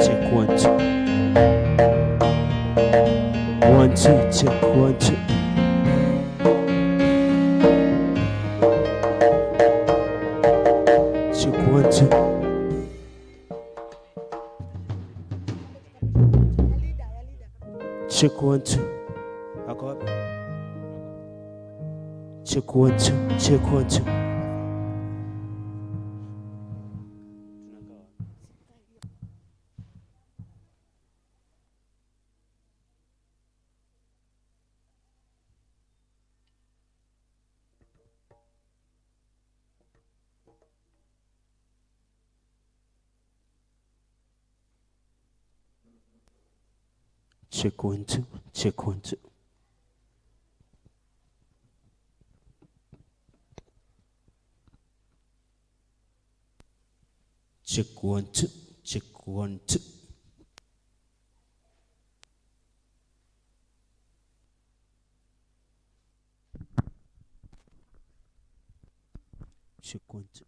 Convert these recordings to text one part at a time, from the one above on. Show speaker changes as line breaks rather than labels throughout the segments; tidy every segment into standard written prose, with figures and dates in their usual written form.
Check 1 2. 1 2 check 1 2. Check 1 2. Check 1 2. Ako wapi? Check 1 2. Check 1 2. Check 1 2. Check 1 2. Check 1 2. Check 1 2.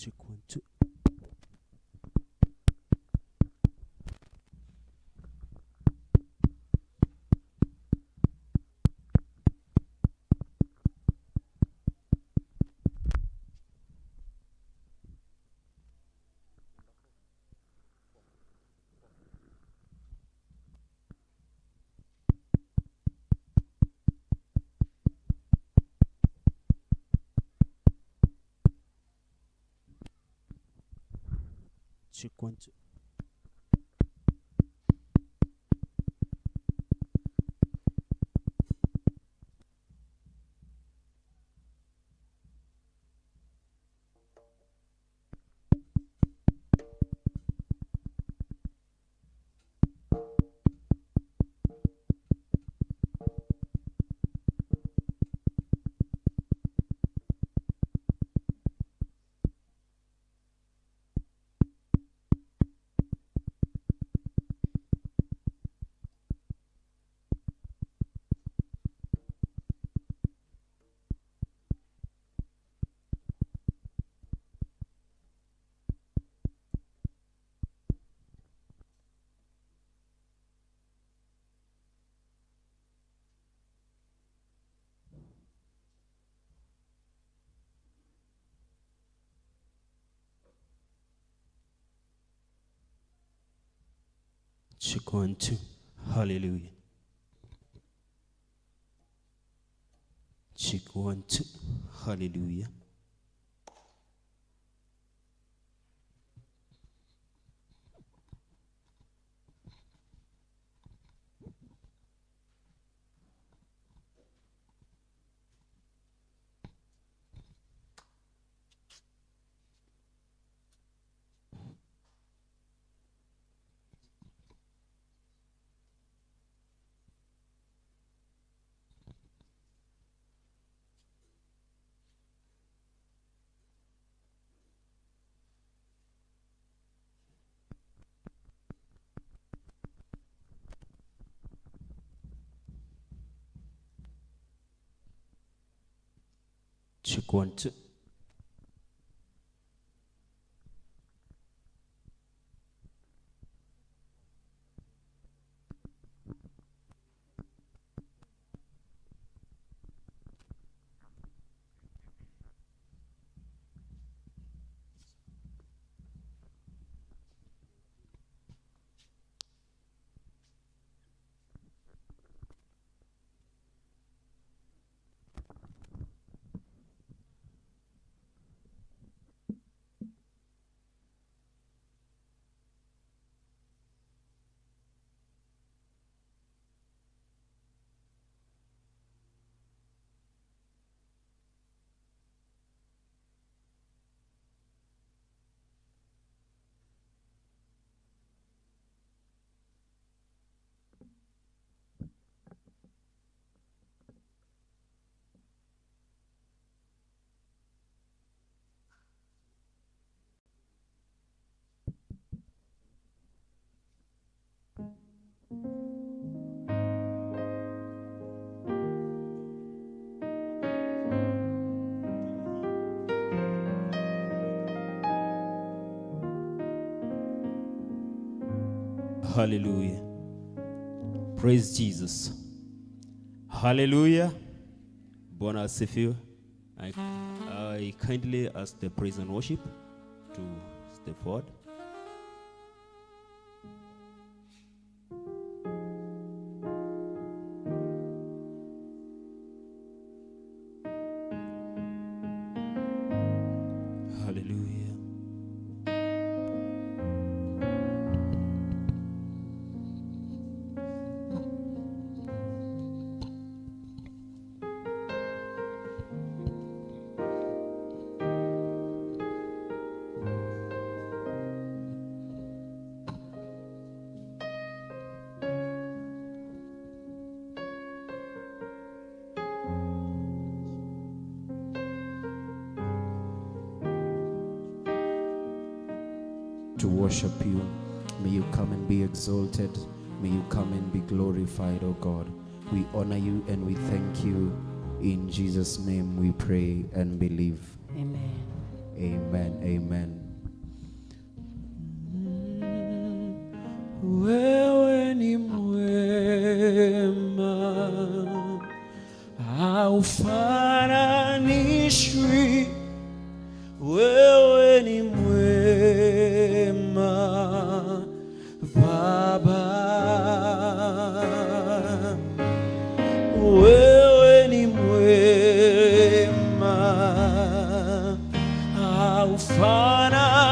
Check 1 2. Check 1 2. Check 1 2. Check 1 2. Hallelujah. Check 1 2. Hallelujah. Check 1 2. Hallelujah. Praise Jesus. Hallelujah. Bwana asifiwe. I kindly ask the praise and worship to step forward. Hallelujah.
To worship you. May you come and be exalted. May you come and be glorified, O God. We honor you and we thank you. In Jesus' name we pray and believe.
Amen.
Amen. Amen.
Wewe ni mwema, haufananishwi. Wewe ni mwema Baba, wewe ni mwema,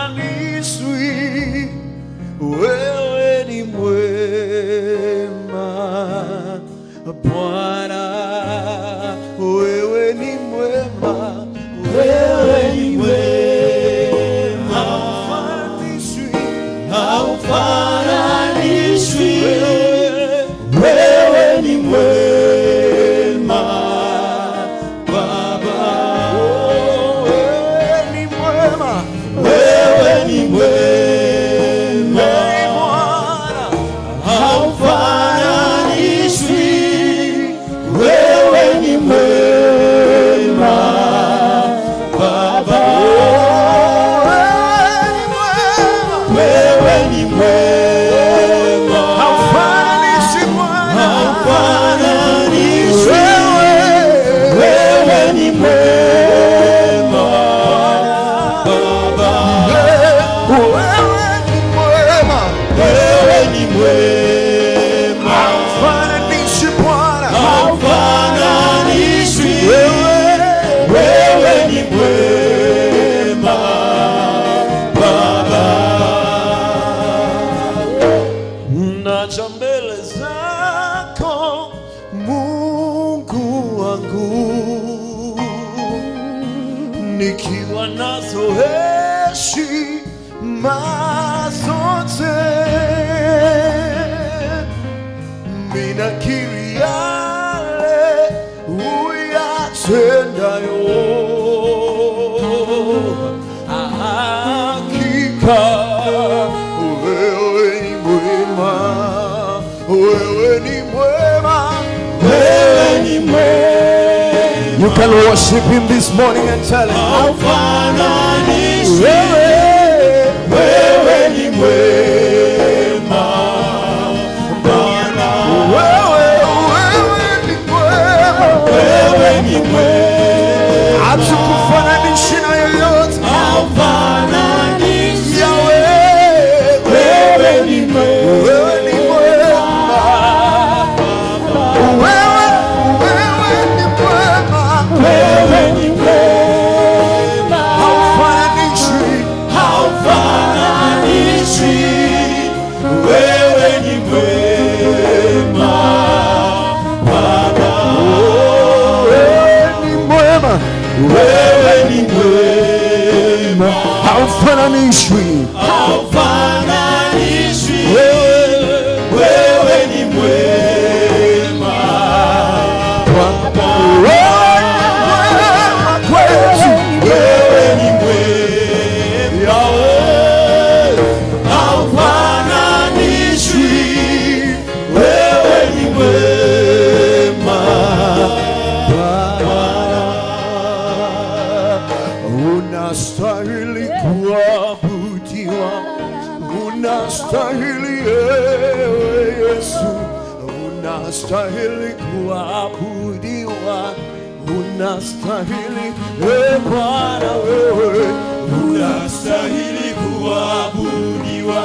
haufananishwi. Wewe ni mwema Bwana, wewe ni mwema, wewe ni mwema, haufananishwi, haufananishwi. Wewe ni mwema Baba, wewe ni mwema, wewe ni mwema Bwana, haufananishwi. Wewe ni mwema Baba, wewe ni mwema,
Haufananishwi Bwana,
haufananishwi. Wewe ni mwema Baba,
wewe ni mwema,
wewe ni mwema,
haufananishwi Bwana,
haufananishwi. Wewe ni mwema Baba.
Naja mbele zako Mungu wangu, nikiwa nazo heshima zote, minakiri yale uyatendayo, hakika wewe ni mwema, wewe ni mwema,
Wewe ni mwema.
You can worship him this morning and tell him,
Haufananishwi.
Wewe,
Wewe ni mwema Bwana,
wewe, wewe ni mwema,
wewe ni mwema,
hatukufananishi na yeyote.
haufananishwi.
Yahweh,
Wewe ni mwema,
wewe ni mwema, wewe, wewe ni mwema,
wewe ni mwema,
haufananishwi.
Haufananishwi. Wewe ni mwema Baba,
Wewe ni mwema,
wewe ni mwema,
haufananishwi.
Haufananishwi.
Wewe,
Wewe ni mwema Baba,
wewe ni mwema kwetu.
Wewe ni mwema,
Yahweh,
haufananishwi. Wewe ni mwema Bwana.
Unastahili kuabudiwa. Unastahili kuabudiwa, unastahili, e Bwana wewe.
Unastahili kuabudiwa,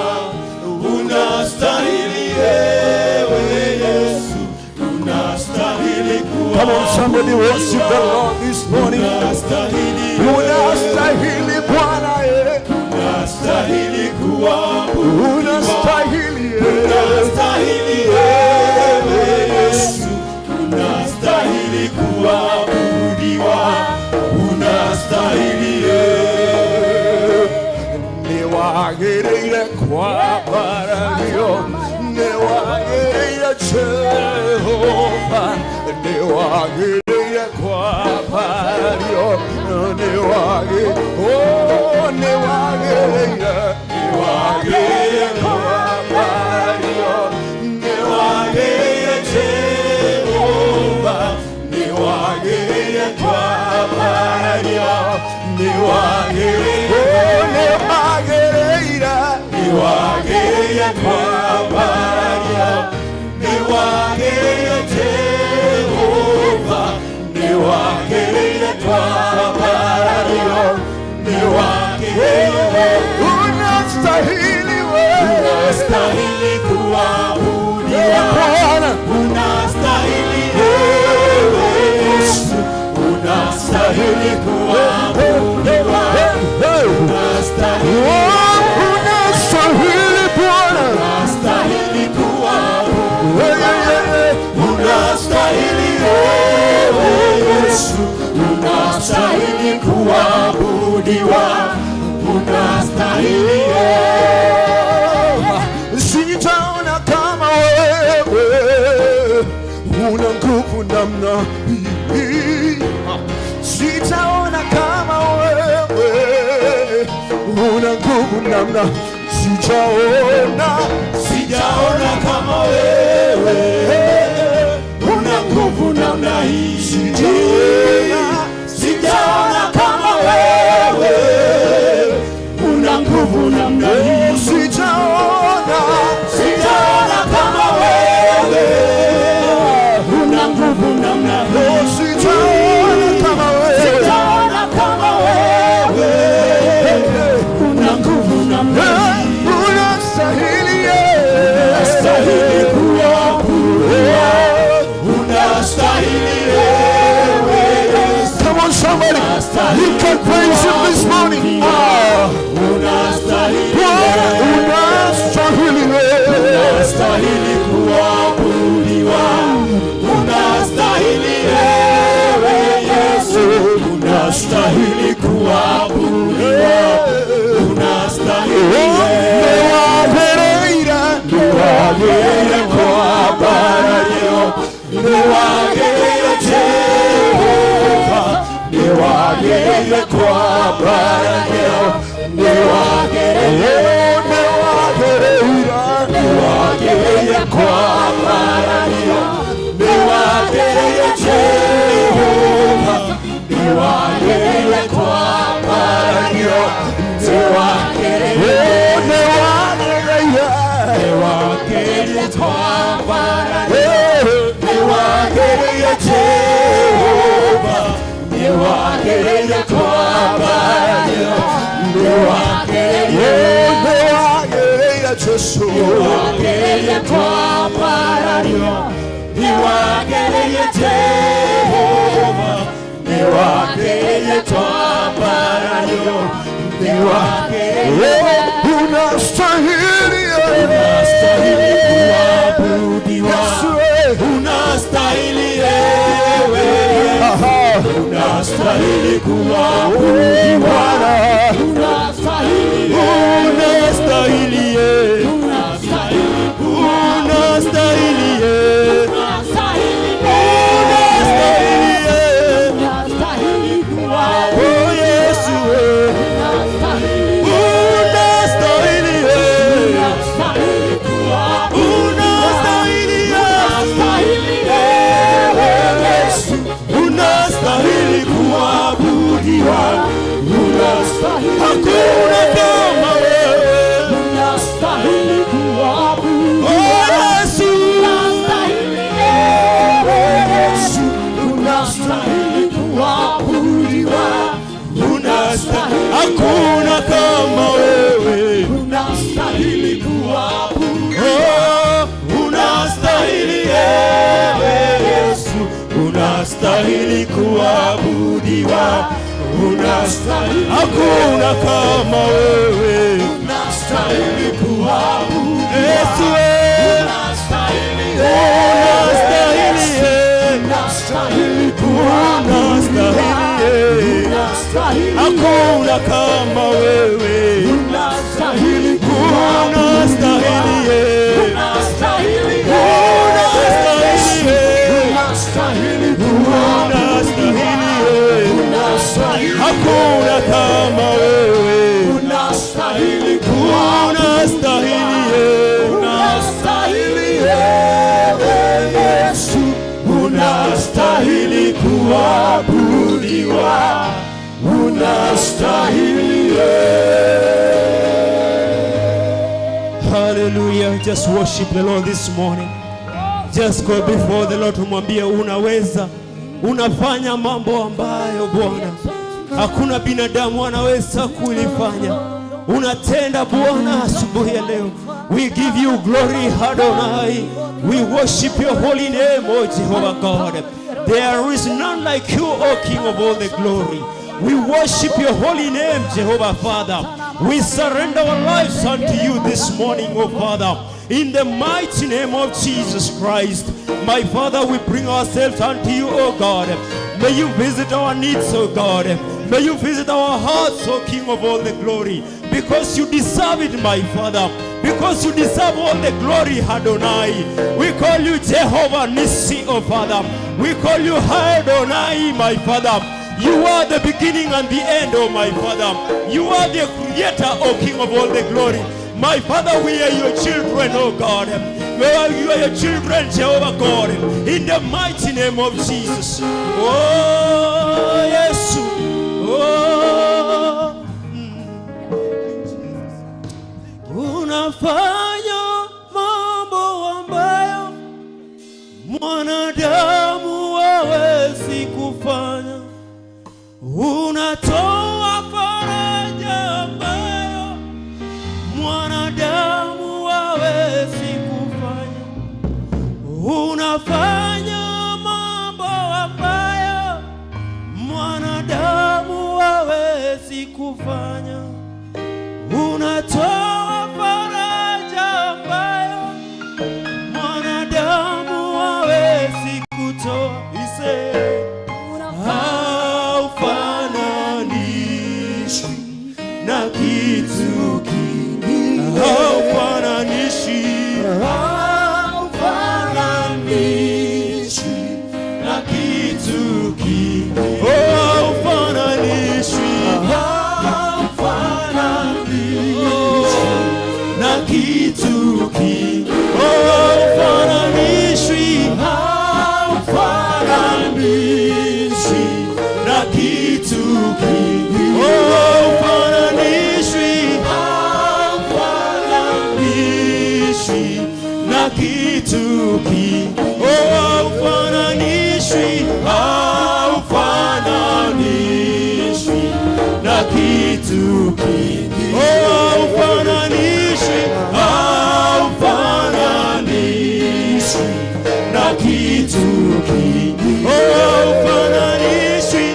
unastahili ewe Yesu, unastahili.
Come on, somebody worship the Lord this morning.
Unastahili.
Unastahili Bwana, eh.
Unastahili kuabudiwa.
Unastahili, eh.
Unastahili ewe Yesu, unastahili kuabudiwa, unastahili ewe.
Nĩwagĩrĩire kwambarario, nĩwagĩrĩire Jehova, nĩwagĩrĩire kwambarario, oh, nĩwagĩrĩire, nĩwagĩrĩire kwambarario.
Nĩwagĩrĩire Jehova, nĩwagĩrĩire kwambarario, nĩwagĩrĩire.
Oh, nĩwagĩrĩire.
Nĩwagĩrĩire kwambarario, nĩwagĩrĩire Jehova, nĩwagĩrĩire kwambarario, nĩwagĩrĩire.
Unastahili wewe.
Unastahili kuabudiwa.
Bwana.
Unastahili ewe Yesu, unastahili kuabudiwa, unastahili.
Unastahili Bwana.
Unastahili kuabudiwa.
Hey, hey, hey.
Unastahili ewe Yesu, unastahili kuabudiwa, unastahili.
Sijaona kama wewe una nguvu namna hii. Sijaona kama wewe una nguvu namna, sijaona.
Sijaona kama wewe una nguvu namna hii.
Sijaona.
Sijaona kama wewe una nguvu namna hii.
Sijaona.
Sijaona kama wewe una nguvu namna hii.
Sijaona kama wewe.
Sijaona kama wewe una nguvu namna hii.
Unastahili.
Unastahili kuabudiwa, unastahili ewe Yesu.
Come on, somebody. You can praise him this morning. Ah,
Unastahili.
Bwana, unastahili wewe.
Unastahili kuabudiwa, unastahili ewe Yesu, unastahili kuabudiwa, unastahili.
Nĩwagĩrĩire.
Nĩwagĩrĩire kwambarario, nĩwagĩrĩire Jehova, nĩwagĩrĩire kwambarario, nĩwagĩrĩire.
Nĩwagĩrĩire.
Nĩwagĩrĩire kwambarario, nĩwagĩrĩire Jehova, nĩwagĩrĩire kwambarario, nĩwagĩrĩire.
Nĩwagĩrĩire.
Nĩwagĩrĩire kwambarario, nĩwagĩrĩire Jehova, nĩwagĩrĩire kwambarario, nĩwagĩrĩire.
Nĩwagĩrĩire Jesu.
Nĩwagĩrĩire kwambarario, nĩwagĩrĩire Jehova, nĩwagĩrĩire kwambarario, nĩwagĩrĩire.
Unastahili.
Unastahili kuabudiwa.
Yesu.
Unastahili ewe Yesu, unastahili kuabudiwa.
Bwana.
Unastahili, unastahili, unastahili, unastahili, unastahili, oh Yesu, unastahili, unastahili, Yesu, unastahili kuabudiwa. kuabudiwa, unastahili, hakuna kama wewe,
Unastahili kuabudiwa.
Yesu wewe,
Unastahili,
unastahili,
unastahili kuabudiwa.
Unastahili,
Unastahili,
hakuna kama wewe,
unastahili kuabudiwa.
Unastahili,
Unastahili,
unastahili,
unastahili kuabudiwa.
Unastahili,
Unastahili,
hakuna kama wewe,
unastahili kuabudiwa.
Unastahili,
Unastahili wewe Yesu, unastahili kuabudiwa, unastahili.
Hallelujah. Just worship the Lord this morning. Just go before the Lord, tumwambie unaweza, unafanya mambo ambayo, Bwana, hakuna binadamu anaweza kulifanya. Unatenda, Bwana, asubuhi ya leo. We give you glory, Adonai. We worship your holy name, O Jehovah God. There is none like you, O King of all the glory. We worship your holy name, Jehovah Father. We surrender our lives unto you this morning, O Father. In the mighty name of Jesus Christ, my Father, we bring ourselves unto you, O God. May you visit our needs, O God. May you visit our hearts, O King of all the glory. Because you deserve it, my Father. Because you deserve all the glory, Adonai. We call you Jehovah Nissi, O Father. We call you Adonai, my Father. You are the beginning and the end, O my Father. You are the creator, O King of all the glory. My Father, we are your children, O God. We are, you are your children, Jehovah God. In the mighty name of Jesus. Oh, yes. Oh. Unafanya mambo ambayo mwanadamu hawezi kufanya. Unatoa faraja ambayo mwanadamu hawezi kufanya. Unafanya mambo ambayo mwanadamu hawezi kufanya. Unatoa faraja ambayo mwanadamu hawezi kutoa. Ise haufananishwi na kitu kingine, haufananishwi,
Haufananishwi
na kitu kingine, oh, haufananishwi,
haufananishwi
na kitu kingine, oh, haufananishwi,
haufananishwi
na kitu kingine, oh, haufananishwi,
haufananishwi
na kitu kingine, oh, haufananishwi, haufananishwi na kitu kingine, oh, haufananishwi, haufananishwi na kitu kingine, oh, haufananishwi,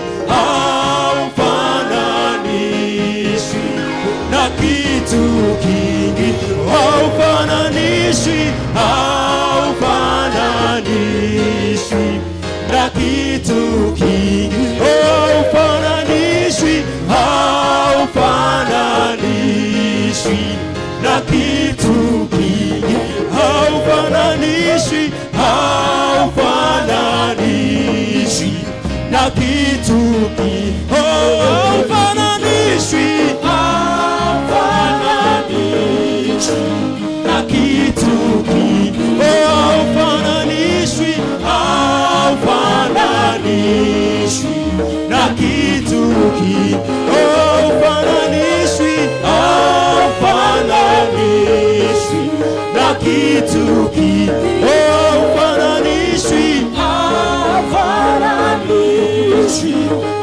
haufananishwi na kitu kingine, haufananishwi, haufananishwi na kitu kingine, oh, haufananishwi, haufananishwi na kitu kingine, haufananishwi, haufananishwi na kitu kingine, oh, haufananishwi,
haufananishwi
na kitu kingine, oh, haufananishwi, haufananishwi na kitu kingine, oh, haufananishwi, haufananishwi na kitu kingine, oh, haufananishwi,
haufananishwi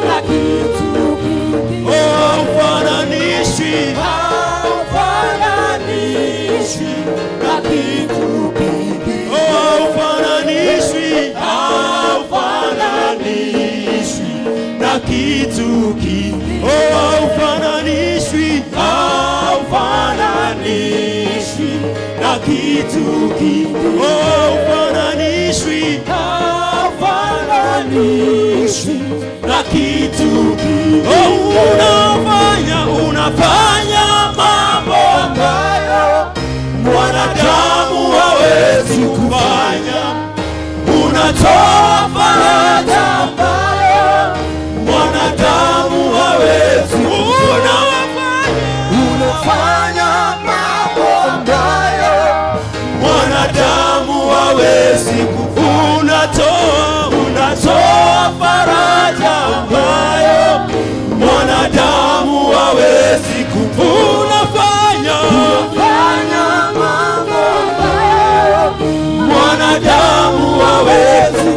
na kitu kingine.
Oh, haufananishwi,
Haufananishwi.
na kitu oh, haufananishwi, haufananishwi na kitu oh, haufananishwi, haufananishwi na kitu. Oh, unafanya, unafanya mambo ambayo mwanadamu hawezi kufanya. Unatoa faraja ambayo mwanadamu hawezi. Unafanya,
Unafanya mambo ambayo
mwanadamu hawezi. Unatoa, unatoa faraja ambayo mwanadamu hawezi. Unafanya,
Fanya mambo ambayo
mwanadamu hawezi.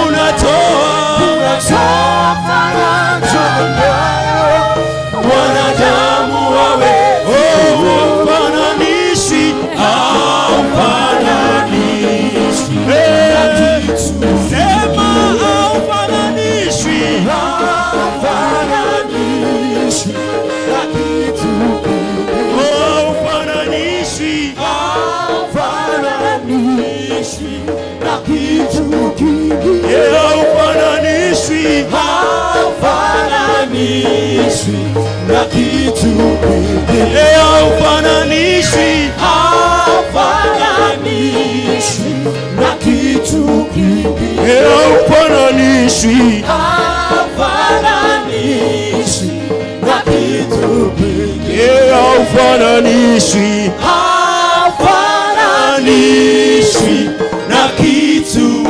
Unatoa,
Unatoa faraja ambayo
mwanadamu hawezi. Oh, haufananishwi, haufananishwi. Eh, sema haufananishwi,
Hafananishwi na kitu.
Oh, haufananishwi,
Hafananishwi na kitu kingine.
Eh, haufananishwi,
Hafananishwi na kitu kingine.
Eh, haufananishwi,
Hafananishwi na kitu kingine.
Eh, haufananishwi,
Hafananishwi na kitu kingine.
Eh, haufananishwi,
Hafananishwi
na kitu.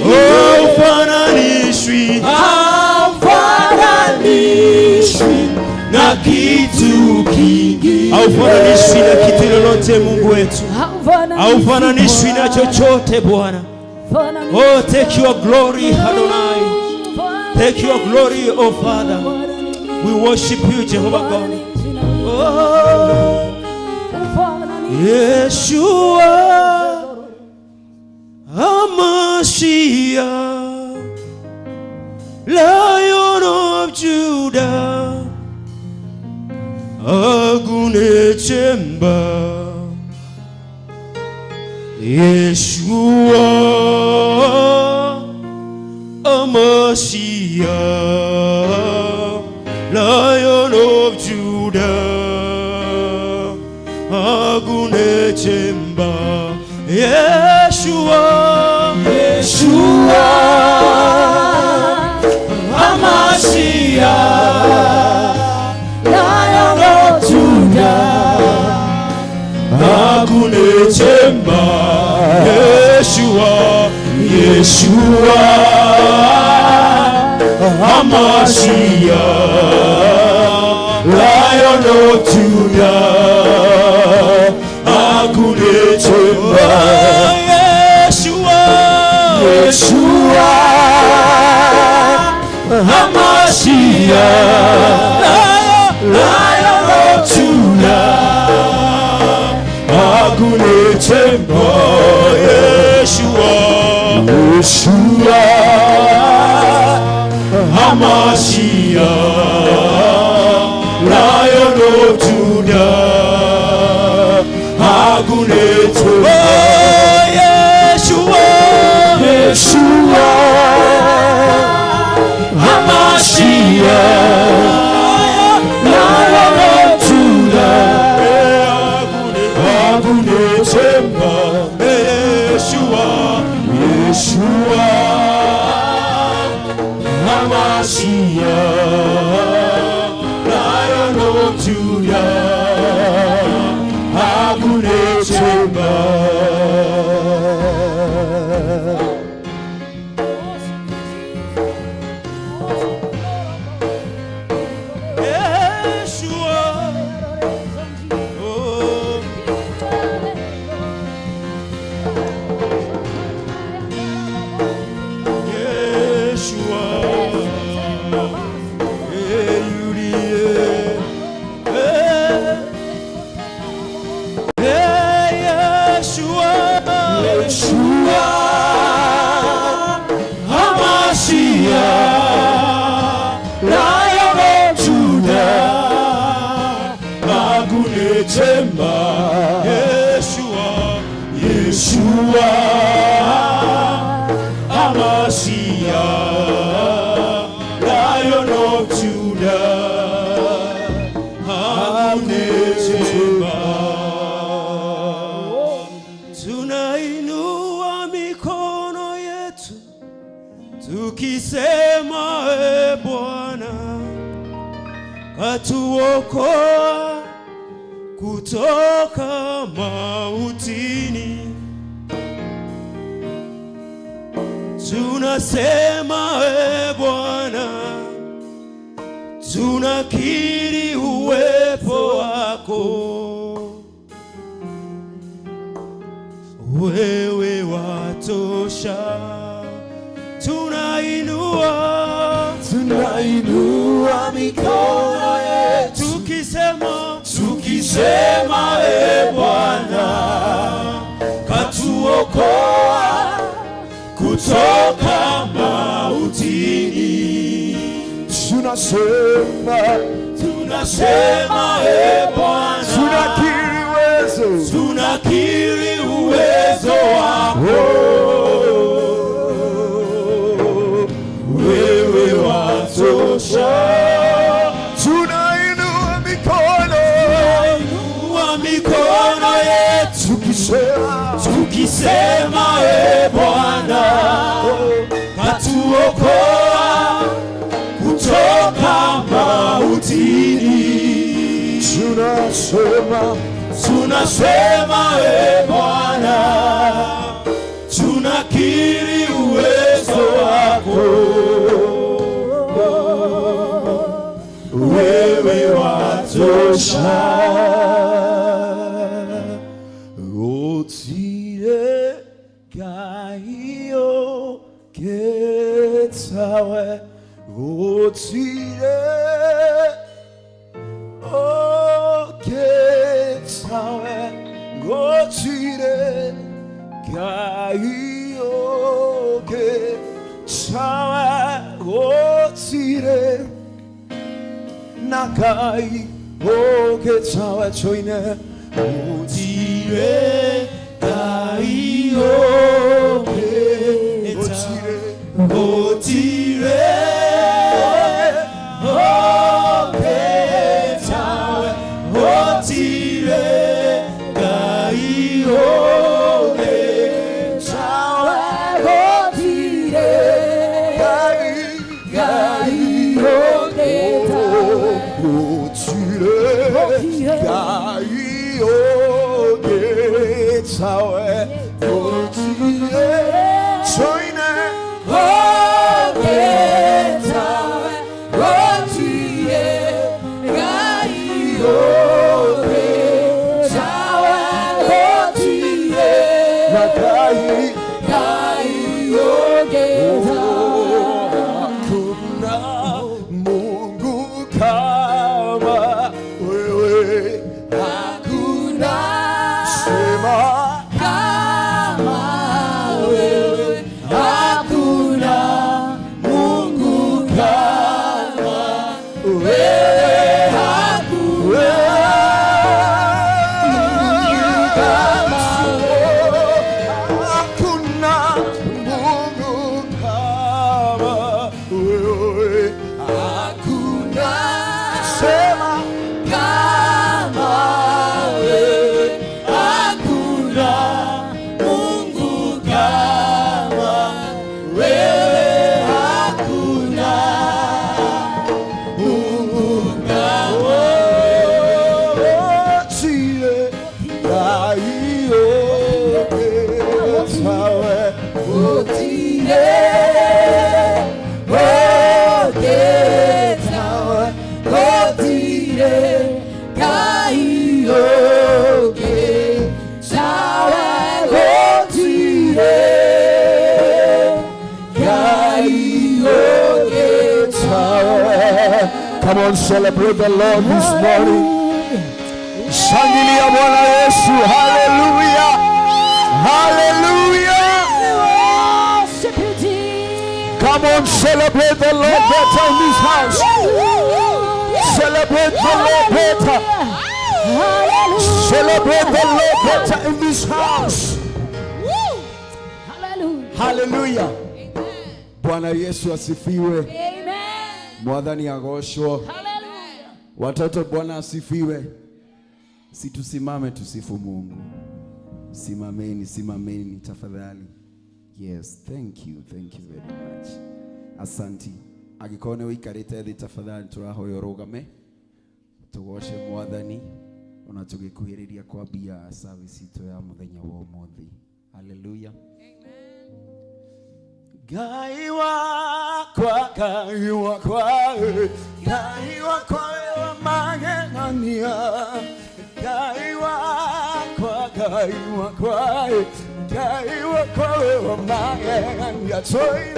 Oh, haufananishwi,
Hafananishwi
na kitu kingine. Haufananishwi na kitu lolote, Mungu wetu, haufananishwi na chochote, Bwana. Oh, take your glory, Adonai. Take your glory, oh Father. We worship you, Jehovah God. Oh, Yeshua Hamashiach, Lion of Judah, Agunechemba. Yeshua Hamashiach, Lion of Judah, Agunechemba. Yeshua,
Yeshua Hamashiach, Lion of Judah,
Agunechemba. Yeshua, Yeshua Hamashiach, Lion of Judah, Agunechemba. Yeshua,
Yeshua
Hamashiach, Lion of Judah, Agunechemba. Yeshua,
Yeshua
Hamashiach, Lion of Judah, Agunechemba. Yeshua,
Yeshua Hamashiach, Lion of Judah,
Agunechemba. Yeshua, Yeshua Hamashiach, Lion of Judah, Agunechemba. Yeshua, oh. Yeshua, Tunainua mikono yetu tukisema, e Bwana, katuokoa kutoka mautini. Tunasema, e Bwana, tunakiri uwepo wako, wewe watosha. Tunainua,
Tunainua mikono yetu
tukisema, tukisema, e Bwana, katuokoa kutoka mautini.
Tunasema,
Tunasema, e Bwana,
tunakiri uwezo,
tunakiri uwezo wako, wewe watosha.
Tunainua mikono
Inua mikono yetu
tukisema,
tukisema, e Bwana, katuokoa kutoka mautini.
Tunasema,
Tunasema, e Bwana, tunakiri uwezo wako, wewe watosha.
Otire kaio ketsawe, otire o ketsawe, otire kaio ketsawe, otire nakai o ketsawe choine
Otire kaio
otire
otire o ketsawe, otire kaio ketsawe.
Otire
Gai
Otire
Otire Gai Ogetsawe Otire Choine
Ogetsawe Otire Gai Ogetsawe Otire
Nagai
Gai Ogetsawe.
Hakuna Mungu kama wewe.
Hakuna
Sema
kama wewe, hakuna Mungu kama wewe, hakuna kama
Hakuna Mungu kama wewe.
Hakuna
Sema
kama wewe, hakuna Mungu kama wewe, hakuna Mungu kama
Otire Gai Ogetsawe
Otire Ogetsawe Otire Gai Ogetsawe Otire Gai Ogetsawe.
Come on, celebrate the Lord this morning. Shangilia Bwana Yesu. Hallelujah. Hallelujah.
We worship you, Jesus.
Come on, celebrate the Lord better in this house. Celebrate the Lord better.
Hallelujah.
Celebrate the Lord better in this house.
Hallelujah.
Hallelujah. Bwana Yesu asifiwe.
Amen.
Mwathani agocwo.
Hallelujah.
Watoto, Bwana asifiwe. Si tusimame tusifu Mungu. Simameni, simameni tafadhali. Yes, thank you, thank you very much. Asanti. Angĩkorwo nĩ ũikarĩte thĩ tafadhali tũrahoya ũrũgame tũgoce Mwathani ona tũgĩkuhĩrĩria kwambia service itũ ya mũthenya wa ũmũthĩ. Hallelujah. Ngai wakwa, Ngai wakwa, Ngai wakwa wa magegania. Ngai wakwa, Ngai wakwa, Ngai wakwa wa magegania. Toire.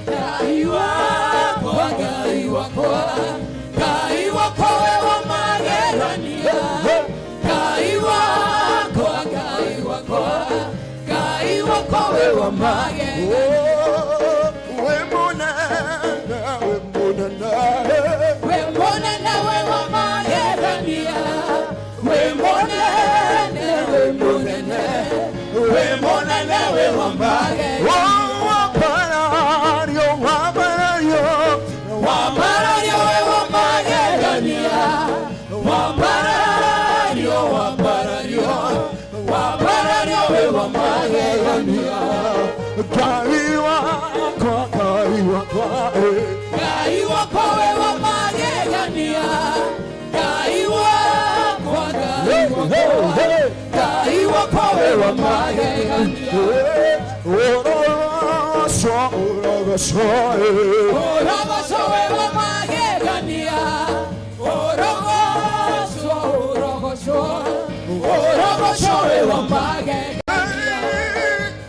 Ngai wakwa, Ngai wakwa, Ngai wakwa wa magegania. Ngai wakwa, Ngai wakwa, Ngai wakwa wa magegania.
Oh, we munene, we munene.
We munene we wa magegania. We munene, we munene, we munene we wa magegania.
Oh, waparario, waparario,
Wambarario we wa magegania. Wambarario, wambarario, wambarario we wa magegania.
Ngai wakwa, Ngai wakwa, eh.
Ngai wakwa we wa magegania. Ngai wakwa, Ngai wakwa, Ngai wakwa we wa magegania.
Orogoco, orogoco, eh.
Orogoco we wa magegania. Orogoco, orogoco, orogoco we wa magegania.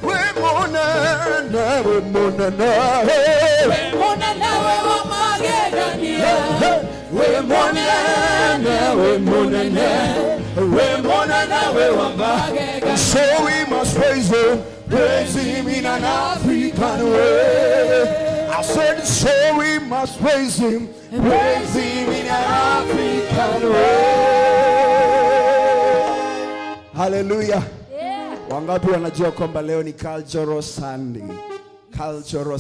We munene, we munene, eh.
We munene we wa magegania. We munene, we munene, we munene we wa magegania.
So we must praise him in an African way. I said, so we must praise him in an African way.
Hallelujah. Wangapi wanajua kwamba leo ni Cultural Sunday? Cultural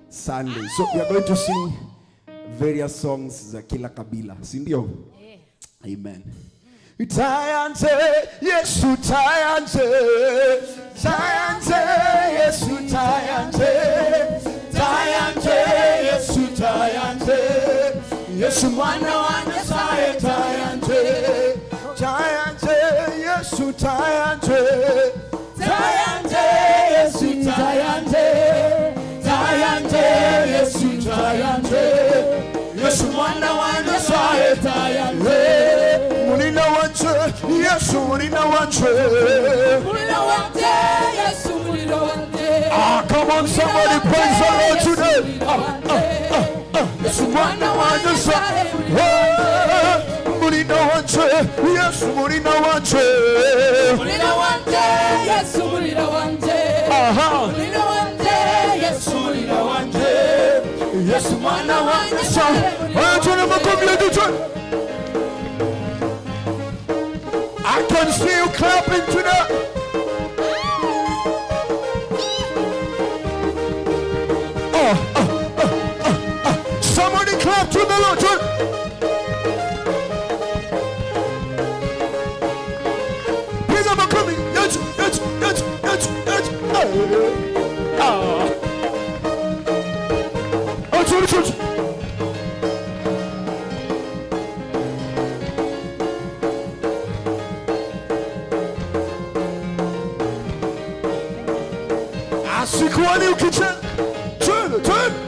Sunday. So we are going to sing various songs za kila kabila, si ndio? Amen.
Tayante, Yesu tayante, tayante, Yesu tayante, tayante, Yesu tayante, Yesu mwana wa Nyasaye tayante, tayante, Yesu tayante,
Tayante, Yesu tayante, tayante, Yesu tayante,
Yesu mwana wa Nyasaye
tayante.
Mulina wanje, Yesu mulina wanje.
Mulilo wanje, Yesu mulilo wanje.
Ah, come on, somebody praise the Lord today. Ah, ah, ah, ah. Yesu mwana wa Nyasaye. Eh, mulina wanje, Yesu mulina wanje.
Mulilo wanje, Yesu mulilo wanje.
Aha.
Mulilo wanje, Yesu mulilo wanje.
Yesu mwana wa Nyasaye. Haya, tuone makofi yetu tu. I can see you clapping today. Oh, oh, oh, oh, oh. Somebody clap to the Lord. Piga makofi. Yes, yes, yes, yes, yes. Ah. Oh, sorry, sorry. Asikuoni ukicheza. Twende, twende.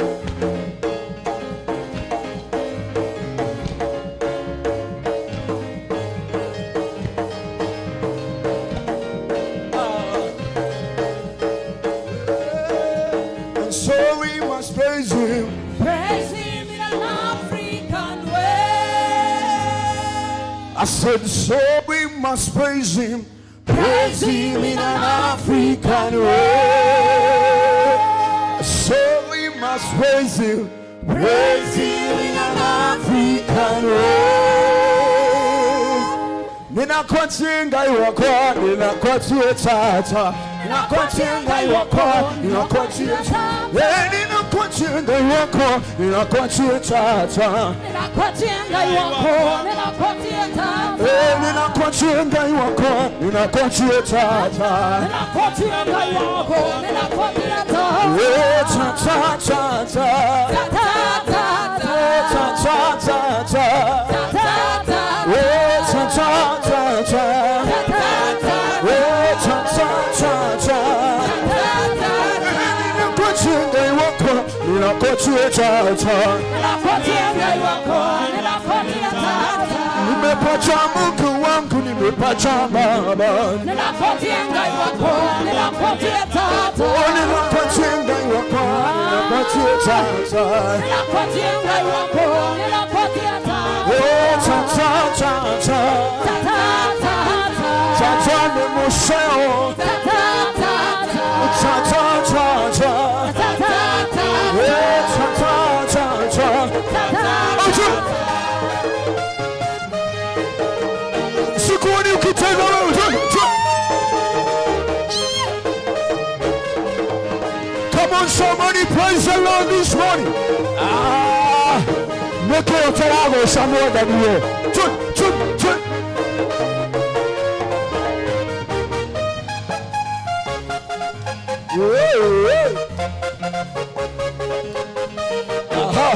And so we must praise him.
Praise him in an African way.
I said, so we must praise him. Praise him in an African way. So we must praise him. Praise him in an African way. Ninakwatsie Ngai wakwa, ninakwatsie tata, ninakwatsie Ngai wakwa, ninakwatsie tata. Eh, ninakwatsie Ninakwachia Ngai wakwa, ninakwachia tata.
Ninakwachia Ngai wakwa, ninakwachia tata.
Ninakwachia Ngai wakwa, ninakwachia tata.
Ninakwachia Ngai wakwa, ninakwachia tata.
Tata, tata.
Tata, tata.
Tata, tata.
Tata, tata.
Tata, tata.
Tata, tata.
Tata, tata.
Tata,
Ninakwachia Ngai wakwa, ninakwachia tata.
ninakwachia Ngai wakwa, ninakwachia tata.
Nimepata Mungu wangu, nimepata Baba.
Ninakwachia Ngai wakwa, ninakwachia tata.
Oh, ninakwachia Ngai wakwa, ninakwachia tata.
Ninakwachia Ngai wakwa, ninakwachia tata.
Oh, tata, tata.
Tata, tata.
Tata ni museo.
Tata, tata.
Tata, tata.
Tata, tata.
Oh, tata, tata.
Tata.
Acha. Sikuoni ukitenda wewe. Come on, somebody, praise the Lord this morning. Ah, make it terago somewhere that you. Chut, chut, chut. Yeah, yeah. Aha.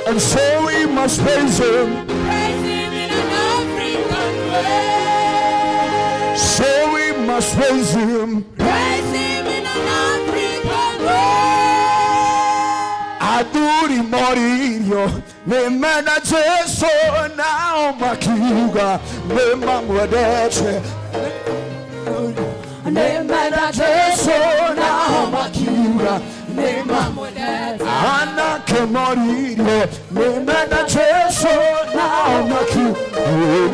And so we must praise him.
Praise him in an African way.
So we must praise him.
Praise him in an African way.
Athuri moririo nimena Jesu nao makiuga nimamwendete. Nimena Jesu nao makiuga nimamwendete. Anake moririo nimena Jesu nao makiuga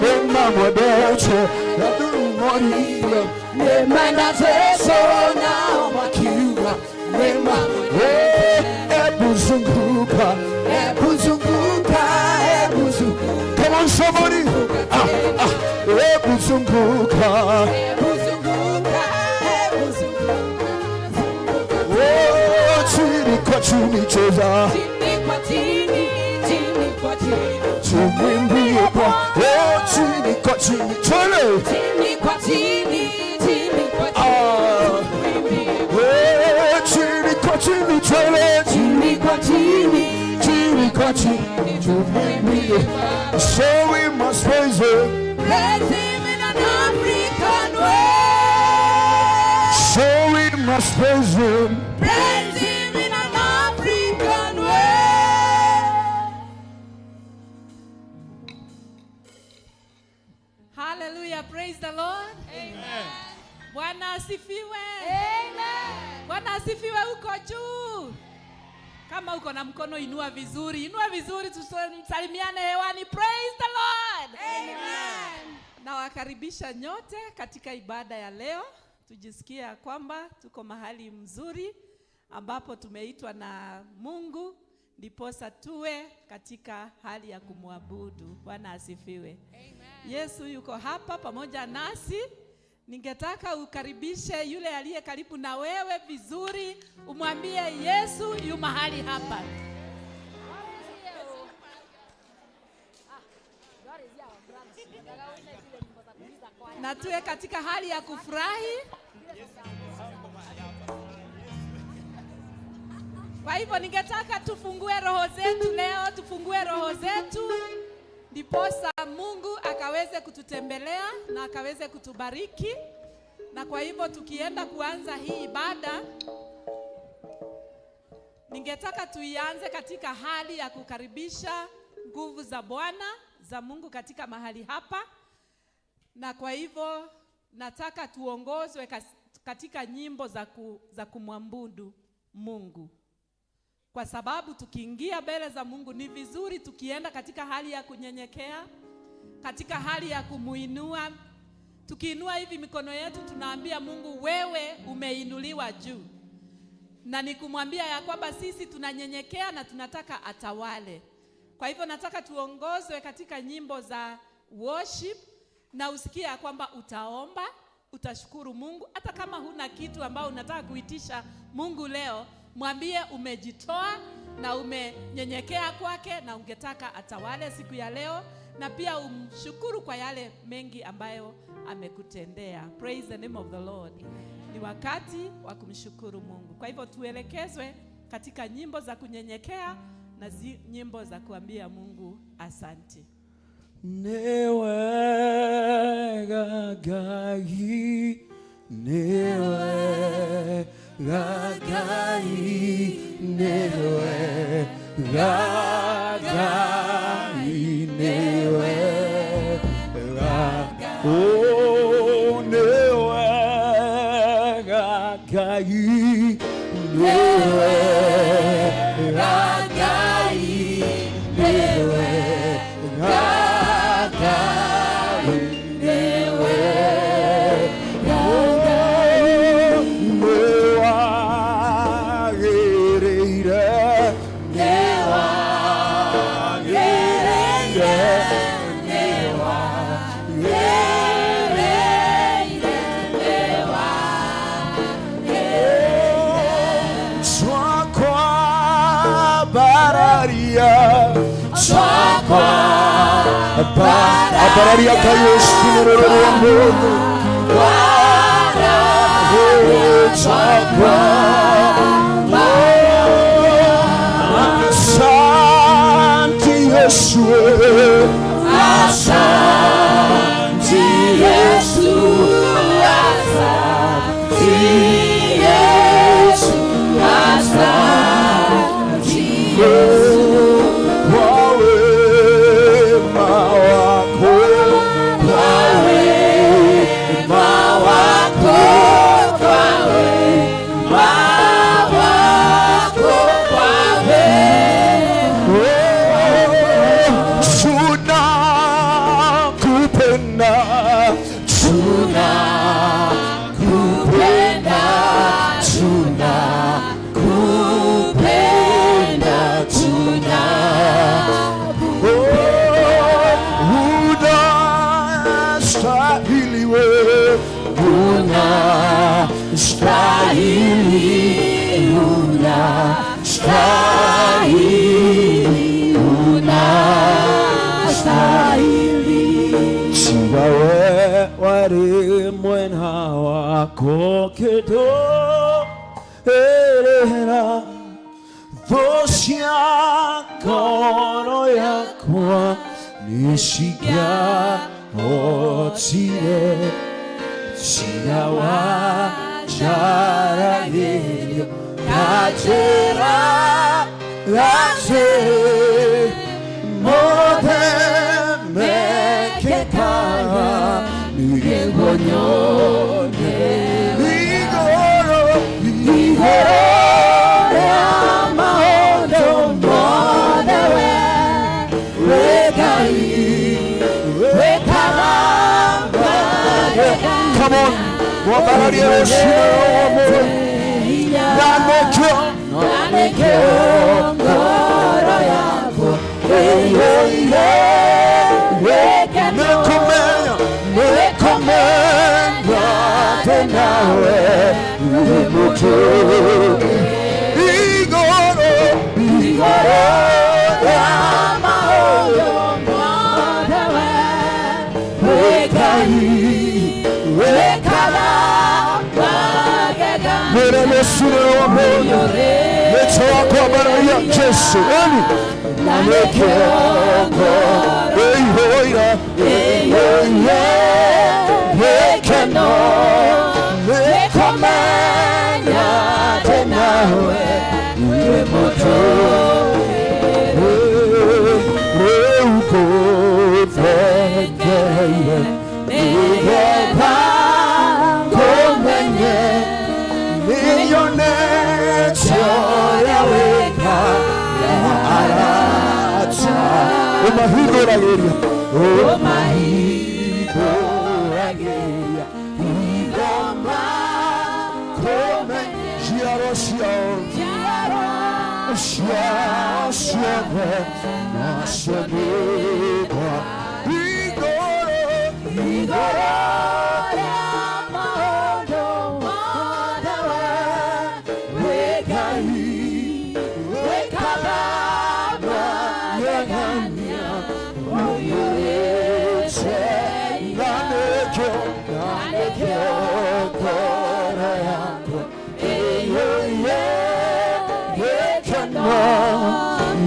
nimamwendete. Athuri moririo nimena Jesu nao makiuga nimamwendete. Ebu zunguka,
Ebu zunguka, ebu zunguka.
Come on, somebody. Ah, ah. Ebu zunguka.
Ebu zunguka, ebu zunguka, zunguka.
Oh, chini kwa chini cheza.
Chini kwa chini, chini kwa chini.
Tumwimbie Bwana. Oh, chini kwa chini chele.
Chini kwa chini, chini kwa chini.
Ah.
Tumwimbie.
Oh, chini kwa chini chele.
Chini kwa chini,
Chini kwa chini tumwimbie. So we must praise him.
Praise him in an African way.
So we must praise him.
Praise him in an African way.
Hallelujah, praise the Lord. Amen. Bwana asifiwe.
Amen.
Bwana asifiwe huko juu. Kama uko na mkono inua vizuri, inua vizuri tusalimiane hewani. Praise the Lord.
Amen.
Nawakaribisha nyote katika ibada ya leo. Tujisikie ya kwamba tuko mahali mzuri ambapo tumeitwa na Mungu ndiposa tuwe katika hali ya kumwabudu. Bwana asifiwe.
Amen.
Yesu yuko hapa pamoja nasi. Ningetaka ukaribishe yule aliye karibu na wewe vizuri, umwambie Yesu yu mahali hapa. Na tuwe katika hali ya kufurahi. Kwa hivyo ningetaka tufungue roho zetu leo, tufungue roho zetu ndiposa Mungu akaweze kututembelea na akaweze kutubariki. Na kwa hivyo tukienda kuanza hii ibada, ningetaka tuianze katika hali ya kukaribisha nguvu za Bwana za Mungu katika mahali hapa. Na kwa hivyo nataka tuongozwe katika nyimbo za kumwabudu Mungu. Kwa sababu tukiingia mbele za Mungu ni vizuri tukienda katika hali ya kunyenyekea, katika hali ya kumuinua. Tukiinua hivi mikono yetu tunaambia Mungu, wewe umeinuliwa juu. Na ni kumwambia ya kwamba sisi tunanyenyekea na tunataka atawale. Kwa hivyo nataka tuongozwe katika nyimbo za worship na usikie ya kwamba utaomba Utashukuru Mungu hata kama huna kitu ambao unataka kuitisha Mungu leo, mwambie umejitoa na umenyenyekea kwake na ungetaka atawale siku ya leo, na pia umshukuru kwa yale mengi ambayo amekutendea. Praise the name of the Lord. Ni wakati wa kumshukuru Mungu. Kwa hivyo tuelekezwe katika nyimbo za kunyenyekea na nyimbo za kuambia Mungu asante.
Nĩwega Ngai, nĩwega Ngai, nĩwega Ngai, nĩwega. Oh, nĩwega Ngai, nĩwega Ngai, nĩwega Ngai, nĩwega Ngai, nĩwagĩrĩire, nĩwagĩrĩire, nĩwagĩrĩire,
Twakwa twakwa Abararia kayoshimuroro wa Mungu twakwa Asante Yesu,
Asante Yesu, asante Yesu, asante Yesu.
Kwa wema wako,
Kwa wema wako, kwa wema wako, kwa wema.
Tunakupenda,
Tunakupenda, tunakupenda, tuna
unastahili wewe,
unastahili, unastahili, unastahili.
Chiwawe wari mwena wako kedo erera Dosya kono yakwa nishiga otire Chigawa jaragerio kajera lache Mode mekekara nigegonyone
igoro,
Igoro maondo modewe wegai wekaramba.
Come on, mwambararie ushimuroro wa Mungu nanokyo
Nanekyo ngoro yako eyoire wekeno
nekumenya,
nekumenya tenawe
mutu igoro,
igoro ya maondo modewe wegai wekaramba
Mwere ushimuroro wa Mungu Lecho wako habari ya Yesu eli
Nanekyo
eihoira
eyoire wekeno nekomenya tenawe we moto
reuko thekeire
nigeba komenye
niyonetyo
yaweka
aracha umahigurageria
omahigurageria igoma
kome jiaro ciao ciao ciothe nacio nĩkwa igoro
igoro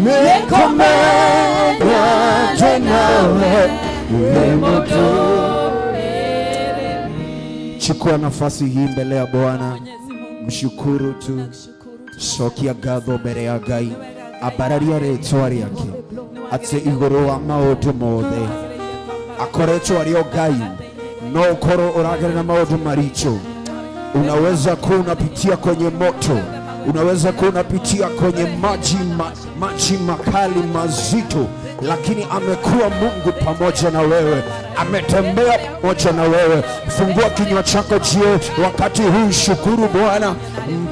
Nĩkũmenya twĩ nawe wĩ mũndũ.
Chukua nafasi hii mbele ya Bwana,
Mwenyezi Mungu,
mshukuru tu,
tunakushukuru,
cokia ngatho mbere ya Ngai, ambararia rĩtwa rĩake atĩ igũrũ wa maũndũ mothe akoretwo arĩ o Ngai. No ũkorwo ũragerera maũndũ maritũ, unaweza kuwa unapitia kwenye moto, unaweza kuwa unapitia kwenye maji, maji makali mazito, lakini amekuwa Mungu pamoja na wewe, ametembea pamoja na wewe. Fungua kinywa chako jio wakati huu, shukuru Bwana,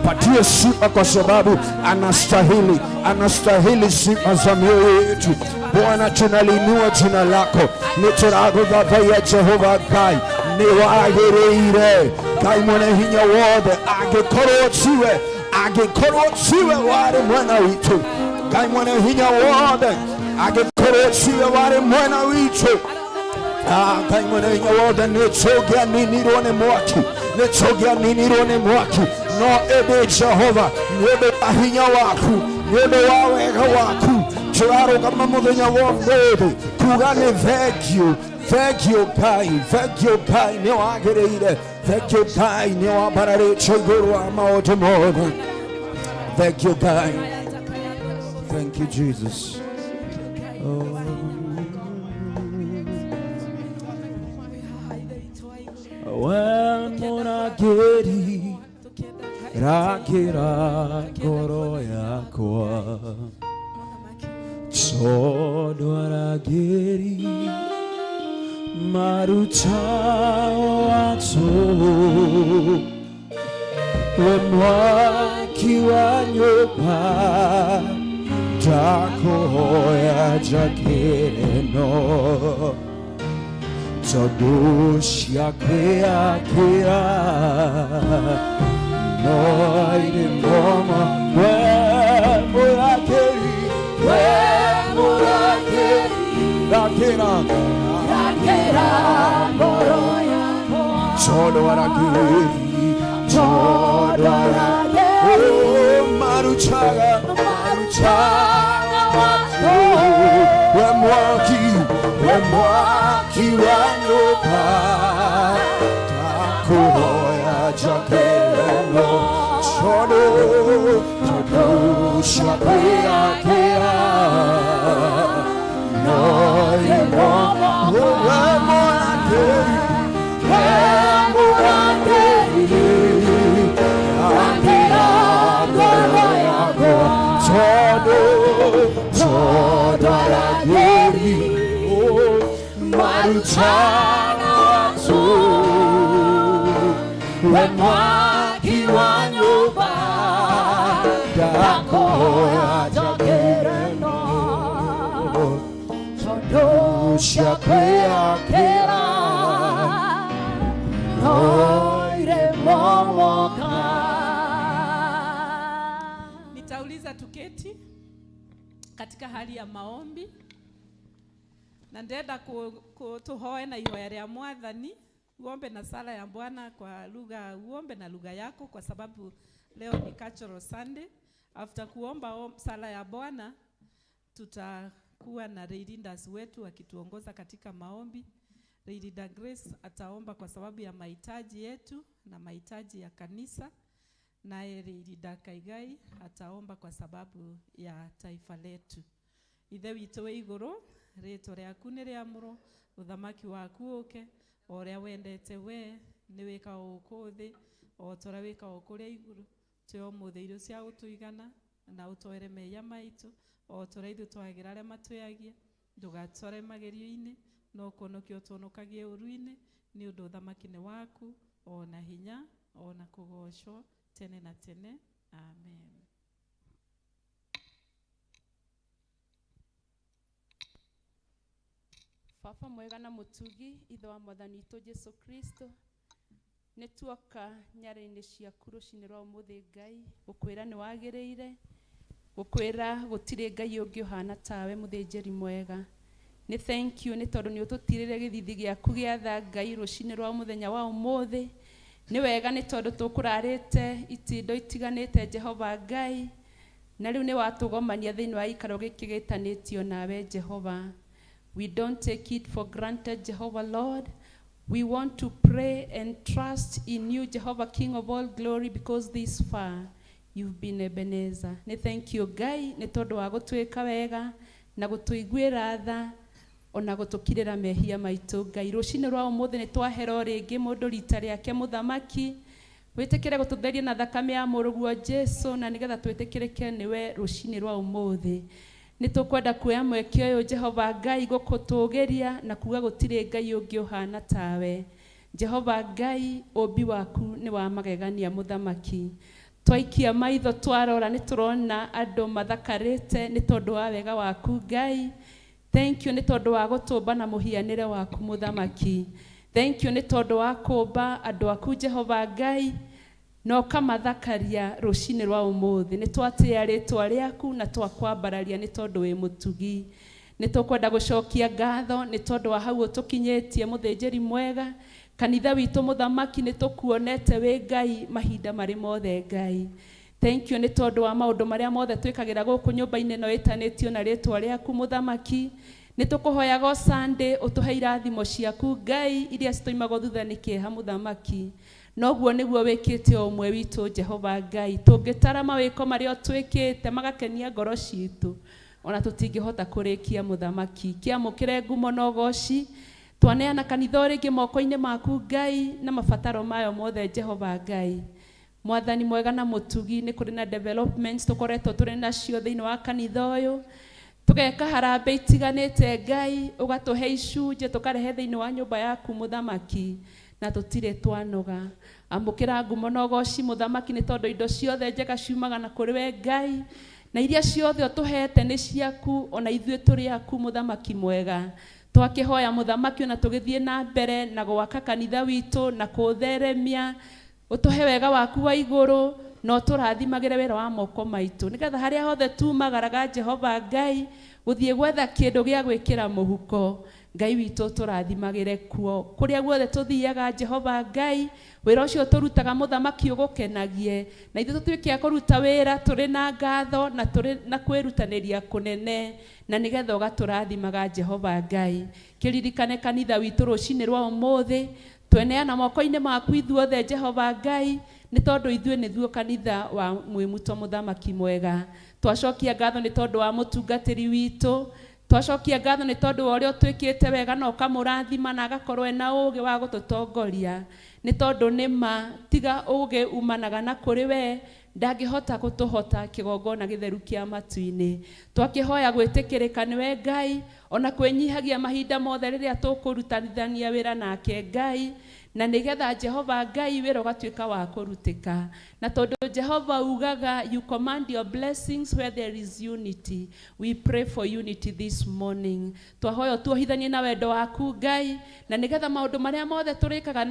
mpatie sifa kwa sababu anastahili, anastahili sifa za mioyo yetu. Bwana, tunalinua jina lako nĩtũragũthathaiya Jehova Ngai nĩ wagĩrĩire Ngai mwene hinya wothe angĩkorwo tiwe angĩkorwo tiwe warĩ mwena witũ Ngai mwene hinya wothe angĩkorwo tiwe warĩ mwena witũ. Ah, Ngai mwene hinya wothe nĩtũngĩaninirwo nĩ mwaki nĩtũngĩaninirwo nĩ mwaki no ĩndĩ Jehova nĩ ũndũ wa hinya waku nĩ ũndũ wa wega waku tũrarũgama mũthenya wa ũmũthĩ kuga nĩ thank you thank you Ngai thank you Ngai nĩ wagĩrĩire thank you Ngai nĩ wambararĩtio igũrũ wa maũndũ mothe thank you Ngai thank you Jesus.
We mũrangĩri rangĩra ngoro yakwa tondũ arangĩri marutao atũ we mwaki wa nyũmba ndakũhoya njakĩre no tondũ ciakwĩakĩra no irĩ ngoma we mũrangĩri we mũrangĩri rangĩra tondũ arangĩri tondũ arangĩri marutaga marutaga we mwaki wa nyũmba ndakũhoya njakĩre no tondũ tondũ ciakwĩakĩra no irĩ we mũrangĩri we mũrangĩri rangĩra ngoro yakwa tondũ tondũ arangĩri marutaga atũ we mwaki wa nyũmba ndakũhoya njakĩre no tondũ ciakwĩakĩra no irĩ momoka.
Nitauliza tuketi katika hali ya maombi na ndenda tuhoe na ihoya rĩa mwathani, uombe na sala ya Bwana kwa lugha, uombe na lugha yako kwa sababu leo ni Cultural Sunday. After kuomba sala ya Bwana tutakuwa na leaders wetu wakituongoza katika maombi. Leader Grace ataomba kwa sababu ya mahitaji yetu na mahitaji ya kanisa, naye Leader Kaigai ataomba kwa sababu ya taifa letu. Ithe witũ wĩ igũrũ, rĩtwa rĩaku nĩ rĩamũrwo, ũthamaki waku ũke, o ũrĩa wendete we nĩ wĩkagwo gũkũ thĩ o ta ũrĩa wĩkagwo kũrĩa igũrũ. Tũhe ũmũthĩ irio cia gũtũigana, na ũtwere mehia maitũ o ta ũrĩa ithuĩ twagĩra arĩa matwĩhagia, ndũgatware magerio-inĩ no kũhonokia ũtũhonokagie ũũru-inĩ, nĩ ũndũ ũthamaki nĩ waku o na hinya o na kũgoocwo tene na tene. Amen.
Baba mwega na mũtugi, ithe wa mwathani witũ Jesu Kristo, nĩ tuoka nyarĩ-inĩ ciaku rũcinĩ rwa ũmũthĩ Ngai, gũkwĩra nĩ wagĩrĩire, gũkwĩra gũtirĩ Ngai ũngĩ ũhana tawe mũthĩnjĩri mwega. Nĩ thank you nĩ tondũ nĩ ũtũtirĩre gĩthithi gĩaku gĩa tha Ngai rũcinĩ rwa mũthenya wa ũmũthĩ. Nĩ wega nĩ tondũ tũkũrarĩte itindo itiganĩte Jehova Ngai. Na rĩu nĩ watũgomania thĩinĩ wa gĩikaro gĩkĩ gĩtanĩtio nawe Jehova. We don't take it for granted, Jehovah Lord. We want to pray and trust in you, Jehovah King of all glory, because this far you've been Ebenezer. Nĩ thank you Ngai nĩ tondũ wa gũtwĩka wega na gũtũiguĩra tha ona gũtũkirĩra mehia maitũ. Ngai, rũcinĩ rwa ũmũthĩ nĩ twahera o rĩngĩ mũndũ rita rĩake mũthamaki. Wĩtĩkĩre gũtũtheria na thakame ya mũrũguo Jesu, na nĩgetha twĩtĩkĩrĩke nĩwe rũcinĩ rwa ũmũthĩ. Nĩ tũkwenda kuoya mweke ũyũ, Jehova Ngai, gũkũtũgĩria na kuga gũtirĩ Ngai ũngĩ ũhana tawe. Jehova Ngai, ũmbi waku nĩ wa magegania mũthamaki. Twaikia maitho twarora nĩ tũrona andũ mathakarĩte nĩ tondũ wa wega waku Ngai. Thank you nĩ tondũ wa gũtũmba na mũhianĩre waku mũthamaki. Thank you nĩ tondũ wa kũmba andũ aku Jehova Ngai na ũkamathakaria rũcinĩ rwa ũmũthĩ. Nĩ twatĩĩa rĩtwa rĩaku na twakwambararia nĩ tondũ wĩ mũtugi. Nĩ tũkwenda gũcokia ngatho nĩ tondũ wa hau ũtũkinyĩtie mũthĩnjĩri mwega. Kanitha witũ mũthamaki, nĩ tũkuonete wĩ Ngai mahinda marĩ mothe Ngai. Thank you nĩ tondũ wa maũndũ marĩa mothe twĩkagĩra gũkũ nyũmba-inĩ ĩno ĩtanĩtio na rĩtwa rĩaku mũthamaki. Nĩ tũkũhoyaga o Sunday ũtũhe irathimo ciaku Ngai iria citũimagwo thutha nĩ kĩeha mũthamaki. Noguo nĩguo wĩkĩte o ũmwe witũ Jehova Ngai. Tũngĩtara mawĩko marĩa ũtwĩkĩte magakenia ngoro citũ, ona tũtingĩhota kũrĩkia mũthamaki. Kĩamũkĩre ngumo na ũgoci. Twaneana kanitha o rĩngĩ moko-inĩ maku Ngai na mabataro mayo mothe Jehova Ngai. Mwathani mwega na mũtugi, nĩ kũrĩ na developments tũkoretwo tũrĩ nacio thĩinĩ wa kanitha ũyũ. Tũgeka harambee itiganĩte Ngai, ũgatũhe icunjĩ tũkarehe thĩinĩ wa nyũmba yaku mũthamaki, na tũtirĩ twanoga. Amũkĩra ngumo na ũgoci mũthamaki nĩ tondũ indo ciothe njega ciumaga na kũrĩ we Ngai, na iria ciothe ũtũhete nĩ ciaku, ona ithuĩ tũrĩ aku mũthamaki mwega. Twakĩhoya mũthamaki ona tũgĩthiĩ na mbere na gwaka kanitha witũ na kũũtheremia, ũtũhe wega waku wa igũrũ na ũtũrathimagĩre wĩra wa moko maitũ, nĩgetha harĩa hothe tumagaraga Jehova Ngai gũthiĩ gwetha kĩndũ gĩa gwĩkĩra mũhuko, Ngai witũ ũtũrathimagĩre kuo. Kũrĩa guothe tũthiaga Jehova Ngai, wĩra ũcio tũrutaga mũthamaki ũgũkenagie, na ithuĩ tũtuĩke a kũruta wĩra tũrĩ na ngatho na tũrĩ na kwĩrutanĩria kũnene, na nĩgetha ũgatũrathimaga Jehova Ngai. Kĩririkane kanitha witũ rũcinĩ rwa ũmũthĩ, tweneana moko-inĩ maku ithuothe Jehova Ngai, nĩ tondũ ithuĩ nĩthuo kanitha wa Mwĩmuto mũthamaki mwega. Twacokia ngatho nĩ tondũ wa mũtungatĩri witũ, twacokia ngatho nĩ tondũ wa ũrĩa ũtwĩkĩte wega na ũkamũrathima na agakorwo ena ũũgĩ wa gũtũtongoria, nĩ tondũ nĩ ma tiga ũũgĩ umanaga na kũrĩ we ndangĩhota gũtũhota kĩgongona gĩtheru kĩa matu-inĩ. Twakĩhoya gwĩtĩkĩrĩka nĩwe Ngai, ona kwĩnyihagia mahinda mothe rĩrĩa tũkũrutanithania wĩra nake Ngai, na nĩgetha Jehova Ngai wĩra ũgatuĩka wa kũrutĩka. Na tondũ Jehova ugaga you command your blessings where there is unity, we pray for unity this morning. Twahoya tuohithanie na wendo waku Ngai, na nĩgetha maũndũ marĩa mothe tũrĩkaga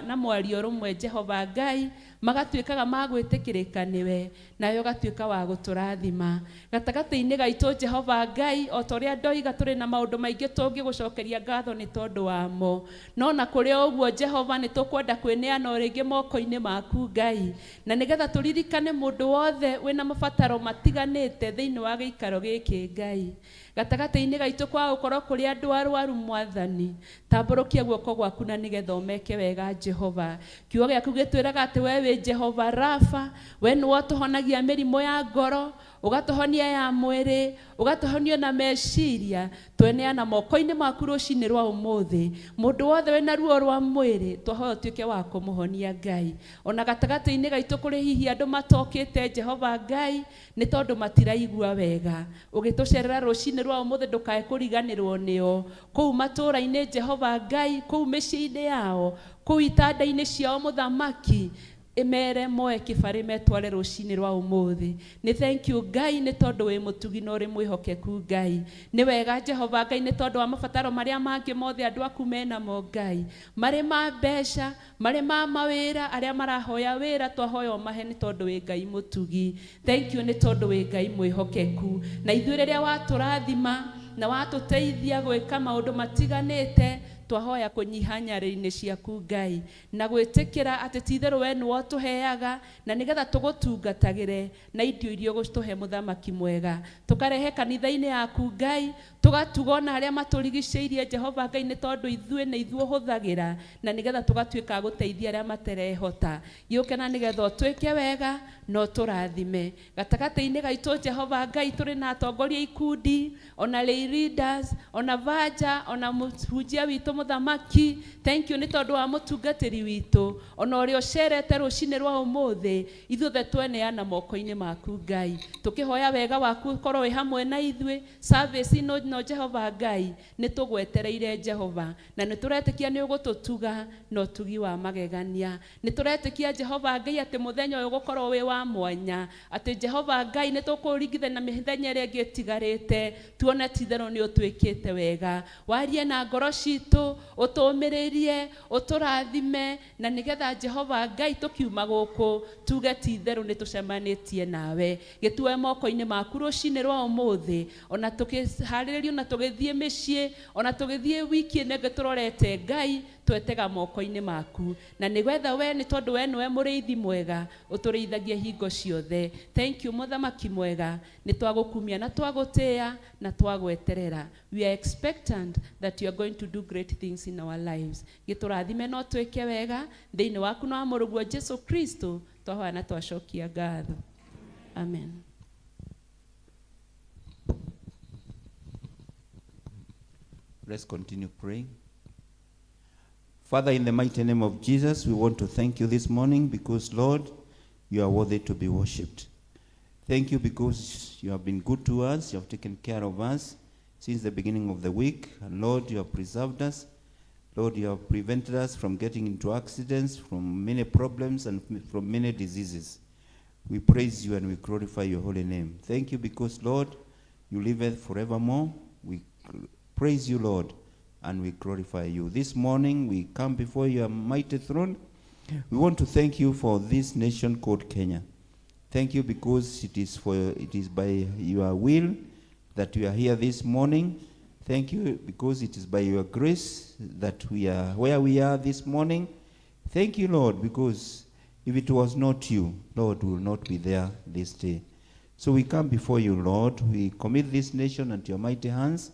na mwario rũmwe Jehova Ngai magatuĩkaga ma gwĩtĩkĩrĩka nĩwe, nawe ũgatuĩka wa gũtũrathima gatagatĩ-inĩ gaitũ Jehova Ngai. O ta ũrĩa ndoiga, tũrĩ na maũndũ maingĩ tũngĩgũcokeria ngatho nĩ tondũ wamo, no na kũrĩ o ũguo Jehova nĩ tũkwenda kwĩneana o rĩngĩ moko-inĩ maku Ngai, na nĩgetha tũririkane mũndũ wothe wĩna mabataro matiganĩte thĩinĩ wa gĩikaro gĩkĩ Ngai. Gatagatĩ-inĩ gaitũ kwa gũkorwo kũrĩ andũ arwaru mwathani, tambũrũkia guoko gwaku na nĩgetha ũmeke wega Jehova. Kiugo gĩaku gĩtwĩraga atĩ we wĩ Jehova Rafa, we nĩwe ũtũhonagia mĩrimũ ya ngoro, ũgatũhonia ya mwĩrĩ, ũgatũhonia na meciria. Tweneana moko-inĩ maku rũcinĩ rwa ũmũthĩ, mũndũ wothe wĩna ruo rwa mwĩrĩ twahoya ũtuĩke wa kũmũhonia Ngai. Ona gatagatĩ-inĩ gaitũ kũrĩ hihi andũ matokĩte Jehova Ngai nĩ tondũ matiraigua wega, ũgĩtũcerera rũcinĩ rwa ũmũthĩ ndũkae kũriganĩrwo nĩo kũu matũũra-inĩ Jehova Ngai, kũu mĩciĩ-inĩ yao, kũu itanda-inĩ ciao mũthamaki, ĩmere moe kĩbarĩ metware rũcinĩ rwa ũmũthĩ. Nĩ thank you Ngai nĩ tondũ wĩ mũtugi na ũrĩ mwĩhokeku Ngai. Nĩ wega Jehova Ngai nĩ tondũ wa mabataro marĩa mangĩ mothe andũ aku menamo Ngai, marĩ ma mbeca, marĩ ma mawĩra, arĩa marahoya wĩra twahoya ũmahe nĩ tondũ wĩ Ngai mũtugi. Thank you nĩ tondũ wĩ Ngai mwĩhokeku, na ithuĩ rĩrĩa watũrathima na watũteithia gwĩka maũndũ matiganĩte. Twahoya kũnyiha nyarĩ-inĩ ciaku Ngai, na gwĩtĩkĩra atĩ ti itherũ we nĩwe ũtũheaga, na nĩgetha tũgũtungatagĩre na indo iria ũgũtũhe mũthamaki mwega. Tũkarehe kanitha-inĩ yaku Ngai, tũgatuga ona arĩa matũrigicĩirie Jehova Ngai, nĩ tondũ ithuĩ nĩ ithuĩ ũhũthagĩra, na nĩgetha tũgatuĩka a gũteithia arĩa materehota. Gĩũke na nĩgetha ũtwĩke wega na ũtũrathime. Gatagatĩ-inĩ gaitũ Jehova Ngai, tũrĩ na atongoria ikundi, ona lay leaders, ona vanja, ona mũhunjia witũ mũthamaki. Thank you nĩ tondũ wa mũtungatĩri witũ, ona ũrĩa ũcerete rũcinĩ rwa ũmũthĩ. Ithuothe tweneana moko-inĩ maku Ngai, tũkĩhoya wega waku ũkorwo wĩ hamwe na ithuĩ. Service ĩno no Jehova Ngai nĩ tũgwetereire Jehova, na nĩ tũretĩkia nĩ ũgũtũtuga na ũtugi wa magegania. Nĩ tũretĩkia Jehova Ngai atĩ mũthenya ũyũ ũgũkorwo wĩ wa mwanya, atĩ Jehova Ngai nĩ tũkũringithania na mĩthenya ĩrĩa ĩngĩ ĩtigarĩte, tuone ti itherũ nĩ ũtwĩkĩte wega. Warie na ngoro citũ, ũtũmĩrĩrie, ũtũrathime, na nĩgetha Jehova Ngai tũkiuma gũkũ tuge ti itherũ nĩ tũcemanĩtie nawe. Gĩtue moko-inĩ maku rũcinĩ rwa ũmũthĩ, ona tũkĩharĩrĩrio na tũgĩthiĩ mĩciĩ, ona tũgĩthiĩ wiki ĩno ĩngĩ tũrorete Ngai, twetega moko-inĩ maku, na nĩgetha we nĩ tondũ we nĩwe mũrĩithi mwega, ũtũrĩithagia hingo ciothe. Thank you mũthamaki mwega, nĩ twagũkumia na twagũtĩĩa na twagweterera. We are expectant that you are going to do great things in our lives. Gĩtũrathime no twĩke wega thĩinĩ waku na wa mũrũguo Jesu Kristo, twahoya na twacokia ngatho. Amen.
Let's continue praying. Father, in the mighty name of Jesus, we want to thank you this morning because, Lord, you are worthy to be worshipped. Thank you because you have been good to us, you have taken care of us since the beginning of the week. And Lord, you have preserved us. Lord, you have prevented us from getting into accidents, from many problems, and from many diseases. We praise you and we glorify your holy name. Thank you because, Lord, you live forevermore. We praise you, Lord, and we glorify you. This morning we come before your mighty throne. We want to thank you for this nation called Kenya. Thank you because it is by your will that we are here this morning. Thank you because it is by your grace that we are where we are this morning. Thank you, Lord, because if it was not you, Lord, we will not be there this day. So we come before you, Lord. We commit this nation unto your mighty hands.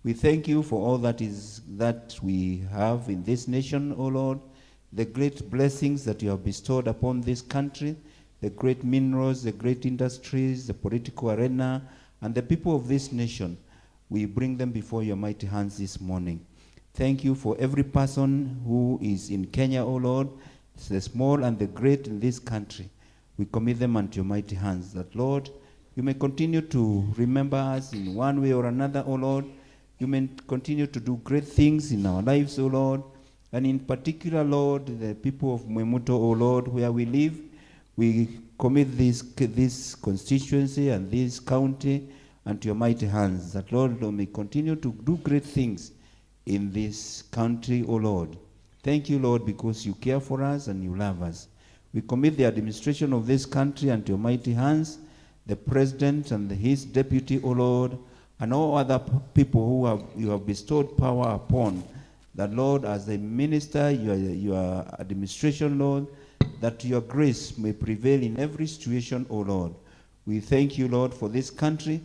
We thank you for all that is that we have in this nation, O Lord, the great blessings that you have bestowed upon this country, the great minerals, the great industries, the political arena, and the people of this nation. We bring them before your mighty hands this morning. Thank you for every person who is in Kenya, O Lord, the small and the great in this country. We commit them unto your mighty hands, that, Lord, you may continue to remember us in one way or another, O Lord. You may continue to do great things in our lives, O Lord. And in particular, Lord, the people of Mwimuto, O Lord, where we live, we commit this constituency and this county unto your mighty hands, that, Lord, you may continue to do great things in this country, O Lord. Thank you, Lord, because you care for us and you love us. We commit the administration of this country unto your mighty hands, the president and his deputy, O Lord, and all other people who you have bestowed power upon. That, Lord, as they minister your administration, Lord, that your grace may prevail in every situation, O Lord. We thank you, Lord, for this country.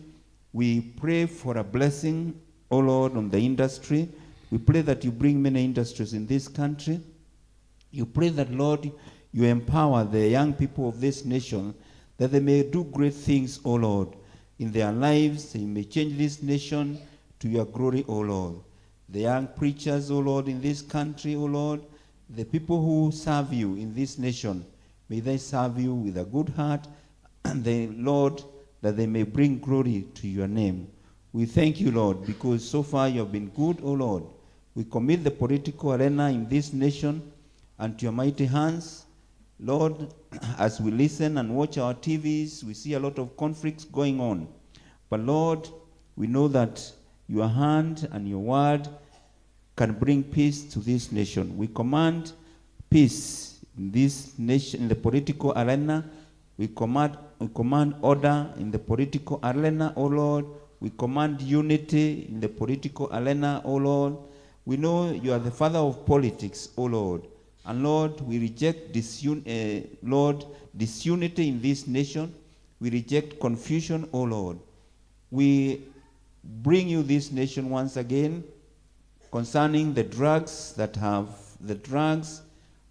We pray for a blessing, O Lord, on the industry. We pray that you bring many industries in this country. You pray that, Lord, you empower the young people of this nation, that they may do great things, O Lord, in their lives. They may change this nation to your glory, O Lord. The young preachers, O Lord, in this country, O Lord, the people who serve you in this nation, may they serve you with a good heart, and the Lord, that they may bring glory to your name. We thank you, Lord, because so far you have been good, O Lord. We commit the political arena in this nation unto your mighty hands. Lord, as we listen and watch our TVs, we see a lot of conflicts going on. But Lord, we know that your hand and your word can bring peace to this nation. We command peace in this nation, in the political arena. We command order in the political arena, O Lord. We command unity in the political arena, O Lord. We know you are the father of politics, O Lord. And Lord, we reject Lord, disunity in this nation. We reject confusion, O Lord. We bring you this nation once again concerning the drugs that have the drugs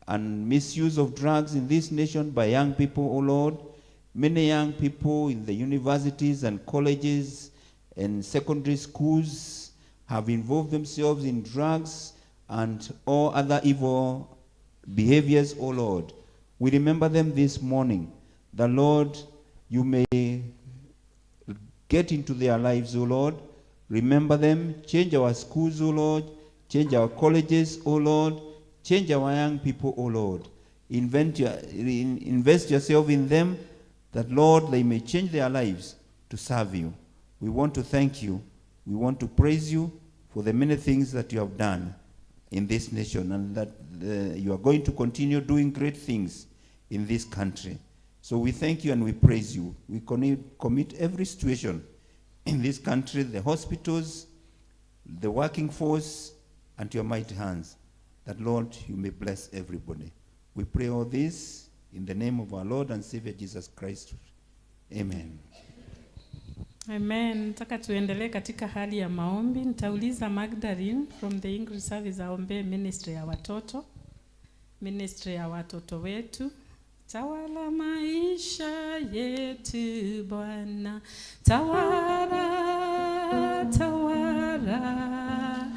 and misuse of drugs in this nation by young people, O Lord. Many young people in the universities and colleges and secondary schools have involved themselves in drugs and all other evil behaviors, O Lord. We remember them this morning. The Lord, you may get into their lives, O Lord. Remember them. Change our schools, O Lord. Change our colleges, O Lord. Change our young people, O Lord. Invest yourself in them, that, Lord, they may change their lives to serve you. We want to thank you. We want to praise you for the many things that you have done in this nation, and that you are going to continue doing great things in this country. So we thank you and we praise you. We commit every situation in this country, the hospitals, the working force, and to your mighty hands, that, Lord, you may bless everybody. We pray all this in the name of our Lord and Savior Jesus Christ. Amen.
Amen. Nataka tuendelee katika hali ya maombi. Nitauliza Magdalene from the English Service aombee ministry ya watoto. Ministry ya watoto wetu. Tawala maisha yetu Bwana. Tawala, tawala.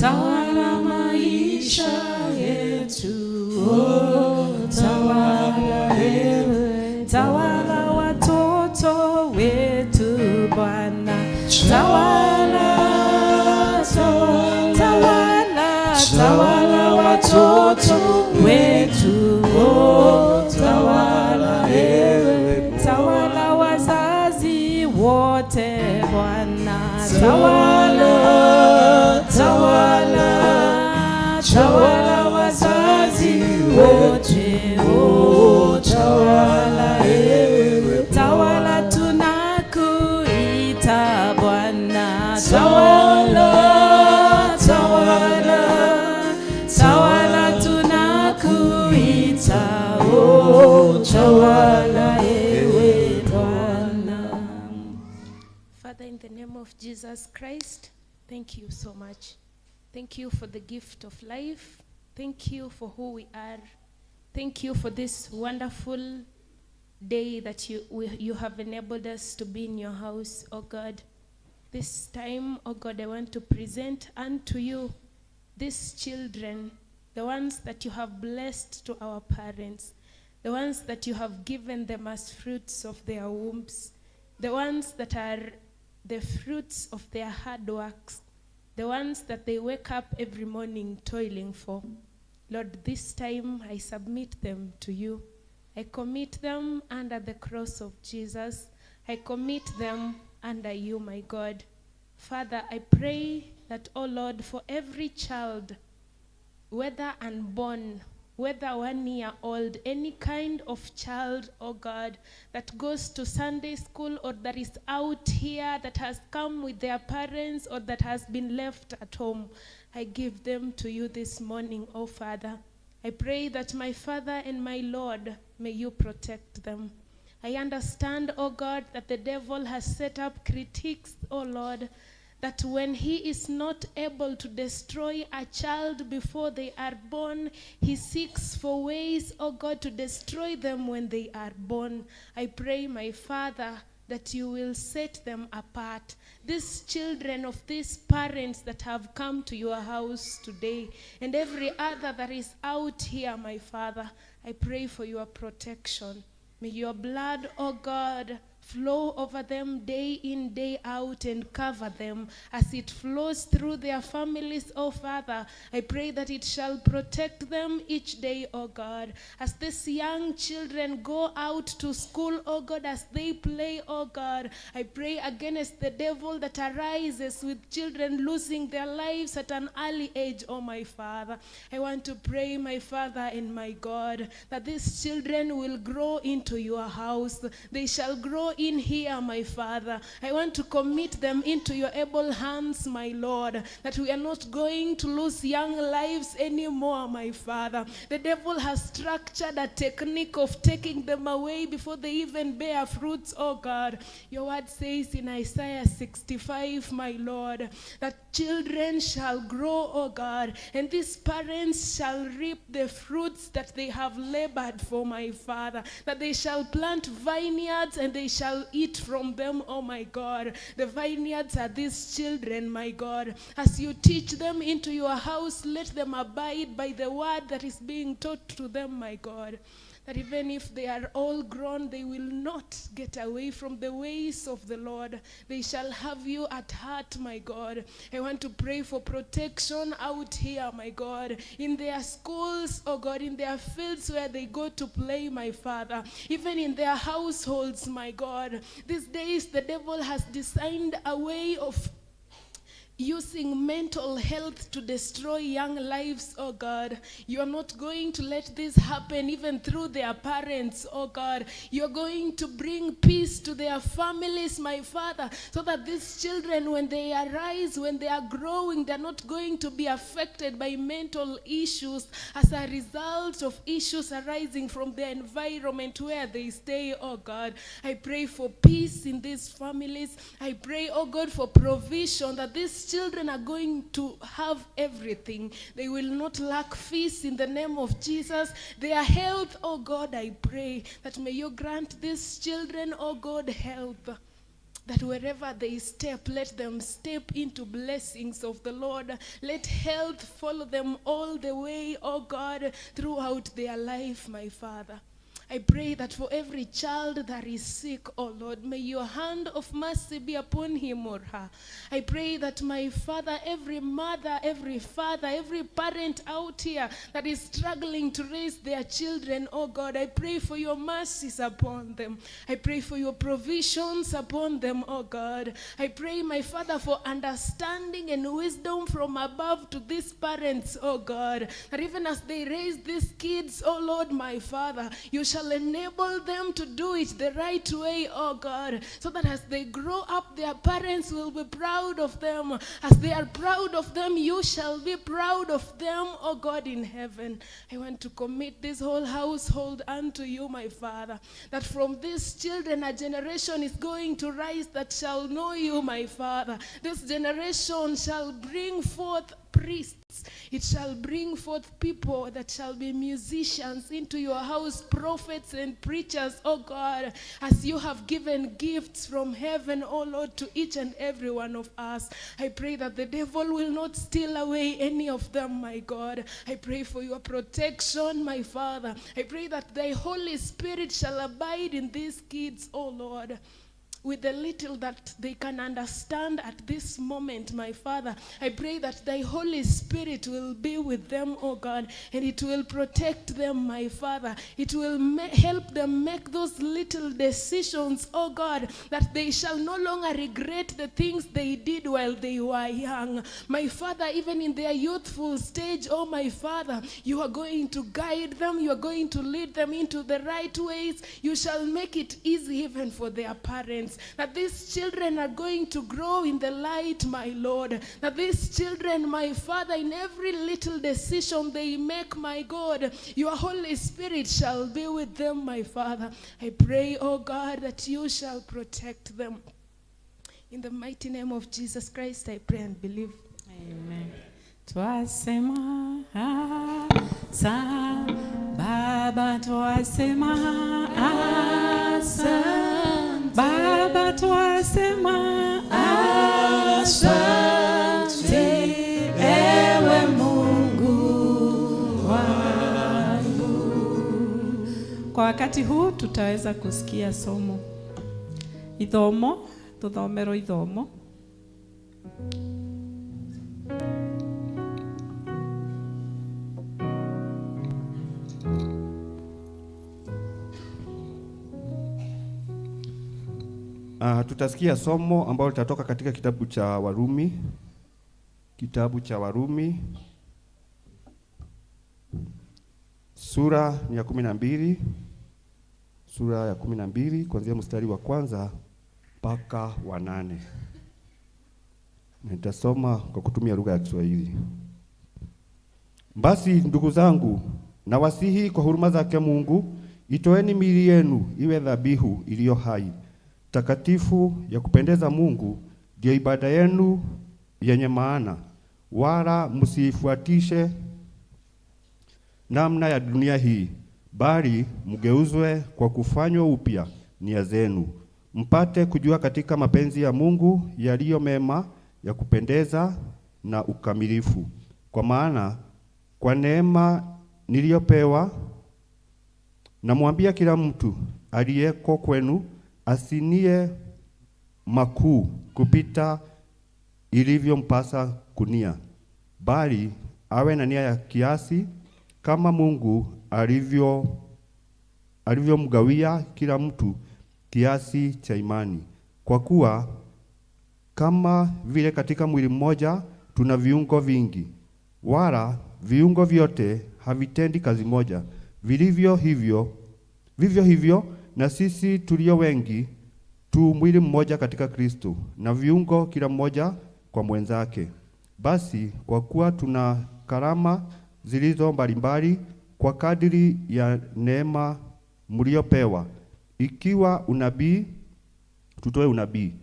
Tawala maisha yetu. Oh, tawala ewe. Tawala watoto wetu Bwana. Tawala, tawala, tawala watoto wetu. Oh, tawala ewe. Tawala wazazi wote Bwana. Tawala, tawala, tawala wazazi wote. Oh, tawala ewe. Tawala tunakuita Bwana. Tawala, tawala, tawala tunakuita. Oh, tawala ewe Bwana.
Father, in the name of Jesus Christ, thank you so much. Thank you for the gift of life. Thank you for who we are. Thank you for this wonderful day that you have enabled us to be in your house, oh God. This time, oh God, I want to present unto you these children, the ones that you have blessed to our parents, the ones that you have given them as fruits of their wombs, the ones that are the fruits of their hard works, the ones that they wake up every morning toiling for. Lord, this time I submit them to you. I commit them under the cross of Jesus. I commit them under you, my God. Father, I pray that, oh Lord, for every child, whether unborn, whether 1 year old, any kind of child, oh God, that goes to Sunday school or that is out here, that has come with their parents or that has been left at home, I give them to you this morning, oh Father. I pray that my Father and my Lord, may you protect them. I understand, oh God, that the devil has set up critiques, oh Lord, that when he is not able to destroy a child before they are born, he seeks for ways, oh God, to destroy them when they are born. I pray, my Father, that you will set them apart. These children of these parents that have come to your house today, and every other that is out here, my Father, I pray for your protection. May your blood, oh God, flow over them day in, day out, and cover them as it flows through their families, oh Father. I pray that it shall protect them each day, oh God. As these young children go out to school, oh God, as they play, oh God, I pray against the devil that arises with children losing their lives at an early age, oh my Father. I want to pray, my Father and my God, that these children will grow into your house. They shall grow in here, my Father. I want to commit them into your able hands, my Lord, that we are not going to lose young lives anymore, my Father. The devil has structured a technique of taking them away before they even bear fruits, oh God. Your word says in Isaiah 65, my Lord, that children shall grow, oh God, and these parents shall reap the fruits that they have labored for, my Father, that they shall plant vineyards and they shall eat from them, oh my God. The vineyards are these children, my God. As you teach them into your house, let them abide by the word that is being taught to them, my God. That even if they are all grown, they will not get away from the ways of the Lord. They shall have you at heart, my God. I want to pray for protection out here, my God, in their schools, oh God, in their fields where they go to play, my Father, even in their households, my God. These days, the devil has designed a way of using mental health to destroy young lives, oh God. You are not going to let this happen even through their parents, oh God. You're going to bring peace to their families, my Father, so that these children, when they arise, when they are growing, they're not going to be affected by mental issues as a result of issues arising from their environment where they stay, oh God. I pray for peace in these families. I pray, oh God, for provision, that these children are going to have everything. They will not lack fees in the name of Jesus. Their health, oh God, I pray that may you grant these children, oh God, health. That wherever they step, let them step into blessings of the Lord. Let health follow them all the way, oh God, throughout their life, my Father. I pray that for every child that is sick, oh Lord, may your hand of mercy be upon him or her. I pray that, my Father, every mother, every father, every parent out here that is struggling to raise their children, oh God, I pray for your mercies upon them. I pray for your provisions upon them, oh God. I pray, my Father, for understanding and wisdom from above to these parents, oh God, that even as they raise these kids, oh Lord, my Father, you shall enable them to do it the right way, oh God, so that as they grow up, their parents will be proud of them. As they are proud of them, you shall be proud of them, oh God in heaven. I want to commit this whole household unto you, my Father, that from these children a generation is going to rise that shall know you, my Father. This generation shall bring forth priests. It shall bring forth people that shall be musicians into your house, prophets and preachers, oh God, as you have given gifts from heaven, oh Lord, to each and every one of us. I pray that the devil will not steal away any of them, my God. I pray for your protection, my Father. I pray that thy Holy Spirit shall abide in these kids, oh Lord. With the little that they can understand at this moment, my Father, I pray that thy Holy Spirit will be with them, oh God, and it will protect them, my Father. It will help them make those little decisions, oh God, that they shall no longer regret the things they did while they were young. My Father, even in their youthful stage, oh my Father, you are going to guide them, you are going to lead them into the right ways. You shall make it easy even for their parents. That these children are going to grow in the light, my Lord. That these children, my Father, in every little decision they make, my God, your Holy Spirit shall be with them, my Father. I pray, oh God, that you shall protect them. In the mighty name of Jesus Christ, I pray and believe.
Amen. Twasema sa Baba, twasema asante. Baba, twasema asante, ewe Mungu wangu. Kwa wakati huu tutaweza kusikia somo ithomo, tuthomero ithomo.
Tutasikia somo ambalo litatoka katika kitabu cha Warumi. Kitabu cha Warumi sura ni ya 12, sura ya 12 kuanzia mstari wa kwanza mpaka wa 8. Nitasoma kwa kutumia lugha ya Kiswahili. Basi ndugu zangu, nawasihi kwa huruma zake Mungu, itoeni miili yenu iwe dhabihu iliyo hai, takatifu, ya kupendeza Mungu, ndiyo ibada yenu yenye maana. Wala msifuatishe namna ya dunia hii, bali mgeuzwe kwa kufanywa upya nia zenu, mpate kujua katika mapenzi ya Mungu yaliyo mema, ya kupendeza na ukamilifu. Kwa maana kwa neema niliyopewa namwambia kila mtu aliyeko kwenu asinie makuu kupita ilivyompasa kunia, bali awe na nia ya kiasi, kama Mungu alivyomgawia kila mtu kiasi cha imani. Kwa kuwa kama vile katika mwili mmoja tuna viungo vingi, wala viungo vyote havitendi kazi moja, vivyo hivyo na sisi tulio wengi tu mwili mmoja katika Kristo, na viungo kila mmoja kwa mwenzake. Basi kwa kuwa tuna karama zilizo mbalimbali kwa kadiri ya neema mliopewa, ikiwa unabii, tutoe unabii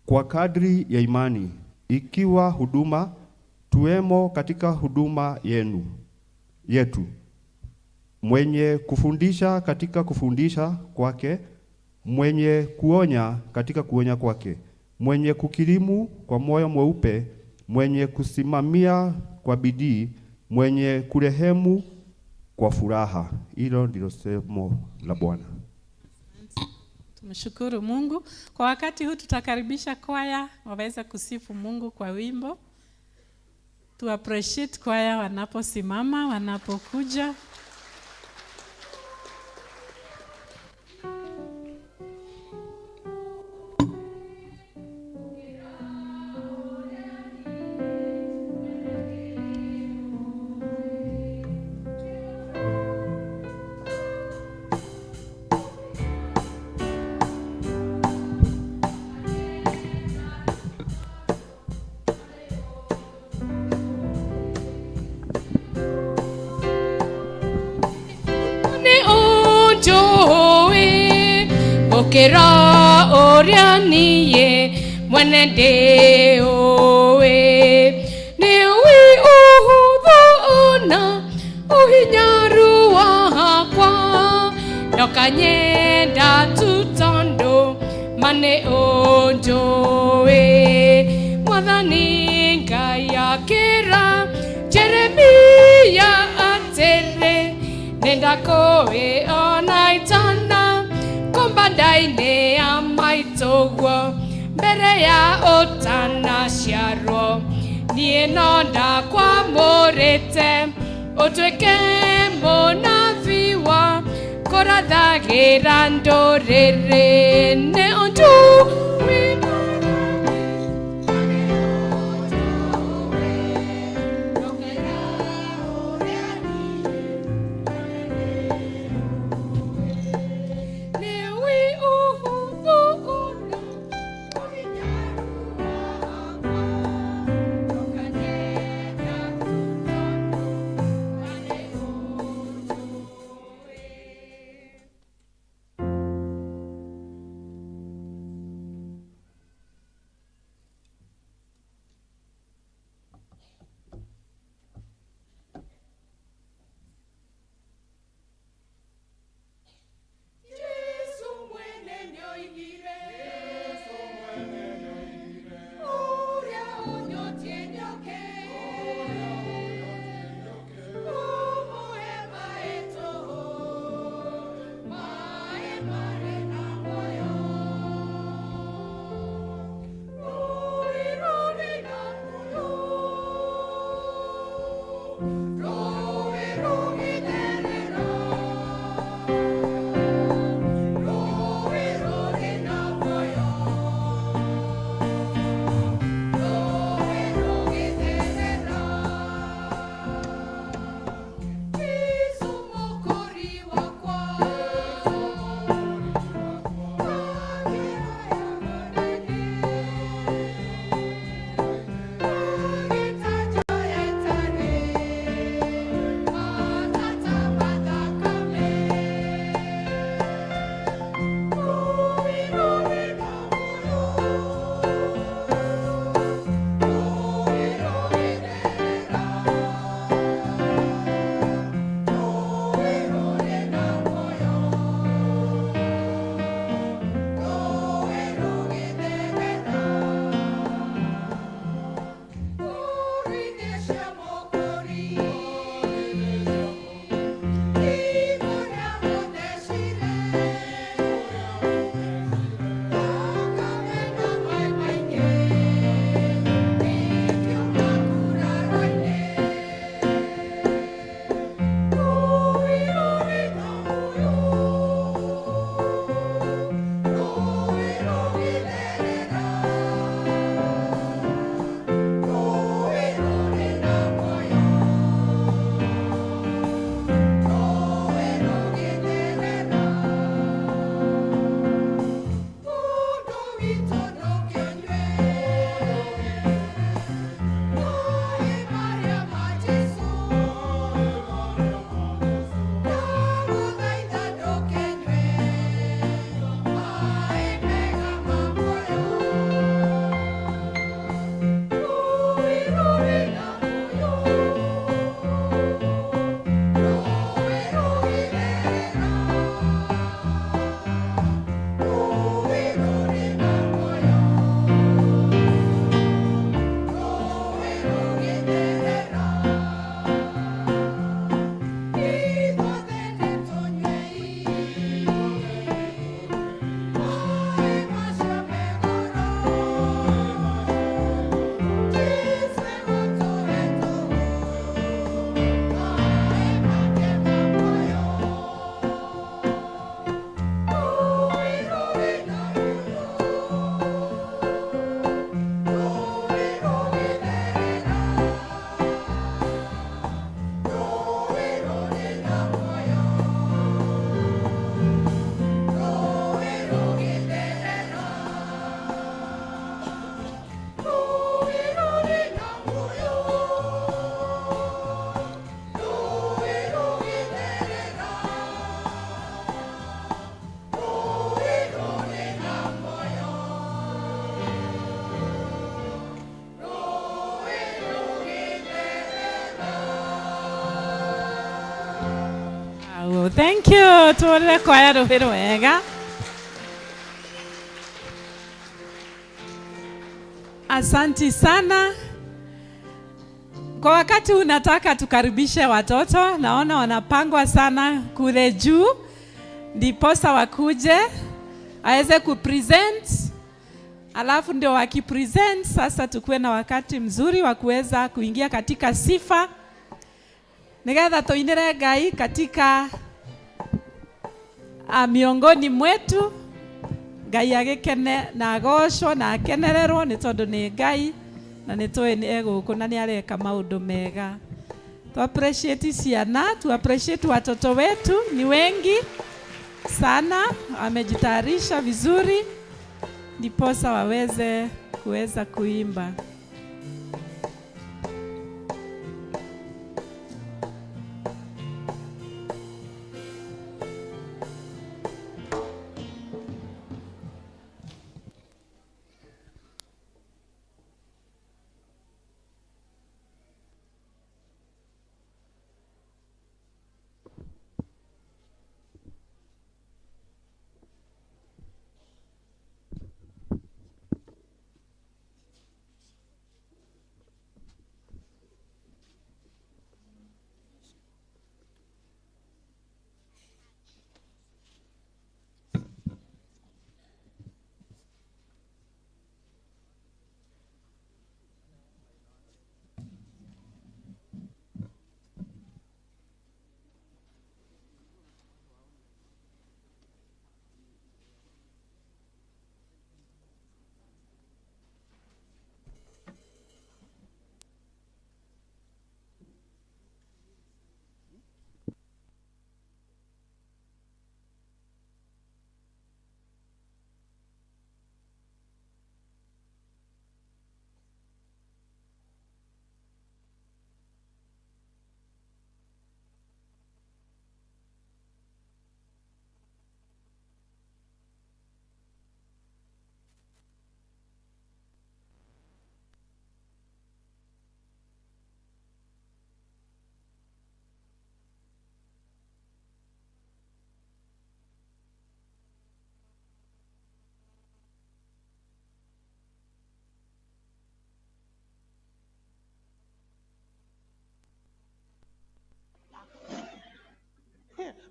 kwa kadri ya imani; ikiwa huduma, tuwemo katika huduma yetu; mwenye kufundisha katika kufundisha kwake, mwenye kuonya katika kuonya kwake, mwenye kukirimu kwa moyo mweupe, mwenye kusimamia kwa bidii, mwenye kurehemu kwa furaha. Hilo ndilo somo la Bwana.
Tumshukuru Mungu. Kwa wakati huu tutakaribisha kwaya waweze kusifu Mungu kwa wimbo. Tu appreciate kwaya wanaposimama, wanapokuja.
Gũkĩra ũrĩa niĩ mwene ndĩũĩ, nĩũĩ ũhũthũ ona ũhinyaru wakwa, ndũkanyenda tu tondũ ma nĩ ũnjũĩ. Mwathani Ngai akĩra Jeremia atĩrĩ, nĩndakũĩ ona itana ndaine ya maitũguo, mbere ya ũtanaciarwo, niĩ no ndakwamũrĩte ũtuĩke mũnabii wa kũrathagĩra ndũrĩrĩ. Nĩ ũnjũĩ
Thank you. Tuone kwaya rũhĩ rwega.
Asanti sana. Kwa wakati unataka tukaribishe watoto, naona wanapangwa sana kule juu, ndiposa wakuje aweze kupresent, alafu ndio wakipresent sasa tukuwe na wakati mzuri wa kuweza kuingia katika sifa nigetha tuinire Ngai katika miongoni mwetu Ngai agĩkene na agocwo na akenererwo nĩ tondũ nĩ Ngai na nĩ tũĩ nĩ egũkũ na nĩ areka maũndũ mega. Tu appreciate ciana, tu appreciate watoto wetu, ni wengi sana, wamejitayarisha vizuri ndiposa waweze kuweza kuimba.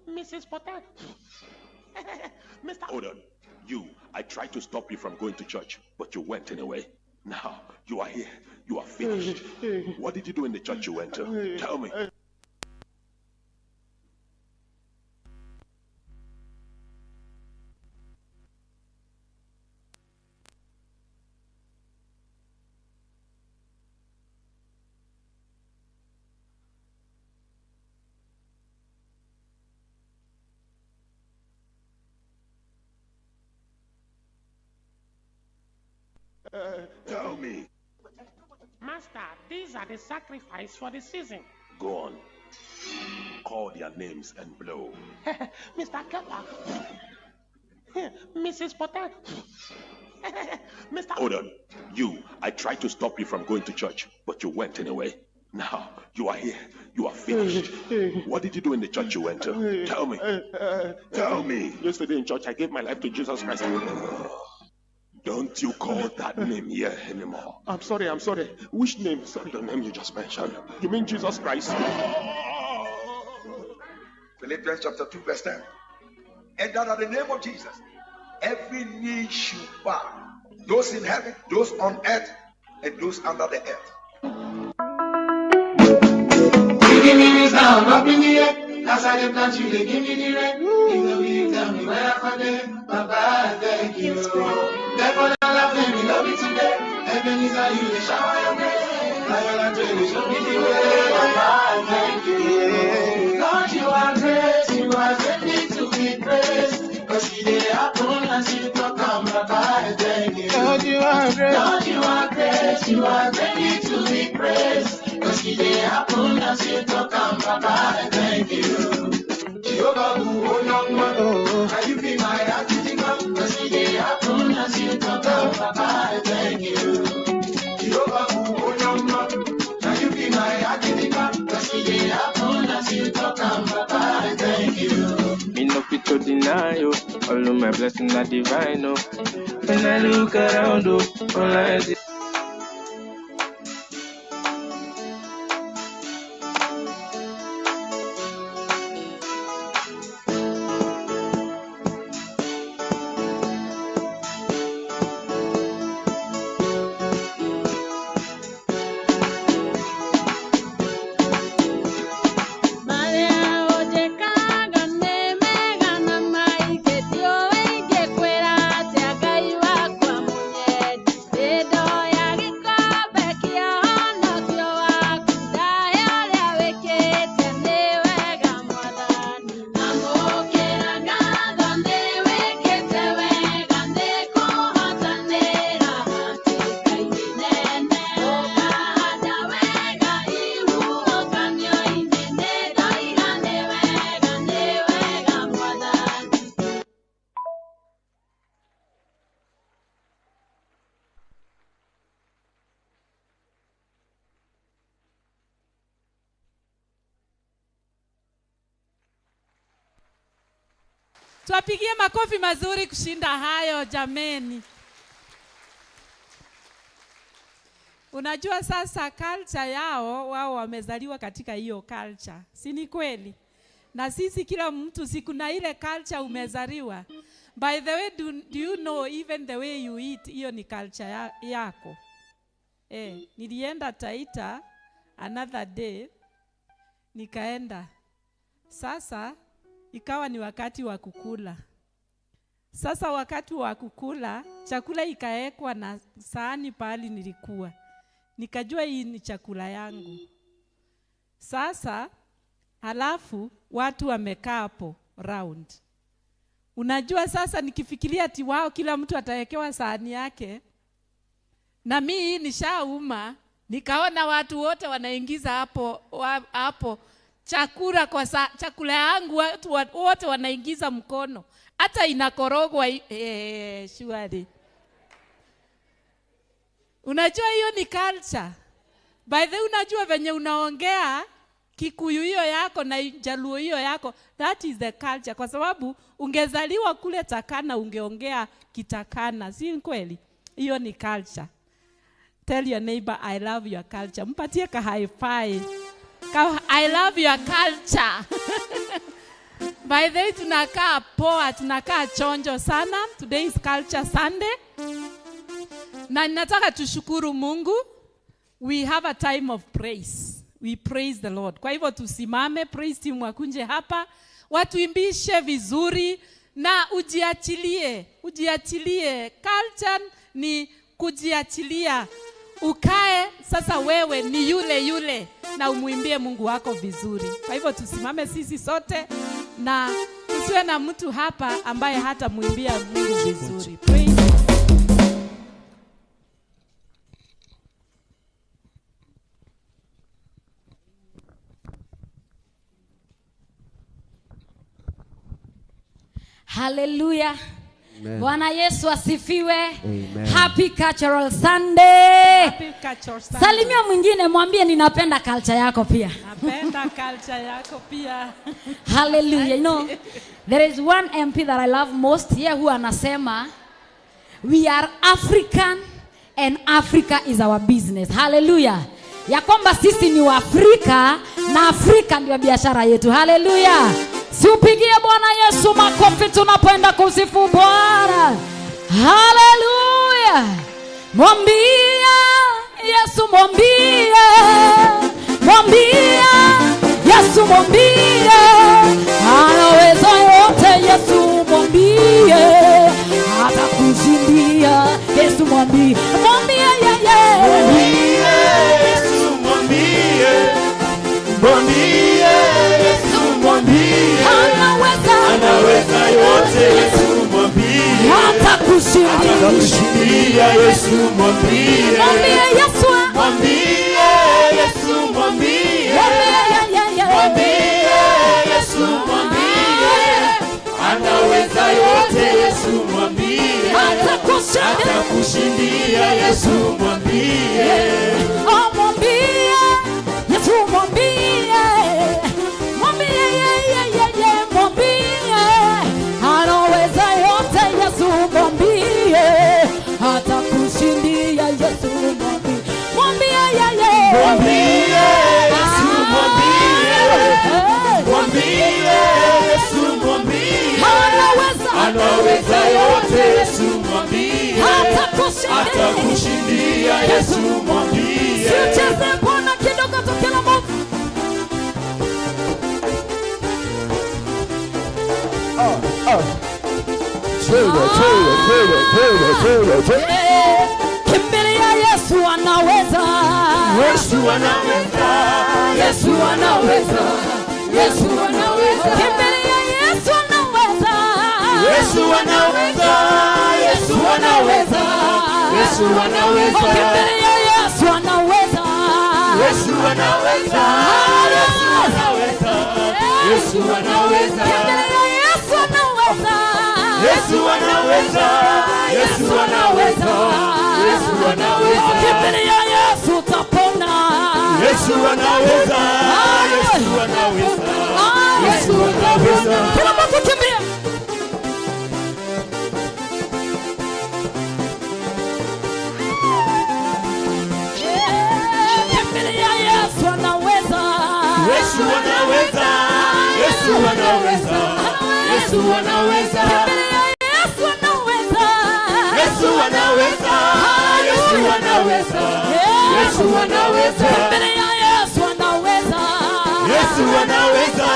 Mrs. Potter. Mr.
Hold on. You, I tried to stop you from going to church, but you went anyway. Now, you are here. You are finished. What did you do in the church you went to? Tell me. Tell me.
Master, these are the sacrifice for the season.
Go on. Call their names and blow.
Mr. Keller. Mrs. Potter. Mr.
Hold on. You, I tried to stop you from going to church, but you went anyway. Now, you are here. You are finished. What did you do in the church you went to? Tell me. Tell me.
Yesterday in church, I gave my life to Jesus Christ.
Don't you call that name here anymore.
I'm sorry, I'm sorry. Which name? Sorry.
The name you just mentioned.
You mean Jesus Christ?
Philippians chapter 2, verse 10. And that at the name of Jesus, every knee should bow. Those in heaven, those on earth, and those under the earth.
Give me this now, up in the air. As I dey plant you, they give me the rain. If no be you, tell me where I from there. Baba, I thank you. Therefore, I love me, love me today. Heaven is how you, they shower your grace. Now your life, they show me the way. Baba, I thank you. Lord, you are great. You are greatly to be praised. 'Cause you dey happen as you talk, Baba, I thank you.
Lord, you are great.
Lord, you are great. You are greatly to be praised. 'Cause you dey happen as you talk, Baba, I thank you. Jehovah, can you be my attitude? 'Cause you dey happen as you talk, Baba, I thank you. Jehovah, can you be my attitude? 'Cause you dey happen as you talk, Baba, I thank you.
All of my blessings are divine, oh. When I look around, oh, all I see.
Tuwapigie makofi mazuri kushinda hayo jameni. Unajua sasa culture yao, wao wamezaliwa katika hiyo culture. Si ni kweli? Na sisi kila mtu si kuna ile culture umezaliwa. By the way, do you know even the way you eat, hiyo ni culture yako. Nilienda Taita another day, nikaenda. Sasa ikawa ni wakati wa kukula. Sasa wakati wa kukula, chakula ikaekwa na sahani pahali nilikuwa. Nikajua hii ni chakula yangu. Sasa halafu watu wamekaa hapo round. Unajua sasa nikifikiria ati wao kila mtu atawekewa sahani yake, na mimi hii nishauma, nikaona watu wote wanaingiza hapo chakula kwa chakula yangu, watu wote wanaingiza mkono. Hata inakorogwa shwari. Unajua hiyo ni culture. By the way, unajua venye unaongea Kikuyu hiyo yako na Jaluo hiyo yako, that is the culture. Kwa sababu ungezaliwa kule Takana ungeongea Kitakana, si kweli? Hiyo ni culture. Tell your neighbor I love your culture. Mpatie ka high five. I love your culture. By the way, tunakaa poa, tunakaa chonjo sana. Today is Culture Sunday. Na nataka tushukuru Mungu. We have a time of praise. We praise the Lord. Kwa hivyo tusimame, praise team wakunje hapa. Watuimbishe vizuri na ujiachilie. Ujiachilie. Culture ni kujiachilia. Ukae sasa wewe ni yule yule na umuimbie Mungu wako vizuri. Kwa hivyo tusimame sisi sote na tusiwe na mtu hapa ambaye hata muimbia Mungu vizuri. Praise.
Hallelujah.
Amen.
Bwana Yesu asifiwe.
Amen.
Happy Cultural Sunday.
Happy Cultural Sunday.
Salimia mwingine mwambie ninapenda culture yako pia.
Napenda culture yako pia.
Hallelujah. You know, there is one MP that I love most here who anasema we are African and Africa is our business. Hallelujah. Ya kwamba sisi ni Waafrika na Afrika ndio biashara yetu. Hallelujah. Siupigie Bwana Yesu makofi tunapoenda kusifu Bwana. Hallelujah. Mwambie Yesu, mwambie. Mwambie Yesu, mwambie. Anaweza yote Yesu, mwambie. Atakushindia Yesu, mwambie. Mwambie yeye.
Mwambie Yesu, mwambie. Mwambie Yesu, mwambie. Anaweza yote Yesu, mwambie. Atakushindia Yesu, mwambie.
Mwambie Yesu.
Mwambie Yesu, mwambie. Mwambie Yesu, mwambie. Anaweza yote Yesu, mwambie. Atakushindia Yesu, mwambie.
Oh, mwambie Yesu, mwambie. Mwambie yeye, yeye, mwambie. Anaweza
Yesu mwambie,
Atakushindia.
Atakushindia Yesu mwambie.
Sicheze Bwana kidogo tu kila mtu.
Ah, ah. Cheza, cheza, cheza, cheza, cheza, cheza.
Kimbilia Yesu anaweza.
Yesu anaweza.
Yesu anaweza. Yesu anaweza. Kimbilia Yesu anaweza.
Yesu anaweza. Yesu anaweza. Yesu anaweza.
Kimbilia Yesu anaweza.
Yesu anaweza. Yesu anaweza. Yesu anaweza.
Kimbilia Yesu anaweza.
Yesu anaweza. Yesu anaweza. Yesu anaweza.
Kimbilia Yesu utapona.
Yesu anaweza. Yesu anaweza. Yesu anaweza.
Kila mtu kimbia. Kimbilia Yesu anaweza.
Yesu anaweza. Yesu anaweza. Yesu anaweza.
Kimbilia Yesu anaweza.
Yesu anaweza. Yesu anaweza. Yesu anaweza.
Kimbilia Yesu anaweza.
Yesu anaweza.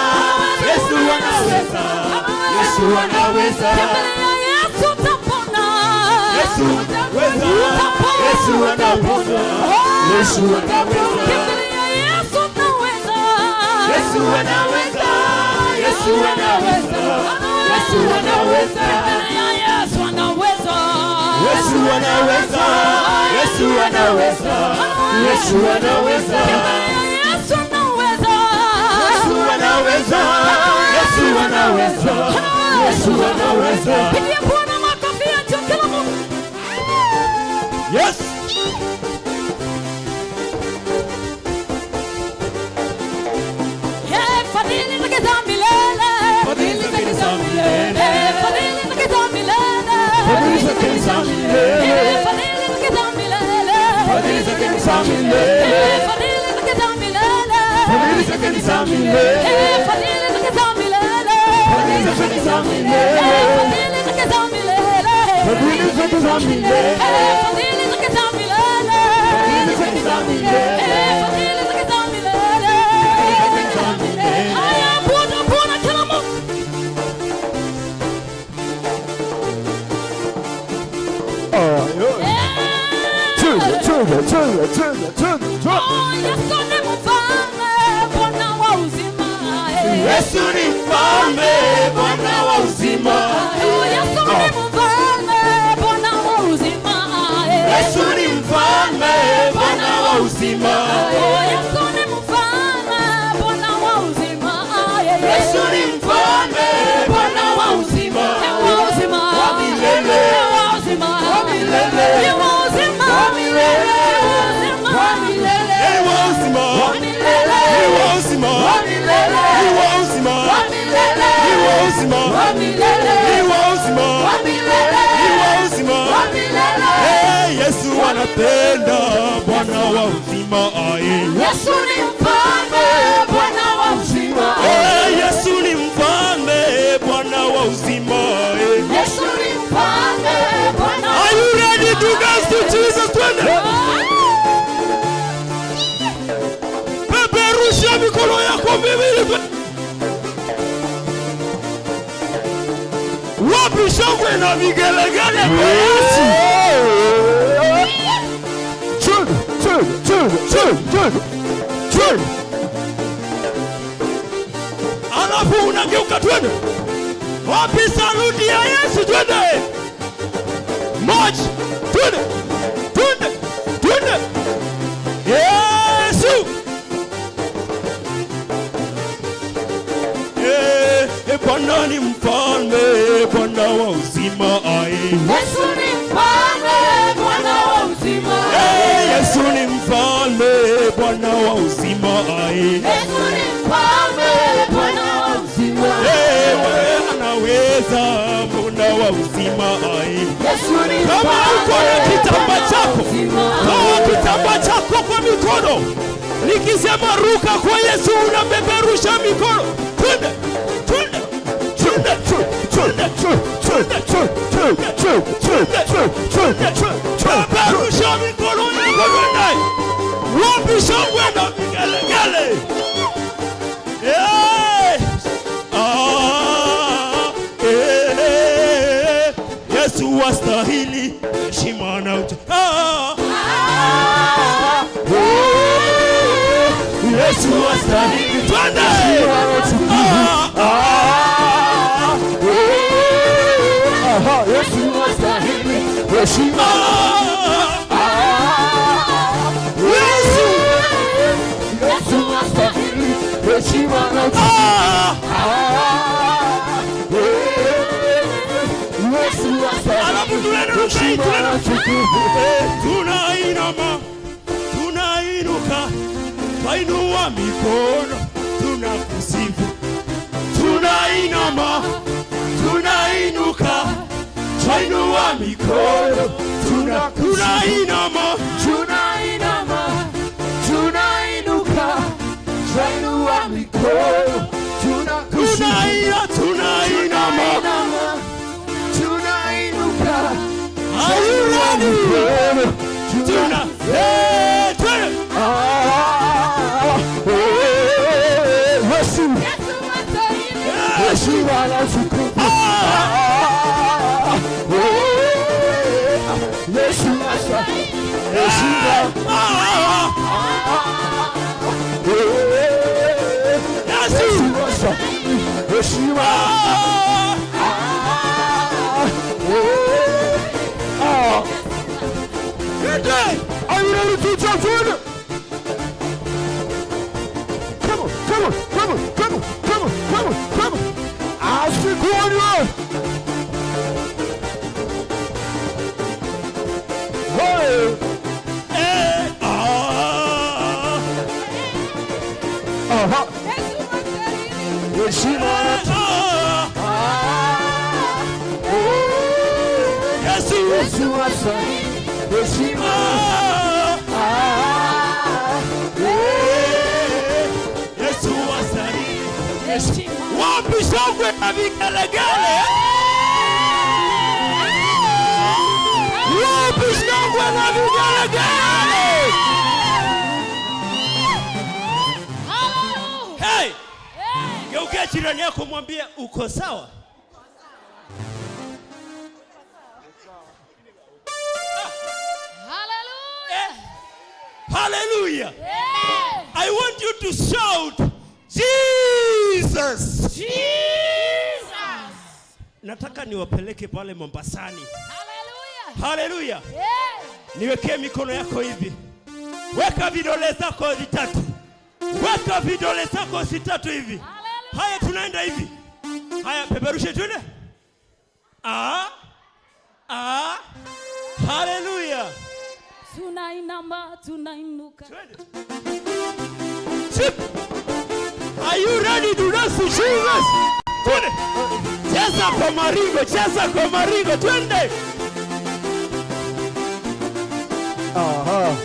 Yesu anaweza. Yesu anaweza.
Kimbilia Yesu utapona.
Yesu anaweza. Yesu anaweza. Yesu anaweza.
Kimbilia Yesu anaweza.
Yesu anaweza. Yesu anaweza. Yesu anaweza.
Kimbilia Yesu anaweza.
Yesu anaweza. Yesu anaweza. Yesu anaweza.
Kimbilia Yesu anaweza.
Yesu anaweza. Yesu anaweza. Yesu anaweza.
Pigia Bwana makofi ya juu kila mtu.
Yes.
Hey, fadhili zake za milele.
Fadhili zake za milele.
Hey, fadhili zake za milele.
Fadhili zake za milele.
Hey, fadhili zake za milele.
Fadhili zake za milele.
Hey, fadhili zake za milele.
Fadhili zake za milele.
Hey, fadhili zake za milele.
Fadhili zake za milele.
Hey, fadhili zake za milele.
Fadhili zake za milele.
Hey, fadhili zake za milele.
Fadhili zake za milele.
Hey, fadhili zake za milele. Haya, Bwana, Bwana, kila mtu.
Ah, yeah. Cheza, cheza, cheza, cheza, cheza, cheza.
Oh, Yesu ni mfalme, Bwana wa uzima.
Yesu ni mfalme, Bwana wa uzima.
Oh, Yesu ni mfalme, Bwana wa uzima.
Yesu ni mfalme, Bwana wa uzima.
Oh, Yesu ni mfalme, Bwana wa uzima.
Yesu ni mfalme, Bwana wa uzima.
Wa uzima.
Wa milele.
Wa uzima.
Wa milele.
Wa uzima.
Wa milele.
Wa milele.
Ni wa uzima.
Wa milele.
Ni wa uzima.
Wa milele.
Ni wa uzima.
Wa milele.
Ni wa uzima.
Wa milele.
Ni wa uzima.
Wa milele.
Ni wa uzima.
Wa milele.
Hey, Yesu anapenda Bwana wa uzima aye.
Yesu ni mfalme, Bwana wa uzima.
Hey, Yesu ni mfalme, Bwana wa uzima aye.
Yesu ni mfalme, Bwana wa
Are you ready to dance to Jesus? Twende. Peperusha mikono yako miwili. Wapi shangwe na vigelegele kwa Yesu?
Cheza, cheza, cheza, cheza, cheza, cheza.
Alafu unageuka twende. Wapi saluti ya Yesu? Twende. Moja, twende, twende, twende. Yesu. Eh, eh, Bwana ni mfalme, Bwana wa uzima aye.
Yesu ni mfalme, Bwana wa uzima.
Eh, Yesu ni mfalme, Bwana wa uzima aye.
Yesu ni mfalme, Bwana wa uzima.
Eh, wewe anaweza, Bwana wa uzima aye.
Yesu ni
Kama uko na
mfalme,
kitambaa
Bwana wa
chako,
uzima.
toa kitambaa chako kwa mikono. Nikisema ruka kwa Yesu, unapeperusha mikono. Twende, twende, twende,
two, two, two, two, two, two, two, two, two, two, two.
Peperusha mikono yako twende. Wapi shangwe na vigelegele? Eh! Ah, eh, Yesu wastahili heshima na ah, Yesu wastahili, twende. Ah,
ah, aha, Yesu wastahili heshima.
Yesu,
Yesu wastahili heshima na Yesu wastahili heshima na utukufu.
Tunainama, tunainuka, twainua mikono, tunakusifu. Tunainama, tunainuka, twainua mikono, tunainama,
tunainama, tunainuka, twainua mikono, tunakusifu.
Tunainama,
tunainuka,
Are you ready? Tuna, eh, twende.
Yesu, heshima na utukufu. Yesu wastahili heshima. Yesu wastahili heshima. Are you ready to jump in? Come on, come on, come on, come on, come on, come on, come on. Asikuone. Hey.
Eh, ah.
Aha. Heshima.
Yesu.
Yesu wastahili heshima.
Yesu wastahili heshima. Wapi shangwe na vigelegele? Wapi shangwe na vigelegele? Hey! Geukia jirani yako mwambie uko sawa.
Hallelujah.
Hallelujah.
Yeah.
I want you to shout Jesus.
Jesus.
Nataka niwapeleke pale Mombasani.
Hallelujah.
Hallelujah.
Yeah.
Niwekee mikono yako hivi. Weka vidole zako vitatu. Weka vidole zako vitatu hivi. Haya, tunaenda hivi. Haya, peperushe twende. Ah. Ah. Hallelujah.
Tunainama, tunainuka.
Chip. Are you ready to dance to Jesus? Twende. Cheza kwa maringo, cheza kwa maringo, twende.
Aha.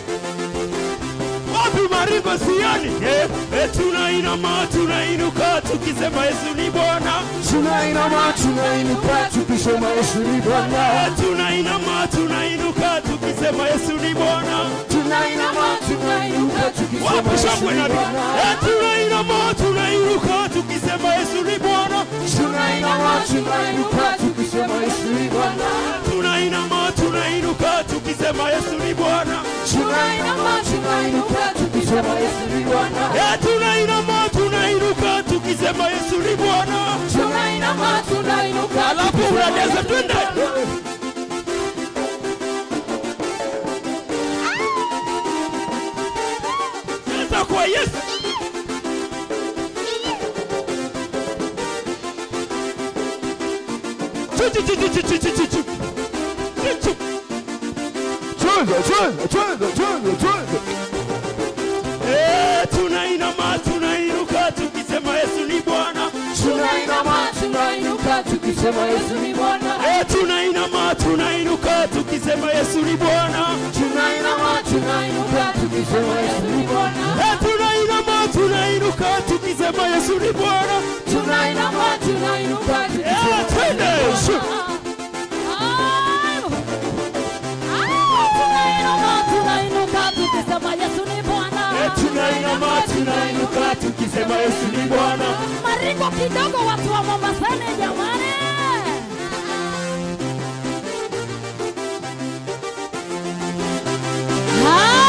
Wapi maringo sioni? Eh, eh, tunainama, tunainuka tukisema Yesu ni Bwana.
Tunainama, tunainuka tukisema Yesu ni Bwana.
Eh, tunainama, tunainuka tukisema Yesu ni Bwana.
Tunainama, tunainuka tukisema
Wapi
Yesu
shangwe
ni
na
Bwana.
Eh, tunainama, tunainuka tukisema Yesu ni Bwana.
Tunainama, tunainuka tukisema Yesu ni Bwana.
Tunainama, tunainuka tukisema Yesu ni Bwana.
Tunainama, tunainuka tukisema Yesu ni Bwana.
Eh, tunainama, tunainuka tukisema Yesu ni Bwana.
Tunainama, tunainuka
Alafu
tukisema
unadeza
Yesu ni
twende.
Bwana.
Cheza kwa Yesu. Chu, chu, chu, chu, chu, chu, chu, chu. Chu, chu.
Cheza, cheza, cheza, cheza, cheza.
Eh, tunainama, tunainuka tukisema Yesu ni Bwana.
Tunainama, tunainuka tukisema Yesu ni Bwana.
Eh, tunainama, tunainuka tukisema Yesu ni Bwana.
Tunainama, tunainuka tukisema Yesu ni Bwana.
Eh, tunainama, tunainuka tukisema tukisema Yesu ni Bwana.
Tunainama, tunainuka tukisema
Twende.
Tunainama, tunainuka tukisema Yesu ni Bwana.
Tunainama, tunainuka tukisema Yesu ni Bwana.
Maringo kidogo watu wa Mombasani jamani.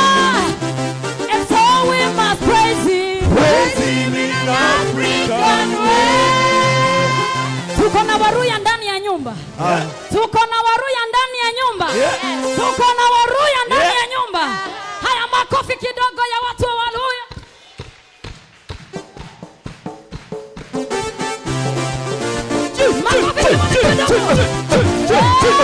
And so we must praise him.
Praise him in African way.
Tuko na Waruya ndani ya nyumba. Tuko na Waruya ndani ya nyumba. Tuko na Waruya ndani ya nyumba. Haya, makofi kidogo ya watu wa Waluya. Makofi kidogo.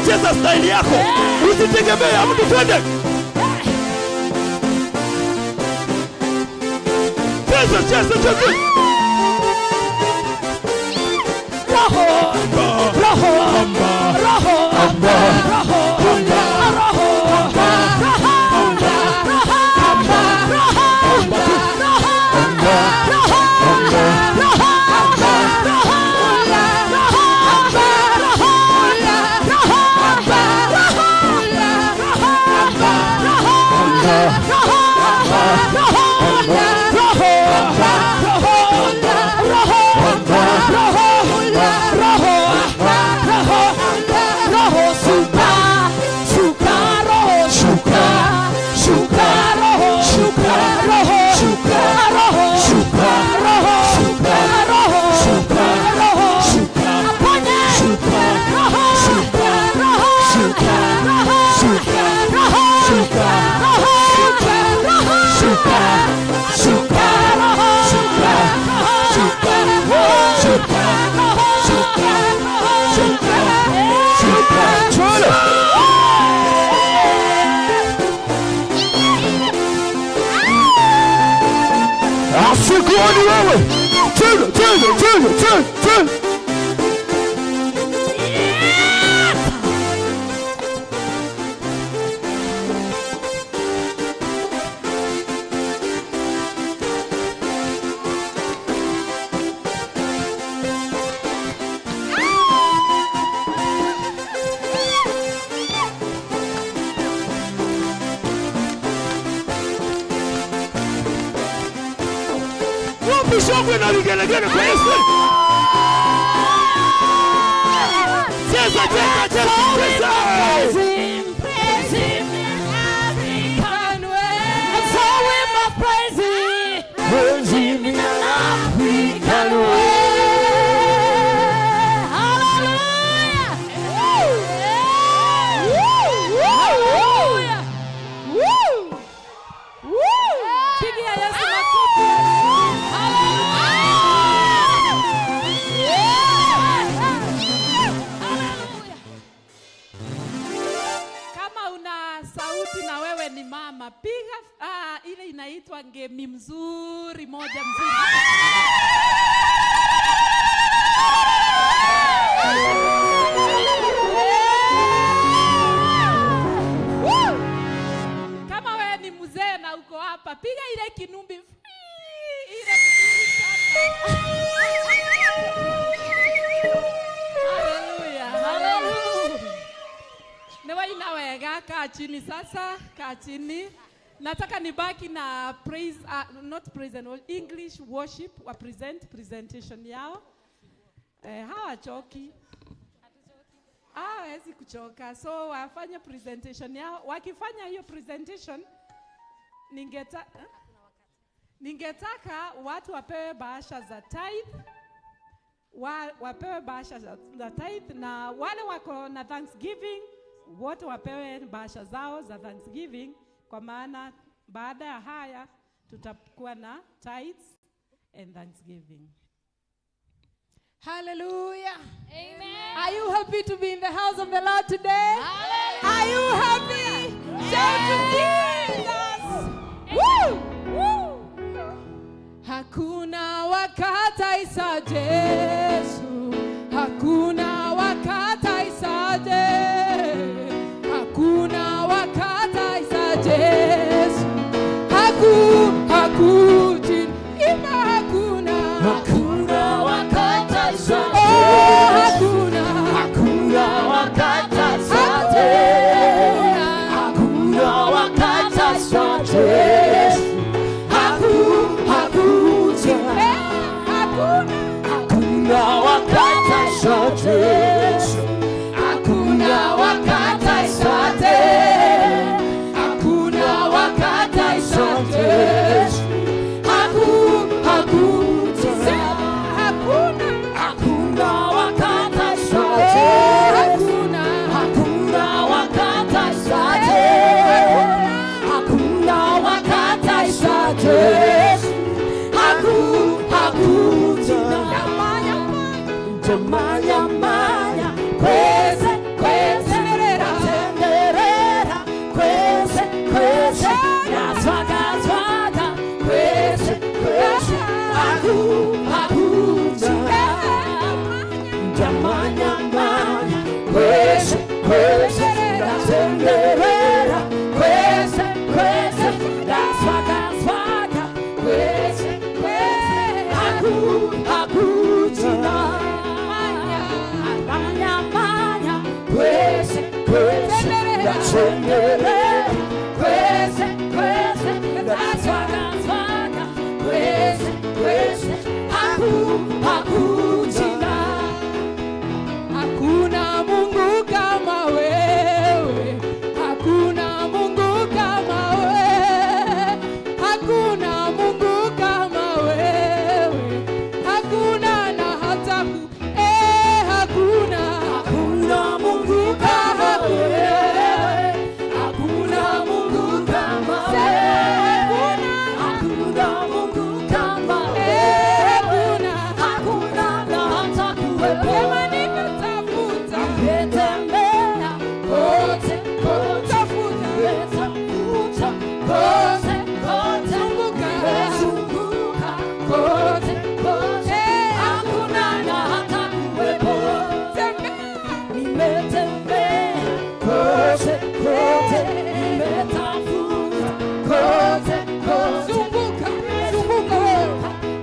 Cheza style yako. Usitegemee mtu, twende. Cheza, cheza, cheza.
Roho, roho, roho, roho, roho,
Asikuoni wewe. Cheza, cheza, cheza, cheza, cheza.
Shangwe na vigelegele kwa Yesu. Cheza, cheza, cheza, cheza.
Praise him, praise him in African way. And so we must praise him.
Praise him in African way.
Hallelujah. Hallelujah. Woo. Woo.
Pigia Yesu makofi. Kama una sauti na wewe ni mama, piga ile inaitwa ngemi mzuri moja mzuri. Kama wewe ni mzee na uko hapa, piga ile kinumbi ile mzuri sana. Nĩ waina wega, kaa chini sasa, kaa chini. Nataka nibaki na praise, not praise and English worship wa present presentation yao. Eh, hawachoki. Hawezi kuchoka. So wafanye presentation yao. Wakifanya hiyo presentation eh? Ningetaka watu wapewe bahasha za tithe, wapewe bahasha za tithe, na wale wako na Thanksgiving wote wapewe bahasha zao za Thanksgiving, kwa maana baada ya haya tutakuwa na tithes and Thanksgiving.
Hallelujah.
Amen.
Are you happy to be in the house of the Lord today? Are you happy? Shout to Jesus. Woo! Woo! Hakuna wakati isa Yesu. Hakuna wakati isa Yesu. Hakuna wakati isa Yesu. Haku hakuji ima hakuna.
Hakuna wakati isa
Oh, hakuna.
Hakuna wakati isa Yesu. Hakuna wakati isa Yesu. Hakuna wakati isa Yesu. Hakuna wakati isa Yesu. Hakuna wakati isa Yesu. Hakuna wakati isa Yesu. Hakuna wakati isa Yesu. Hakuna wakati isa Yesu. Hakuna. Manya, kwese, kwese, tenderera, kwese, kwese, naswaga, swaga, kwese, kwese, hakuna. Manya, manya, kwese, kwese, tenderera, kwese, kwese, naswaga, swaga, kwese, kwese, hakuna. Manya, manya, kwese, kwese, tenderera, kwese, kwese, naswaga, swaga, kwese, kwese, hakuna.
Hakuna Mungu kama wewe, hakuna Mungu kama wewe, hakuna Mungu kama wewe, hakuna na hata hakuna,
hakuna Mungu kama wewe, hakuna Mungu kama wewe, hakuna Mungu kama wewe, hakuna na hata kuwepo.
Nimetafuta,
nimetembea kote kote, nimetafuta kote kote, nimezunguka kote kote, hakuna na hata kuwepo. Nimetembea kote kote, nimetafuta kote kote,
zunguka zunguka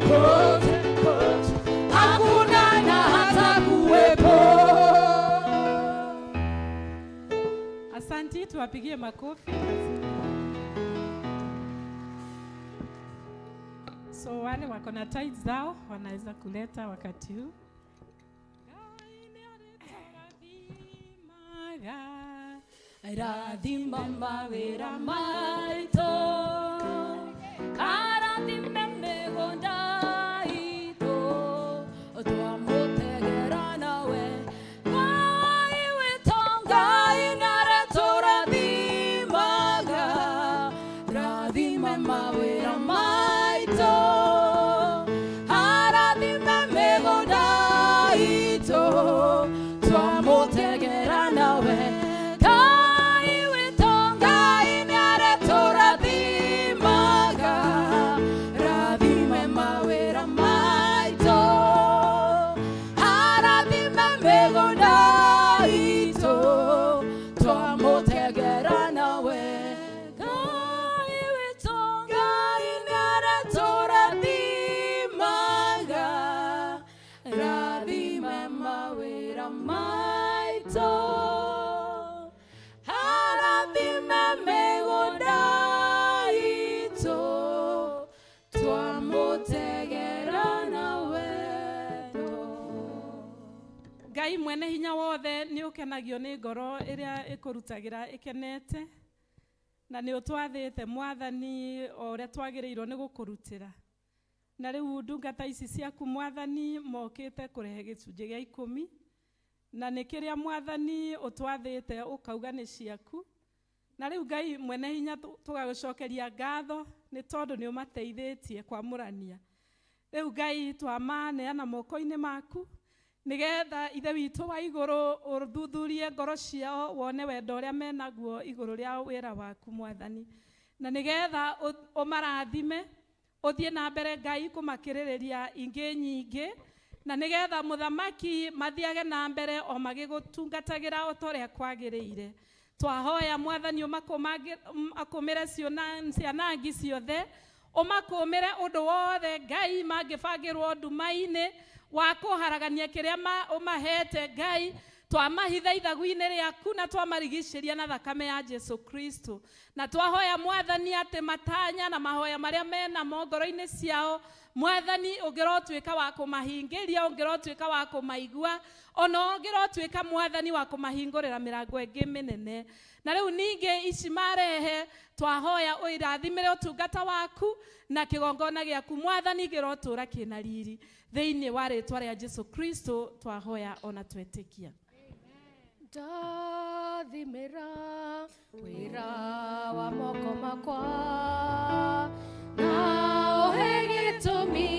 kote kote, hakuna na hata kuwepo.
Asanti, tuwapigie makofi. So wale wako na tithes zao wanaweza kuleta wakati huu.
Rathima mawĩra maitũ, karathime mĩgũnda itũ, twamũtegera nawe. Ngai witũ, Ngai nĩarĩtũrathimaga, rathime mawĩra maitũ, arathime mĩgũnda itũ, twamũtegera nawe. Ngai witũ, Ngai nĩarĩtũrathimaga.
Ũkenagio nĩ ngoro ĩrĩa ĩkũrutagĩra ĩkenete, na nĩ ũtwathĩte Mwathani o ũrĩa twagĩrĩirwo nĩ gũkũrutĩra. Na rĩu ndungata ici ciaku Mwathani mokĩte kũrehe gĩcunjĩ gĩa 10, na nĩ kĩrĩa Mwathani ũtwathĩte ũkauga nĩ ciaku. Na rĩu Ngai mwene hinya, tũgagũcokeria ngatho nĩ tondũ nĩ ũmateithĩtie kwamũrania. Rĩu Ngai, twamaneana moko-inĩ maku, nĩgetha Ithe witũ wa igũrũ ũthuthurie ngoro ciao, wone wendo ũrĩa menaguo igũrũ rĩa wĩra waku Mwathani, na nĩgetha ũmarathime, ũthiĩ na mbere Ngai kũmakĩrĩrĩria ingĩ nyingĩ, na nĩgetha mũthamaki mathiage na mbere o magĩgũtungatagĩra o ta ũrĩa kwagĩrĩire. Twahoya Mwathani ũmakũmĩre cianangi ciothe, ũmakũmĩre ũndũ wothe Ngai mangĩbangĩrwo nduma-inĩ wa kũharagania kĩrĩa ũmahete Ngai. Twamahitha ithagu-inĩ rĩaku na twamarigicĩria na thakame ya Jesu Kristo, na twahoya Mwathani atĩ matanya na mahoya marĩa menamo ngoro-inĩ ciao, Mwathani ũngĩrotuĩka wa kũmahingĩria, ũngĩrotuĩka wa kũmaigua, ona ũngĩrotuĩka Mwathani wa kũmahingũrĩra mĩrango ĩngĩ mĩnene. Na rĩu ningĩ ici marehe, twahoya ũirathimĩre ũtungata waku na kĩgongona gĩaku Mwathani kĩrotũra kĩna riri, thĩinĩ wa rĩtwa rĩa Jesu Kristo twahoya ona twetĩkia.
Ndathimĩra wĩra wa moko makwa, na ũhe gĩtũmi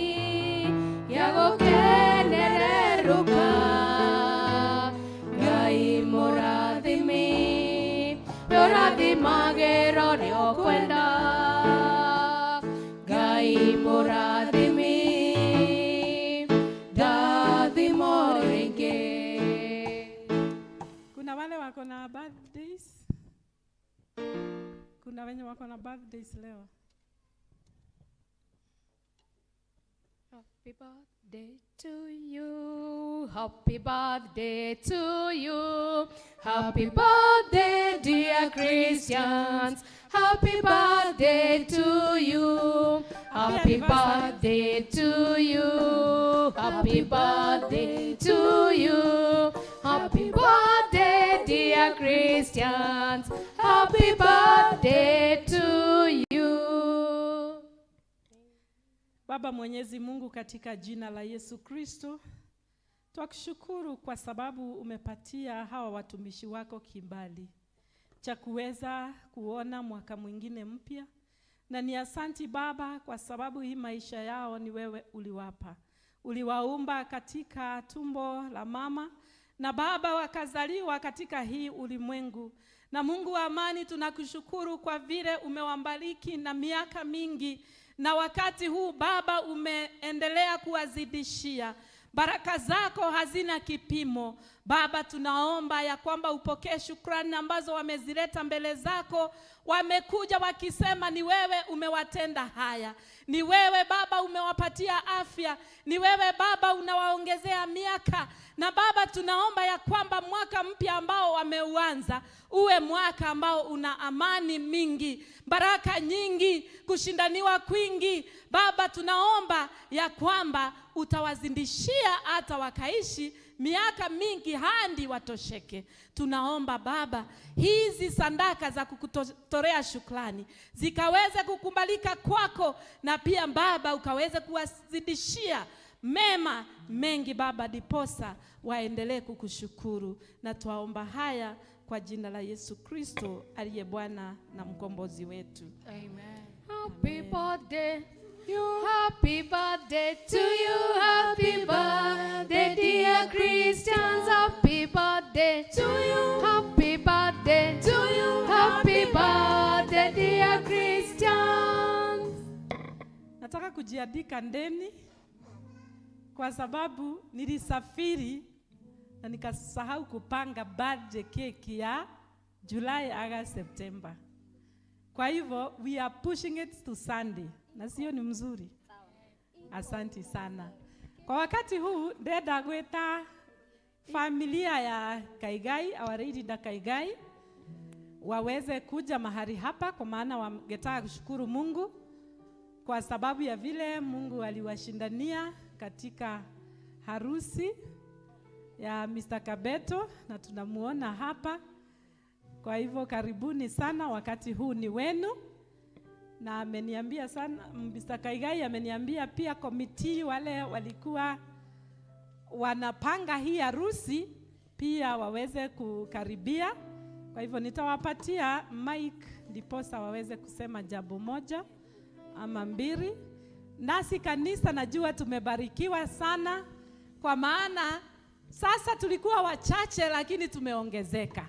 gĩa gũkenererũka. Ngai mũrathimi, we ũrathimagĩrwo nĩ ũkwenda. Ngai mũrathimi, ndathimo rĩngĩ.
Kuna wale wako na birthdays? Kuna wenye wako na birthdays leo?
Happy birthday to you. Happy birthday to you. Happy birthday, dear Christians. Happy birthday to you. Happy birthday to you. Happy birthday to you. Happy birthday, dear Christians. Happy birthday to you.
Baba Mwenyezi Mungu, katika jina la Yesu Kristo, twakushukuru kwa sababu umepatia hawa watumishi wako kibali cha kuweza kuona mwaka mwingine mpya. Na ni asanti Baba kwa sababu hii maisha yao ni wewe uliwapa. Uliwaumba katika tumbo la mama, na Baba wakazaliwa katika hii ulimwengu. Na Mungu wa amani, tunakushukuru kwa vile umewabariki na miaka mingi, na wakati huu Baba umeendelea kuwazidishia. Baraka zako hazina kipimo. Baba, tunaomba ya kwamba upokee shukrani ambazo wamezileta mbele zako. Wamekuja wakisema ni wewe umewatenda haya, ni wewe Baba umewapatia afya, ni wewe Baba unawaongezea miaka. Na Baba tunaomba ya kwamba mwaka mpya ambao wameuanza uwe mwaka ambao una amani mingi, baraka nyingi, kushindaniwa kwingi. Baba tunaomba ya kwamba utawazindishia hata wakaishi miaka mingi hadi watosheke. Tunaomba Baba hizi sadaka za kukutolea shukrani zikaweze kukubalika kwako, na pia Baba ukaweze kuwazidishia mema mengi Baba, diposa waendelee kukushukuru. Na twaomba haya kwa jina la Yesu Kristo aliye Bwana na mkombozi wetu.
Amen. Happy birthday. Happy birthday to you, happy birthday, dear Christians, happy birthday to you, happy birthday to you, happy birthday, dear Christians.
Nataka kujiandika ndeni kwa sababu nilisafiri na nikasahau kupanga birthday cake ya July, August, September. Kwa hivyo we are pushing it to Sunday. Na sio ni mzuri? Asanti sana. Kwa wakati huu ndenda gwita familia ya Kaigai, our lady da Kaigai, waweze kuja mahali hapa, kwa maana wangetaka kushukuru Mungu kwa sababu ya vile Mungu aliwashindania katika harusi ya Mr. Kabeto na tunamuona hapa. Kwa hivyo karibuni sana, wakati huu ni wenu. Na ameniambia sana Mr. Kaigai ameniambia pia komiti wale walikuwa wanapanga hii harusi pia waweze kukaribia. Kwa hivyo nitawapatia mic ndiposa waweze kusema jambo moja ama mbili. Nasi kanisa najua tumebarikiwa sana, kwa maana sasa tulikuwa wachache lakini tumeongezeka.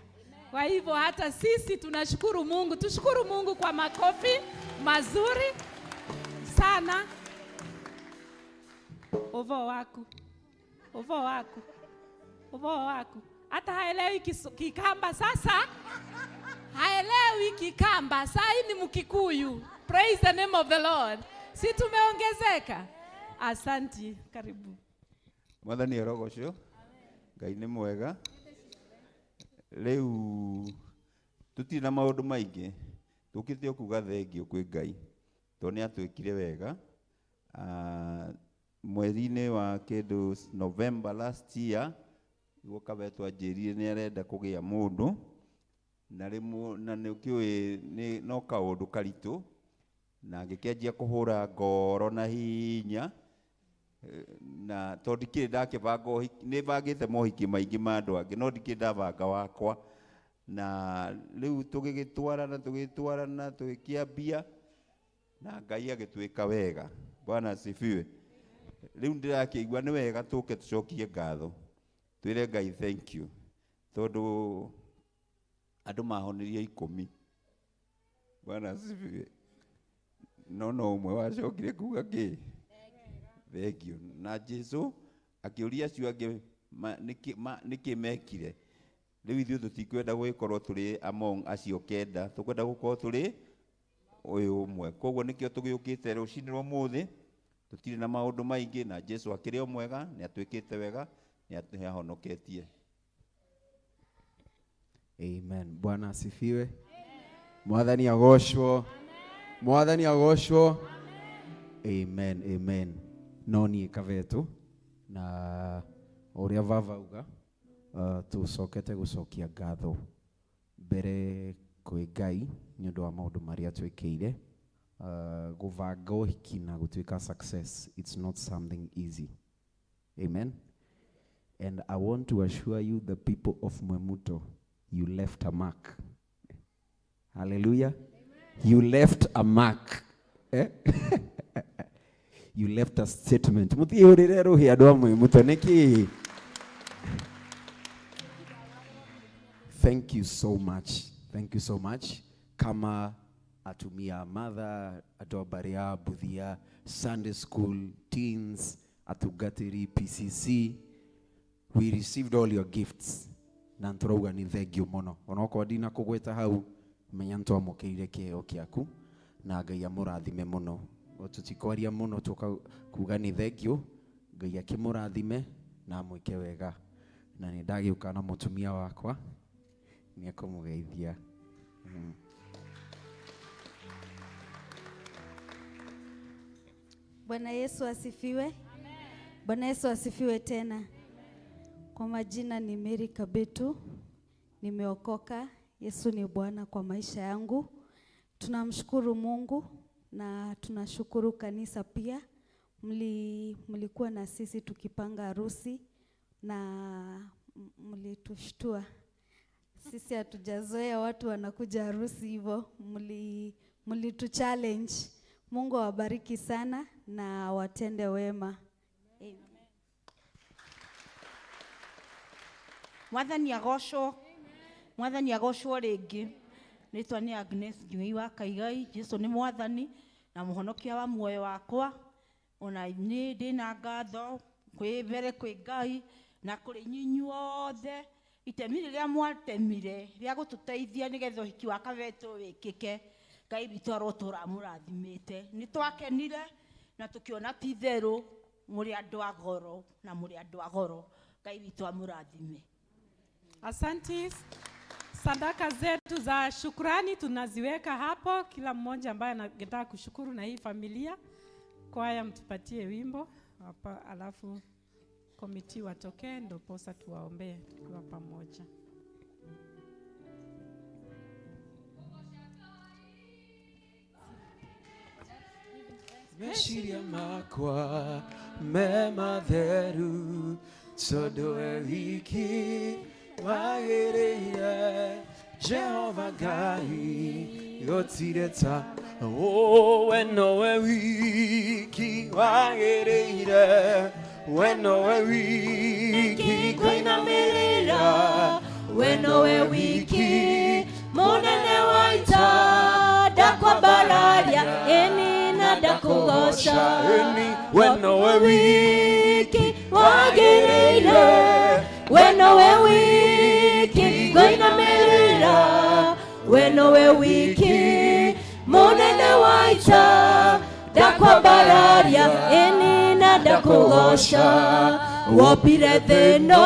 Kwa hivyo hata sisi tunashukuru Mungu. Tushukuru Mungu kwa makofi mazuri sana. Uvo waku. Uvo waku. Uvo waku. Hata haelewi Kikamba sasa. Haelewi Kikamba. Saa hii ni Mkikuyu. Praise the name of the Lord. Si tumeongezeka? Asanti, karibu.
Mwathani arogocwo. Ngai nĩ mwega. Rĩu tũtirĩ na maũndũ maingĩ, tũkĩte o kuga thengio kwĩ Ngai tondũ nĩ atwĩkire wega. Mweri-inĩ wa kĩndũ November last year nĩguo Kabeto anjĩrire nĩ arenda kũgĩa mũndũ, na rĩmwe na nĩ ũkĩũĩ nĩ no kaũndũ karitũ, na ngĩkĩanjia kũhũra ngoro na hinya, na tondũ ndikĩrĩ ndakĩbanga ũhiki, nĩ bangĩte mohiki maingĩ ma andũ angĩ no ndikĩrĩ ndabanga wakwa. Na rĩu tũgĩgĩtwarana tũgĩtwarana tũgĩkĩambia na Ngai agĩtwĩka wega. Bwana asifiwe. Rĩu ndĩrakĩigua nĩ wega tũke tũcokie ngatho, twĩre Ngai thank you, tondũ andũ mahonirie 10. Bwana asifiwe. No no ũmwe wacokire kuga kĩ? Thank you. Na Jesu akĩũria acio angĩ nĩkĩ mekire. Rĩu ithuĩ tũtikwenda gũgĩkorwo tũrĩ among acio 9, tũkwenda gũkorwo tũrĩ ũyũ ũmwe. Koguo nĩkĩo tũgĩũkĩte rũcinĩ rwa ũmũthĩ, tũtirĩ na maũndũ maingĩ, na Jesu akĩrĩ o mwega, nĩ atwĩkĩte wega, nĩ ahonoketie.
Amen. Bwana asifiwe. Mwathani agocwo. Mwathani agocwo. Amen, amen. No niĩ Kabeto na ũrĩa baba uga, tũcokete gũcokia ngatho mbere kwĩ Ngai nĩ ũndũ wa maũndũ marĩa twĩkĩire. Gũbanga ũhiki na gũtuĩka success, it's not something easy. Amen. And I want to assure you, the people of Mwemuto, you left a mark. Hallelujah. Amen. You left a mark. Eh? You left a statement. Muthiurire ruhi andu a Mwemuto niki. Thank you so much. Thank you so much. Kama atumia mother, adobaria, Buthia, Sunday school, teens, atugatiri, PCC, we received all your gifts. Na nturauga ni thengio muno. Onokorwo ndina kugweta hau, menya ntwamukiire kiheo kiaku na Ngai amurathime muno. Tutikwaria muno tuka kuga ni thengio, Ngai akimurathime na amwike wega. Na ni ndagiuka na mutumia wakwa ni akumugeithia.
Bwana Yesu asifiwe. Amen. Bwana Yesu asifiwe tena. Amen. Kwa majina ni Mary Kabetu, nimeokoka. Yesu ni Bwana kwa maisha yangu. Tunamshukuru Mungu na tunashukuru kanisa pia. Mlikuwa na sisi tukipanga harusi na mlitushtua. Sisi hatujazoea watu wanakuja harusi hivyo. Mlitu challenge. Mungu awabariki sana na watende wema. Amen.
Mwathani agocwo. Mwathani agocwo rĩngĩ. Rĩtwa nĩ Agnes Ngĩũi wa Kaigai. Jesu nĩ Mwathani na mũhonokia wa muoyo wakwa. Ona niĩ ndĩna ngatho kwĩ mbere kwĩ Ngai na kũrĩ inyuothe. Itemi rĩrĩa mwatemire rĩa gũtũteithia nĩgetha ũhiki wa Kabeto wĩkĩke, Ngai witũ arotũũra amũrathimĩte. Nĩ twakenire na tũkĩona ti itherũ mũrĩ andũ a goro na mũrĩ andũ a goro. Ngai witũ amũrathime.
Asante. Sadaka zetu za shukrani tunaziweka hapo. Kila mmoja ambaye anataka kushukuru na hii familia, kwaya mtupatie wimbo hapa, alafu Committee watokee ndo posa tuwaombee tukiwa pamoja.
Meciria makwa me matheru tondu we wiki wagĩrĩire Jehova Ngai gũtirĩ ta we nowe wiki wagĩrĩire we nowe wiki
ngũinamĩrĩra we nowe wiki mũnene wa ita ndakwambararia ĩni na ndakũgoca
we nowe
wiki wagĩrĩire we nowe wiki ngũinamĩrĩra we nowe wiki mũnene wa ita ndakwambararia ĩni na ndakũgoca wombire thĩ ĩno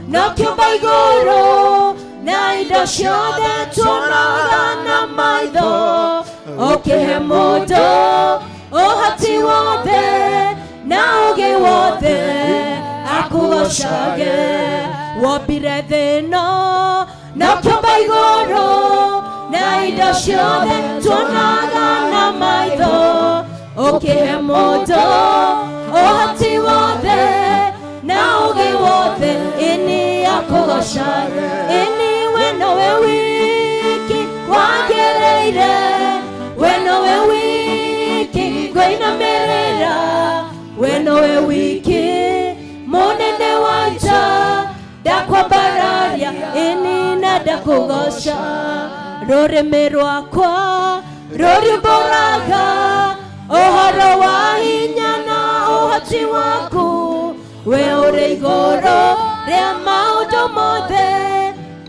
na ũkĩũmba igũrũ na indo ciothe tuonaga na maitho ũkĩhe mũndũ ũhoti wothe na ũũgĩ wothe akũgocage wombire thĩ ĩno na ũkĩũmba igũrũ na indo ciothe tuonaga na maitho ũkĩhe mũndũ ũhoti wothe na ũũgĩ wothe ĩni akũgocage ĩni we nowe wiki wagĩrĩire we nowe wiki ngũinamĩrĩra we nowe wiki mũnene wa ita ndakwambararia ĩni na ndakũgoca rũrĩmĩ rwakwa rũriumbũraga ũhoro wa hinya na ũhoti waku we ũrĩ igũrũ rĩa maũndũ mothe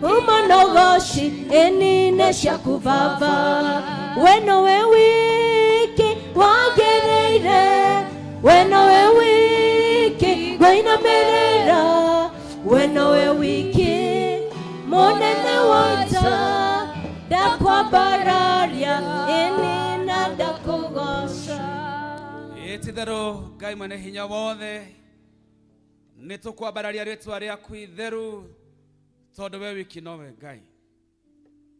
uma na ũgoci ĩni nĩ ciaku baba we nowe wiki wagĩrĩire we nowe wiki ngũinamĩrĩra we nowe wiki mũnene wa ita ndakwambararia ĩni na ndakũgoca.
Ĩtitherũ Ngai mwene hinya wothe nĩ tũkwambararia rĩtwa rĩaku itheru tondũ we wiki nowe Ngai.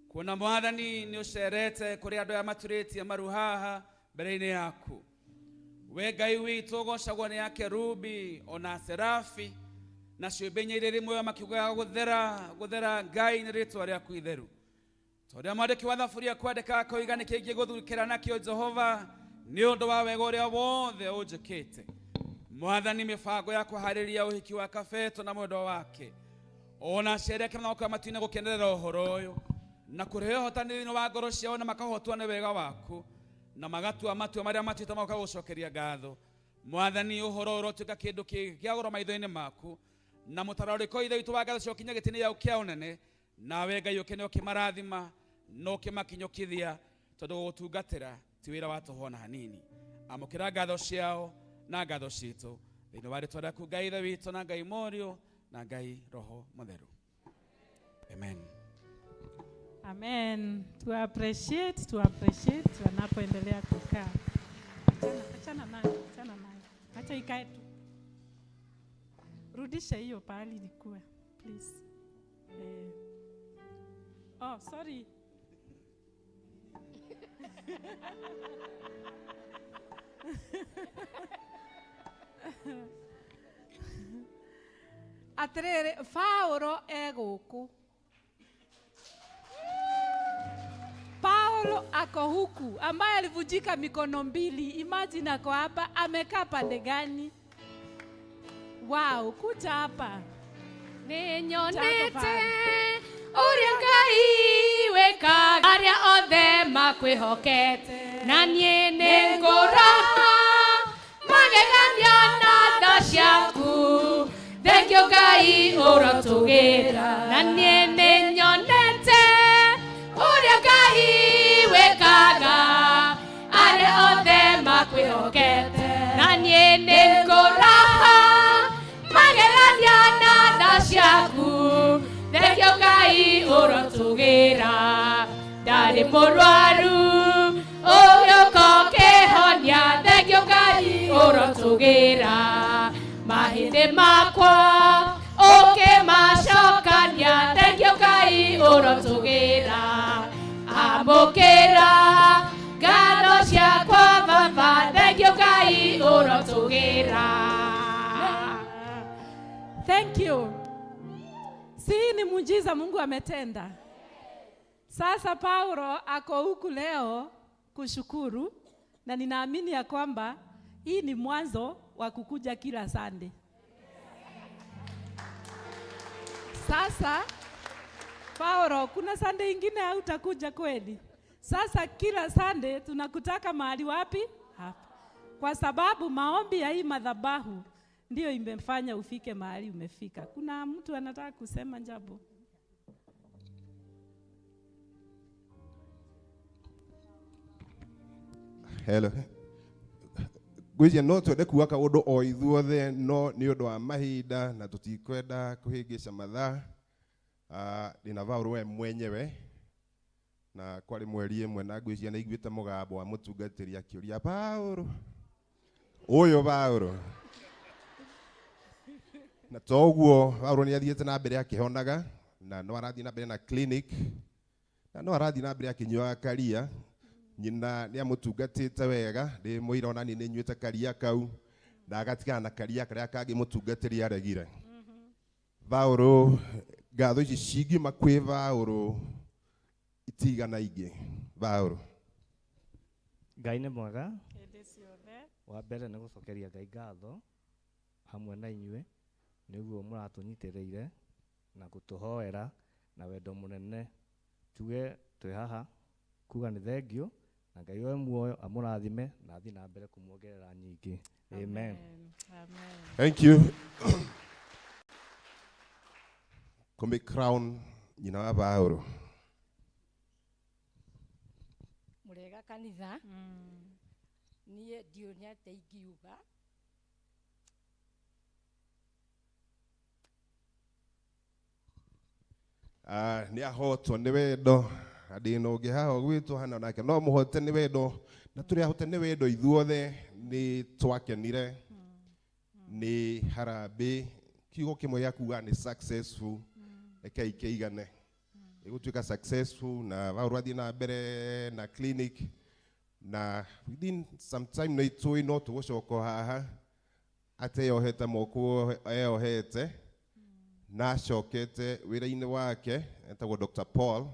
Kuona Mwathani nĩ ũcerete kũrĩ andũ aya maturĩtie maru haha mbere-inĩ yaku. We Ngai witũ ũgocagwo nĩ akerubi ona serafi na ciũmbe inya iria irĩ muoyo makiugaga gũthera gũthera Ngai nĩ rĩtwa rĩaku itheru. Tondũ mwandĩki wa thaburia kwandĩka akoiga nĩ kĩngĩ gũthukĩra nakĩo Jehova nĩ ũndũ wa wega ũrĩa wothe ũnjĩkĩte. Mwathani mĩbango ya kũharĩria ũhiki wa Kabeto na mwendwa wake ona cereke na makoya matu-inĩ gũkenerera ũhoro ũyũ na kũrehe ũhotani thĩinĩ wa ngoro ciao na makahotwo nĩ wega waku na magatua matua marĩa matuĩte magoka gũcokeria ngatho. Mwathani ũhoro ũyũ ũrotuĩka kĩndũ kĩa goro maitho-inĩ maku na mũtararĩko ithe witũ wa ngatho cio kinya gĩtĩ-inĩ gĩaku kĩa ũnene nawe Ngai ũkene ũkĩmarathima na ũkĩmakinyũkithia tondũ gũgũtungatĩra ti wĩra wa tũhũ ona hanini. Amũkĩra ngatho ciao na ngatho citũ thĩinĩ wa rĩtwa rĩaku Ngai ithe witũ na Ngai Mũriũ na Ngai Roho Mũtheru. Amen.
Amen. To appreciate wanapoendelea kukaa. Achana nayo, achana nayo. Acha ikae tu. Rudisha hiyo pahali ilikuwa, please. Oh, sorry.
Atĩrĩrĩ, Paulo e gũkũ. Paulo ako huku ambaye alivunjika mikono mbili. Imagine ako hapa, amekaa pande gani? Wow, kuja hapa.
Nĩnyonete ũrĩa Ngai wĩkaga arĩa othe makwĩhokete na niĩ nĩngũraha magegania na tha ciaku thengio Ngai ũrotũgĩra na niĩ nĩnyonete ũrĩa Ngai wĩkaga arĩa othe makwĩhokete na niĩ nĩngũraha magegania na tha ciaku thengio Ngai ũrotũgĩra ndarĩ mũrwaru ũgĩũka ũkĩhonia thengio Ngai ũrotũgĩra mahĩndĩ Mahĩndĩ makwa ũkĩmacokania, thengiũ Ngai ũrotũgĩra. Amũkĩra ngatho ciakwa Baba, thengiũ Ngai ũrotũgĩra.
Thank you. Si ni muujiza Mungu ametenda. Sasa Paulo ako huku leo kushukuru, na ninaamini ya kwamba hii ni mwanzo wa kukuja kila Sunday. Sasa Paulo, kuna Sunday ingine hautakuja kweli? Sasa kila Sunday tunakutaka mahali wapi? Hapa. Kwa sababu maombi ya hii madhabahu ndio imefanya ufike mahali umefika. Kuna mtu anataka kusema jambo?
Hello. Ngwĩciria no twende kuga kaũndũ o ithuothe, no nĩ ũndũ wa mahinda na tũtikwenda kũhĩngĩca mathaa. Ndĩna Paul we mwenyewe, na kwarĩ mweri ĩmwe na ngwĩciria nĩ aiguĩte mũgambo wa mũtungatĩri akĩũria Paul, ũyũ Paul. Na toguo Paul nĩ athiĩte na mbere akĩhonaga, na no arathiĩ na mbere na clinic, na no arathiĩ na mbere akĩnyuaga karia. Nyina nĩ amũtungatĩte wega, ndĩ mũira ona niĩ nĩ nyuĩte karia kau, na agatigana na karia karĩa kangĩ mũtungatĩri aregire. Paul, ngatho ici cingiuma kwĩ Paul itigana ingĩ. Paul.
Ngai nĩ mwega. Wa mbere nĩ gũcokeria Ngai ngatho hamwe na inyuĩ nĩguo mũratũnyitĩrĩire na gũtũhoera na wendo mũnene. Tuge twĩ haha kuga nĩ thengiũ, na Ngai we muoyo amũrathime na athiĩ na mbere kũmuongerera nyingĩ. Amen.
Thank you. Kũmĩ crown nyina wa Paul.
Mũrega kanitha. Niĩ ndiũĩ nĩ atĩa ingiuga.
Nĩ ahotwo nĩ wendo, na ndĩna ũngĩ haha ũgwĩtwo hana nake no mũhote nĩ wendo, na tũrĩ ahote nĩ wendo ithuothe nĩ twakenire nĩ harambĩ. Kiugo kĩmwe gĩa kuga nĩ successful, rekei kĩigane. Ĩgũtuĩka successful na Paul athiĩ na mbere na clinic, na within some time nĩ tũĩ no tũgũcoka haha ateyohete moko eyohete, na acokete wĩra-inĩ wake etagwo Dr. Paul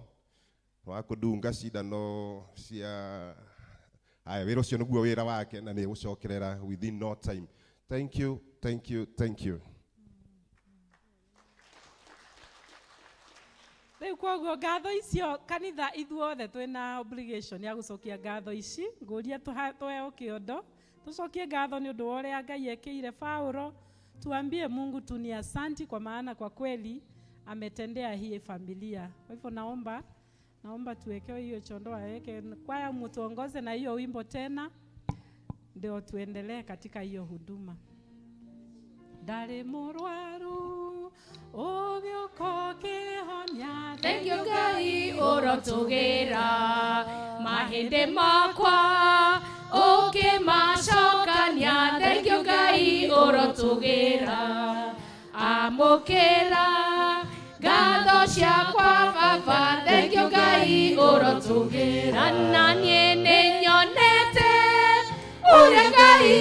wa kũndunga cindano cia aya. Wĩra ũcio nĩguo wĩra wake na nĩ gũcokerera within no time. Thank you, thank you, thank you.
Rĩu koguo ngatho icio kanitha ithuothe twĩna obligation ya gũcokia ngatho ici. Ngũria tũheo kĩondo tũcokie ngatho nĩ ũndũ wa ũrĩa Ngai ekĩire Paul. Tuambie Mungu tu ni asanti, kwa maana kwa kweli ametendea hii familia. Kwa hivyo naomba tuwekewe hiyo chondo, aweke kwaya, mtuongoze na hiyo wimbo tena ndio tuendelee katika hiyo huduma. Ndari mũrwaru ũgĩũka ũkĩhonia,
thengiũ Ngai ũrotũgĩra. Mahĩndĩ makwa ũkĩmacokania, thengiũ Ngai ũrotũgĩra. Amũkĩra ngatho ciakwa Baba, thengiũ Ngai ũrotũgĩra. Na niĩ nĩ nyonete ũrĩa Ngai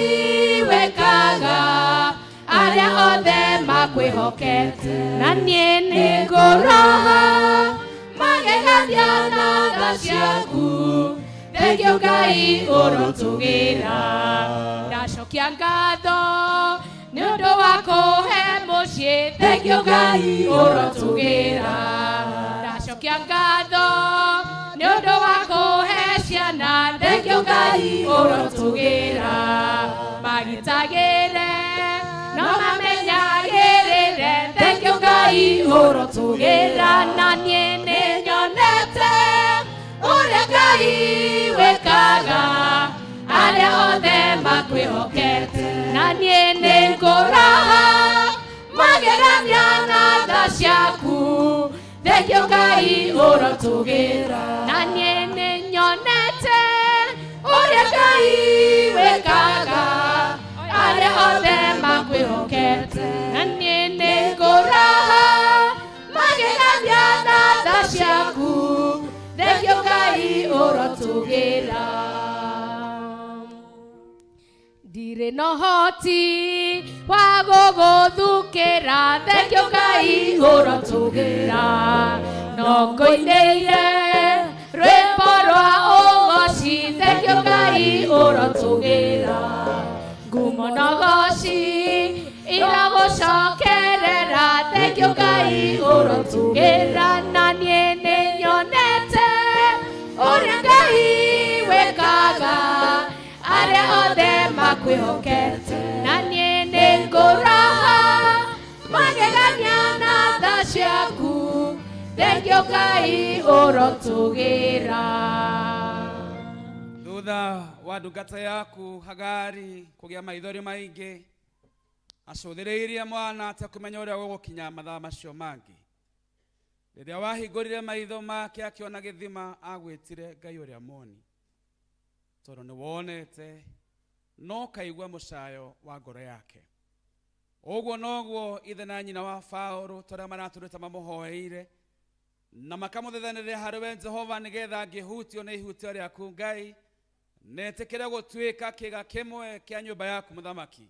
wekaga arĩa othe makwĩhokete, na niĩ nĩ ngũraha magegania na tha ciaku, thengiũ Ngai ũrotũgĩra. Ndacokia ngatho nĩ ũndũ wa kũhe mũciĩ, thengiũ Ngai ũrotũgĩra. Ndacokia ngatho nĩ ũndũ wa kũhe ciana, thengiũ Ngai ũrotũgĩra. Magitagĩre no mamenyagĩrĩre, thengiũ Ngai ũrotũgĩra. Na niĩ nĩ nyonete ũrĩa Ngai wĩkaga arĩa othe makwĩhokete, na niĩ nĩ ngũraha magegania na tha ciaku, thengiũ Ngai ũrotũgĩra. Na niĩ nĩ nyonete ũrĩa Ngai wĩkaga arĩa othe othe makwĩhokete. Na niĩ nĩngũraha magegania na tha ciaku, thengio Ngai ũrotũgĩra. Ndirĩ na ũhoti wa gũgũthukĩra, thengio Ngai ũrotũgĩra. No ngũinĩire rwĩmbo rwa ũgoci, thengio Ngai ũrotũgĩra. Ngumo na ũgoci iragũcokerera, thengio Ngai ũrotũgĩra. Na niĩ nĩnyonete ũrĩa Ngai wĩkaga arĩa othe makwĩhokete. Na niĩ nĩngũraha magegania na tha ciaku, thengio Ngai ũrotũgĩra.
Thutha wa ndungata yaku Hagari kũgĩa maithori maingĩ, acũthĩrĩirie mwana atekũmenya ũrĩa gũgũkinya mathaa macio mangĩ. Rĩrĩa wahingũrire maitho make akĩona gĩthima, agwĩtire Ngai ũrĩa muoni, tondũ nĩ wonete no kaigua mũcayo wa ngoro yake. Ũguo noguo ithe na nyina wa Paũlũ tũrĩa maratũrĩte mamũhoeire na makamũthethanĩrĩra harĩ we Jehova, nĩgetha angĩhutio nĩ ihutio rĩaku Ngai, netĩkĩre gũtuĩka kĩga kĩmwe kĩa nyũmba yaku mũthamaki.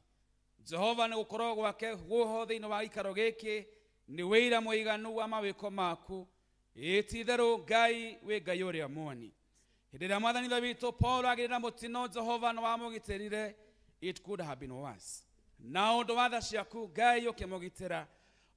Jehova, nĩ gũkorwo gwake guoho thĩinĩ wa gĩikaro gĩkĩ nĩ wĩira mũiganu wa mawĩko maku. Ĩĩ ti itherũ Ngai wĩ Ngai ũrĩa muoni. Hĩndĩ ĩrĩa mwathani ithe witũ Paul agĩrĩ na mũtino, Jehova nĩ wamũgitĩrire. It could have been worse. Na ũndũ wa tha ciaku Ngai ũkĩmũgitĩra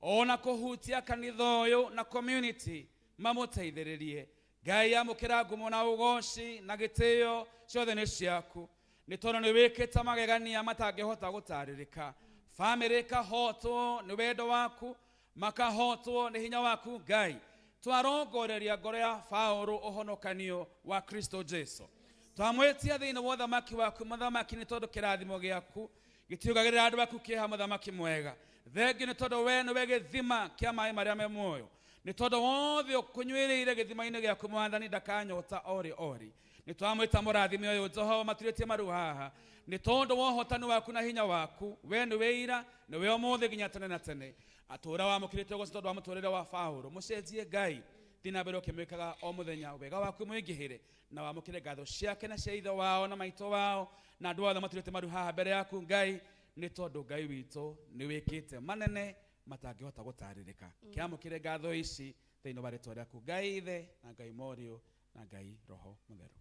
ona kũhutia kanitha ũyũ na community mamũteithĩrĩrie. Ngai amũkĩra ngumo na ũgoci na gĩtĩo ciothe nĩ ciaku, nĩ tondũ nĩ wĩkĩte magegania matangĩhota gũtarĩrĩka. Bamĩrĩ ĩkahotwo nĩ wendo waku, makahotwo nĩ hinya waku Ngai. Twarongoreria ngoro ya Paũlũ ũhonokanio wa Kristo Jesu. Twamwĩtia thĩinĩ wa ũthamaki waku mũthamaki, nĩ tondũ kĩrathimo gĩaku gĩtiũgagĩrĩra andũ aku kĩeha mũthamaki mwega. Thengi nĩ tondũ we nĩwe gĩthima kĩa maĩ marĩa me muoyo, nĩ tondũ wothe ũkũnyuĩrĩire gĩthima-inĩ gĩaku mwathani ndakanyota orĩ orĩ. Nĩ twamwĩta mũrathime ũyũ Jehova maturĩtie maru haha, nĩ tondũ wa ũhotani waku na hinya waku. We nĩ wĩira, nĩwe ũmũthĩ nginya tene na tene. Atũra wamũkĩrĩte ũgoci tondũ wa mũtũrĩre wa Paũlũ. Mũcenjie Ngai, thiĩ na mbere ũkĩmwĩkaga o mũthenya, wega waku mũingĩhĩre, na wamũkĩre ngatho ciake na cia ithe wao na maitũ wao na andũ othe maturĩte maru haha mbere yaku Ngai, nĩ tondũ Ngai witũ nĩ wĩkĩte manene matangĩhota gũtarĩrĩka. Kĩamũkĩre ngatho ici thĩinĩ wa rĩtwa rĩaku Ngai Ithe na Ngai Mũriũ na Ngai Roho Mũtheru.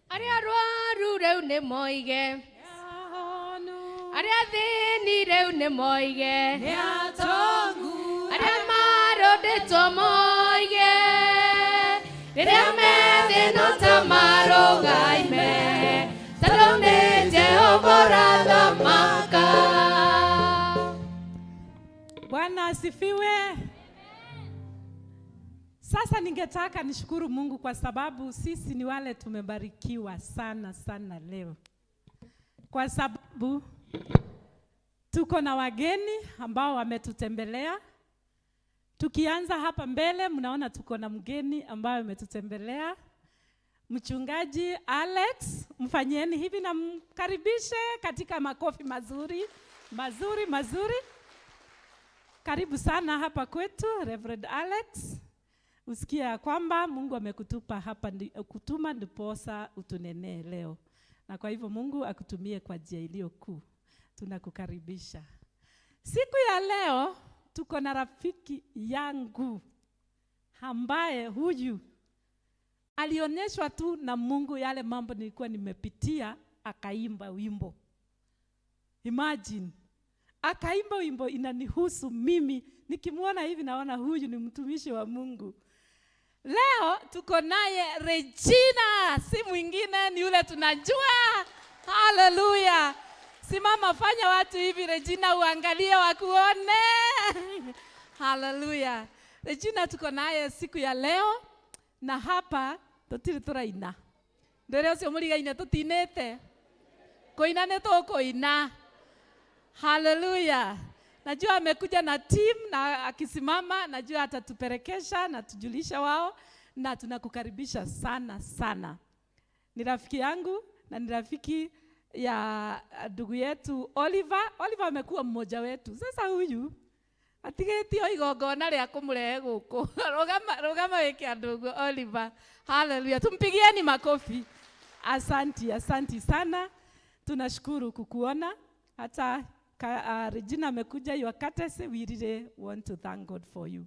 Arĩa arwaru rĩu nĩ moige, arĩa athĩni rĩu nĩ moige, arĩa marũndĩtwo moige, rĩrĩa methĩno ta marũgaime, tondũ nĩ Jehova ũrathamaka.
Bwana asifiwe. Sasa ningetaka nishukuru Mungu kwa sababu sisi ni wale tumebarikiwa sana sana leo, kwa sababu tuko na wageni ambao wametutembelea. Tukianza hapa mbele, mnaona tuko na mgeni ambaye ametutembelea, Mchungaji Alex. Mfanyieni hivi na mkaribishe katika makofi mazuri mazuri mazuri. Karibu sana hapa kwetu Reverend Alex. Usikia ya kwamba Mungu amekutupa hapa, kutuma ndiposa utunenee leo, na kwa hivyo Mungu akutumie kwa njia iliyo kuu. Tunakukaribisha. Siku ya leo tuko na rafiki yangu ambaye huyu alionyeshwa tu na Mungu yale mambo nilikuwa nimepitia, akaimba wimbo. Imagine, akaimba wimbo inanihusu mimi. Nikimuona hivi naona huyu ni mtumishi wa Mungu. Leo tuko naye Regina, si mwingine ni yule tunajua. Haleluya. Simama, fanya watu hivi Regina, uangalie wakuone. Haleluya. Regina tuko naye siku ya leo, na hapa tutiri turaina. Ndere ucio murigaine tutinite. Kuina ni tukuina. Haleluya. Najua amekuja na team, na akisimama najua atatuperekesha na tujulisha wao, na tunakukaribisha sana sana. Ni rafiki yangu na ni rafiki Ya ndugu yetu Oliver. Oliver amekuwa mmoja wetu. Sasa huyu atigĩtio igongona rĩa kũmũrehe gũkũ. Rũgama, rũgama wĩke andũ ũguo Oliver. Hallelujah. Tumpigieni makofi. Asanti, asanti sana. Tunashukuru kukuona. Hata Regina amekuja, your courtesy, we really want to thank God for you.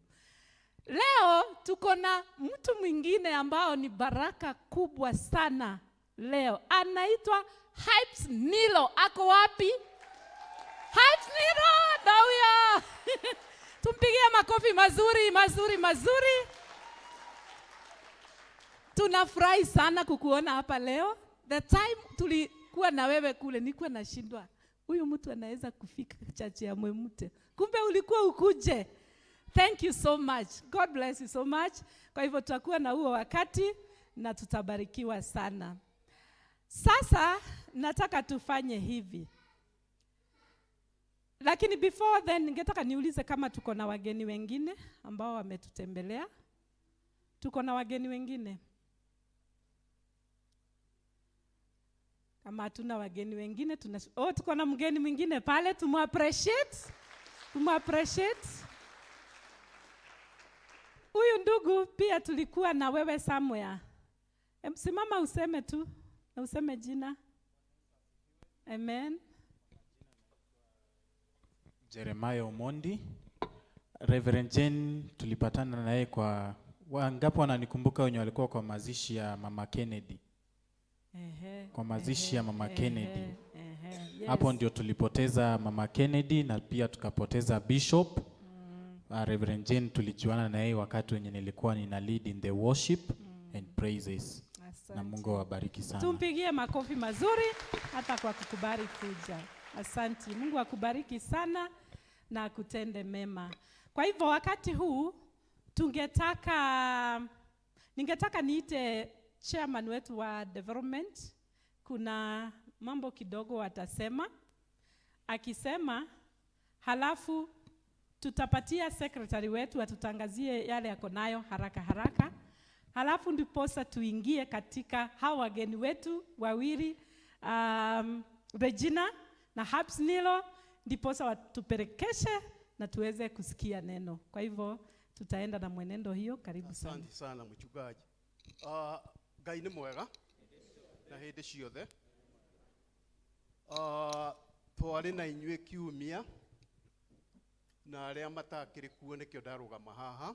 Leo tuko na mtu mwingine ambao ni baraka kubwa sana leo. Anaitwa Hypes Nilo. Ako wapi? Hypes Nilo, ndio huyo. Tumpigie makofi mazuri, mazuri, mazuri. Tunafurahi sana kukuona hapa leo. The time tulikuwa na wewe kule, nilikuwa nashindwa, huyu mtu anaweza kufika church ya Mwemute. Kumbe ulikuwa ukuje. Thank you so much. God bless you so much. Kwa hivyo tutakuwa na huo wakati na tutabarikiwa sana. Sasa nataka tufanye hivi. Lakini before then ningetaka niulize kama tuko na wageni wengine ambao wametutembelea. Tuko na wageni wengine? Kama hatuna wageni wengine, oh, tuko na mgeni mwingine pale, tumu-appreciate. Tumu-appreciate. Huyu ndugu pia tulikuwa na wewe somewhere. Simama useme tu, na useme jina. Amen.
Jeremiah Omondi. Reverend Jane tulipatana naye kwa, wangapi wananikumbuka wenye walikuwa kwa mazishi ya Mama Kennedy? Kwa mazishi ya Mama Kennedy.
Ehe,
Hapo
yes.
ndio tulipoteza Mama Kennedy na pia tukapoteza Bishop. Reverend Jane tulijuana na yeye wakati wenye nilikuwa nina lead in the worship and praises. Na
Asante.
Mungu awabariki sana.
Tumpigie makofi mazuri hata kwa kukubali kuja. Asante. Mungu akubariki sana na akutende mema. Kwa hivyo wakati huu ningetaka niite chairman wetu wa development. Kuna mambo kidogo watasema. Akisema halafu tutapatia secretary wetu atutangazie yale yako nayo haraka haraka. Halafu ndiposa tuingie katika hawa wageni wetu wawili, Regina na Habs Nilo, ndiposa watupelekeshe na tuweze kusikia neno. Kwa hivyo tutaenda na mwenendo hiyo. Karibu sana.
Asante sana mchungaji. Ngai nĩ mwega na hĩndĩ ciothe. Twarĩ na inyuĩ kiumia na arĩa matakĩrĩ kuo nĩkĩo ndarũgama haha.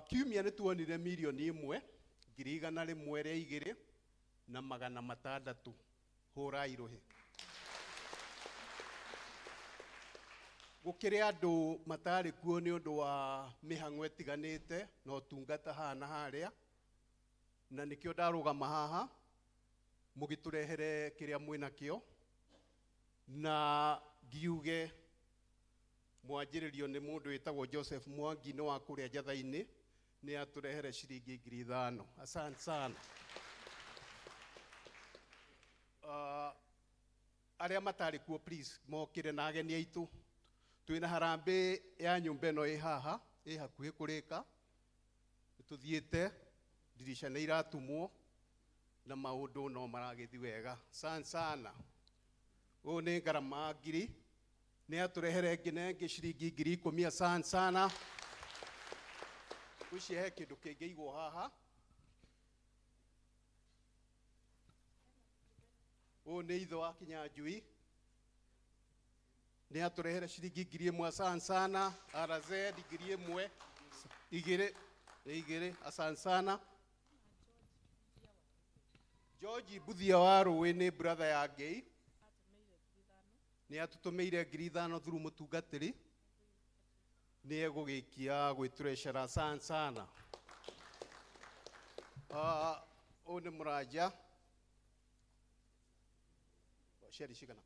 Kiumia nĩ tuonire 1,102,600. Hũrai rũhĩ. Gũkĩrĩ andũ matarĩ kuo nĩ ũndũ wa mĩhang'o ĩtiganĩte na ũtungata haha na harĩa, na nĩkĩo ndarũgama haha mũgĩtũrehere kĩrĩa mwĩnakĩo, na ngiuge mwanjĩrĩrio nĩ mũndũ wĩtagwo Joseph Mwangi nĩ wa kũrĩa Njatha-inĩ, nĩ atũrehere ciringi 5,000. Asante sana. Arĩa matarĩ kuo please mokĩre na ageni aitũ. Twĩna harambĩ ya nyũmba ĩno ĩ haha, ĩ hakuhĩ kũrĩka. Nĩtũthiĩte, ndirica nĩ iratumwo na maũndũ no maragĩthiĩ wega. Asante sana. Ũyũ nĩ ngarama ngiri, nĩ atũrehere ĩngĩ na ĩngĩ ciringi 10,000. Asante sana. Ngwĩciria he kĩndũ kĩngĩigwo haha. Ũyũ nĩ ithe wa Kinyanjui, nĩ atũrehere ciringi 1,000. Asante sana. RZ 1,000, igĩrĩ, nĩ igĩrĩ. Asante sana. George Mbuthia wa Rũĩ nĩ brother ya Ngei, nĩ atũtũmĩire 5,000 through mũtungatĩri, nĩ egũgĩikia gwĩ treasurer. Asante sana. Ũyũ nĩ mũranja. Ciarĩ cigana?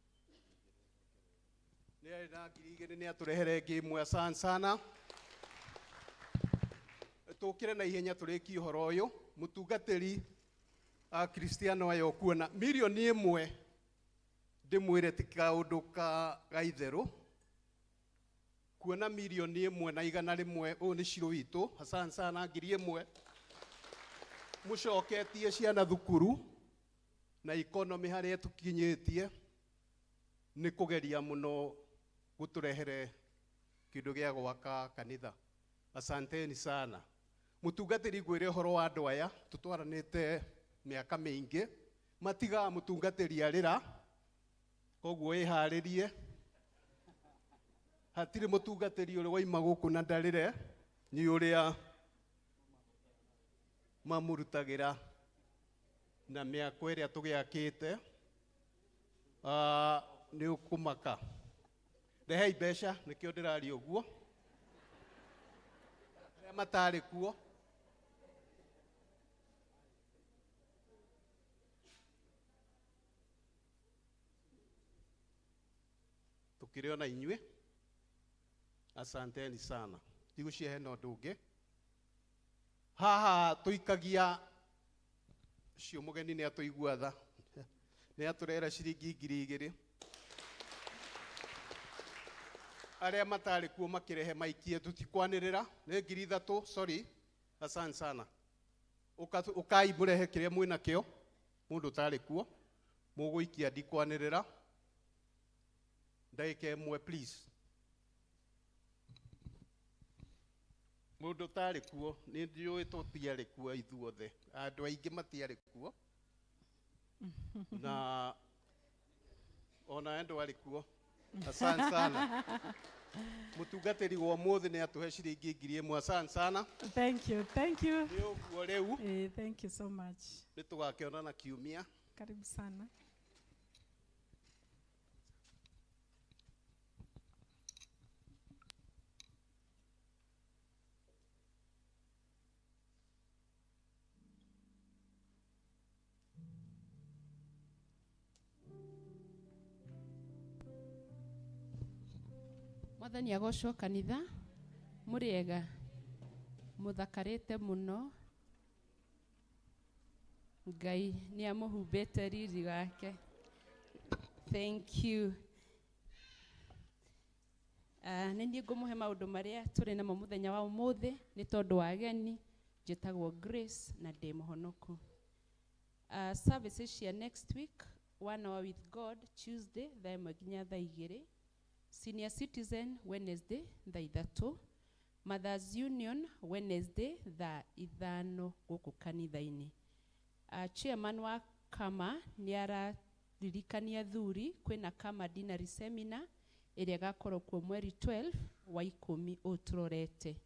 Nĩ arĩ na 2,000, nĩ atũrehere ĩngĩ ĩmwe. Asante sana. Tũkĩre na ihenya tũrĩkie ũhoro ũyũ. Mũtungatĩri Akristiano aya ũkuona 1 million ndĩmwĩre ti kaũndũ ka gaitherũ. Kuona 1,100,000, ũyũ nĩ Shiro witũ. Asante sana, 1,000. Mũcoketie ciana thukuru Na economy harĩa tũkinyĩtie nĩ kũgeria mũno gũtũrehere kĩndũ gĩa gwaka kanitha. Asanteni sana. Mũtungatĩri, ngwĩre ũhoro wa andũ aya tũtwaranĩte mĩaka mĩingĩ, matigaga mũtungatĩri arĩra, koguo wĩharĩrie. Hatirĩ mũtungatĩri ũrĩ waima gũkũ na ndarĩre nĩ ũrĩa mamũrutagĩra na mĩako ĩrĩa tũgĩakĩte. Ah, nĩ ũkũmaka. Rehei mbeca, nĩkĩo ndĩraria ũguo. Arĩa matarĩ kuo tũkĩrĩ ona inyuĩ, asanteni sana. Ndigũcihe na ũndũ ũngĩ haha tũikagia cio. Mũgeni nĩ atũigua tha, nĩ atũrehera ciringi 2000. Arĩa matarĩ kuo makĩrehe maikie, tũtikwanĩrĩra. Nĩ 3000, sorry. Asante sana. Ũkai mũrehe kĩrĩa mwĩna kĩo. Mũndũ ũtarĩ kuo mũgũikia, ndikwanĩrĩra. Ndagĩka ĩmwe, please. Mũndũ ũtarĩ kuo, nĩ njũĩ tũtiarĩ kuo ithuothe, andũ aingĩ matiarĩ kuo, na ona we ndwarĩ kuo. Asante sana. Mũtungatĩri wa ũmũthĩ nĩ atũhe ciringi 1000. Asante sana.
Thank you, thank you.
Nĩ ũguo rĩu.
Eh, thank you so much.
Nĩ tũgakĩonana kiumia.
Karibu sana.
Mwathani agocwo. Kanitha, mũrĩega? Mũthakarĩte mũno. Ngai nĩ amũhumbĩte riri wake. Thank you. Nĩ niĩ ngũmũhe maũndũ marĩa tũrĩ namo mũthenya wa ũmũthĩ. Nĩ tondũ wa ageni, njĩtagwo Grace na ndĩ mũhonoku. Services cia next week: One Hour with God, Tuesday thaa 1 nginya thaa 2; Senior Citizen, Wednesday thaa 3; Mothers Union, Wednesday thaa 5 gũkũ kanitha-inĩ. Chairman wa kama nĩ araririkania thuri kwĩna kama dinner seminar ĩrĩa ĩgakorwo kuo mweri 12 wa 10 ũyũ tũrorete.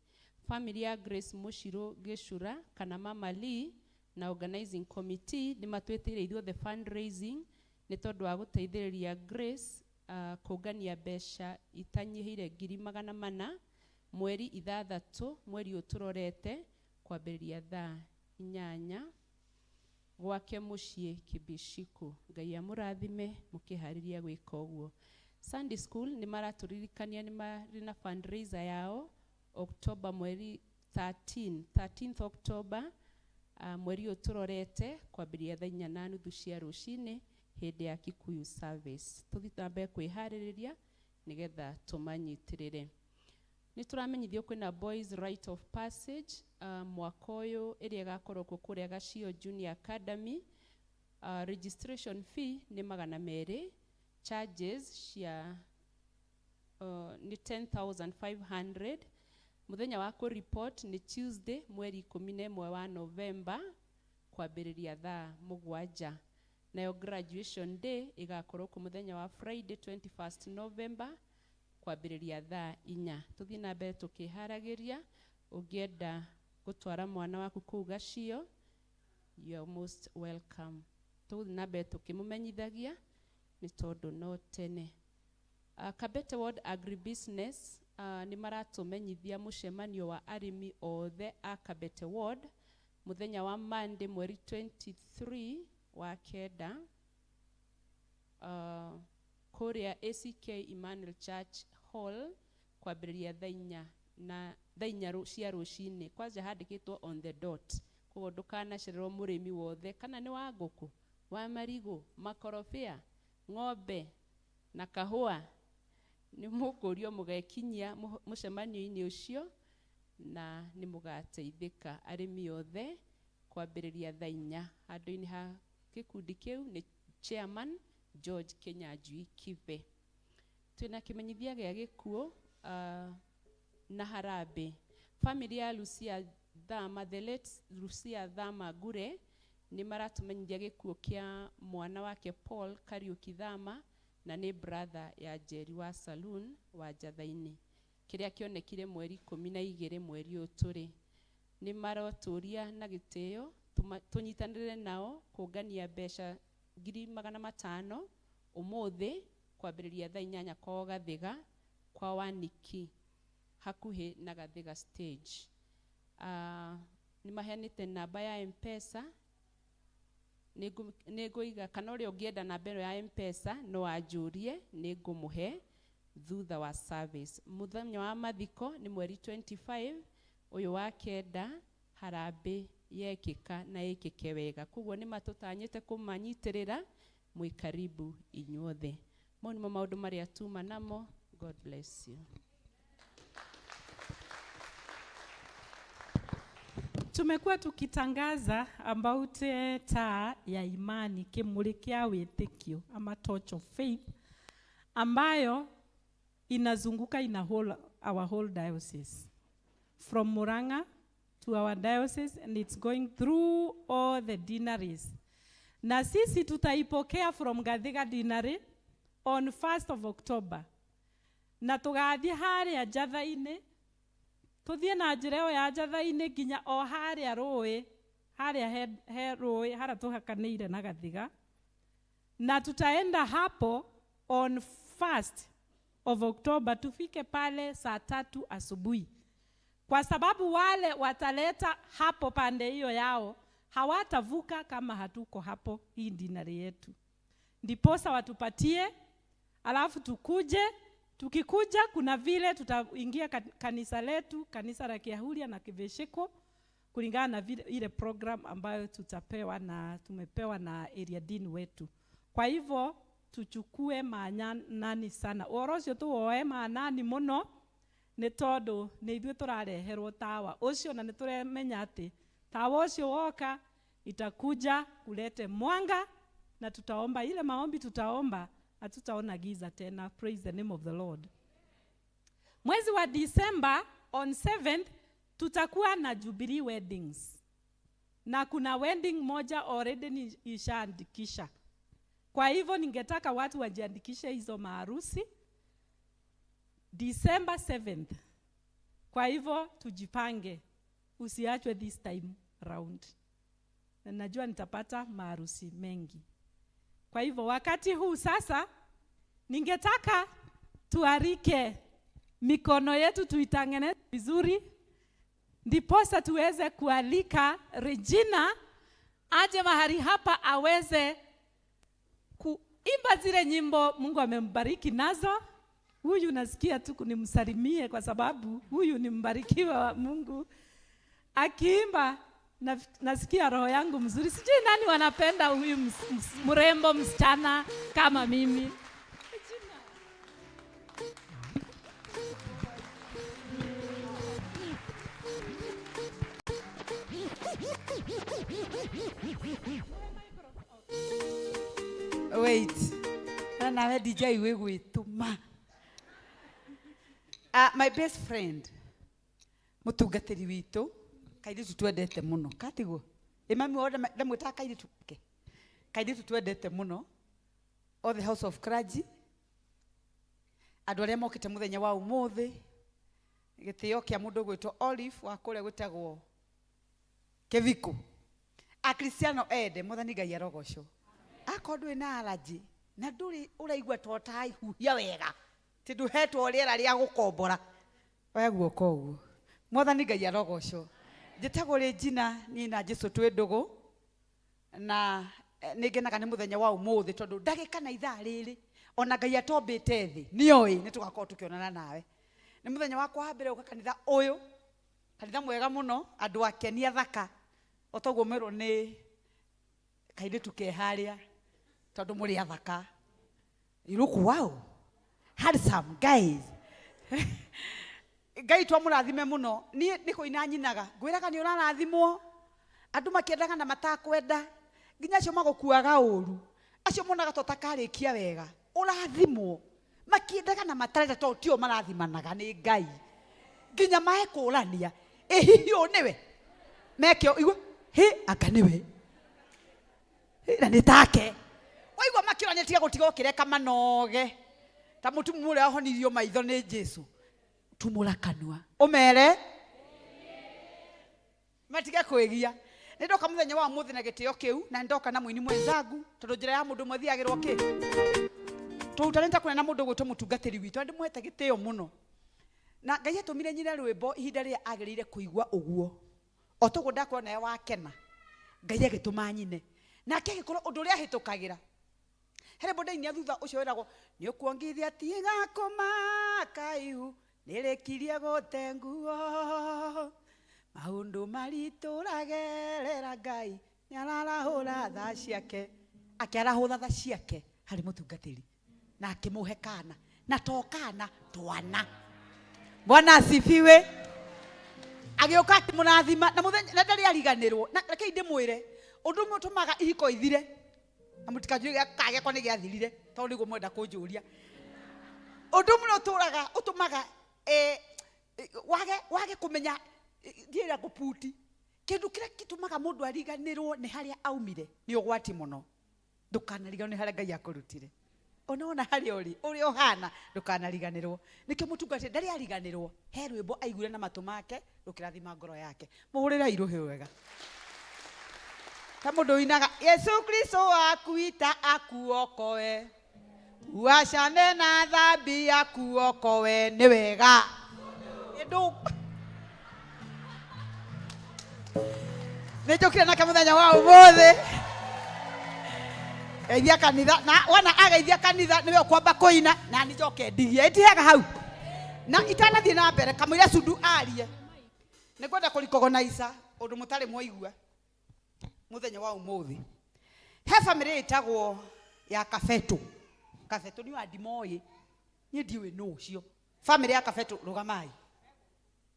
Family ya Grace Mũcirũ Gĩcura kana Mama Lee na organizing committee nĩ matwĩtĩire ithuothe fundraising nĩ tondũ wa gũteithĩrĩria Grace kũngania mbeca itanyihĩire 400,000 mweri 6 mweri ũyũ tũrorete, kwambĩrĩria thaa 8 gwake mũciĩ Kibishiku. Ngai amũrathime mũkĩharĩria gwĩka ũguo. Sunday school nĩ maratũririkania nĩ marĩ na fundraiser yao October mweri 13, 13th October, mweri ũyũ tũrorete, kwambĩrĩria thaa 4:30 cia rũcinĩ hĩndĩ ya Kikuyu service. Tũthiĩ na mbere kwĩharĩrĩria nĩgetha tũmanyitĩrĩre. Nĩ tũramenyithio kwĩna Boys Rite of Passage mwaka ũyũ ĩrĩa ĩgakorwo kuo kũrĩa Gacio Junior Academy. Registration fee nĩ 200, charges cia nĩ 10,500. Mũthenya wa kũ-report nĩ Tuesday mweri 11 wa November kwambĩrĩria thaa 7. Nayo graduation day ĩgakorwo kuo mũthenya wa Friday 21st November kwambĩrĩria thaa 4. Tũthiĩ na mbere tũkĩharagĩria. Ũngĩenda gũtwara mwana waku kũu Gacio, you are most welcome. Tũgũthiĩ na mbere tũkĩmũmenyithagia nĩ tondũ no tene. Kabete Ward Agribusiness nĩ maratũmenyithia mũcemanio wa arĩmi othe a Kabete Ward mũthenya wa Monday mweri 23 wa 9 kũrĩa ACK Emmanuel Church Hall kwambĩrĩria thaa 4 na thaa 4 cia rũcinĩ. Kwanja handĩkĩtwo on the dot, koguo ndũkanacererwo. Mũrĩmi wothe, kana nĩ wa ngũkũ, wa marigũ, makorobia, ng'ombe na kahũa, nĩ mũkũrio mũgekinyia mũcemanio-inĩ ũcio na nĩ mũgateithĩka. Arĩmi othe kwambĩrĩria thaa 4 handũ-inĩ ha Gĩkundi kĩu nĩ chairman George Kinyanjui Kibe. Twĩna kĩmenyithia gĩa gĩkuũ na harambĩ. Family ya Lucia Thama, the late Lucia Thama Ngure, nĩ maratũmenyithia gĩkuũ kĩa mwana wake Paul Kariuki Thama, na nĩ brother ya Njeri wa Saloon wa Njatha-inĩ, kĩrĩa kĩonekire mweri 12 mweri ũyũ tũrĩ. Nĩ marotũria na gĩtĩo tũnyitanĩre nao kũngania mbeca 500,000 ũmũthĩ kwambĩrĩria thaa 8 kwao Gathiga kwa Waniki hakuhĩ na Gathiga stage. Nĩ maheanĩte namba ya M-Pesa, nĩ ngũiga kana ũrĩa ũngĩenda namba ĩno ya M-Pesa no anjũrie, nĩ ngũmũhe thutha wa service. Mũthenya wa mathiko nĩ mweri 25 ũyũ wa kenda, harambĩ yekĩka na ĩkĩke wega. Koguo nĩ matũtanyĩte kũmanyitĩrĩra, mwĩ karibu inyuothe. Mau nĩmo maũndũ marĩa tuma namo. God bless you.
Tumekuwa tukitangaza about taa ya imani, kimuri kia wĩtĩkio ama torch of faith, ambayo inazunguka in our whole diocese from Murang'a to our diocese, and it's going through all the deaneries. Na sisi tutaipokea from Gathiga Deanery on 1st of October. Na tugathiĩ harĩa Njatha-inĩ, tuthiĩ na njĩra ĩyo ya Njatha-inĩ nginya o harĩa rũĩ, harĩa he rũĩ, harĩa tũhakanĩire na Gathiga. Na tutaenda hapo on 1st of October, tufike pale saa 3 asubuhi. Kwa sababu wale wataleta hapo pande hiyo yao hawatavuka kama hatuko hapo hii dinari yetu. Ndiposa watupatie, alafu tukuje. Tukikuja kuna vile tutaingia kanisa letu, kanisa la Kiahuria na Kiveshiko, kulingana na vile ile program ambayo tutapewa na tumepewa na area dean wetu. Kwa hivyo tuchukue maanani sana. Ũhoro ũcio tuwoe maanani mũno, nĩ tondũ nĩ ithuĩ tũrareherwo tawa ũcio, na nĩ tũramenya atĩ tawa ũcio woka itakuja kulete mwanga, na tutaomba ile maombi, tutaomba hatutaona giza tena. Praise the name of the Lord. Mwezi wa December on 7th tutakuwa na Jubilee weddings, na kuna wedding moja already ni ishaandikisha. Kwa hivyo ningetaka watu wajiandikishe hizo maharusi December 7th. Kwa hivyo tujipange, usiachwe this time round. Na najua nitapata maharusi mengi. Kwa hivyo wakati huu sasa ningetaka tuarike mikono yetu, tuitangeneze vizuri, ndiposa tuweze kualika Regina aje mahali hapa aweze kuimba zile nyimbo Mungu amembariki nazo. Huyu nasikia tu nimsalimie kwa sababu huyu ni mbarikiwa wa Mungu. Akiimba nasikia roho yangu mzuri. Sijui nani wanapenda huyu mrembo msichana kama mimi.
Wait. Na nawe DJ we gwituma. My best friend mutungatiri witu kairitu twendete muno katiguo mami wao ndamwitaga kairitu ke kairitu twendete muno all the house of clergy andu aria mokite muthenya wa umuthi gitio kia mundu gwitwo Olive wa kuria gwitagwo Keviko Akristiano ende Mwathani Ngai arogocwo. Akorwo ndũrĩ na allergy na ndũrĩ ũraigua ta ũtaihuhia wega ti ndũhetwo rĩera rĩa gũkombora oya guoko ũguo. Mwathani Ngai arogocwo. Njĩtagwo Regina niĩ na Jesũ twĩ ndũgũ na nĩ ngenaga nĩ mũthenya wa ũmũthĩ tondũ ndagĩka na ithaa rĩrĩ ona Ngai atombĩte thĩ nĩoĩ nĩ tũgakorwo tũkĩonana nawe. Nĩ mũthenya wakwa wa mbere gũka kanitha ũyũ, kanitha mwega mũno, andũ akeni athaka o toguo mwerwo nĩ kairĩtu ke harĩa tondũ mũrĩ athaka. You look wow, handsome guys. Ngai twamũrathime mũno. Niĩ nĩ kũina nyinaga ngwĩraga nĩ ũrarathimwo, andũ makĩendaga na matakwenda. Nginya acio magũkuaga ũru, acio monaga ta ũtakarĩkia wega, ũrathimwo makiendaga na matarenda tondũ tio marathimanaga nĩ Ngai. Nginya maekũrania, ĩ hihi ũyũ nĩwe? Meke igua, hĩ anga nĩwe? Hĩ, na nĩ take. Waigua makĩũrania tiga gũtiga ũkĩreka manoge. Ta mũtumumu ũrĩa wahonirio maitho nĩ Jesu. Tumũra kanua. Ũmere matige kwĩgia. Nĩ ndoka mũthenya wa ũmũthĩ na gĩtĩo kĩu, na nĩ ndoka na mũini mwenzangu, tondũ njĩra ya mũndũ ũmwe ĩthiagĩrwo kĩ? Tũrutanĩte kũnene na mũndũ ũgwĩtwo mũtungatĩri witũ, na ndĩmũhete gĩtĩo mũno. Na Ngai atũmire nyine rwĩmbo ihinda rĩrĩa agĩrĩire kũigua ũguo. O toguo ndakorwo nawe wakena, Ngai agĩtũma nyine. Nake agĩkorwo ũndũ ũrĩa ahĩtũkagĩra. He rwĩmbo ndainia thutha ũcio wĩragwo, nĩ ũkuongithia tiga kũmaka ihu, nĩrĩkirie gũte nguo. Maũndũ maritũ ũragerera Ngai, nĩararahũra tha ciake. Akĩarahũra tha ciake harĩ mũtungatĩri. Na akĩmũhe kana. Na to kana, twana. Bwana asifiwe. Agĩũka akĩmũrathima, na mũthenya, na ndarĩ ariganĩrwo. Na rekei ndĩmwĩre, ũndũ ũmwe ũtũmaga ihiko ithire, na mũtikanjũrie kana gĩakwa nĩ gĩathirire, tondũ nĩguo mwenda kũnjũria. Ũndũ ũmwe ũtũraga, ũtũmaga, wage kũmenya, ndiĩra ngũputi. Kĩndũ kĩrĩa gĩtũmaga mũndũ ariganĩrwo nĩ harĩa aumire, nĩ ũgwati mũno. Ndũkanariganĩrwo nĩ harĩa Ngai akũrutire. Ona wona harĩa ũrĩ, ũrĩa ũhana, ndũkanariganĩrwo. Nĩkĩo mũtungatĩri ndarĩ ariganĩrwo. He rwĩmbo aiguire na matũ make, rũkĩrathima ngoro yake. Mũhũrĩrei rũhĩ wega. Ta mũndũ ũinaga, Yesu Kristo akuita akuokoe. Uachane na dhambi akuokoe. Nĩ wega. Nĩ njũkire nake mũthenya wa ũmũthĩ. Geithia kanitha, na wona ageithia kanitha nĩwe ũkwamba kũina, na nĩ njoke ndigie. Ĩtihega hau. Na itanathiĩ na mbere, kamũira Sundu arie. Nĩ ngwenda kũrikogonaica ũndũ mũtarĩ mwaigua mũthenya wa ũmũthĩ. He bamĩrĩ ĩtagwo ya Kabeto. Kabeto nĩ wa ndimoĩ. Niĩ ndiũĩ nũ ũcio. Bamĩrĩ ya Kabeto, rũgamai.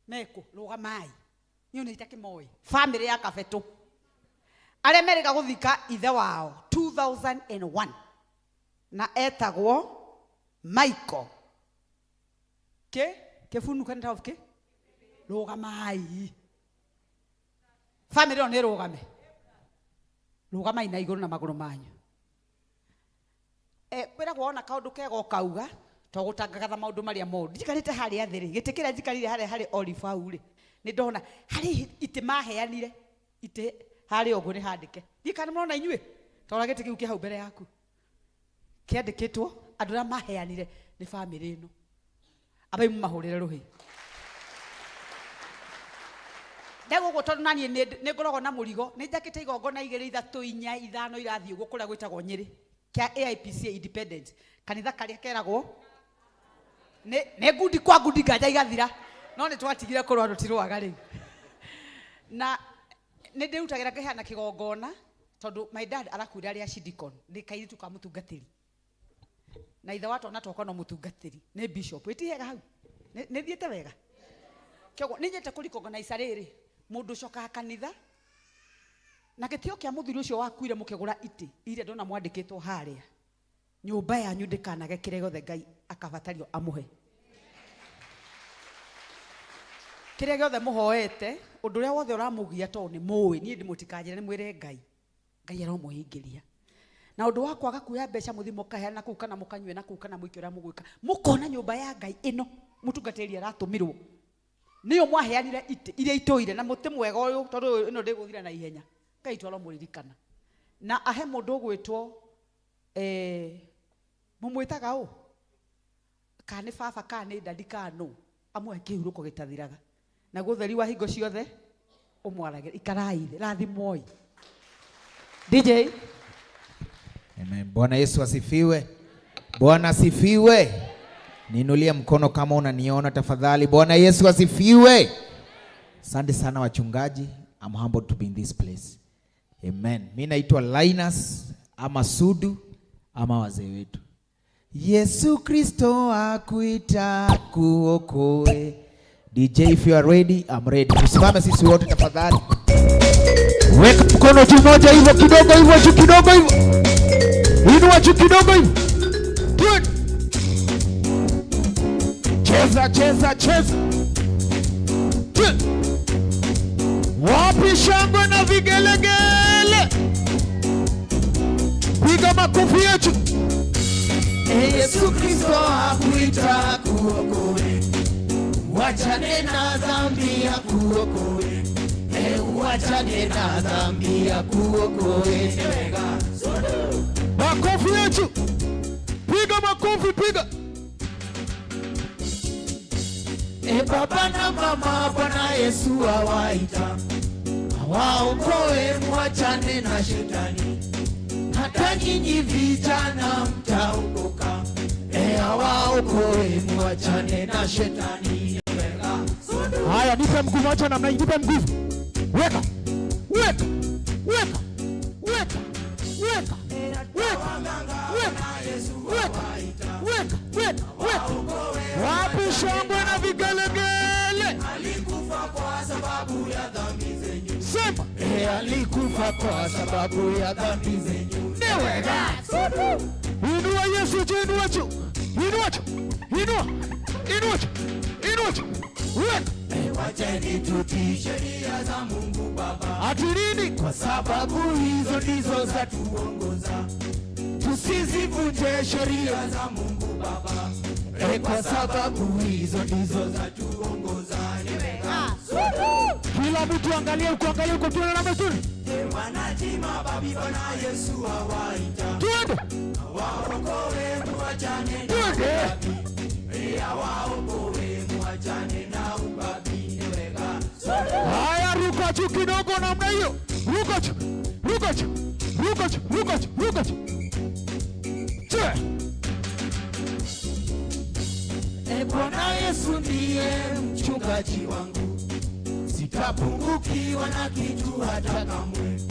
Mekũ, rũgamai. Niĩ nĩ itakĩmoĩ. Bamĩrĩ ya Kabeto. Arĩa merĩga gũthika ithe wao 2001 na etagwo Michael. Kĩ? Kĩbunu kana taũ kĩ? Rũgamai. Bamĩrĩ ĩyo nĩ ĩrũgame. Rũgamai na igũrũ na magũrũ manyu. Kwĩragwo wona kaũndũ kega ũkauga, to gũtangatha maũndũ marĩa moru. Njikarĩte harĩa thĩ rĩ, gĩtĩ kĩrĩa njikarĩire harĩa harĩ Olive hau rĩ, nĩ ndona harĩ itĩ maheanire, itĩ harĩa ũguo nĩ handĩke. Ndiũĩ kana nĩ mũrona inyuĩ, ta ũrĩa gĩtĩ kĩu kĩ hau mbere yaku. Kĩandĩkĩtwo andũ arĩa maheanire nĩ bamĩrĩ ĩno. Ambai mũmahũrĩre rũhĩ. Ndauga ũguo tondũ naniĩ nĩ ngoragwo na mũrigo, nĩ njakĩte igongona igĩrĩ, ithatũ, inya, ithano irathiĩ ũguo kũrĩa gwĩtagwo Nyĩrĩ, kĩa AIPCA Independent, kanitha karĩa keragwo nĩ ngundi kwa ngundi nganja igathira, no nĩ twatigire kũrũa tũtirũaga rĩu. Na nĩ ndĩrutagĩra ngĩheana kĩgongona tondũ my dad arakuire arĩ archdeacon, nĩ kairĩtu ka mũtungatĩri. Na ithe wa twana twakwa no mũtungatĩri, nĩ bishop. Ĩtihega hau? Nĩ thiĩte wega? Kĩoguo, nĩ nyendete kũrecognize rĩrĩ, mũndũ ũcokaga kanitha, na gĩtĩo kĩa mũthuri ũcio wakuire mũkĩgũra itĩ, iria ndona mwandĩkĩtwo harĩa. Nyũmba yanyu ndĩkanage kĩrĩa gĩothe Ngai akabatario amũhe. Kĩrĩa gĩothe mũhoete, ũndũ ũrĩa wothe ũramũgia tondũ nĩ mũĩ, niĩ ndĩmũtikanjĩre nĩ mwĩre Ngai. Ngai aromũhingĩria. Na ũndũ wa kwaga kuoya mbeca mũthiĩ mũkaheana kũu kana mũkanyue na kũu kana mũike ũrĩa mũgwĩka, mũkona nyũmba ya Ngai ĩno mũtungatĩri aratũmirwo. Nĩyo mwaheanire itĩ iria itũire na mũtĩ mwega ũyũ tondũ ũyũ ĩno ndĩgũthira na ihenya. Ngai tu aromũririkana. Na ahe mũndũ ũgwĩtwo, mũmwĩtaga ũ? Kana nĩ baba, kana nĩ dadi, kana nũ? Amũhe kĩhurũko gĩtathiraga. Naguo ũtheri wa hingo ciothe ũmwaragĩre. Ikarai thĩ, rathimwoi. DJ.
Amen. Bwana Yesu asifiwe. Bwana asifiwe. Niinulie mkono kama unaniona tafadhali. Bwana Yesu asifiwe. Asante sana wachungaji. I'm humbled to be in this place. Amen. Mimi naitwa Linus ama Sudu ama wazee wetu. Yesu Kristo akuita kuokoe. DJ, if you are ready, I'm ready. Tusimame sisi wote tafadhali. Weka mkono juu moja hivyo kidogo hivyo juu kidogo hivyo. Inua juu kidogo hivyo. Twende. Cheza cheza cheza. Twende. Wapi shangwe na vigelegele? Piga makofi yetu.
Yesu Kristo akuita kuokoe, wachane na dhambi ya kuokoe, wachane na dhambi ya kuokoe.
Makofi yetu. Piga makofi, piga.
Baba na mama, Bwana Yesu awaita awaokoe, mwachane na shetani. Hata nyinyi vijana mtaokoka, awaokoe, mwachane na shetani.
Haya, nipe mguu moja namna hii, nipe mguu. Weka. Weka. Weka. Weka. Weka. Weka. Weka. Weka. Weka. Weka. Weka. Wapi shangwe na vigelegele?
Alikufa kwa sababu ya dhambi zenyu.
Sema.
Alikufa kwa sababu ya dhambi zenyu.
Ni wega. Inua Yesu juu, inua juu. Inua juu. Inua. Inua juu. Inua juu. Weka.
Wacheni tutii sheria za Mungu Baba.
Ati nini?
Kwa sababu hizo ndizo zatuongoza. Tusizivunje sheria za Mungu Baba. Kwa sababu hizo ndizo zatuongoza.
Kila mtu angalie huko, angalie huko, tuende na mtu.
Wanajima babi, Bwana Yesu awaita.
Twende.
Waokoe, muachane na
Twende.
Waokoe, muachane na ubabi.
Haya, ruka juu kidogo namna hiyo. Ruka juu. Ruka juu. Ruka juu, ruka juu, ruka juu. Che.
Bwana Yesu ndiye mchungaji wangu, sitapungukiwa na kitu hata kamwe.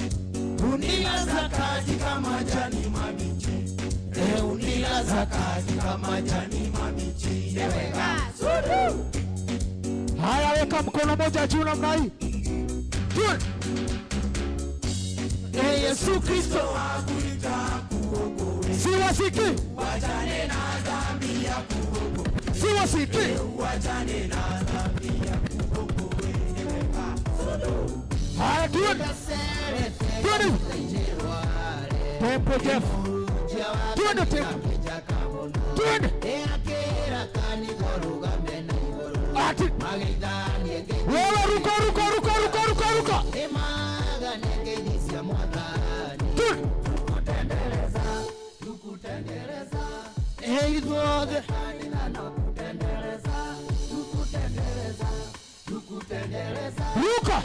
Unilaza katika majani mabichi, unilaza katika majani mabichi.
Haya, weka mkono moja juu namna hii. Twende.
Yesu Kristo akuita kuokoe,
Siwasikii.
wachane na dhambi ya kuokoe,
Siwasikii.
wachane na dhambi ya kuokoe.
Haya, twende. Twende. Tempo Jeff. Twende tempo. Twende. Ati. Wewe ruka ruka ruka ruka ruka ruka. Twende.
Ithuothe
Ruka.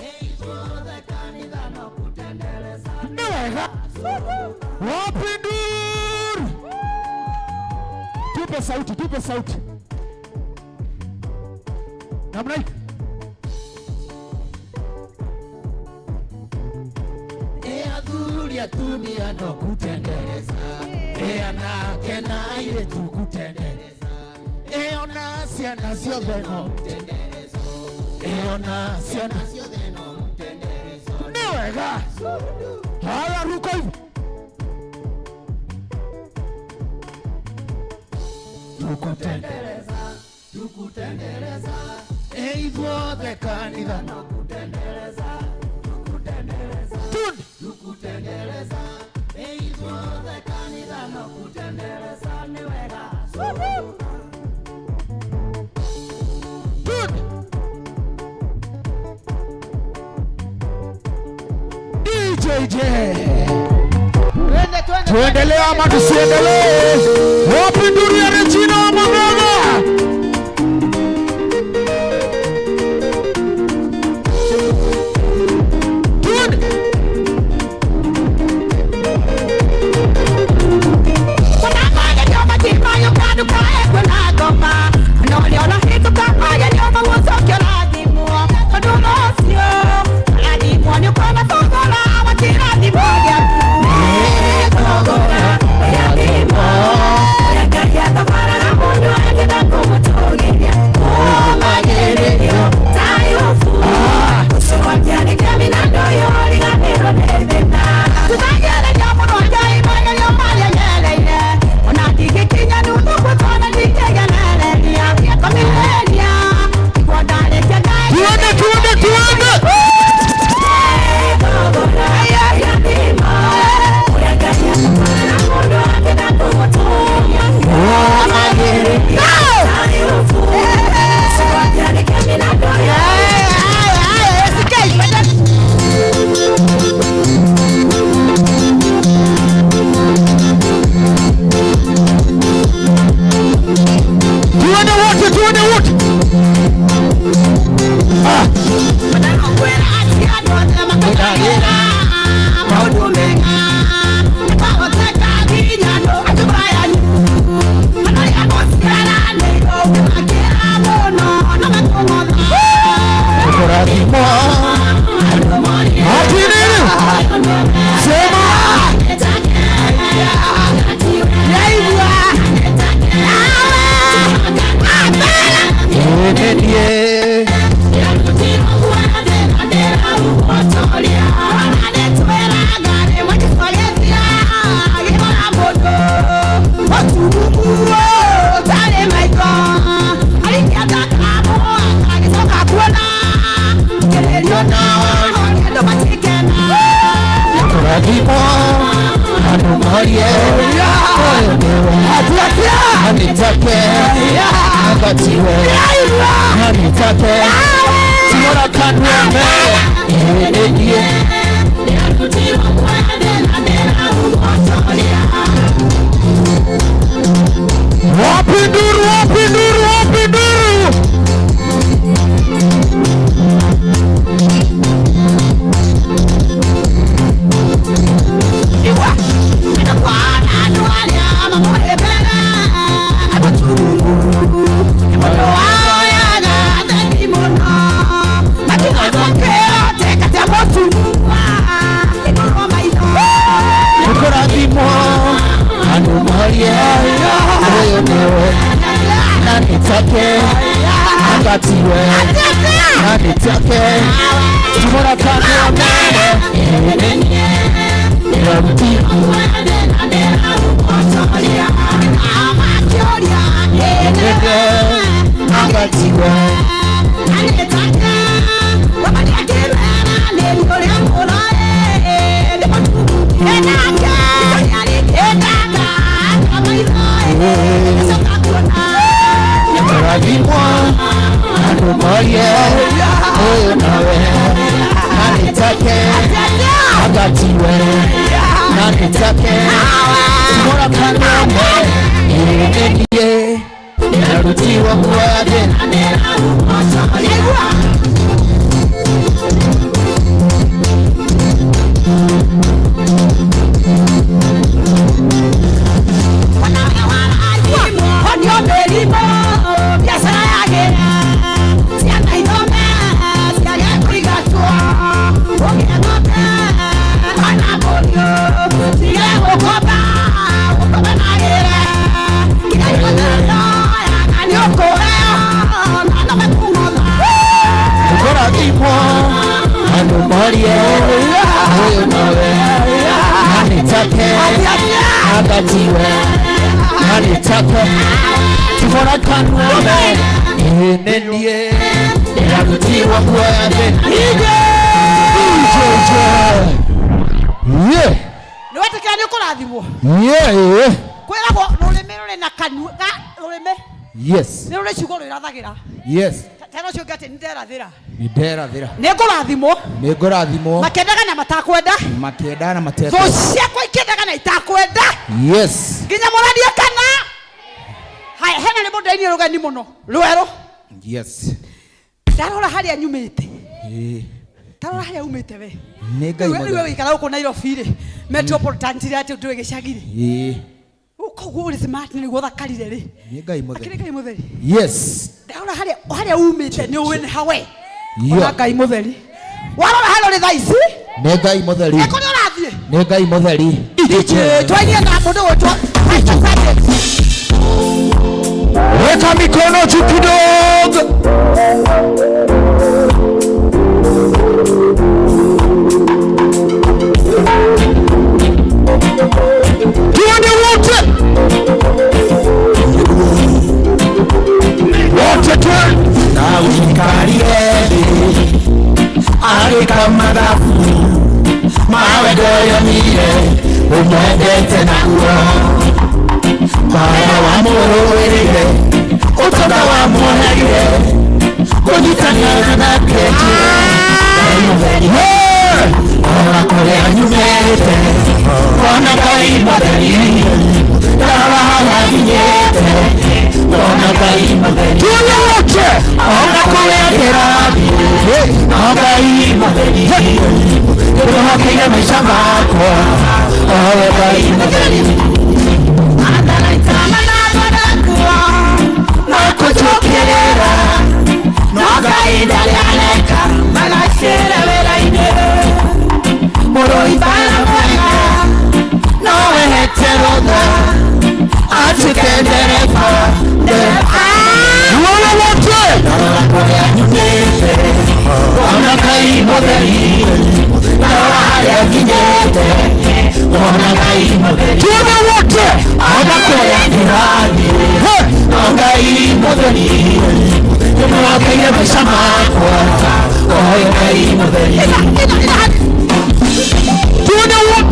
Ni wega. Wapi nduru? Tupe sauti, tupe sauti. Namna hii.
Athuri atumia no kutendereza, anake na airĩtu kutendereza, ona ciana ciothe no kutenderezwo, ona ciana ciothe no kutenderezwo.
Ni wega. Haya, ruka hivi.
Tukutendereza, tukutendereza, ithuothe kanitha no kutendereza, tukutendereza,
Twende.
tukutendereza, ithuothe kanitha no kutendereza. Nĩ wega.
Twende. DJJ. Tuendelee ama tusiendelee? Wapi nduru ya Regina wa Mang'ang'a? Twende.
Yeah.
Kũrathimwo andũ morie ũyũ nĩwe anĩtake angatiwe anĩtake tigũra kanua me ĩnĩniĩ.
Wapi nduru, wapi nduru, wapi nduru?
Kũrathimwo andũ morie ũyũ nĩwe anĩtake angatiwe anĩtake tigũra kanua me ĩnĩniĩ. Angatiwe Kũrathimwo andũ morie ũyũ nowe anĩtake angatiwe anĩtake tigũra kanua me ĩnĩniĩ ndĩrarutirwo muoyo. Kũrathimwo andũ morie ũyũ nowe anĩtake angatiwe anĩtake tigũra kanua me ĩnĩniĩ ndĩrarutirwo muoyo.
Yeah.
Nĩ wetĩkĩra nĩ ũkũrathimwo?
Yeah.
Kwĩragwo rũrĩmĩ rũrĩ na kanua rũrĩmĩ
Yes.
nĩ rũrĩ ciugo rwĩrathagĩra.
Yes.
Tena ũcio ũngĩ atĩ nĩ nderathĩra.
Nĩ nderathĩra.
Nĩ ngũrathimwo.
Nĩ ngũrathimwo.
Makĩendaga na matakwenda.
Makĩendaga na
Thũ
matekwenda.
ciakwa ikĩendaga na itakwenda.
Yes.
Nginya mũranie kana. Haya, hena nĩ mũndũ ainire rũgeni mũno rwerũ.
Yes.
Ndarora harĩa nyumĩte.
Ĩĩ.
Tarora harĩa umĩte we.
Nĩ Ngai
Rĩu we
mũtheru.
wĩikara gũkũ Nairobi rĩ, metropolitan ti atĩ ndũĩ gĩcagi rĩ.
Ĩĩ.
Koguo ũrĩ smart nĩguo ũthakarire rĩ.
Nĩ Ngai
Akĩrĩ
mũtheru.
Ngai mũtheri.
Yes.
Ndarora harĩa umĩte nĩ ũĩ nĩ hawe.
Yeah.
Ona Ngai mũtheri. Warora harĩa ũrĩ thaa ici.
Nĩ Ngai mũtheri.
Ĩ kũrĩa ũrathiĩ.
Nĩ Ngai mũtheri.
Twainie na mũndũ gwĩtwo Pastor Sergeant.
Weka mikono juu kidogo. Tuende wote. Wote twende.
Na uikarie arĩ mathabu mawe ndoyonire ũmwendete naguo mara wamũrũĩrĩire ũtonga wamwoherire kũnyitanĩra nake Ngai mũtheri ona kũrĩa nyumĩte ona Ngai mũtheri ndarora harĩa nginyĩte ona Ngai mũtheri
Tuende wote.
ona kũrĩa ndĩrathiĩ no Ngai mũtheri ndĩhokeire maica makwa owe Ngai mũtheri no kũnjũkĩrĩra no Ngai ndarĩ areka magacĩre wĩra-inĩ mũrũi bara mwega no ehete rũtha atuĩke ndereba ndereba.
Tuende wote.
Ndarora kũrĩa nyumĩte ona Ngai mũtheri ndarora harĩa nginyĩte ona Ngai mũtheri
Tuende wote.
ona kũrĩa ndĩrathiĩ no Ngai mũtheri nĩmũhokeire maica makwa oyo Ngai mũtheri.
Tuende wote.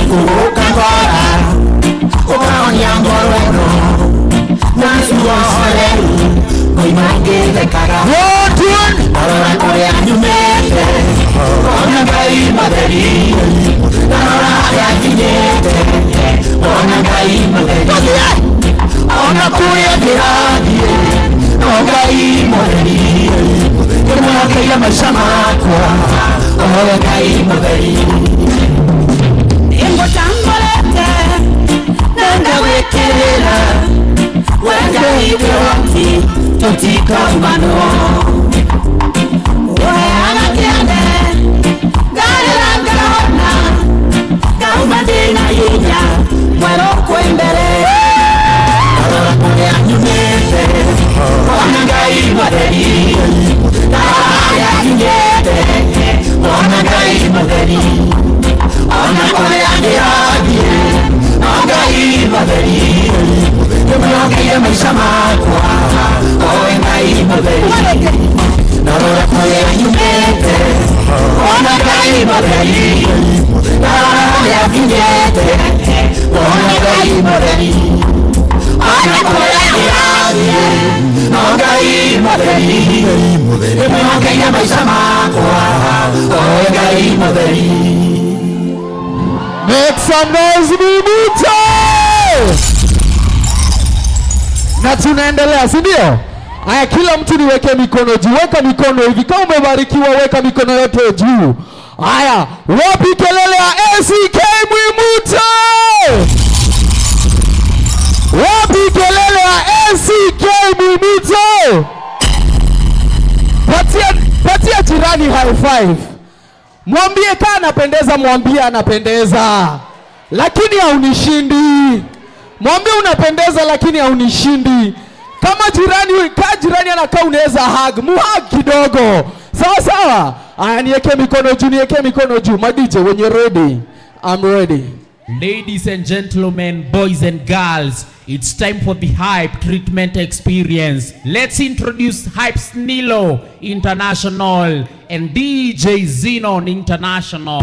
Ukagora ukaonia ngoro ĩno na ruo ngoima ngĩthekaga ndarora kũrĩa nyumĩte ona Ngai mũtheri ndarora harĩa nginyĩte ona Ngai mũtheri ona kũrĩa ndĩrathiĩ no Ngai mũtheri ndĩmwĩhokeire maica makwa owe Ngai mũtheri
Ingũtambũrĩte na ngagwĩkĩrĩra we Ngai wĩ tũtikaumanwo ũheaga kĩande ngarĩra ngahona ngauma ndĩna hinya mwerũ kwĩ mbere
ndarora kũrĩa nyumĩte ona Ngai mũtheri ndarora harĩa nginyĩte ona Ngai mũtheri ona kũrĩa ndĩrathiĩ no Ngai mũtheri ndĩmwĩhokeire maica makwa owe Ngai mũtheri ndarora kũrĩa nyumĩte ona Ngai mũtheri ndarora harĩa nginyĩte ona Ngai mũtheri ona kũrĩa ndĩrathiĩ no Ngai mũtheri ndĩmwĩhokeire maica makwa owe Ngai mũtheri.
Make some noise, Mwimuto! Na tunaendelea, si ndio? Aya, kila mtu niweke mikono juu. Weka mikono hivi. Kama umebarikiwa, weka mikono yote juu. Aya, wapi kelele ya ACK Mwimuto? Wapi kelele ya ACK Mwimuto? Patia jirani high five. Mwambie kaa anapendeza, mwambie anapendeza, lakini haunishindi. Mwambie unapendeza lakini haunishindi. Kama jirani, kaa jirani anakaa unaweza hug, muhug kidogo. Sawa sawa. Aya, niweke mikono juu, niweke mikono juu. Ma DJ, when you're ready, I'm ready.
Ladies and gentlemen, boys and girls, it's time for the Hype Treatment Experience. Let's introduce Hype Snilo International and DJ Zenon International.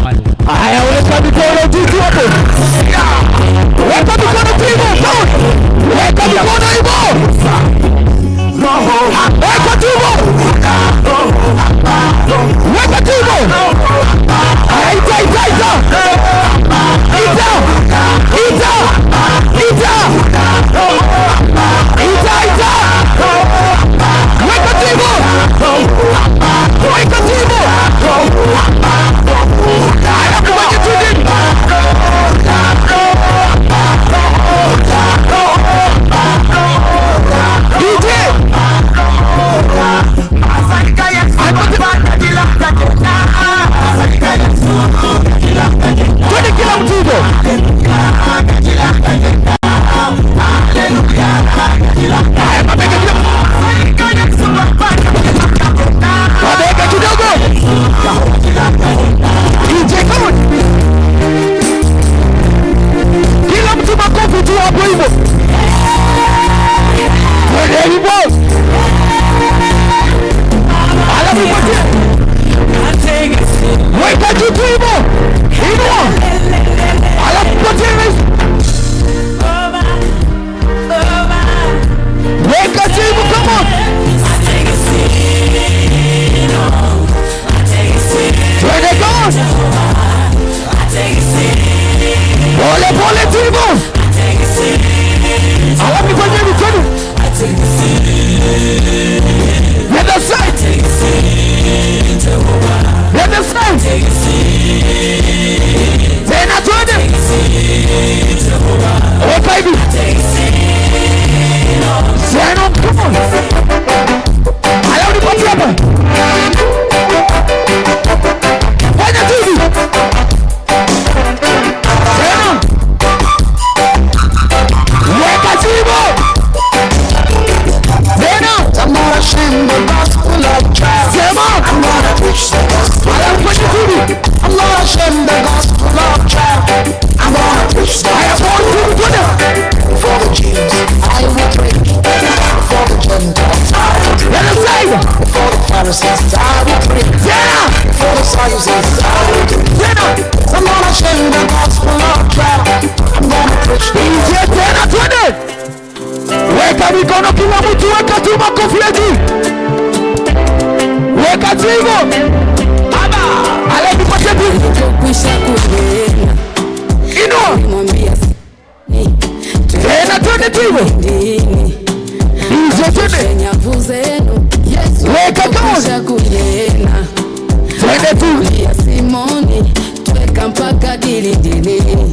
Aya, weka mikono juu hapo. Weka mikono juu hapo. Weka mikono hivyo. Weka juu. Weka juu. Aya, ita ita ita. Ita. Ita. Ita. Ita ita. Weka juu. Weka juu. Aya, kufanya juu. DJ. Twende kila mtu hivyo. Haya, mabega kidogo. Mabega kidogo. DJ, come on. Kila mtu makofi tu hapo hivyo. Twende hivyo. Alafu patie. Weka juu tu hivyo. Inua. Alafu patie. Weka juu hivyo, come on. Twende, come on. Pole pole tu hivyo. Alafu fanye hivi, twende. The other side. The other side. Tena twende. Weka hivi. Zenon, come on. Alafu nipatie hapa. Fanya tu hivi. Zenon.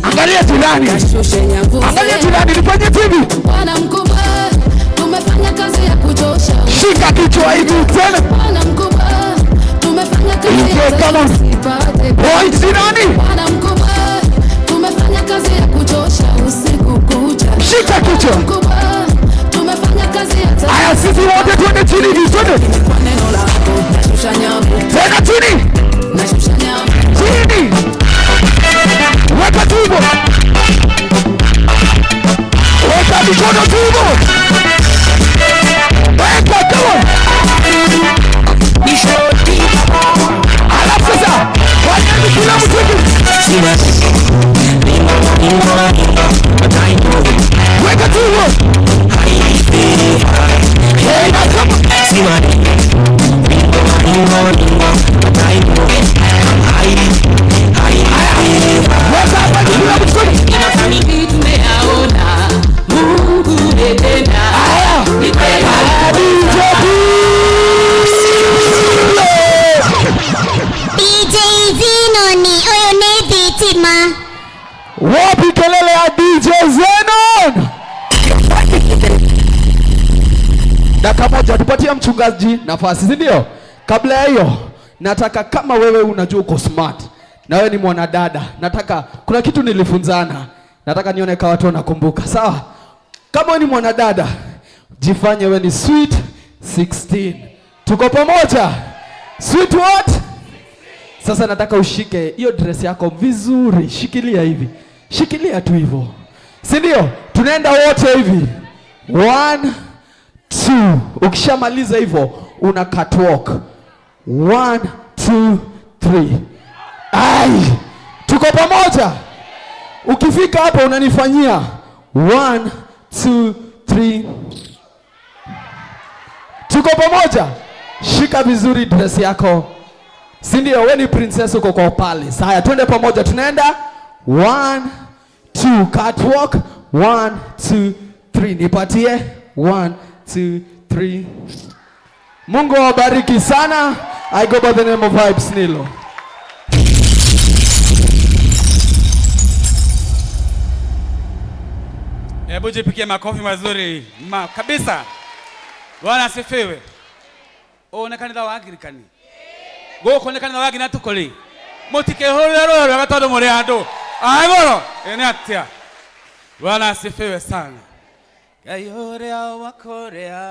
Angalia jirani. Angalia jirani, nifanye hivi.
Bwana mkubwa, tumefanya kazi ya kuchosha.
Shika kichwa hivi tena.
Bwana mkubwa, tumefanya kazi ya
DJ, come on.
tusipate.
Point jirani.
Bwana mkubwa, tumefanya kazi ya kuchosha usiku kucha.
Shika kichwa.
Mkubwa, tumefanya kazi ya
Haya, sisi wote twende chini hivi, twende.
Kwa neno lako nashusha nyavu.
Tena chini.
Nashusha nyavu.
Chini. Weka tumbo. Weka mikono tumbo. Weka tumbo. Alafu sasa, fanyeni kila mtu hivi. Weka tumbo. Hey, na kama. Weka hapa kila mtu.
Tumeyaona Mungu etenda. Ni kweli.
DJ Zenoni, uyu ni thitima.
Wapi kelele ya DJ Zenon? Dakika moja tupatie mchungaji nafasi, si ndio? Kabla ya hiyo, nataka kama wewe unajua uko smart na wewe ni mwanadada, nataka kuna kitu nilifunzana, nataka nione kama watu wanakumbuka. Sawa? Kama wewe ni mwanadada, jifanye wewe ni sweet 16. Tuko pamoja? Sweet what? Sasa nataka ushike hiyo dress yako vizuri, shikilia hivi. Shikilia tu hivyo. Si ndio? Tunaenda wote hivi. 1 2. Ukishamaliza hivyo una catwalk. 1 2 3. Ai! Tuko pamoja? Ukifika hapo unanifanyia 1 2 3. Tuko pamoja? Shika vizuri dress yako. Si ndio? Wewe ni princess uko kwa palace. Haya, twende pamoja. Tunaenda 1 2 catwalk. 1 2 3. Nipatie 1 2 3. Mungu awabariki sana. I go by the name of Vybz Nilo.
Hebu jipigie makofi mazuri kabisa. Bwana asifiwe. One kanitha wa Anglikani. Gũkũ nĩ kanitha wa nginya tũkũrĩ. Mũtikĩhũrĩre rũĩ rwega tondũ mũrĩ andũ. Aigũrũ, ĩ nĩ atĩa? Bwana asifiwe sana. Ngai ũrĩa wa kũrĩa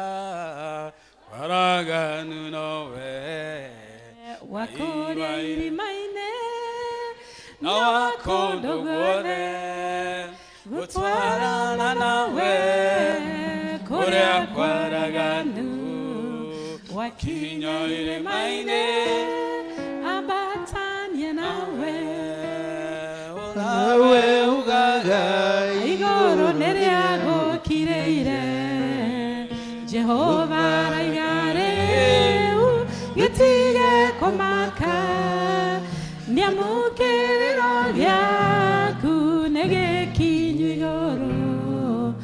waraganu nowe.
Wa kũrĩa irima-inĩ
na wa kũndũ guothe gũtwarana nawe kũrĩa kwaraganu
wakinya irima-inĩ ambatanie nawe.
Nawe ugaga
igũrũ nĩrĩagũkirĩire. Jehova araiga rĩu gĩtige kũmaka, nĩamũkĩrĩro gĩaku nĩgĩkinyu igũrũ.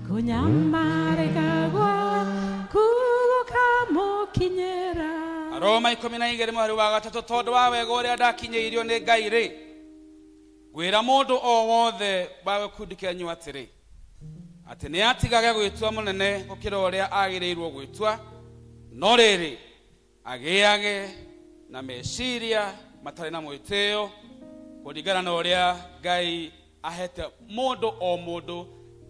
Kũnyamarĩka gwaku gũkamũkinyĩra.
Roma ikũmi na igĩrĩ mweri wa gatatũ, tondũ wa wega ũrĩa ndakinyĩirio nĩ Ngai rĩ, ngwĩra mũndũ o wothe wa gĩkundi kĩanyu atĩrĩ, atĩ nĩ atigage gwĩtua mũnene gũkĩra ũrĩa agĩrĩirwo gwĩtua, no rĩrĩ agĩage na meciria matarĩ na mwĩtĩo kũringana na ũrĩa Ngai ahete mũndũ o mũndũ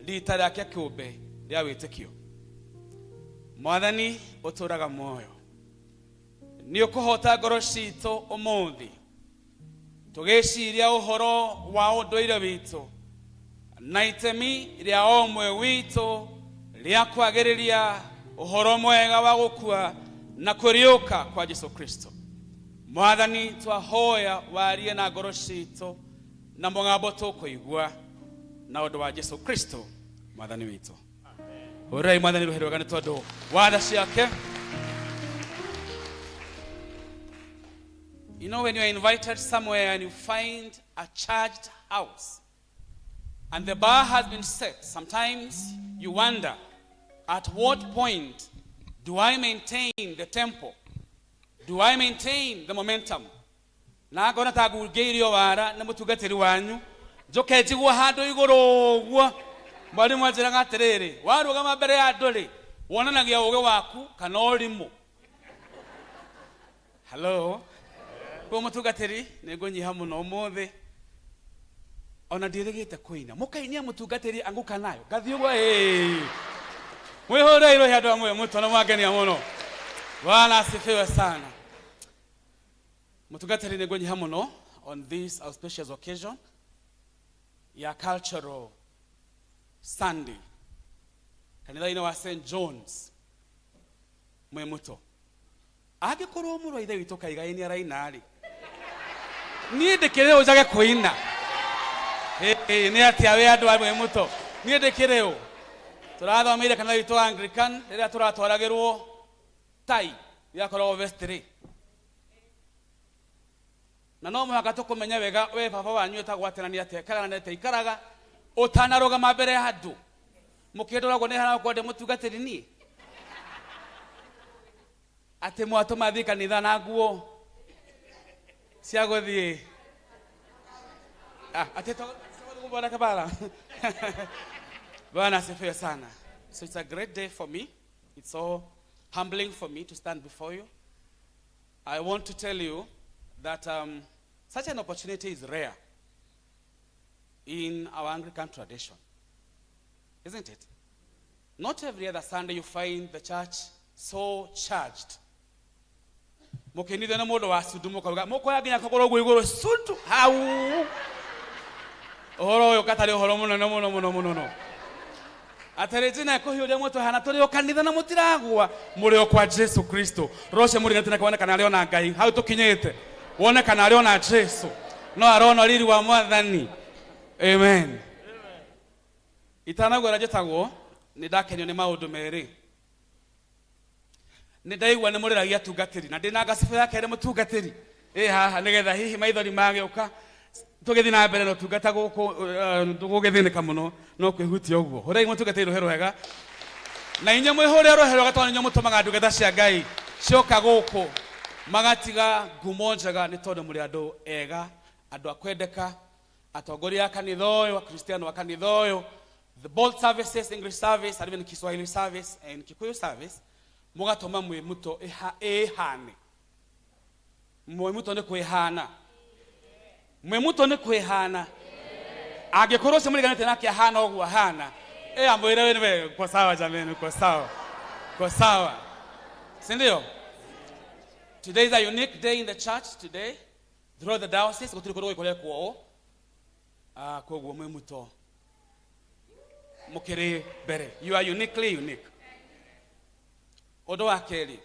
rita rĩake kĩũmbe rĩa wĩtĩkio. Mwathani ũtũũraga muoyo, nĩ ũkũhota ngoro citũ ũmũthĩ tũgĩciria ũhoro wa ũndũire witũ na itemi rĩa o ũmwe witũ rĩa kwagĩrĩria ũhoro mwega wa gũkua na kũriũka kwa Jesu Kristo. Mwathani, twahoya warie na ngoro citũ na mũgambo tũkũigua na ũndũ wa Jesu Kristo Mwathani witũ. Hũrĩrai Mwathani rũhĩ rwega nĩ tondũ wa tha ciake. You know, when you are invited somewhere and you find a charged house and the bar has been set, sometimes you wonder, at what point do I maintain the tempo? Do I maintain the momentum? Na ngona ta ngungĩirio wara nĩ mũtungatĩri wanyu, Njoke njigua handũ igũrũ ũguo. Mwalimu anjĩraga atĩrĩrĩ, warũgama mbere ya andũ rĩ, wonanagia ũgĩ waku kana ũrimũ. Hello. Kwa mũtungatĩri, nĩ ngũnyiha mũno ũmũthĩ. Ona ndiĩrĩgĩte kũina. Mũkainia mũtungatĩri anguka nayo. Ngathiĩ ũguo ĩĩ. Mwĩhũrei rũhĩ andũ amwe mũtwe na mwangenia mũno. Bwana asifiwe sana. Mũtungatĩri, nĩ ngũnyiha mũno on this auspicious occasion ya Cultural Sunday kanitha-inĩ wa St John's Mwimuto. Angĩkorwo mũrũ wa ithe witũ Kaigai nĩ araina rĩ, niĩ ndĩkĩrĩ ũ njage kũina? Ĩĩ, nĩ atĩa wĩ andũ a Mwimuto? Niĩ ndĩkĩrĩ ũ? Tũrathomeire kanitha witũ wa Anglican rĩrĩa tũratwaragĩrwo tai yakoragwo vestry, na no mũhaka tũkũmenye wega we baba wanyu etagwo atĩa na nĩ atĩa ekaga na nĩ atĩa aikaraga ũtanarũgama mbere ya andũ. Mũkĩndoragwo nĩ hana gũkorwo ndĩ mũtungatĩri niĩ atĩ mwatũma thiĩ kanitha na nguo cia gũthiĩ. Ah, atĩ bwana kabara. Bwana asifiwe sana. So it's a great day for me. It's so humbling for me to stand before you. I want to tell you that such an opportunity is rare in our Anglican tradition, isn't it? Not every other Sunday you find the church so charged. Mũkĩnithio nĩ mũndũ wa cundu, mũkauga mũkoya nginya kũgũrũ ũguo igũrũ cundu hau. Ũhoro ũyũ katarĩ ũhoro mũnene mũno mũno mũno no atĩrĩ njina ĩkũhiũria mũtwe hana tũrĩ o kanitha na mũtiragwa, mũrĩ o kwa Jesu Kristo. Rocio mũrigate na wone kana arĩ ona Ngai hau tũkinyĩte, wone kana arĩ ona Jesu no arona riri wa Mwathani. Amen. Itanagwĩra njĩtagwo, nĩ ndakenio nĩ maũndũ merĩ. Nĩ ndaigua nĩ mũrĩragia atungatĩri, na ndĩna ngacibũ ya kerĩ mũtungatĩri ĩ haha, nĩgetha hihi maithori magĩũka tũgĩthiĩ na mbere na ũtungata gũkũ ndũgũgĩthĩnĩka mũno no kwĩhutia ũguo. Hũrai mũtungatĩri rũhĩ rwega, na inyuĩ mwĩhũre rũhĩ rwega, tondũ inyuĩ mũtũmaga ndungata cia Ngai cioka gũkũ magatiga ngumo njega, nĩ tondũ mũrĩ andũ ega, andũ a kwendeka, atongoria a kanitha ũyũ, akristiano a kanitha ũyũ, the both services, English service and even Kiswahili service and Kikuyu service, mũgatũma Mwĩmuto ĩhane. Mwĩmuto nĩ kwĩhana, Mwĩmuto nĩ kwĩhana. Angĩkorwo ũcio mũriganĩte nake ahana ũguo ahana, ĩ amwĩre we nĩwe uko sawa, jameni, uko sawa, uko sawa, si ndio? Today is a unique day in the church. Today throughout the diocese gũtirĩ kũndũ gũgĩkorekwo ũũ. Ah, koguo Mwĩmuto mũkĩrĩ mbere, you are uniquely unique. Ũndũ wa kerĩ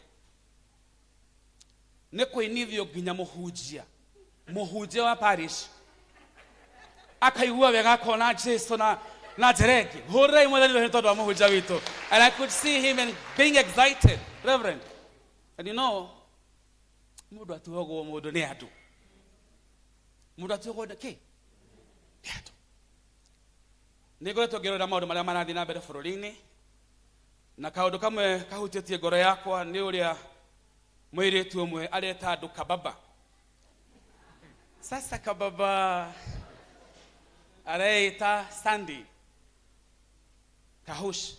nĩ kũinithio nginya mũhunjia wa parish akaigua wega, akona Jesu na njĩra ĩngĩ. Hũrĩrai Mwathani rũhĩ tondũ wa mũhunjia witũ. And I could see him and being excited, reverend. And you know, mũndũ atuagwo mũndũ nĩ andũ, mũndũ atuagwo nĩ kĩ? Nĩ andũ. Nĩ ngoretwo ngĩrora maũndũ marĩa marathiĩ na mbere bũrũri-inĩ, na kaũndũ kamwe kahutĩtie ngoro yakwa nĩ ũrĩa mũirĩtu ũmwe areta andũ kababa. Sasa kababa areita Sandy Kahush,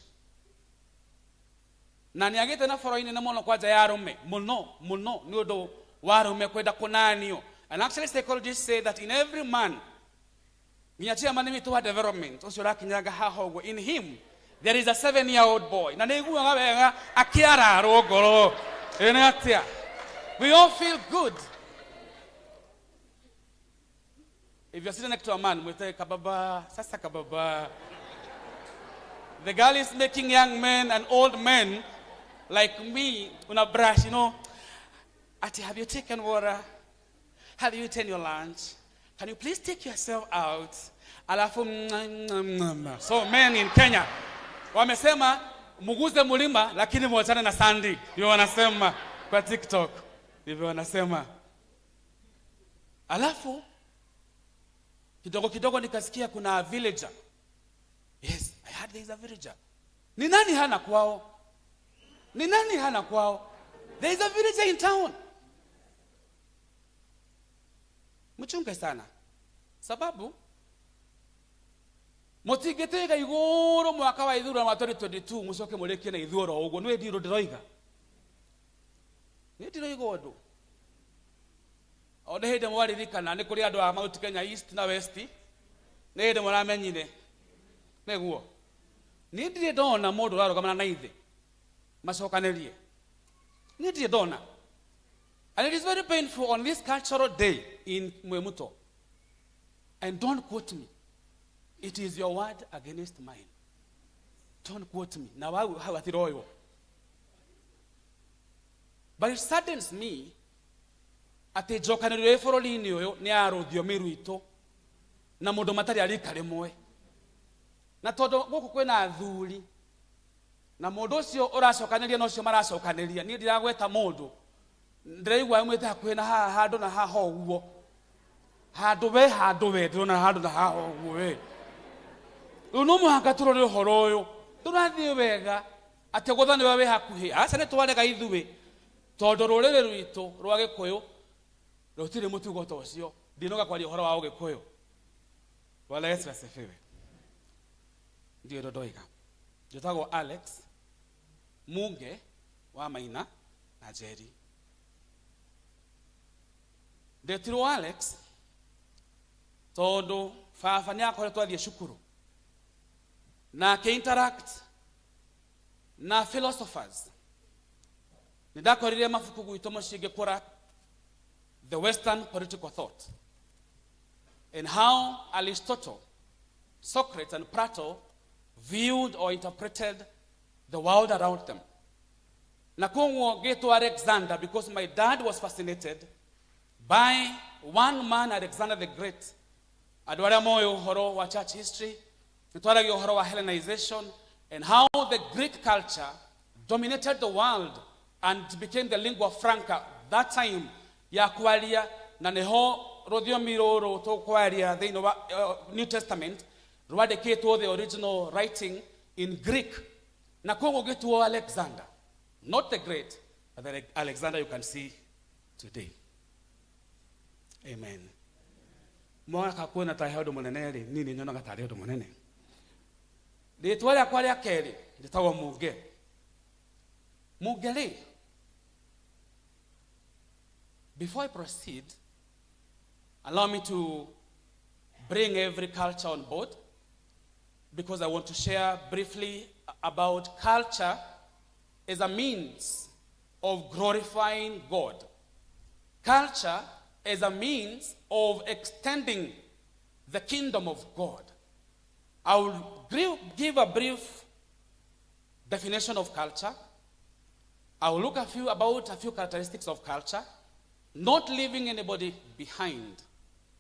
na nĩ agĩte na boro inene mũno kwanja ya arũme mũno mũno, nĩ ũndũ wa arũme kwenda kũnanio. And actually psychologists say that in every man, nginya chairman witũ wa development ũcio ũrakinyanga haha ũguo, in him there is a 7-year old boy, na nĩ iguaga wega akĩararwo ngoro. Ĩ nĩ atĩa? We all feel good if you're sitting next to a man. Mwite kababa. Sasa kababa, the girl is making young men and old men like me una brush. Ati, "Have you taken water? Have you eaten your lunch? Can you please take yourself out?" Alafu so men in Kenya wamesema muguze mulima lakini mwachane na Sandy. Ndio wanasema kwa TikTok, ndivyo wanasema. Alafu kidogo kidogo nikasikia kuna a villager. Yes, I heard there is a villager. Ni nani hana kwao? Ni nani hana kwao? There is a villager in town. Mchunge sana, sababu Mũtingĩtĩga igũrũ mwaka wa ithurano wa 2022 mũcoke mũrĩkie na ithuĩ oro ũguo. Nĩ ndirũ ndĩroiga. Nĩ ndiroiga ũndũ. O nĩ hĩndĩ mwaririkana nĩ kũrĩ andũ a Mount Kenya East na West. Nĩ hĩndĩ mũramenyire. Nĩguo. Niĩ ndirĩ ndona mũndũ ũrarũgamana na ithe macokanĩrie. Niĩ ndirĩ ndona. And it is very painful on this cultural day in Mwimuto. And don't quote me. It is your word against mine. Don't quote me. Na wau hau hatiroywo. But it saddens me atĩ njokanĩrĩro ĩ bũrũri-inĩ ũyũ nĩ ya rũthiomi rwitũ na mũndũ matarĩ a rika rĩmwe. Na tondũ gũkũ kwĩna athuri na mũndũ ũcio ũracokanĩria na ũcio maracokanĩria, niĩ ndiragweta mũndũ, ndĩraigua aumĩte hakuhĩ na haha handũ na haha ũguo. Handũ we, handũ we, ndĩrona handũ na haha ũguo we. Rĩu no mũhaka tũrore ũhoro ũyũ. Tũrathiĩ wega atĩ gũtha nĩwe wĩ hakuhĩ. Aca nĩ twarega ithuĩ tondũ rũrĩrĩ rwitũ rwa Gĩkũyũ rũtirĩ mũtugo ta ũcio. Ndinoga kwaria ũhoro wa Ũgĩkũyũ. Bwana Yesu asifiwe. Ndiũ ndo ndoiga. Njĩtagwo Alex Munge wa Maina na Njeri. Ndetirwo Alex tondũ baba nĩ akoretwo athiĩ cukuru na akĩ interact na philosophers. Nĩ ndakorire mabuku gwitũ mũciĩ ngĩkũra, The Western Political Thought and how Aristotle, Socrates and Plato viewed or interpreted the world around them. Na koguo ngĩtwo Alexander because my dad was fascinated by one man, Alexander the Great. Andũ arĩa moĩ ũhoro wa church history, nĩ twaragia ũhoro wa Hellenization and how the Greek culture dominated the world and became the lingua franca that time ya kwaria, na nĩho rũthiomi rũrũ tũkwaria thĩinĩ wa New Testament rwandĩkĩtwo the original writing in Greek. Na koguo ngĩtuo Alexander, not the Great, but the Alexander you can see today. Amen. Mwaka kuona ta he ũndũ mũnene rĩ, niĩ nĩ nyonaga tarĩ ũndũ mũnene. Rĩtwa rĩakwa rĩa kerĩ rĩtagwo Munge. Munge rĩ, before I proceed, allow me to bring every culture on board because I want to share briefly about culture as a means of glorifying God. Culture as a means of extending the kingdom of God. I will give a brief definition of culture. I will look about a few characteristics of culture, not leaving anybody behind.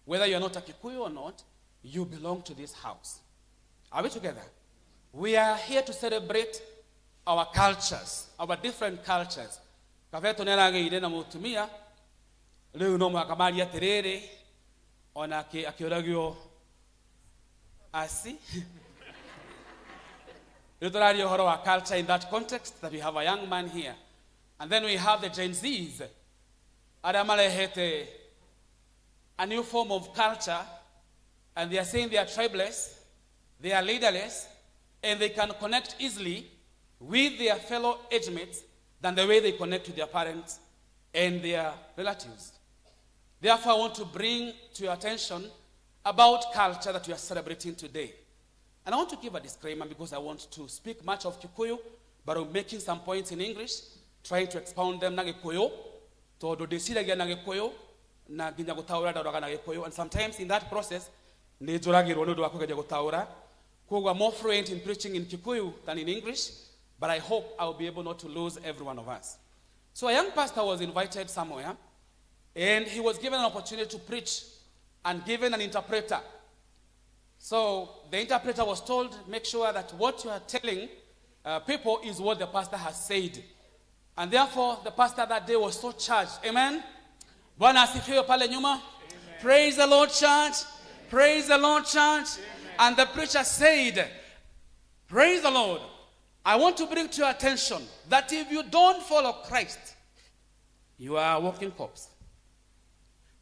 Whether you're not a Kikuyu or not, you belong to this house. Are we together? We are here to celebrate our cultures, our different cultures. Kabeto nĩ aragĩire na mũtumia, rĩu no mũhaka marie atĩrĩrĩ, ona akĩũragio asi. Rĩu tũraria ũhoro wa culture in that context, that we have a young man here. And then we have the Gen Zs, arĩa marehete a new form of culture, and they are saying they are tribeless, they are leaderless, and they can connect easily with their fellow age mates than the way they connect with their parents and their relatives. Therefore, I want to bring to your attention about culture that we are celebrating today. And I want to give a disclaimer because I want to speak much of Kikuyu, but I'm making some points in English, trying to expound them na Gikuyu, tondu ndĩciragia na Gikuyu, na nginya gũtaũra ndaũraga na Gikuyu, and sometimes in that process, nĩ njũragĩrwo nĩ ũndũ wa kũgeria gũtaũra. Koguo I'm more fluent in preaching in Kikuyu than in English, but I hope I'll be able not to lose every one of us. So a young pastor was invited somewhere, and he was given an opportunity to preach and given an interpreter. So the interpreter was told, make sure that what you are telling people is what the pastor has said. And therefore, the pastor that day was so charged. Amen? Bwana asifiwe pale nyuma. Amen. Praise the Lord, church. Praise the Lord, church. Amen. And the preacher said, praise the Lord. I want to bring to your attention that if you don't follow Christ, you are a walking corpse.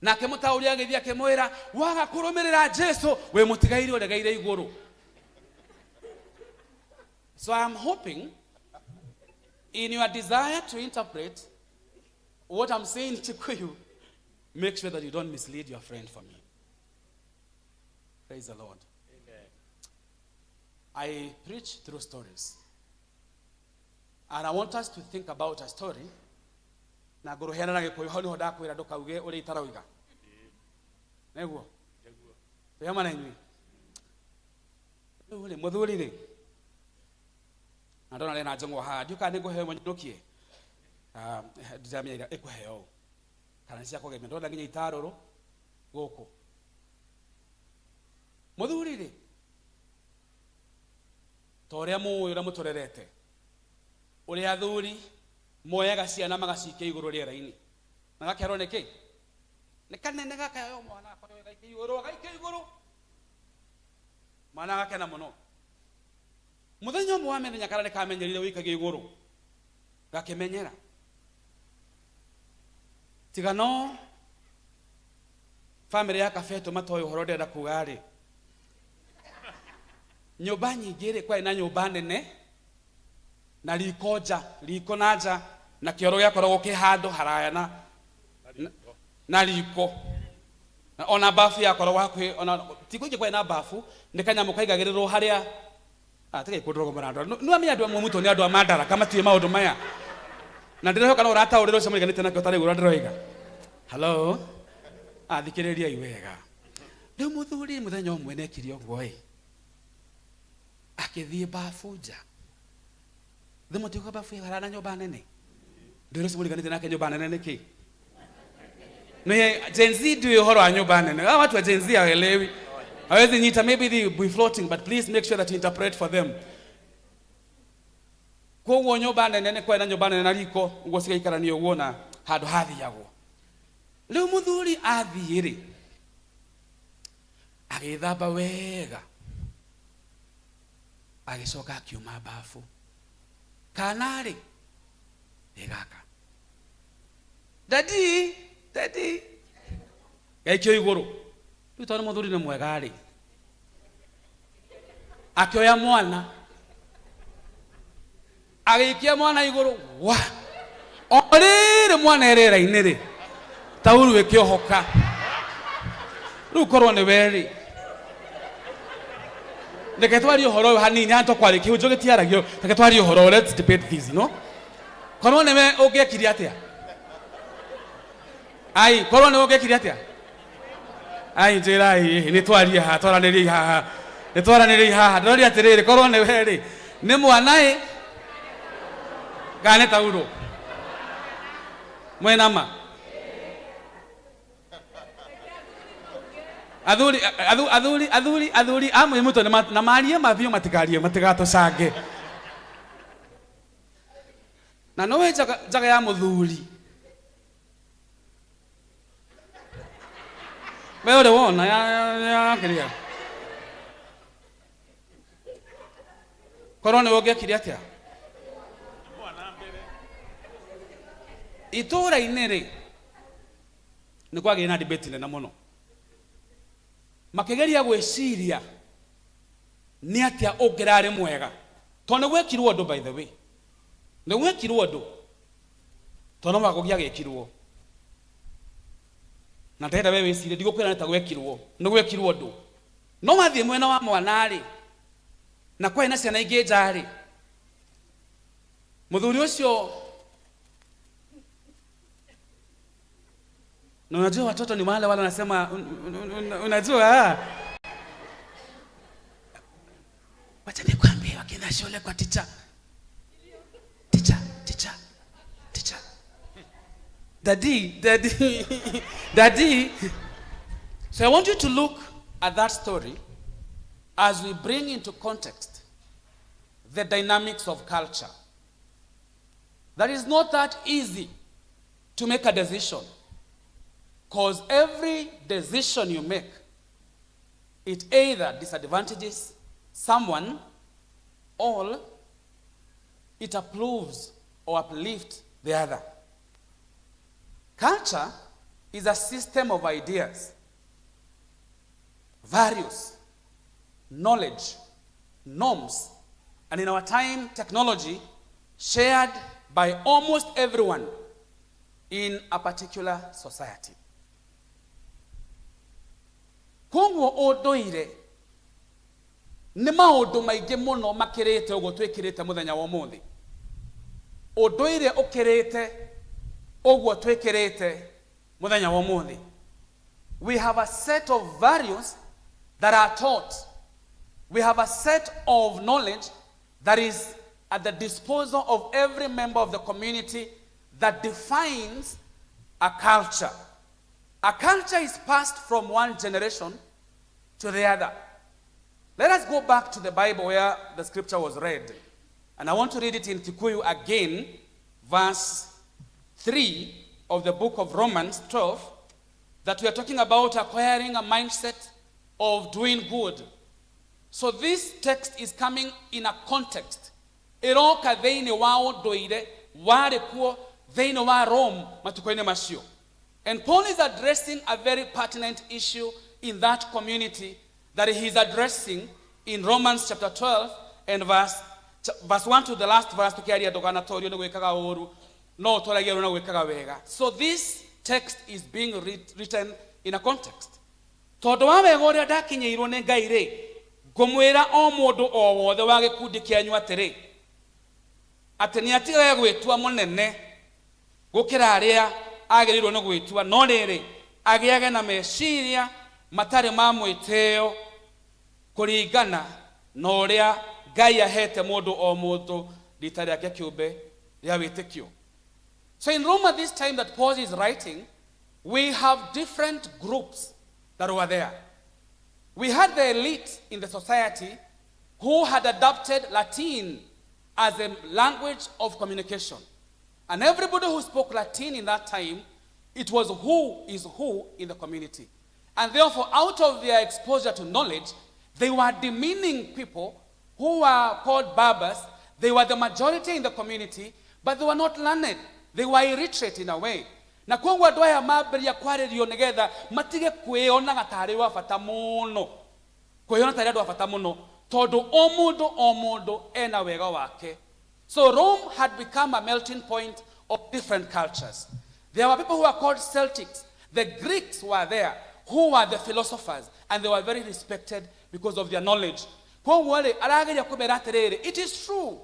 Nake mũtaũri agĩthiĩ akĩmwĩra, waga kũrũmĩrĩra Jesu, wĩ mũtigaire ũregeire igũrũ. So I am hoping in your desire to interpret what I'm saying to you, make sure that you don't mislead your friend for me. Praise the Lord.
Amen.
I preach through stories. And I want us to think about a story. Na ngũrũheana na Gĩkũyũ hau nĩho ndakwĩra ndũkauge ũrĩa itarauga. Nĩguo? Twĩ hamwe na inyuĩ? Rĩu rĩ, mũthuri rĩ, na ndona rĩna njong'o haha, ndiũĩ kana nĩngũheo ĩmwe nyinũkie. Ah, ndiramenya ĩrĩa ĩkũheo ũ. Kana nĩ cia kũgemia. Ndona nginya itarũrũ gũkũ. Mũthuri rĩ, ta ũrĩa mũĩ ũrĩa mũtũrerete, ũrĩa athuri moyaga ciana magacikia igũrũ rĩera-inĩ, magakerwo nĩ kĩ? Nĩ kanene gaka, yo mwana akorewe gaikia igũrũ, agaikia igũrũ, mwana agakena mũno. Mũthenya ũmwe wa mĩthenya kana nĩ kamenyerire wĩikagia igũrũ, gakĩmenyera. Tiga no famĩlĩ ya Kabetũ matoĩ ũhoro ndĩrenda kuga rĩ, nyũmba nyingĩ rĩ, kwarĩ na nyũmba nene na riko nja, riko na nja, na kĩoro gĩakoragwo kĩ handũ haraya na riko. Na ona bafu yakoragwo hakuhĩ, ona ti kũingĩ kwarĩ na bafu, nĩ kanyamũ kaigagĩrĩrwo harĩa. Ah, tigai kũndũrũgwo mũrandora. Nĩ wamenya andũ amwe mũtũ nĩ andũ a Madaraka matiũĩ maũndũ maya. Na ndĩrehoka no ũrataũrĩrwo ũcio mũriganĩte nakĩo tarĩu ũrĩa ndĩroiga. Hello? Ah, thikĩrĩriai wega. Rĩu mũthuri mũthenya ũmwe nĩekire ũguo ĩ, akĩthiĩ bafu nja. Thĩ mũtiũkaga bafu ĩyo na nyũmba nene. Ndĩrĩ ũcio mũriganĩte nake nyũmba nene nĩkĩ? Nĩ Gen Z ndiũĩ ũhoro wa nyũmba nene. Hawa watu wa Gen Z hawaelewi. Hawezi nyita, maybe they be floating, but please make sure that you interpret for them. Koguo nyũmba nene nĩ kwarĩ na nyũmba nene na riko, ũguo cigaikarania ũguo na handũ hathiagwo. Rĩu mũthuri athiĩ rĩ, agĩthamba wega, agĩcoka akiuma bafu. Kana rĩ, nĩ gaka. Daddy, daddy. Gaikio igũrũ. Rĩu tondũ mũthuri nĩ mwega rĩ, akĩoya mwana, agĩikia mwana igũrũ, wa! O rĩrĩ mwana e rĩera-inĩ rĩ, tauru ĩkĩohoka. Rĩu korwo nĩ we rĩ, reke twarie ũhoro ũyũ hanini, haha tũkwaria kĩhunjio gĩtiaragio, reke twarie ũhoro ũyũ, let's debate this, no? Korwo nĩ we ũngĩekire atĩa? Ai, korwo nĩ we ũngĩekire atĩa? Ai, njĩrai, nĩ twarie haha, twaranĩriei haha, nĩ twaranĩriei haha. Ndĩroria atĩrĩrĩ, korwo nĩ we rĩ, nĩ mwana ĩ, kana nĩ taurũ? Mwĩna ma? Athuri, athuri, athuri, athuri a mwĩmũtwe na marie mabiũ, matikarie, matigatũcange. Na nĩũĩ njaga ya mũthuri. We ũrĩ wona ya kĩrĩa? Korwo nĩwe ũngĩekire atĩa? Itũũra-inĩ rĩ, nĩ kwagĩire na debate nene mũno. Makĩgeria gwĩciria nĩ atĩa ũngĩrarĩ mwega. Tondũ nĩ gwekirwo ũndũ, by the way. Nĩ gwekirwo ũndũ. Tondũ no mũhaka ũngĩagĩkirwo. Na ndĩrenda we wĩcirie, ndigũkwĩra nĩ ta gwekirwo. Nĩ gwekirwo ũndũ. No wathiĩ mwena wa mwana rĩ, na kwarĩ na ciana ingĩ nja rĩ, mũthuri ũcio, na unajua watoto ni wale wale wanasema, unajua, wacha nikwambie, wakienda shule kwa teacher, teacher, teacher, teacher, daddy, daddy, daddy. So I want you to look at that story as we bring into context the dynamics of culture. That is not that easy to make a decision, because every decision you make, it either disadvantages someone or it approves or uplifts the other. Culture is a system of ideas, values, knowledge, norms, And in our time, technology shared by almost everyone in a particular society. Koguo ũndũire nĩ maũndũ maingĩ mũno makĩrĩte ũguo twĩkĩrĩte mũthenya wa ũmũthĩ. Ũndũire ũkĩrĩte ũguo twĩkĩrĩte mũthenya wa ũmũthĩ. We have a set of values that are taught. We have a set of knowledge that is at the disposal of every member of the community that defines a culture. A culture is passed from one generation to the other. Let us go back to the Bible where the scripture was read. And I want to read it in Kikuyu again, verse 3 of the book of Romans 12, that we are talking about acquiring a mindset of doing good. So this text is coming in a context. Ĩroka thĩinĩ wa ũndũire warĩ kuo thĩinĩ wa Rome matukũ-inĩ macio. And Paul is addressing a very pertinent issue in that community that he is addressing in Romans chapter 12 and verse 1 to the last verse, tukiaria ndũkanatorio nĩ gwĩkaga ũru no ũtoragia ũru na gwĩkaga wega. So this text is being written in a context. Tondũ wa wega ũrĩa ndakinyĩirwo nĩ Ngai rĩ, ngũmwĩra o mũndũ o wothe wa gĩkundi kĩanyu atĩrĩ, atĩ nĩ atigage gwĩtua mũnene gũkĩra arĩa agĩrĩirwo nĩ gwĩtua, no rĩrĩ agĩage na meciria matarĩ ma mwĩtĩo kũringana na ũrĩa Ngai ahete mũndũ o mũndũ rita rĩake kĩũmbe rĩa wĩtĩkio. So in Rome at this time that Paul is writing, we have different groups that were there. We had the elite in the society who had adopted Latin as a language of communication. And everybody who spoke Latin in that time, it was who is who in the community. And therefore, out of their exposure to knowledge, they were demeaning people who were called barbers. They were the majority in the community, but they were not learned. They were illiterate in a way. Na koguo andũ aya mambĩrĩria kwarĩrio nĩgetha matige kwĩonaga tarĩ wa bata mũno, kwĩona tarĩ andũ a bata mũno, tondũ o mũndũ o mũndũ ena wega wake. So Rome had become a melting point of different cultures. There were people who were called Celtics. The Greeks were there, who were the philosophers, and they were very respected because of their knowledge. Koguo rĩ, arageria kũmera atĩrĩrĩ, it is true,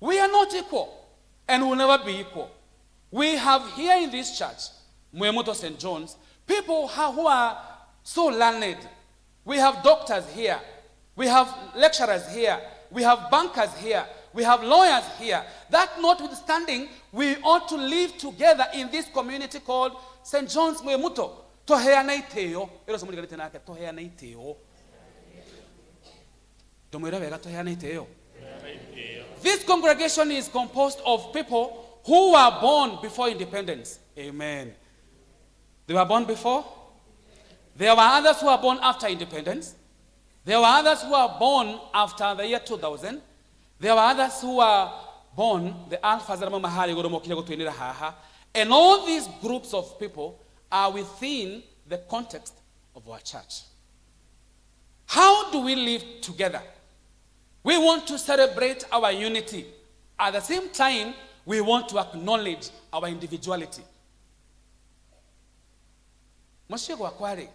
we are not equal and will never be equal. We have here in this church, Mwimuto St. John's, people who are so learned. We have doctors here. We have lecturers here. We have bankers here. We have lawyers here. That notwithstanding, we ought to live together in this community called St. John's Mwimuto. Toheana itĩo. Ĩro cemũriganĩte nake, toheana itĩo. Ndũmwĩre wega, toheana itĩo. This congregation is composed of people who were born before independence. Amen. They were born before. There were others who were born after independence. There were others who were born after the year 2000. There were others who were born, the alphas arĩa mauma harĩa igũrũ mokire gũtũinĩra haha. And all these groups of people are within the context of our church. How do we live together? We want to celebrate our unity. At the same time, we want to acknowledge our individuality. Mũciĩ gwakwa rĩ,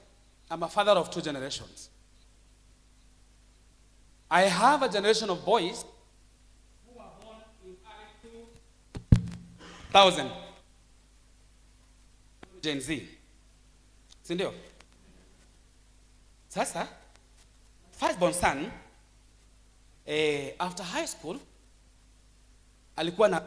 I'm a father of two generations. I have a generation of boys who were born in early 2000. Gen Z. Si ndio? Sasa, firstborn son, after high school, alikuwa na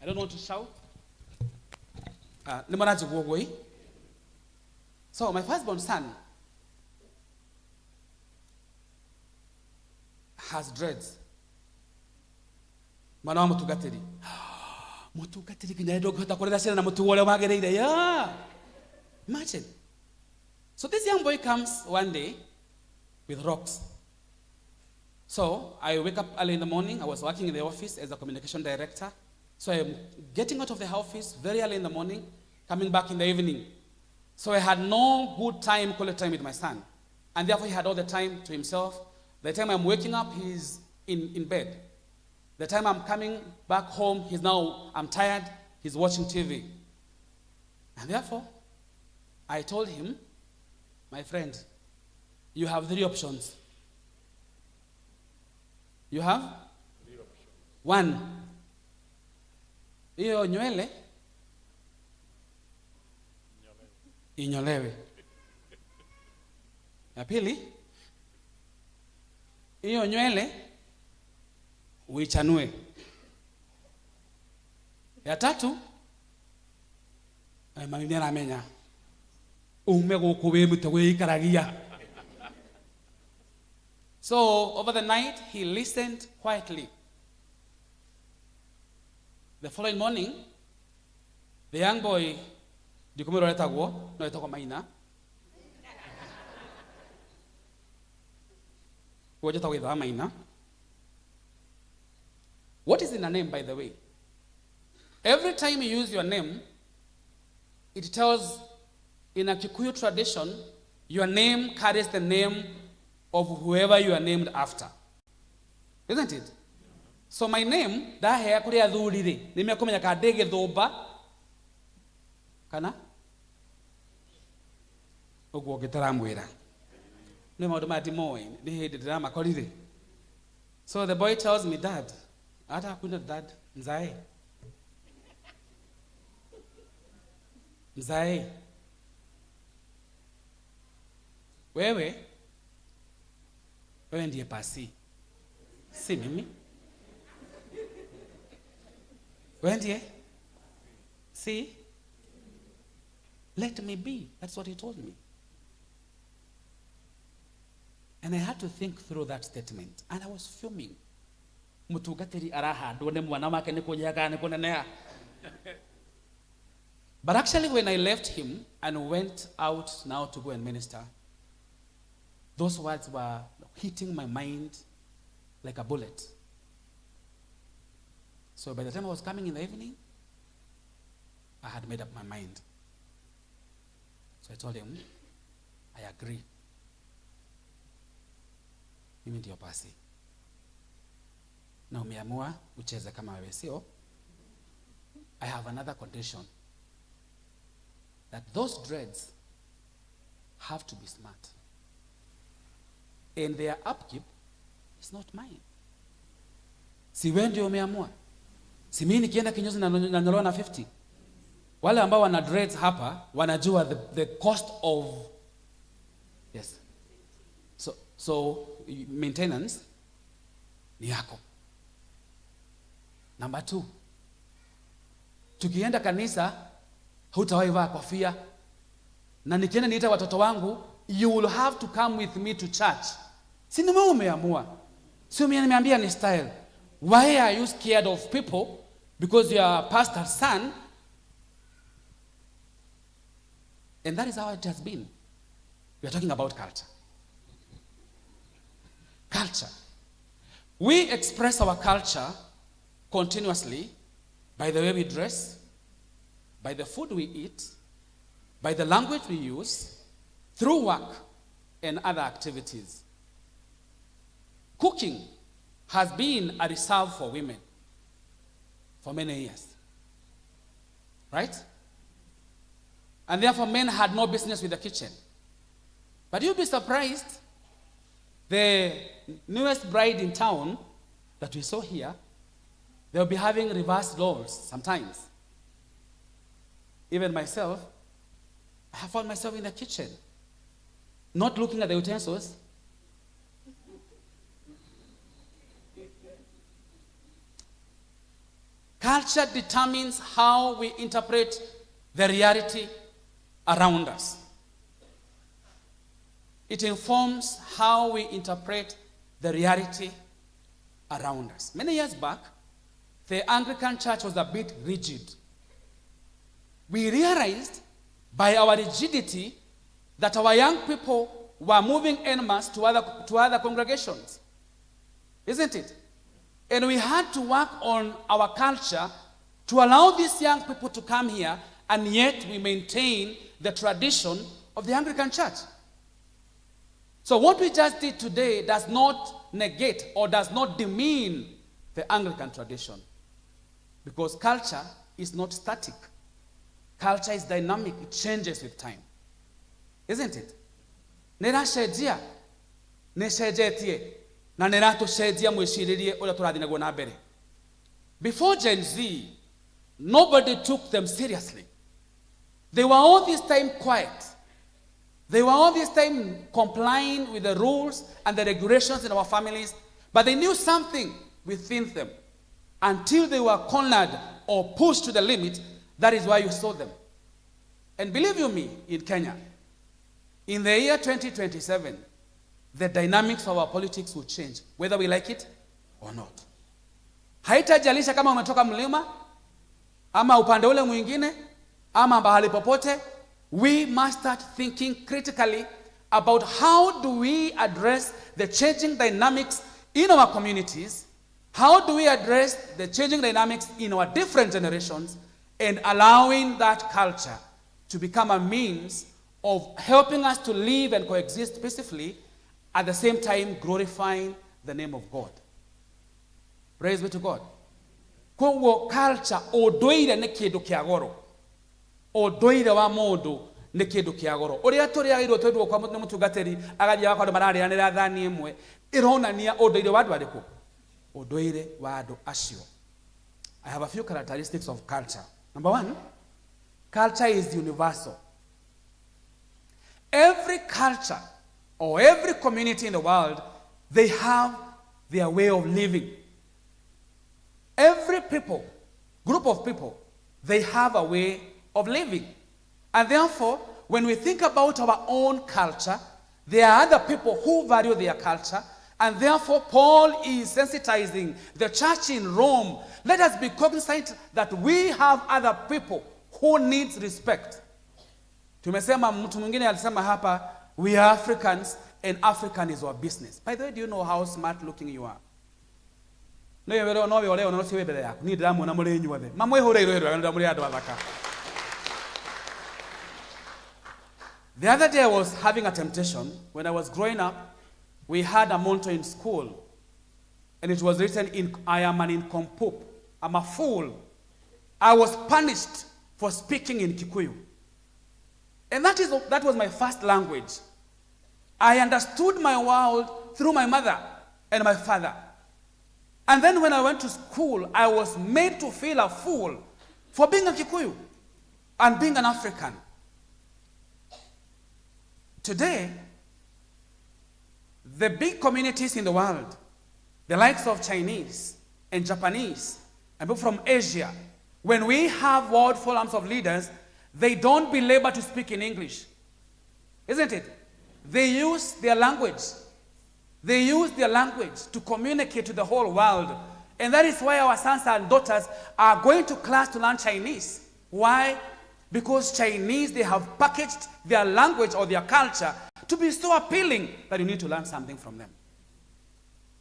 I don't want to shout. Nĩ mũranjigua ũguo ĩ? So my firstborn son has dreads. Mwana wa mũtungatĩri. Mũtungatĩri nginya rĩ ndũngĩhota kũrera ciana na mũtugo ũrĩa wagĩrĩire. Yeah. Imagine. So this young boy comes one day with rocks. So I wake up early in the morning. I was working in the office as a communication director. So I'm getting out of the office very early in the morning, coming back in the evening. So I had no good time, quality time with my son. And therefore he had all the time to himself. The time I'm waking up, he's in bed. The time I'm coming back home, he's now, I'm tired, he's watching TV. And therefore, I told him, my friend, you have three options. You have? One. Hiyo nywele inyolewe. Ya pili, hiyo nywele uichanue. Ya tatu, mami nĩ aramenya ume gũkũ wĩ mũtego wĩikaragia. So over the night he listened quietly. The following morning, the young boy, ndikumwĩra etagwo, no etagwo Maina. Ũguo njĩtagwo ithe wa Maina. What is in a name, by the way? Every time you use your name, it tells, in a Kikuyu tradition, your name carries the name of whoever you are named after. Isn't it? So my name, ndahea kũrĩ athuri rĩ, nĩ mekũmenya kana ndĩ gĩthũmba, kana? Ũguo ngĩtaramwĩra. Nĩ maũndũ maya ndimoĩ, nĩ hĩndĩ ndĩramakorire. So the boy tells me, Dad, hata hakuna dad, mzae. Mzae. Wewe, wewe ndiye pasi. Si mimi. Wewe ndiye? Si? Let me be. That's what he told me. And I had to think through that statement. And I was fuming. Mũtungatĩri arahandwo nĩ mwana wake nĩ kũnyiha kana nĩ kũneneha. But actually when I left him and went out now to go and minister, those words were hitting my mind like a bullet. So by the time I was coming in the evening, I had made up my mind. So I told him, I agree. Mimi ndio pasi. Na umeamua ucheze kama wewe, sio? I have another condition. That those dreads have to be smart. And their upkeep is not mine. Si wewe ndio umeamua? Si mimi nikienda kinyozi na nanyolewa na 50. Wale ambao wana dreads hapa wanajua the cost of, yes. So maintenance ni yako. Number 2. Tukienda kanisa hutawahi vaa kofia. Na nikienda niita watoto wangu, you will have to come with me to church. Si ni wewe umeamua? Si mimi nimeambia ni style. Why are you scared of people? Because you are pastor's son. And that is how it has been. We are talking about culture. Culture. We express our culture continuously by the way we dress, by the food we eat, by the language we use, through work and other activities. Cooking has been a reserve for women for many years. Right? And therefore men had no business with the kitchen. But you'll be surprised, the newest bride in town that we saw here, they'll be having reverse roles sometimes. Even myself, I have found myself in the kitchen, not looking at the utensils. Culture determines how we interpret the reality around us. It informs how we interpret the reality around us. Many years back, the Anglican Church was a bit rigid. We realized by our rigidity that our young people were moving en masse to other congregations. Isn't it? And we had to work on our culture to allow these young people to come here And yet we maintain the tradition of the Anglican Church. So what we just did today does not negate or does not demean the Anglican tradition. Because culture is not static. Culture is dynamic. It changes with time. Isn't it? Nĩ ĩracenjia, nĩ ĩcenjetie na nĩ ĩratũcenjia mwĩcirĩrie ũrĩa tũrathiĩ naguo na mbere. Before Gen Z, nobody took them seriously. They were all this time quiet. They were all this time complying with the rules and the regulations in our families, but they knew something within them. Until they were cornered or pushed to the limit, that is why you saw them. And believe you me, in Kenya, in the year 2027, the dynamics of our politics will change, whether we like it or not. Haitajalisha kama umetoka mlima ama upande ule mwingine ama mahali popote, we must start thinking critically about how do we address the changing dynamics in our communities, how do we address the changing dynamics in our different generations, and allowing that culture to become a means of helping us to live and coexist peacefully, at the same time glorifying the name of God. Praise be to God. Koguo culture, ũndũire nĩ kĩndũ kĩa goro. Ũndũire wa mũndũ nĩ kĩndũ kĩa goro. Ũrĩa tũrĩaga irio twendwo kwa nĩ mũtungatĩri agathiĩ agakorwo andũ mararĩanĩra thani ĩmwe, ĩronania ũndũire wa andũ arĩkũ? Ũndũire wa andũ acio. I have a few characteristics of culture. Number one, culture is universal. Every culture or every community in the world, they have their way of living. Every people, group of people, they have a way of living. And therefore, when we think about our own culture, there are other people who value their culture. And therefore, Paul is sensitizing the church in Rome. Let us be cognizant that we have other people who need respect. Tumesema mtu mwingine alisema hapa, we are Africans and African is our business. By the way, do you know how smart looking you are? No were no wore no ciwe mbere yaku. Ni ndĩramuona mũrĩ inyuothe. Mamwĩhũrĩire wĩra mũrĩ andũ athaka. The other day I was having a temptation. When I was growing up, we had a motto in school, and it was written in, I am an nincompoop. I'm a fool. I was punished for speaking in Kikuyu. And that was my first language. I understood my world through my mother and my father. And then when I went to school, I was made to feel a fool for being a Kikuyu and being an African. Today, the big communities in the world, the likes of Chinese and Japanese and people from Asia, when we have world forums of leaders, they don't belabor to speak in English. Isn't it? They use their language. They use their language to communicate to the whole world. And that is why our sons and daughters are going to class to learn Chinese. Why? Because Chinese, they have packaged their language or their culture to be so appealing that you need to learn something from them.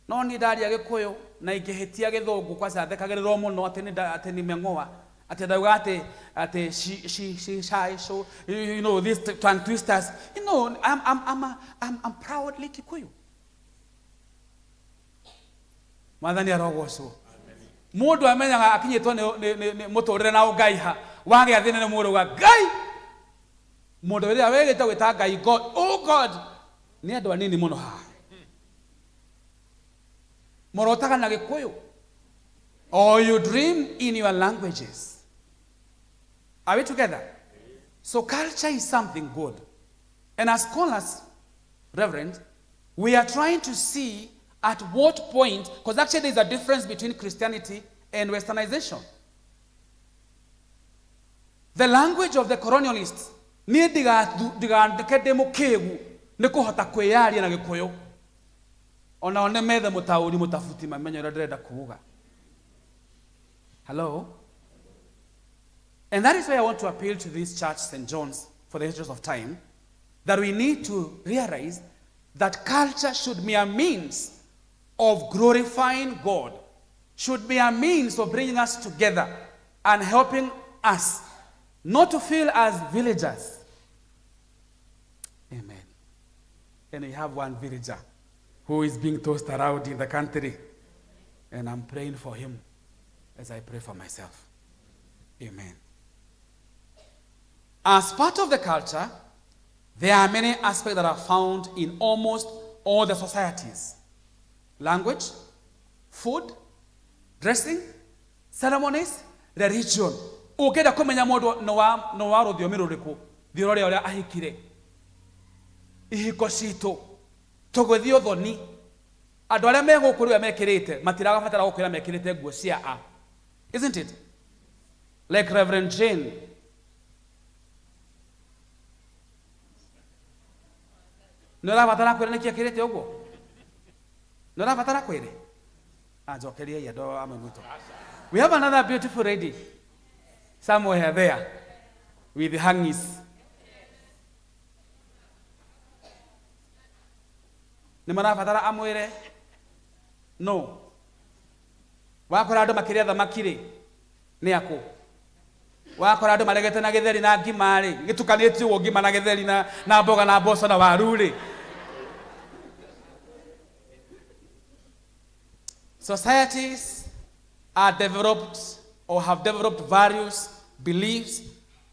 No nĩ ndaria gĩkũyũ na ingĩhĩtia gĩthũngũ kwaca thekagĩrĩrwo mũno atĩ nĩ atĩ nimeng'oa atĩ ndauga atĩ atĩ she shy so you know these tongue twisters, you know, I'm proudly Kikuyu. Mwathani arogocwo. Mũndũ amenyaga akinyĩtwo nĩ mũtũrĩre na ũngaiha wagĩa thĩna nĩ mũndũ uga Ngai. Mũndũ ũrĩa wĩgĩte gwĩta Ngai God, oh God, nĩ andũ anini mũno haha mũrotaga na gĩkũyũ, or you dream in your languages. Are we together? So culture is something good. And as scholars, Reverend, we are trying to see at what point, because actually there's a difference between Christianity and Westernization. The language of the colonialists, niĩ ndigandĩke ndĩ mũkĩgu nĩ kũhota kwĩyaria na gĩkũyũ. Onao nĩ methe mũtaũri mũtabuti mamenye ũrĩa ndĩrenda kuuga. Hello? And that is why I want to appeal to this church, St. John's, for the interest of time, that we need to realize that culture should be a means of glorifying God, should be a means of bringing us together and helping us Not to feel as villagers. Amen. And we have one villager who is being tossed around in the country. And I'm praying for him as I pray for myself. Amen. As part of the culture, there are many aspects that are found in almost all the societies. Language, food, dressing, ceremonies, religion. Ũngĩenda kũmenya mũndũ nĩ wa rũthiomi rũrĩkũ, thiĩ ũrore ũrĩa ahikire. Ihiko citũ tũgĩthiĩ ũthoni, andũ arĩa me gũkũ rĩu mekĩrĩte matiragabatara gũkwĩra mekĩrĩte nguo cia a. Isn't it? Like Reverend Jane. Nĩ ũrabatara kwĩra nĩkĩ ekĩrĩte ũguo? Nĩ ũrabatara kwĩre? Anjokeriei andũ amwe mwitũ. We have another beautiful lady somewhere there with hangis. Nĩ marabatara amwĩre no. Wakora andũ makĩrĩa thamaki rĩ, nĩ akũ? Wakora andũ maregete na gĩtheri na ngima rĩ, gĩtukanĩtio ũguo ngima na gĩtheri na mboga na mboco na waru rĩ. Societies are developed or have developed values, beliefs,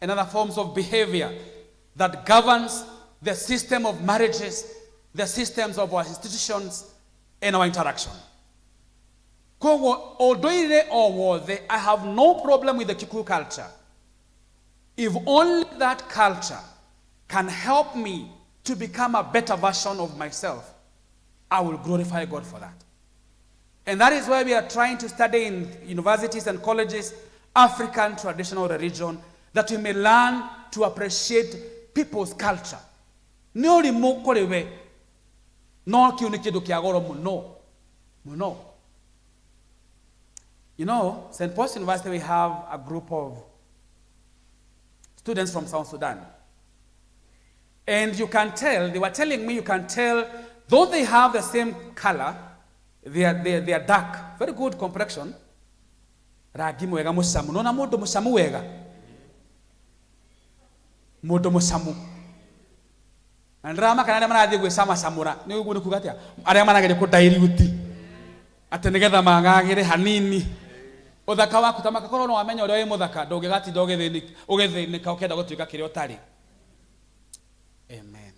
and other forms of behavior that governs the system of marriages, the systems of our institutions, and our interaction. Koguo ũndũire o wothe, I have no problem with the Kikuyu culture. If only that culture can help me to become a better version of myself, I will glorify God for that. And that is why we are trying to study in universities and colleges African traditional religion, that we may learn to appreciate people's culture. Nĩ ũrimũ kũrĩ we, no kĩu nĩ kĩndũ kĩa goro mũno, mũno. You know, St. Paul's University, we have a group of students from South Sudan. And you can tell, they were telling me, you can tell, though they have the same color, they are dark, very good complexion. Rangi mwega mũcamu. Nona mũndũ mũcamu wega? Mũndũ mũcamu. Na ndĩramaka arĩa marathiĩ gwĩcamacamũra. Nĩ ũguo nĩ kuga atĩa? Arĩa marageria kũdairiuti. Atĩ nĩgetha magagĩre hanini. Ũthaka waku ta makakorwo no wamenya ũrĩa wĩ mũthaka, ndũngĩgatinda ũgĩthĩnĩka ũkĩenda gũtuĩka kĩrĩa ũtarĩ. Amen.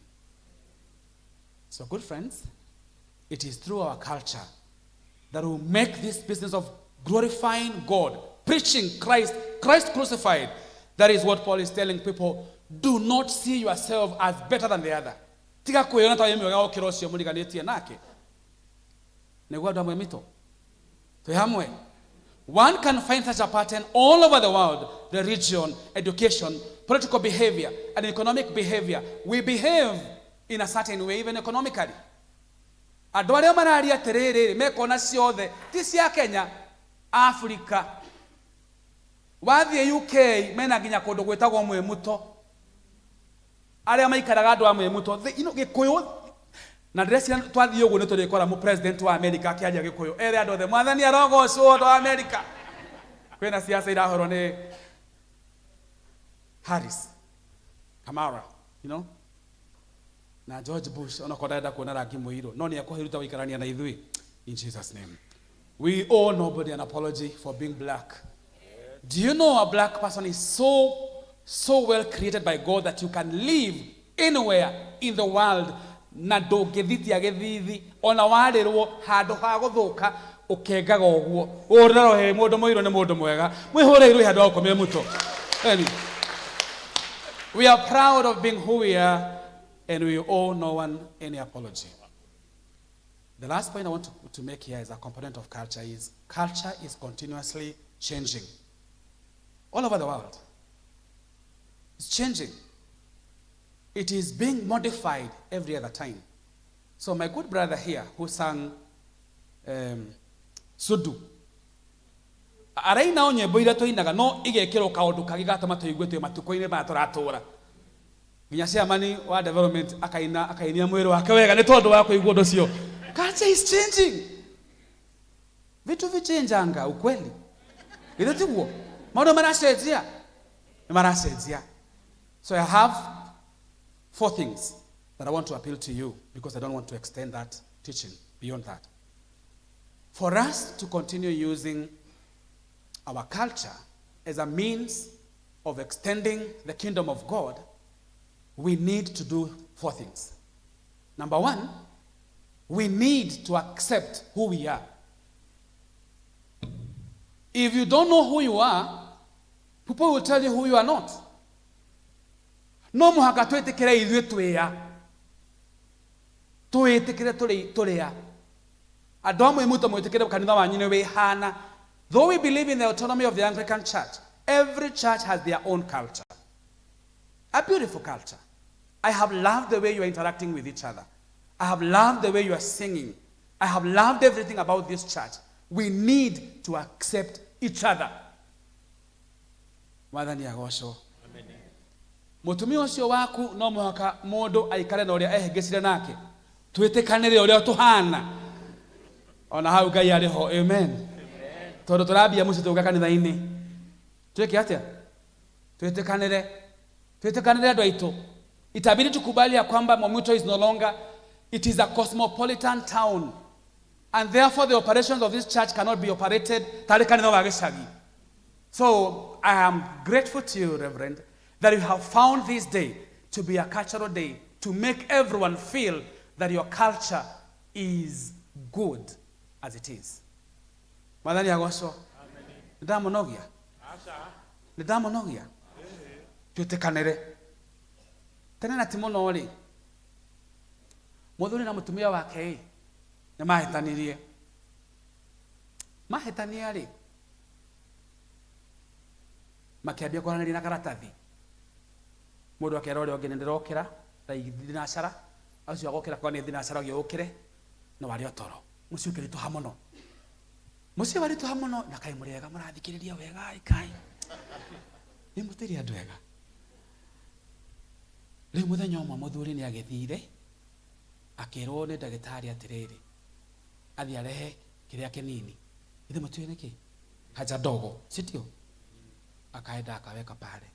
So good friends, it is through our culture that will make this business of glorifying God, preaching Christ, Christ crucified. That is what Paul is telling people. Do not see yourself as better than the other. Tiga kwĩyona ta wĩ mwega gũkĩra ũcio mũriganĩtie nake. Nĩguo andũ amwe mitũ. Twĩ hamwe. One can find such a pattern all over the world. Religion, education, political behavior, and economic behavior. We behave in a certain way, even economically. Andũ arĩa mararia atĩrĩrĩ mekona ciothe ti cia Kenya, Africa. Wathiĩ UK mena nginya kũndũ gwĩtagwo Mwĩmuto. Arĩa maikaraga andũ a Mwĩmuto, Gĩkũyũ na ndĩreciria twathiĩ ũguo nĩ tũrĩkora mũ president wa America akĩaria Gĩkũyũ. Ere andũ othe, Mwathani arogocwo andũ a America. Kwĩna siasa irahũrwo nĩ Harris, Kamala, you know? Na George Bush, onakorwo ndarenda kuona rangi mũirũ, no nĩ ekũhĩruta gũikarania na ithuĩ. In Jesus' name. We owe nobody an apology for being black. Do you know a black person is so, so well created by God that you can live anywhere in the world na ndũngĩthitia gĩthithi ona warĩrwo handũ ha gũthũka ũkengaga ũguo. Ũrĩrwo he mũndũ mũirũ nĩ mũndũ mwega. Mwĩhũre irũi handũ ha gũkomia mũto. Anyway, we are proud of being who we are and we owe no one any apology. The last point I want to make here as a component of culture is culture is continuously changing. All over the world. It's changing. It is being modified every other time. So my good brother here who sang Sudu, araina o nyĩmbo iria tũinaga no igekĩrwo kaũndũ kangĩ gatũma tũigue twĩ matukũ-inĩ maya tũratũra. Nginya chairman wa development akaina akainia mwĩrĩ wake wega nĩ tondũ wa kũigua ũndũ ũcio. Culture is changing. Vitu vichenjanga ukweli. Githĩ tiguo? Maũndũ maracenjia. Nĩ maracenjia. So I have four things that I want to appeal to you, because I don't want to extend that teaching beyond that. For us to continue using our culture as a means of extending the kingdom of God, we need to do four things. Number one, we need to accept who we are. If you don't know who you are, people will tell you who you are not. No mũhaka twĩtĩkĩre ithuĩ twĩa, twĩtĩkĩre tũrĩ a andũ amwe mũto mwĩtĩkĩre kanitha wanyu nĩ wĩhana. Though we believe in the autonomy of the Anglican Church, every church has their own culture, a beautiful culture. I have loved the way you are interacting with each other. I have loved the way you are singing. I have loved everything about this church. We need to accept each other. Mwathani agocwo. Mutumia ũcio waku, no mũhaka mũndũ aikare na ũrĩa ehĩngĩcire nake, twĩtĩkanĩre ũrĩa tũhana. Ona hau Ngai arĩ ho, amen. Tondũ tũrambia mũciĩ, tũgũka kanitha-inĩ, twĩke atĩa? Twĩtĩkanĩre, twĩtĩkanĩre, andũ aitũ. Itabidi tukubali ya kwamba Mwamuto is no longer, it is a cosmopolitan town, and therefore the operations of this church cannot be operated tarĩ kanitha wa gĩcagi. So I am grateful to you, Reverend, that you have found this day to be a cultural day to make everyone feel that your culture is good as it is. Mwathani agocwo. Nĩndamũnogia, nĩndamũnogia. Twĩtĩkanĩre tene na ti mũno rĩ, mũthuri na mũtumia wake ĩ nĩ mahĩtanirie. Mahĩtania rĩ, makĩambia kwaranĩria na karatathi. Mũndũ akera ũrĩa ũngĩ, nĩ ndĩrokĩra thaa thinacara, acio agokĩra kwa nĩ thinacara, ũgĩ ũkĩre no warĩ o toro. Mũciĩ ũkĩritũha mũno, mũciĩ waritũha mũno. Na kaĩ mũrĩega, mũrathikĩrĩria wega? Ĩ kai nĩ mũtĩrĩ andũ ega. Rĩu mũthenya ũmwe mũthuri nĩ agĩthire, akĩrwo nĩ ndagĩtarĩ atĩrĩrĩ, athiĩ arehe kĩrĩa kĩnini, ithe mũtiũĩ nĩkĩ, haja ndogo, si ndio? Akaenda akaweka pale,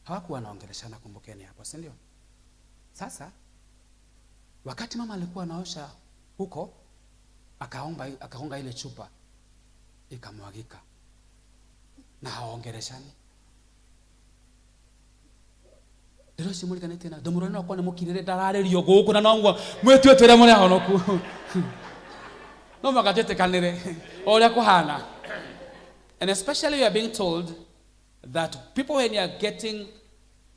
hawakuwa wanaongeleshana, kumbukeni hapo, si ndio? Sasa wakati mama alikuwa anaosha huko, akaomba, akagonga ile chupa ikamwagika, na hawaongeleshani. Ndĩro ũcio mũriganĩtie na ndũmũrore no korwo nĩ mũkirĩre ndararĩrio gũkũ, na noguo mwĩtue twĩre mũrĩ ahonoku. No mũhaka twĩtĩkanĩre o ũrĩa kũhana. And especially we are being told that people, when you are getting,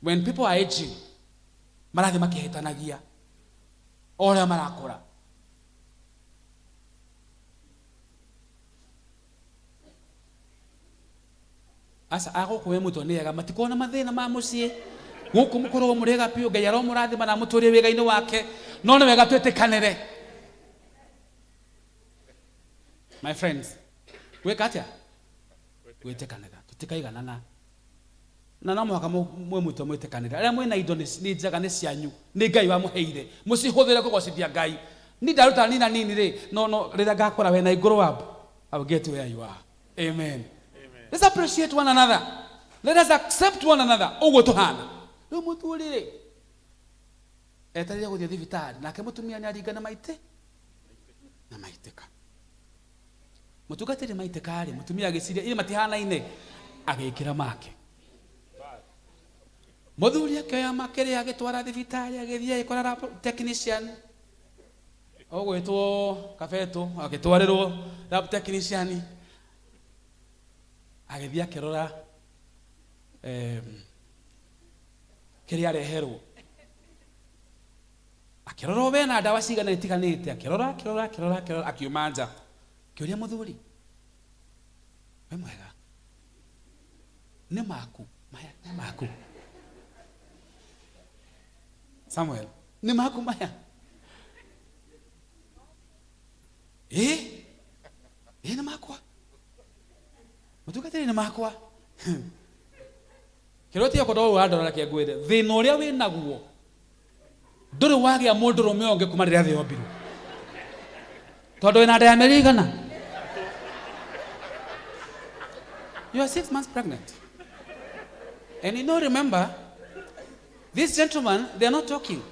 when people are aging, marathiĩ makĩhĩtanagia o ũrĩa marakũra. Aca, agũkũ we mũtwe nĩ ega, matikorwo na mathĩna ma mũciĩ gũkũ, mũkoragwo mũrĩega biũ. Ngai aromũrathima na amũtũrie wĩga-inĩ wake. No nĩ wega twĩtĩkanĩre, my friends. Gwĩka atĩa? Gwĩtĩkanĩra. Tũtikaiganana na no mũhaka mwĩ mũtwe mwĩtĩkanĩre. Arĩa mwĩna indo nĩ njega, nĩ cianyu, nĩ Ngai wamũheire, mũcihũthĩre kũgocithia Ngai. Ni ndaruta nina nini rĩ, no rĩrĩa ngakora when I grow up, I will get where you are. Amen. Let's appreciate one another, let us accept one another ũguo tũhana. Rĩu mũthuri rĩ, etereire gũthiĩ thibitarĩ, nake mũtumia nĩ aringa na maitĩ na maitĩka. Mũtungatĩri maitĩka rĩ, mũtumia agĩciria ĩ matihanaine, agĩkĩra make. Mũthuri akĩoya makĩrĩa, agĩtwara thibitarĩ, agĩthiĩ agĩkora lab technician ũgwĩtwo Kabeto, agĩtwarĩrwo lab technician, agĩthiĩ akĩrora kĩrĩa areherwo, akĩrora wena ndawa cigana itiganĩte, akĩrora, akĩrora, akĩrora, akĩrora, akiuma nja, kĩũria mũthuri, "We mwega, nĩ maku maya? Nĩ maku, Samuel? Nĩ maku maya?" "Ĩ, ĩ, nĩ makwa, mũtungatĩri, nĩ makwa." Kĩrĩa tiga kũndũ ũrandora, reke ngwĩre, thĩna ũrĩa wĩ naguo ndũrĩ wagĩa mũndũrũme ũngĩ kuma rĩrĩa thĩ yombirwo, tondũ wĩna nda ya mĩeri igana. You are 6 months pregnant. And you know, remember, these gentlemen, they are not talking.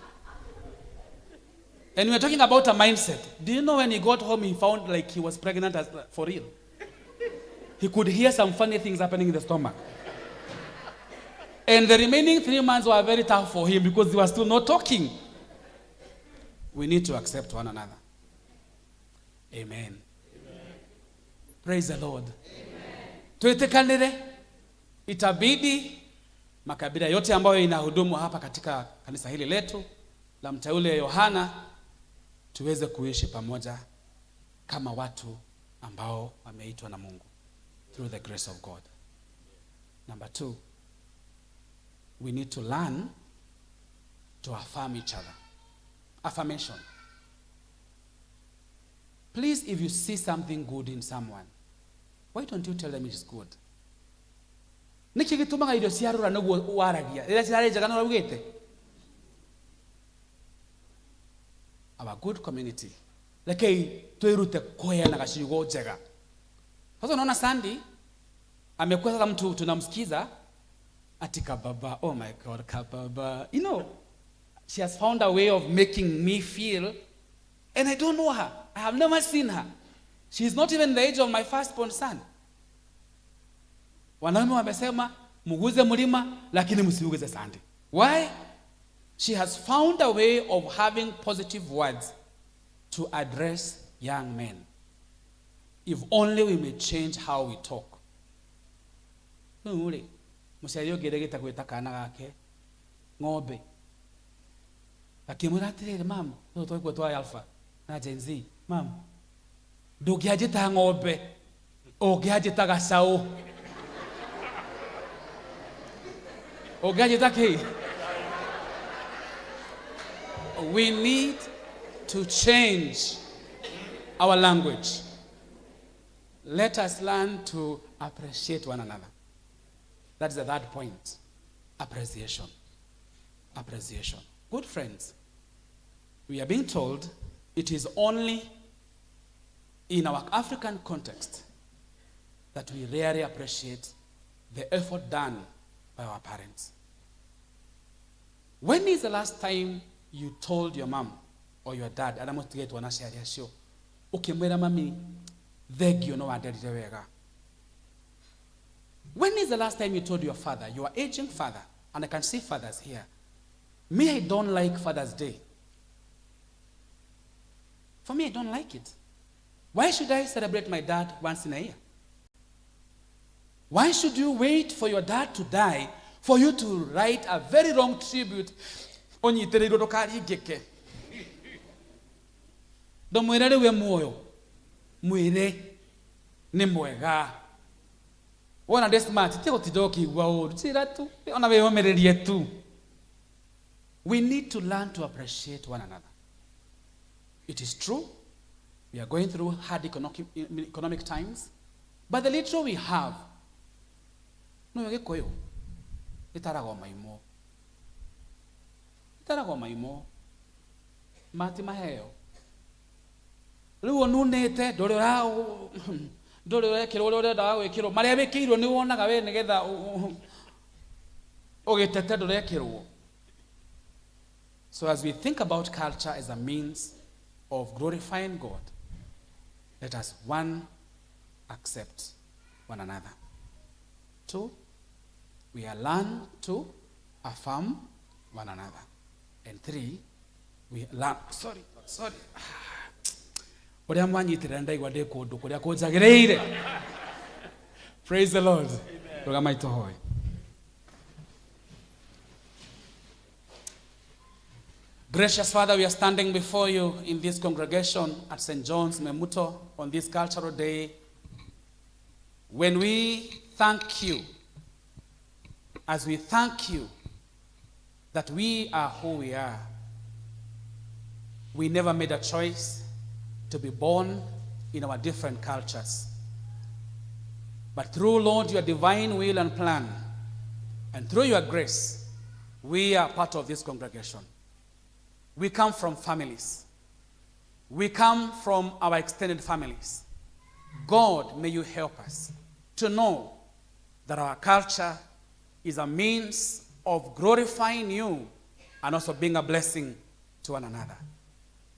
And we are talking about a mindset. Do you know when he got home, he found like he was pregnant as, for real? He could hear some funny things happening in the stomach. And the remaining 3 months were very tough for him because he was still not talking. We need to accept one another. Amen. Amen. Praise the Lord. Tuitekanire, itabidi makabila yote ambayo inahudumu hapa katika kanisa hili letu la mteule Yohana tuweze kuishi pamoja kama watu ambao wameitwa na Mungu through the grace of God. Number 2, we need to learn to affirm each other. Affirmation. Please, if you see something good in someone, why don't you tell them it's good? Niki gitumaga irio ciarura niguo waragia rĩrĩa cirarĩ njega no ũraugĩte. Our good community, rekei twĩrute kũheanaga ciugo njega. Sasa unaona Sandy amekuwa sasa mtu tunamsikiza ati kababa, oh my God, kababa. You know, she has found a way of making me feel, and I don't know her. I have never seen her. She is not even the age of my firstborn son. Wanaume wamesema muguze mlima lakini msiuguze Sandy. Why? She has found a way of having positive words to address young men. If only we may change how we talk. Nuri, muciari ũngĩ gwĩta kana gake ng'ombe. Akĩmwĩra atĩrĩrĩ, mam, tũtũ twaigua twa Alpha na Gen Z, mam, ndũngĩanjĩta ng'ombe, ũngĩanjĩta gacaũ. Ũngĩanjĩta kĩ? We need to change our language. Let us learn to appreciate one another. That is the third point. Appreciation. Appreciation. Good friends, we are being told it is only in our African context that we rarely appreciate the effort done by our parents. When is the last time you told your mom or your dad, arĩa mũtigĩtwo na aciari acio, ũkĩmwĩra mami, thengio no wanderire wega? When is the last time you told your father, your aging father, and I can see fathers here, me, I don't like Father's Day. For me, I don't like it. Why should I celebrate my dad once in a year? Why should you wait for your dad to die for you to write a very long tribute? Onyitereirwo ndũkaringĩke. Ndũmwĩre rĩu e muoyo. Mwĩre nĩ mwega. Wona ndĩ smart, ti gũtinda ũkĩigua ũru. Njĩra tu, ona wĩyũmĩrĩrie tu. We need to learn to appreciate one another. It is true, we are going through hard economic times, but the little we have, no Gĩkũyũ, ĩtaragwo maimũ. Ĩtaragwo maimũ. Mati maheo. Rĩu ũnunĩte, ndũrĩ ũrekĩrwo ũrĩa ũrendaga gwĩkĩrwo. Marĩa wĩkĩirwo nĩ wonaga we nĩgetha ũgĩtete ndũrekĩrwo. So as we think about culture as a means of glorifying God, let us, one, accept one another. 2, we are learn to affirm one another. And 3, we learn, sorry. Ũrĩa mwanyitĩrĩra ndaigua ndĩ kũndũ kũrĩa kũnjagĩrĩire. Praise the Lord. Rũgamai tũhoe. Gracious Father, we are standing before you in this congregation at St. John's Memuto on this cultural day when we thank you, as we thank you that we are who we are. We never made a choice to be born in our different cultures. But through, Lord, your divine will and plan, and through your grace, we are part of this congregation. We come from families. We come from our extended families. God, may you help us to know that our culture is a means of glorifying you and also being a blessing to one another.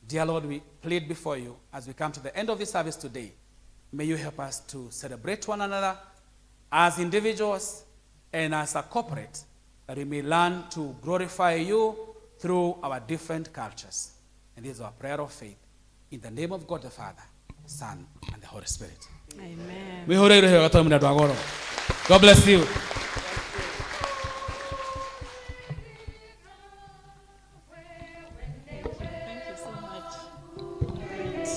Dear Lord, we plead before you as we come to the end of this service today. May you help us to celebrate one another as individuals and as a corporate, that we may learn to glorify you through our different cultures. And this is our prayer of faith. In the name of God the Father, Son, and the Holy Spirit.
Amen.
God bless you.
Thank you so much. Great.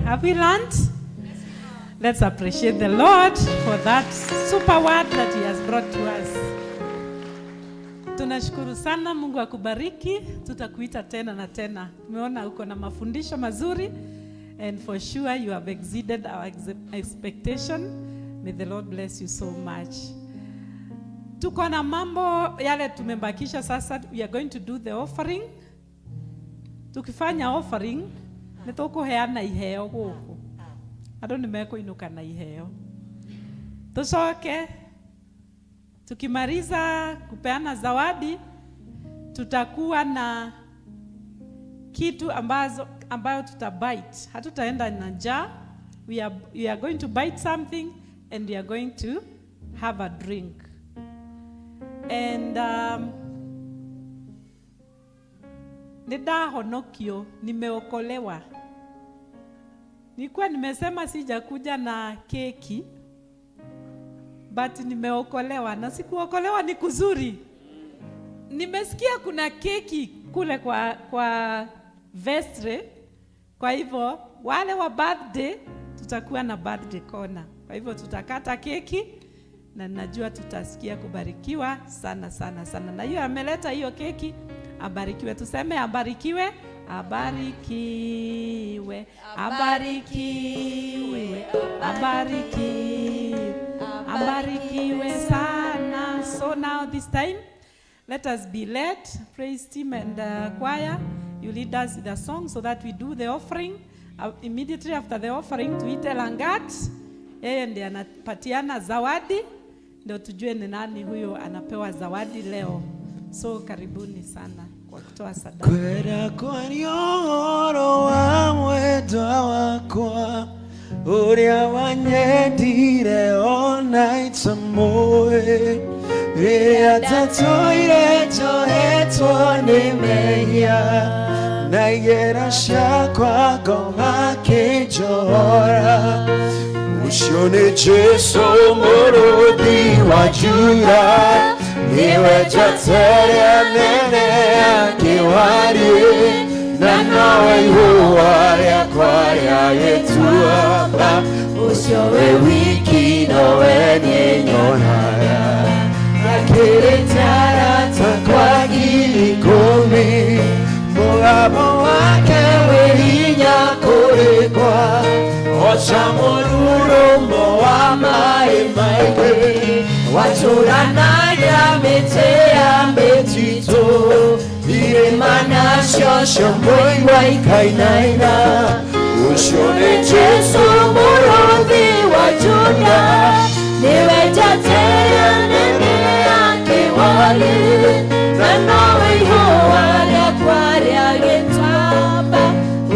Have we learned? Let's appreciate the Lord for that super word that he has brought to us. Tunashukuru sana, Mungu akubariki. Tutakuita tena na tena. Tumeona uko na mafundisho mazuri, and for sure you have exceeded our expectation. May the Lord bless you so much. Tuko na mambo yale tumebakisha sasa. We are going to do the offering. Tukifanya offering, nitukuheana iheo guku. Andu nimekuinuka na iheo. Tucoke tukimaliza kupeana zawadi, tutakuwa na kitu ambayo tutabite. Hatutaenda na njaa. We are going to bite something and we are going to have a drink. And nidahonokio, nimeokolewa. Nilikuwa nimesema sijakuja na keki, but nimeokolewa, na sikuokolewa ni kuzuri. Nimesikia kuna keki kule kwa vestry. Kwa hivyo wale wa birthday tutakuwa na birthday corner. Kwa hivyo tutakata keki na najua tutasikia kubarikiwa sana sana sana. Na hiyo ameleta hiyo keki, abarikiwe. Tuseme abarikiwe. Abarikiwe, abarikiwe, abarikiwe, abarikiwe sana. So now this time, let us be led, praise team and choir. You lead us with a song so that we do the offering. Immediately after the offering, tuite Langat. Yeye ndiye anapatiana zawadi, ndio tujue ni nani huyo anapewa zawadi leo. So karibuni sana kwa kutoa sadaka.
Kwera kwa nyoro wa mwendwa wakwa, uria wanyendire ona itamoe, riria ndatũire njohetwo nĩ mehia, na igera ciakwa ngoma kĩnjohora. Ũcio nĩ Jesũ mũrũthi wa Juda, niwe njatere nene ya kĩwarie, na nowe ihũa rĩakwa rĩa gĩtuamba. Ũcio we wiki nowe niĩ nyonaga, akĩrĩte arata kwa 10,000, mũgambo wake wĩ hinya kũrĩ kwa o ta mũrurumo wa maĩ maingĩ, watũranagia mĩtĩ ya mĩtitũ, irĩma nacio ciomboigwa ikainaina. Ũcio nĩ Jesũ
mũrũthi wa Juda, niwe njatere nene ya kĩwari, na nowe ihũa rĩakwa rĩa gĩtuamba.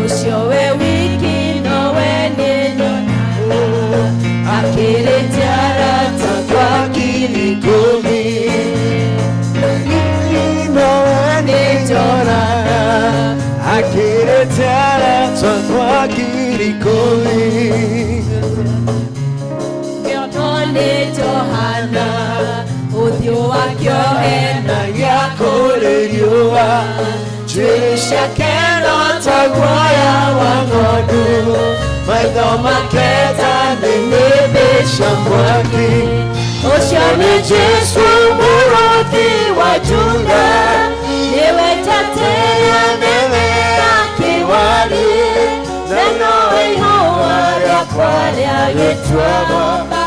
Ũcio we wiki nowe niĩ nyonaga, akĩrĩte arata kwa
10,000, nowe niĩ nyonaga, akĩrĩte arata kwa 10,000.
Kĩonwo nĩ Johana, ũthiũ wake ũhenagia
kũrĩ riũa, njuĩrĩ ciake no ta guoya wa ng'ondu, maitho make ta nĩnĩmbĩ cia mwaki.
Ũcio nĩ Jesũ mũrũthi wa Juda, niwe njatere nene ya kĩwari, na nowe ihũa rĩakwa rĩa gĩtuamba.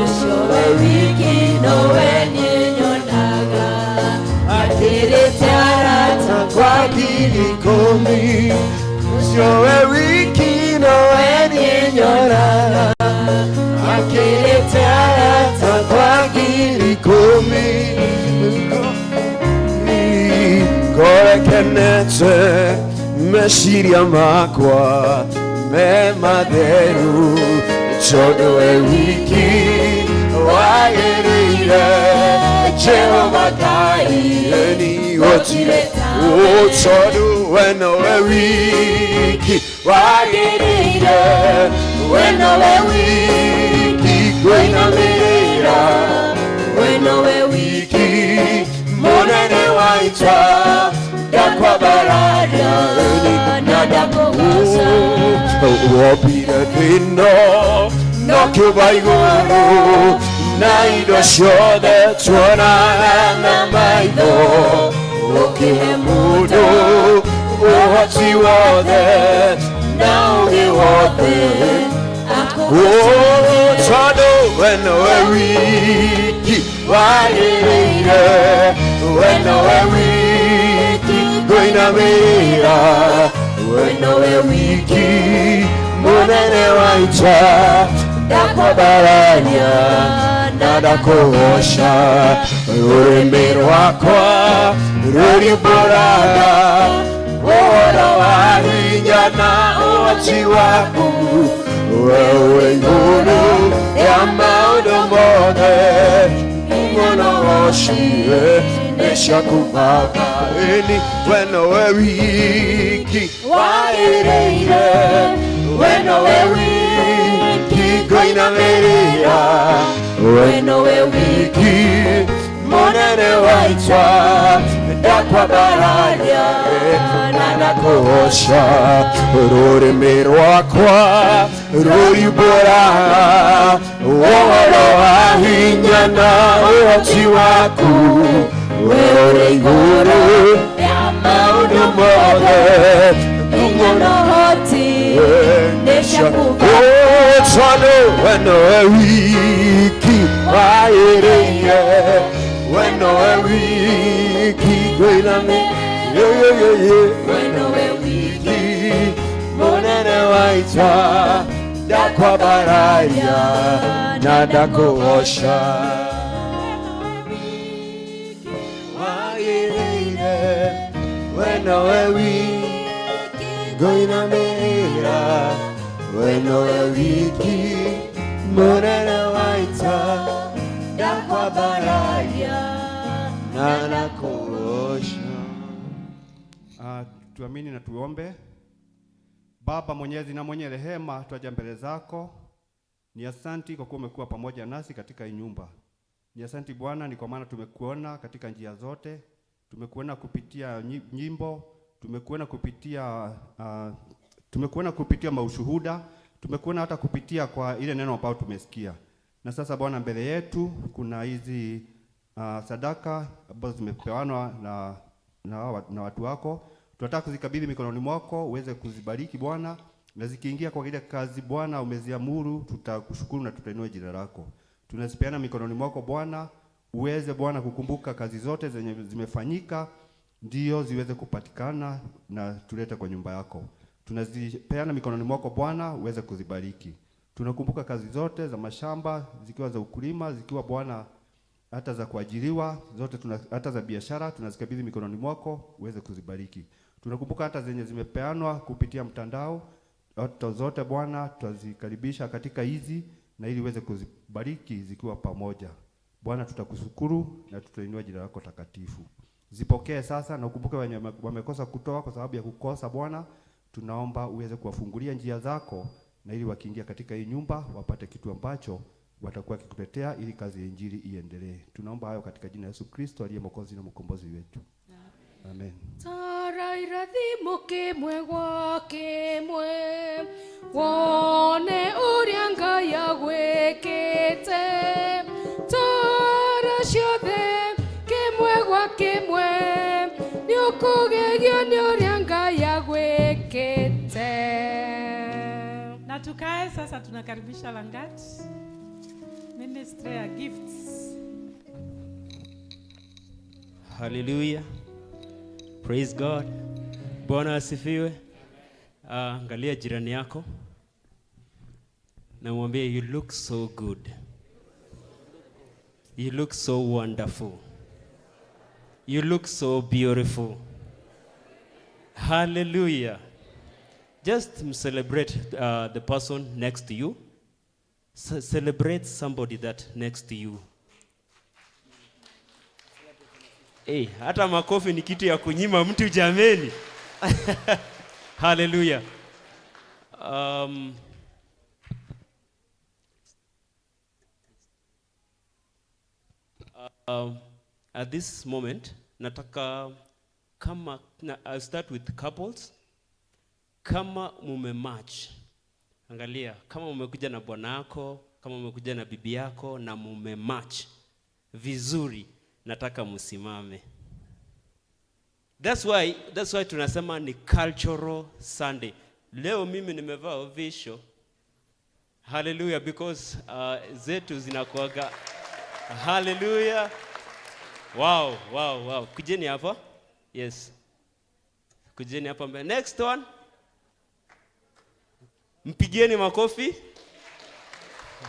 Ũcio we wiki nowe niĩ nyonaga, akĩrĩte
ikũmi ũcio we wiki nowe niĩ nyonaga akĩrĩte arata kwa 10,000 Ngoro kenete meciria makwa me matheru tondũ we wiki wagĩrĩire Jehova Ngai nĩhotire tondũ we nowe wiki wagĩrĩire we nowe wiki ngũinamĩrĩra we nowe wiki mũnene wa ita ndakwambararia na ndakũgoca wombire thĩ ĩno na kĩũmba igũrũ na indo ciothe tuonaga na maitho ũkĩhe mũndũ ũhoti wothe na ũũgĩ wothe tondũ we nowe wiki wagĩrĩire we nowe wiki ngũinamĩrĩra we nowe wiki mũnene wa ita ndakwambarania na ndakũgoca rũrĩmĩ rwakwa rũrimbũraga ũhoro wa hinya na ũhoti waku we ũrĩ igũrũ rĩa maũndũ mothe mũno ũciwe nĩ ciaku Baba ĩni we nowe wiki wagĩrĩire we nowe wiki ngũinamĩrĩra we nowe wiki mũnene wa ita ndakwambararia na ndakũgoca rũrĩmĩ rwakwa rũrimbũraga ũhoro wa hinya na ũhoti waku we ũrĩ igũrũ rĩa maũndũ mothe
hinya na ũhoti nĩ ciaku
tondũ we nowe wiki wagĩrĩire we nowe wiki ngũinamĩrĩra we nowe wiki mũnene wa ita ndakwambararia na ndakũgoca wagĩrĩire we nowe wiki ngũinamĩrĩra we nowe wiki mũnene wa ita ndakwambararia na ndakũgoca.
Tuamini na tuombe. Baba mwenyezi na mwenye rehema, twaja mbele zako. Ni asanti kwa kuwa umekuwa pamoja nasi katika hii nyumba. Ni asanti Bwana, ni kwa maana tumekuona katika njia zote. Tumekuona kupitia nyimbo, tumekuona kupitia maushuhuda, tumekuona hata kupitia kwa ile neno ambalo tumesikia. Na sasa Bwana, mbele yetu kuna hizi sadaka ambazo zimepewanwa na watu wako. Tunataka kuzikabidhi mikononi mwako uweze kuzibariki Bwana, na zikiingia kwa ile kazi Bwana umeziamuru, tutakushukuru na tutainua jina lako. Tunazipeana mikononi mwako Bwana, uweze Bwana kukumbuka kazi zote zenye zimefanyika, ndio ziweze kupatikana na tulete kwa nyumba yako. Tunazipeana mikononi mwako Bwana, uweze kuzibariki. Tunakumbuka kazi zote za mashamba, zikiwa za ukulima, zikiwa Bwana hata za kuajiriwa, zote hata za biashara, tunazikabidhi mikononi mwako uweze kuzibariki. Tunakumbuka hata zenye zimepeanwa kupitia mtandao, hata zote Bwana tutazikaribisha katika hizi na ili uweze kuzibariki zikiwa pamoja. Bwana tutakushukuru na tutainua jina lako takatifu. Zipokee sasa na ukumbuke wenye wamekosa kutoa kwa sababu ya kukosa Bwana, tunaomba uweze kuwafungulia njia zako na ili wakiingia katika hii nyumba wapate kitu ambacho watakuwa kikutetea ili kazi ya injili iendelee. Tunaomba hayo katika jina la Yesu Kristo aliye Mwokozi na Mkombozi wetu. Amen.
Tara irathimo kimwe gwa kimwe wone uria Ngai agwikite. Tara ciothe kimwe gwa kimwe niukugegio ni uria Ngai agwikite.
Na tukae sasa, tunakaribisha Langat Ministry ya Gifts.
Hallelujah. Praise God. Bwana asifiwe. Angalia jirani yako na mwambie you look so good. You look so wonderful. You look so beautiful. Hallelujah. Just celebrate the person next to you. Celebrate somebody that next to you. Hey, hata makofi ni kitu ya kunyima mtu jameni. Hallelujah. At this moment, nataka kama, na, I'll start with couples. Kama mume match, angalia, kama umekuja na bwana yako, kama umekuja na bibi yako na mume match vizuri, nataka msimame. That's why tunasema ni cultural Sunday. Leo mimi nimevaa ovisho. Hallelujah, because zetu zinakuaga. Hallelujah. Wow, wow, wow. Kujeni hapa. Yes. Kujeni hapa mbele. Next one. Mpigieni makofi.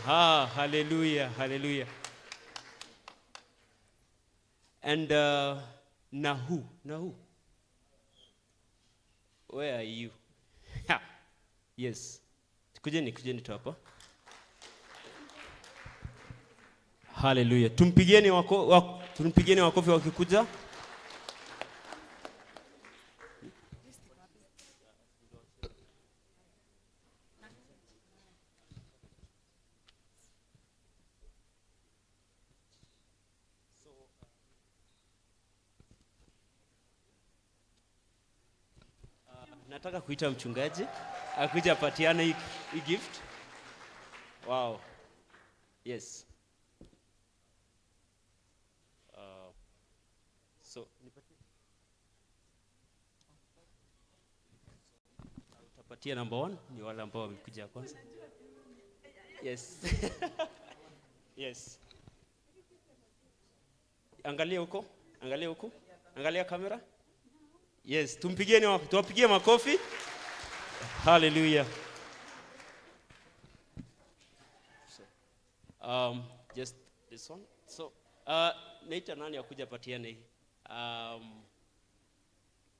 Ha, hallelujah, hallelujah. And Nahu, where are you? Ha. Yes. Kujeni tu hapa. Hallelujah. Tumpigieni makofi wakikuja. Nataka kuita mchungaji akuja apatiane hii gift. Wow. Yes. So nipatie. Utapatia number 1 ni wale ambao wamekuja kwanza. Yes. Yes. Angalia huko, angalia huko. Angalia kamera. Yes, tuwapigie makofi. Hallelujah. So, just this one. So, naita nani akuja patiane hii?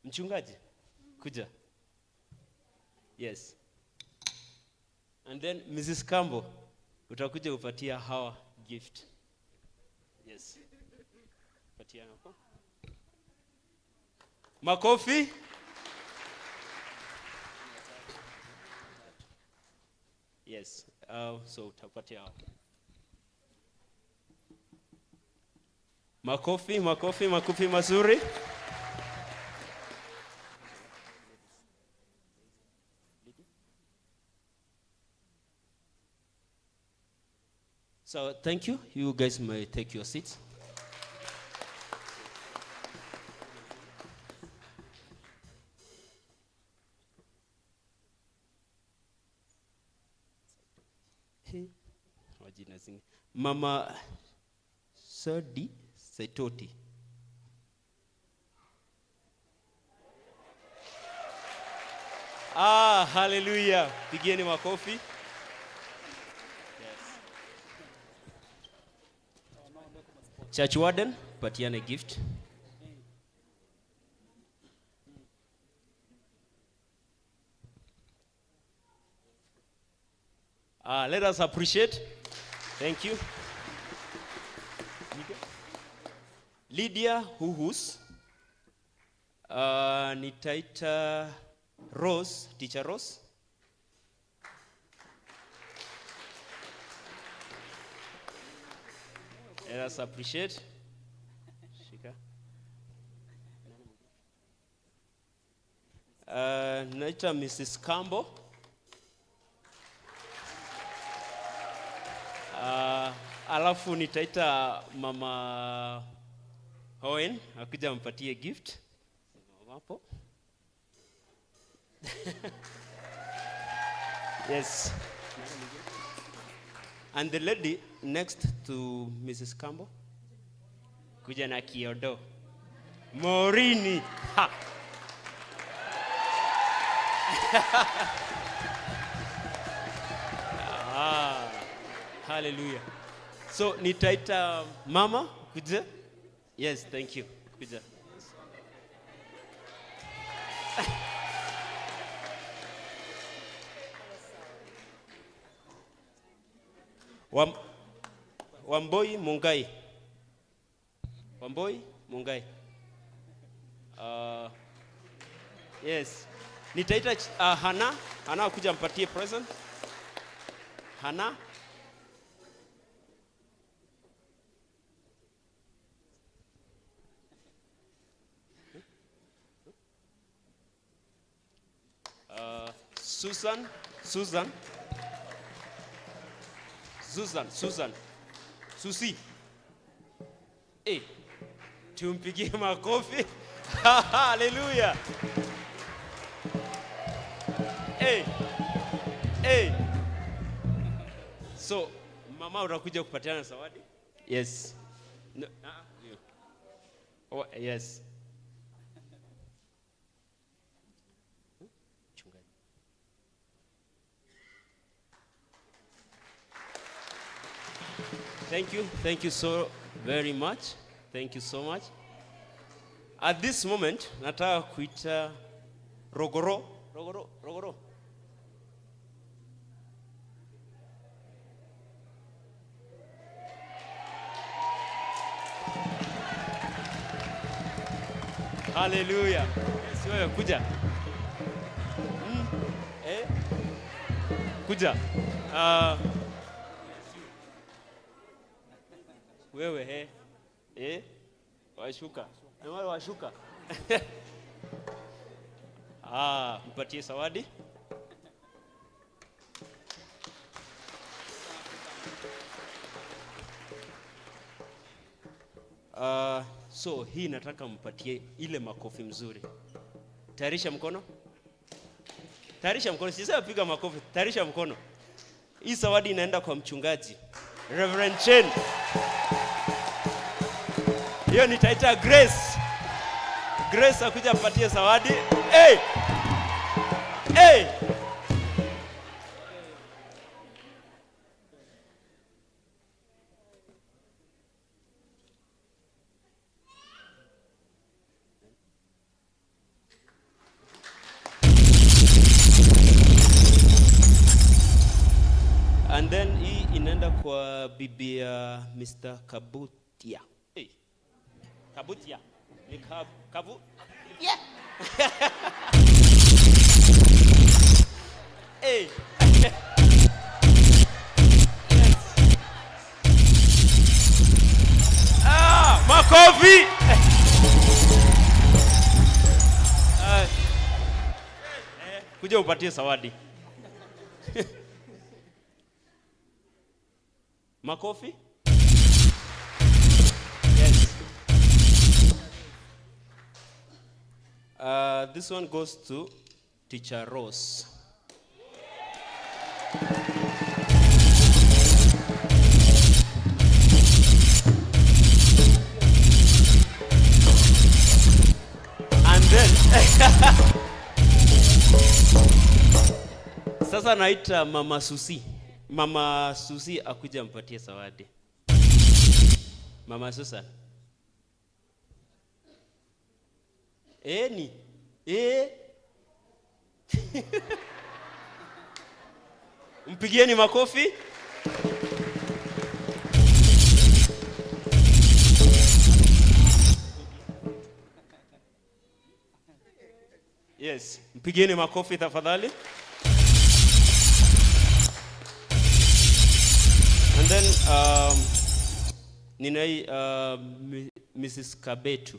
Mchungaji kuja. Yes. And then Mrs. Kambo utakuja upatia hawa gift. Yes. Patia hapo. Makofi. Yes. So utapatia hawa. Makofi, makofi, makofi mazuri. So thank you. You guys may take your seats. Mama Sadi Saitoti. Ah, hallelujah. Pigieni makofi. Yes. Church warden, patiane gift. Let us appreciate. Thank you. Lydia Huhus. Nitaita Rose, Teacher Rose. Let us appreciate. Shika. Naita Mrs. Kambo. Alafu nitaita Mama Hoen akuja mpatie gift. Hapo. Yes. And the lady next to Mrs. Kambo kuja na kiodo. Morini. Ha. Ah, hallelujah. So nitaita mama kuja. Yes, thank you. Kuja. Wamboi Mungai. Wamboi Mungai. Yes. Nitaita Hana. Hana kuja mpatie present. Hana. Susan, Susan, Susan, Susan, Susi. Eh, tumpigie makofi. Hallelujah. Hey, hey. So, mama utakuja kupatiana zawadi? Yes. No, you. Oh, yes. Thank you. Thank you so very much. Thank you so much. At this moment, nataka kuita Rogoro. Rogoro, Rogoro. Hallelujah. Yes, wewe kuja. Kuja. Wewe washuka. Na wale washuka. Ah, mpatie zawadi. So hii nataka mpatie ile makofi mzuri. Tayarisha mkono. Tayarisha mkono. Sasa piga makofi. Tayarisha mkono. Hii zawadi inaenda kwa mchungaji Reverend Chen. Hiyo nitaita Grace. Grace akuja apatie zawadi. Hey! Hey! And then hii inaenda kwa bibi ya Mr. Kabutia. Hey. Kabutia. Ni kabu?
Yeah.
Hey. Yes. Ah, makofi. Kuja upatie zawadi. Makofi? Yes. This one goes to Teacher Rose. And then sasa naita Mama Susi. Mama Susi akuja mpatie zawadi. Mama Susan. Ni. Mpigieni makofi. Yes, mpigieni makofi tafadhali. And then ninai Mrs. Kabetu.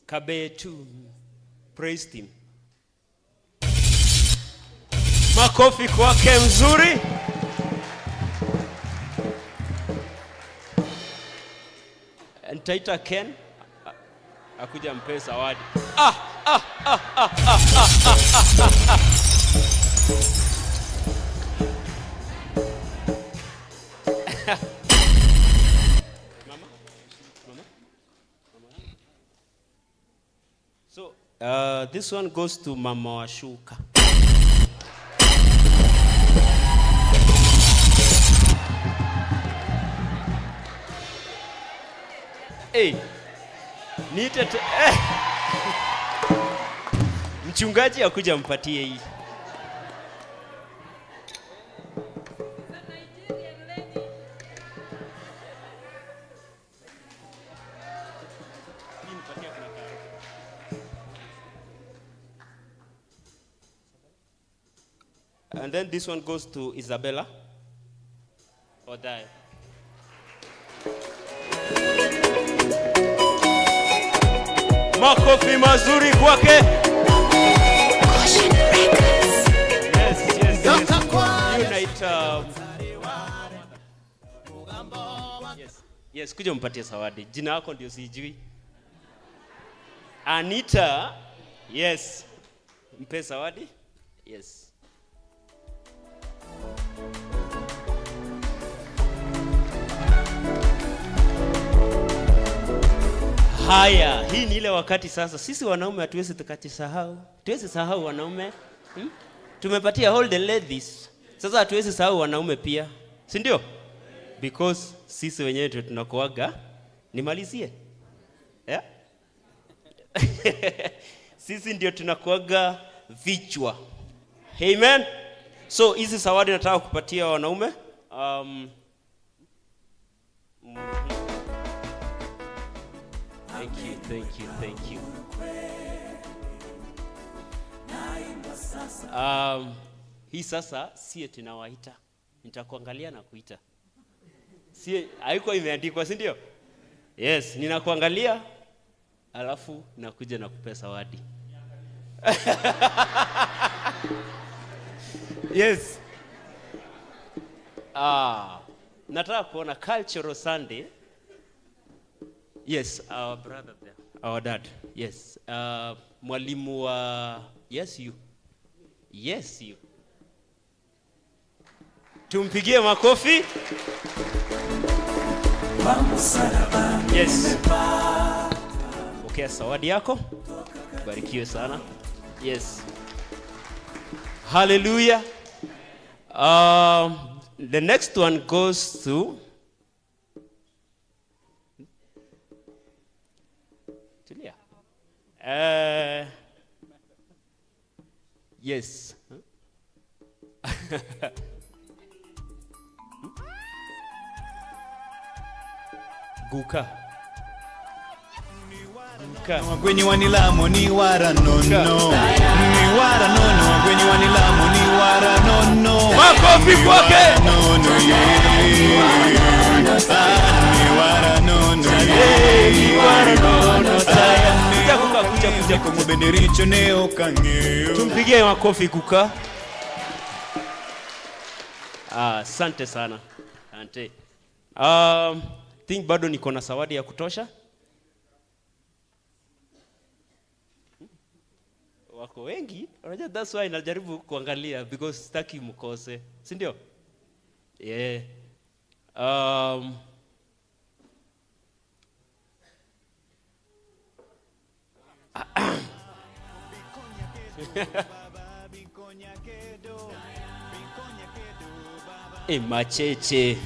Kabetu, praise team. Makofi kwake mzuri. Nitaita Ken akuja mpe zawadi. Ah ah ah ah ah ah ah ah. Mama? Mama? Mama? So, this This one goes to Mama Washuka. Hey, niite eh. Mchungaji akuja mpatie hii. And then this one goes to Isabella Odai. Makofi mazuri kwake. Yes. Unite, yes, kuja mpatie zawadi. Jina lako ndio sijui. Anita. Yes. Mpe zawadi. Yes. Haya, hii ni ile wakati sasa sisi wanaume hatuwezi tukajisahau. Tuwezi sahau wanaume. Tumepatia all the ladies. Sasa hatuwezi sahau wanaume pia. Si ndio? Because sisi wenyewe ndio tunakuaga. Nimalizie. Yeah? Sisi ndio tunakuaga vichwa. Amen. So hizi zawadi nataka kupatia wanaume. Thank you, thank you, thank you. Hii sasa sie tunawaita. Nitakuangalia na kuita. Sie haiko imeandikwa, si ndio? Yes, ninakuangalia alafu nakuja na kupea zawadi. Yes. Nataka kuona Cultural Sunday. Yes, our brother there, our dad. Yes. Mwalimu wa, yes you. Yes you. Tumpigie makofi. Yes. Pokea zawadi yako. Barikiwe sana. Yes. Hallelujah. The next one goes to Tulia. Yes. Guka. Guka.
Wagweni wanilamo ni wara nono. Ni wara nono. Wagweni wanilamo ni wara nono.
Makofi kwake.
Nono ye. Ni wara nono ye.
Ni wara nono taya. Kuja kuja kuja
kumbenericho neo kangeo.
Tumpigie makofi Guka. Asante sana. Asante. Think bado niko na zawadi ya kutosha. Wako wengi. Unajua that's why najaribu kuangalia because sitaki mkose. Si ndio? Yeah. Macheche.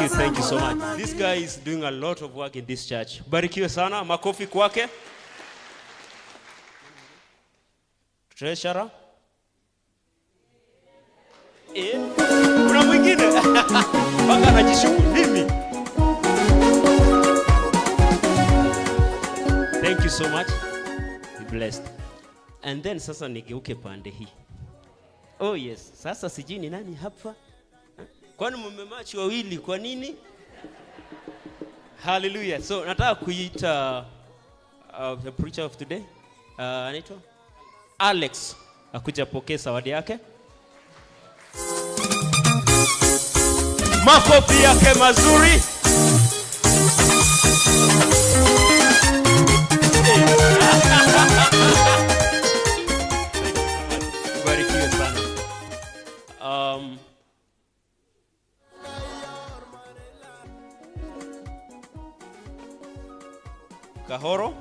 Thank you so much. This guy is doing a lot of work in this church. Barikiwe sana, makofi kwake. Treasurer. Kuna mwingine mpaka anajishuku mimi. Thank you so much. Be blessed. And then sasa nigeuke pande hii. Oh yes, sasa sijui ni nani hapa. Kwani mmemachi wawili kwa nini? Hallelujah. So nataka kuita the preacher of today. Anaitwa Alex akuja pokea zawadi yake. Makofi yake mazuri. Kahoro.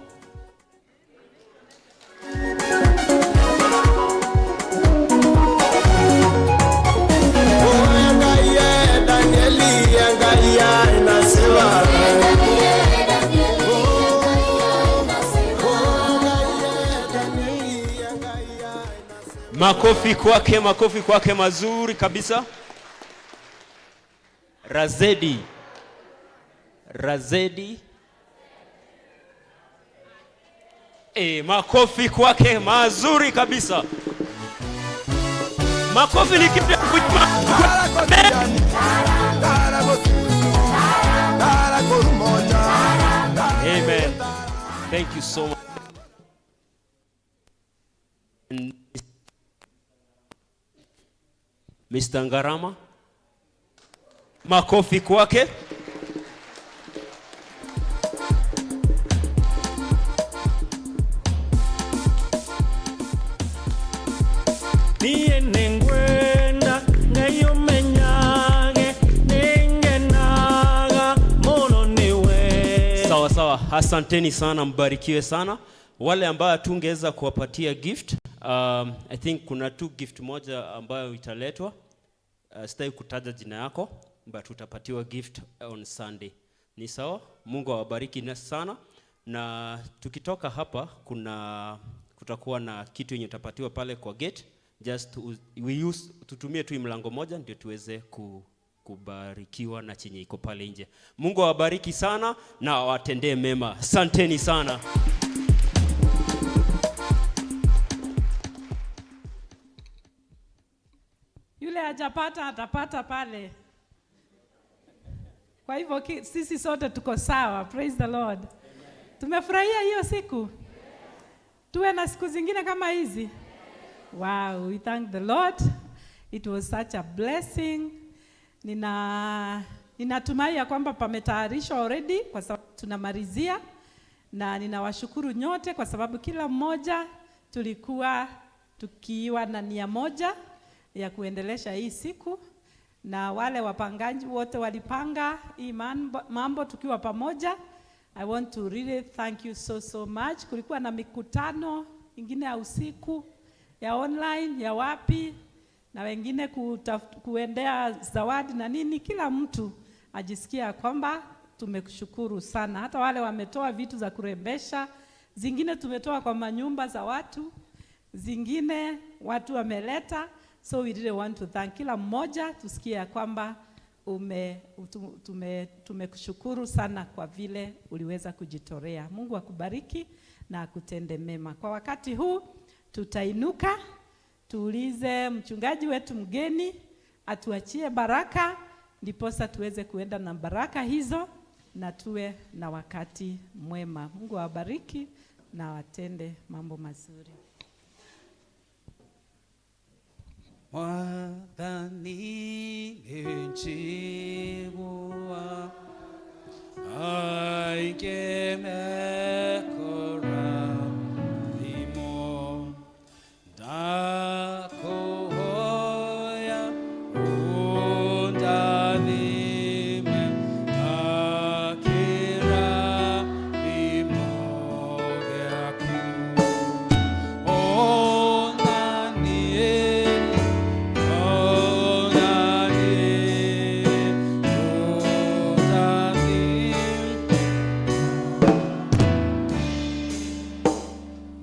Makofi kwake, makofi kwake mazuri kabisa. Razedi. Razedi. Makofi kwake mazuri kabisa. Makofi ni kitu ya kujua. Amen. Thank you so much. Mr. Ngarama. Makofi kwake.
Niĩ nĩngwenda Ngai ũmenyage nĩngenaga mũno nĩwe.
Sawa sawa, asanteni sana, mbarikiwe sana. Wale ambao tungeweza kuwapatia gift, I think kuna tu gift moja ambayo italetwa. Sitaki kutaja jina yako, but utapatiwa gift on Sunday. Ni sawa? Mungu awabariki na sana. Na tukitoka hapa kutakuwa na kitu yenye utapatiwa pale kwa gate. Just we use, tutumie tu mlango moja ndio tuweze kubarikiwa na chenye iko pale nje. Mungu awabariki sana na awatendee mema. Asanteni sana.
Yule hajapata atapata pale. Kwa hivyo sisi sote tuko sawa. Praise the Lord. Tumefurahia hiyo siku. Tuwe na siku zingine kama hizi. Wow, we thank the Lord. It was such a blessing. Ninatumai ya kwamba pametayarishwa already kwa sababu tunamalizia, na ninawashukuru nyote kwa sababu kila mmoja tulikuwa tukiwa na nia moja ya kuendelesha hii siku, na wale wapangaji wote walipanga hii mambo tukiwa pamoja. I want to really thank you so so much. Kulikuwa na mikutano ingine ya usiku, ya online, ya wapi, na wengine kuendea zawadi na nini. Kila mtu ajisikia kwamba tumekushukuru sana. Hata wale wametoa vitu za kurembesha, zingine tumetoa kwa manyumba za watu, zingine watu wameleta. So we really want to thank kila mmoja, tusikie ya kwamba tumekushukuru sana kwa vile uliweza kujitolea. Mungu akubariki na akutende mema. Kwa wakati huu tutainuka tuulize mchungaji wetu mgeni atuachie baraka, ndiposa tuweze kuenda na baraka hizo na tuwe na wakati mwema. Mungu awabariki na watende mambo mazuri.
Mwathani nĩnjiguaga aingĩ mekũra thimo, ndakũhoya ũndathime akĩra thimo gĩaku. Onanie, onanie, ũndathime.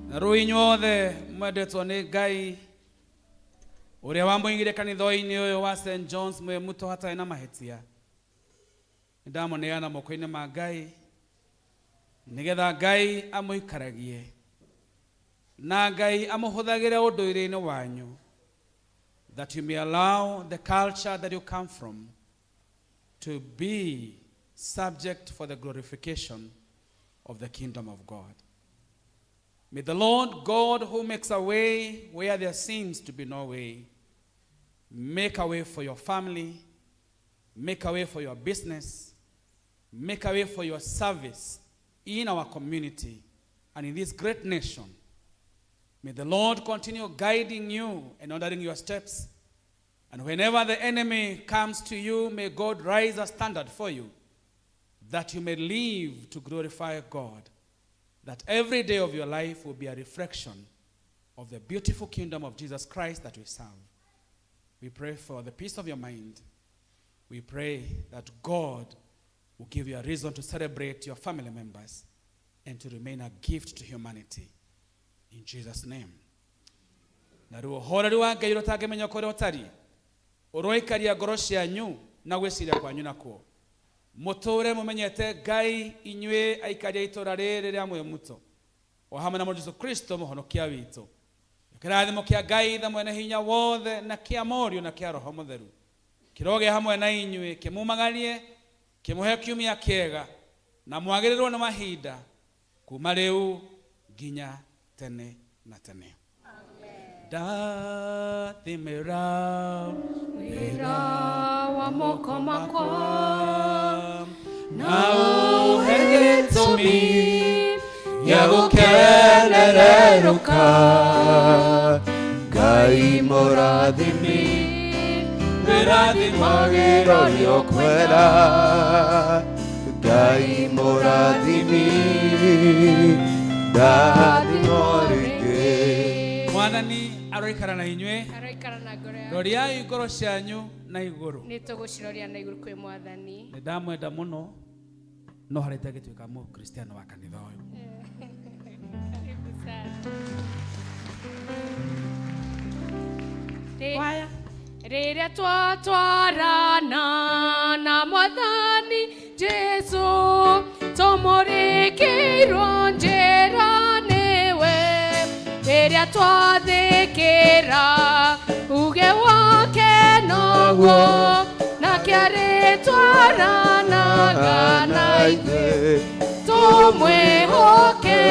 Na rĩu inyuothe mwendetwo nĩ Ngai ũrĩa wamũigire kanitha-inĩ ũyũ wa St. John's mwĩ mũto hatarĩ na mahĩtia, nĩndamũneana moko-inĩ ma Ngai nĩgetha Ngai amũikaragie na Ngai amũhũthagĩre ũndũire-inĩ wanyu, that you may allow the culture that you come from to be subject for the glorification of the kingdom of God. May the Lord God, who makes a way where there seems to be no way, make a way for your family, make a way for your business, make a way for your service in our community and in this great nation. May the Lord continue guiding you and ordering your steps. And whenever the enemy comes to you, may God raise a standard for you, that you may live to glorify God that every day of your life will be a reflection of the beautiful kingdom of Jesus Christ that we serve. We pray for the peace of your mind. We pray that God will give you a reason to celebrate your family members and to remain a gift to humanity. In Jesus' name. Na rĩu ũhoreri wa Ngai ũrĩa ũtangĩmenya kũrĩa ũtariĩ, ũroikaria ngoro cianyu na gwĩciria kwanyu nakuo. Mũtũre mũmenyete Ngai inyuĩ aikari a itũũra rĩrĩ rĩa Mwĩmuto, o hamwe na Mũrũ Jesũ Kristo mũhonokia witũ. Kĩrathimo kĩa Ngai Ithe mwene hinya wothe na kĩa Mũriũ na kĩa Roho Mũtheru kĩrogĩa hamwe na inyuĩ, kĩmumagarie, kĩmũhe kiumia kĩega, na mwagĩrĩrwo nĩ mahinda kuma rĩu nginya tene na tene. Ndathimĩra
wĩra wa moko makwa
na ũhe gĩtũmi
gĩa gũkenererũka. Ngai mũrathimi, wĩrathimagĩra ũrĩa ũkwenda. Ngai mũrathimi, ndathimwo rĩngĩ.
Mwathani aroikara na inyuĩ.
Aroikara na ngoro yaku.
Roriai ngoro cianyu na igũrũ.
Nĩ tũgũciroria na igũrũ kwĩ Mwathani.
Nĩ ndamwenda mũno, no harĩ itangĩtuĩka mũkristiano wa kanitha ũyũ.
Karibu sana. Rĩrĩa twatwarana na Mwathani Jesũ, tũmũrĩkĩirwo njĩra nĩwe. Rĩrĩa twathĩkĩra uge wake noguo, nake arĩtwaranaga na ithuĩ. Tũmwĩhoke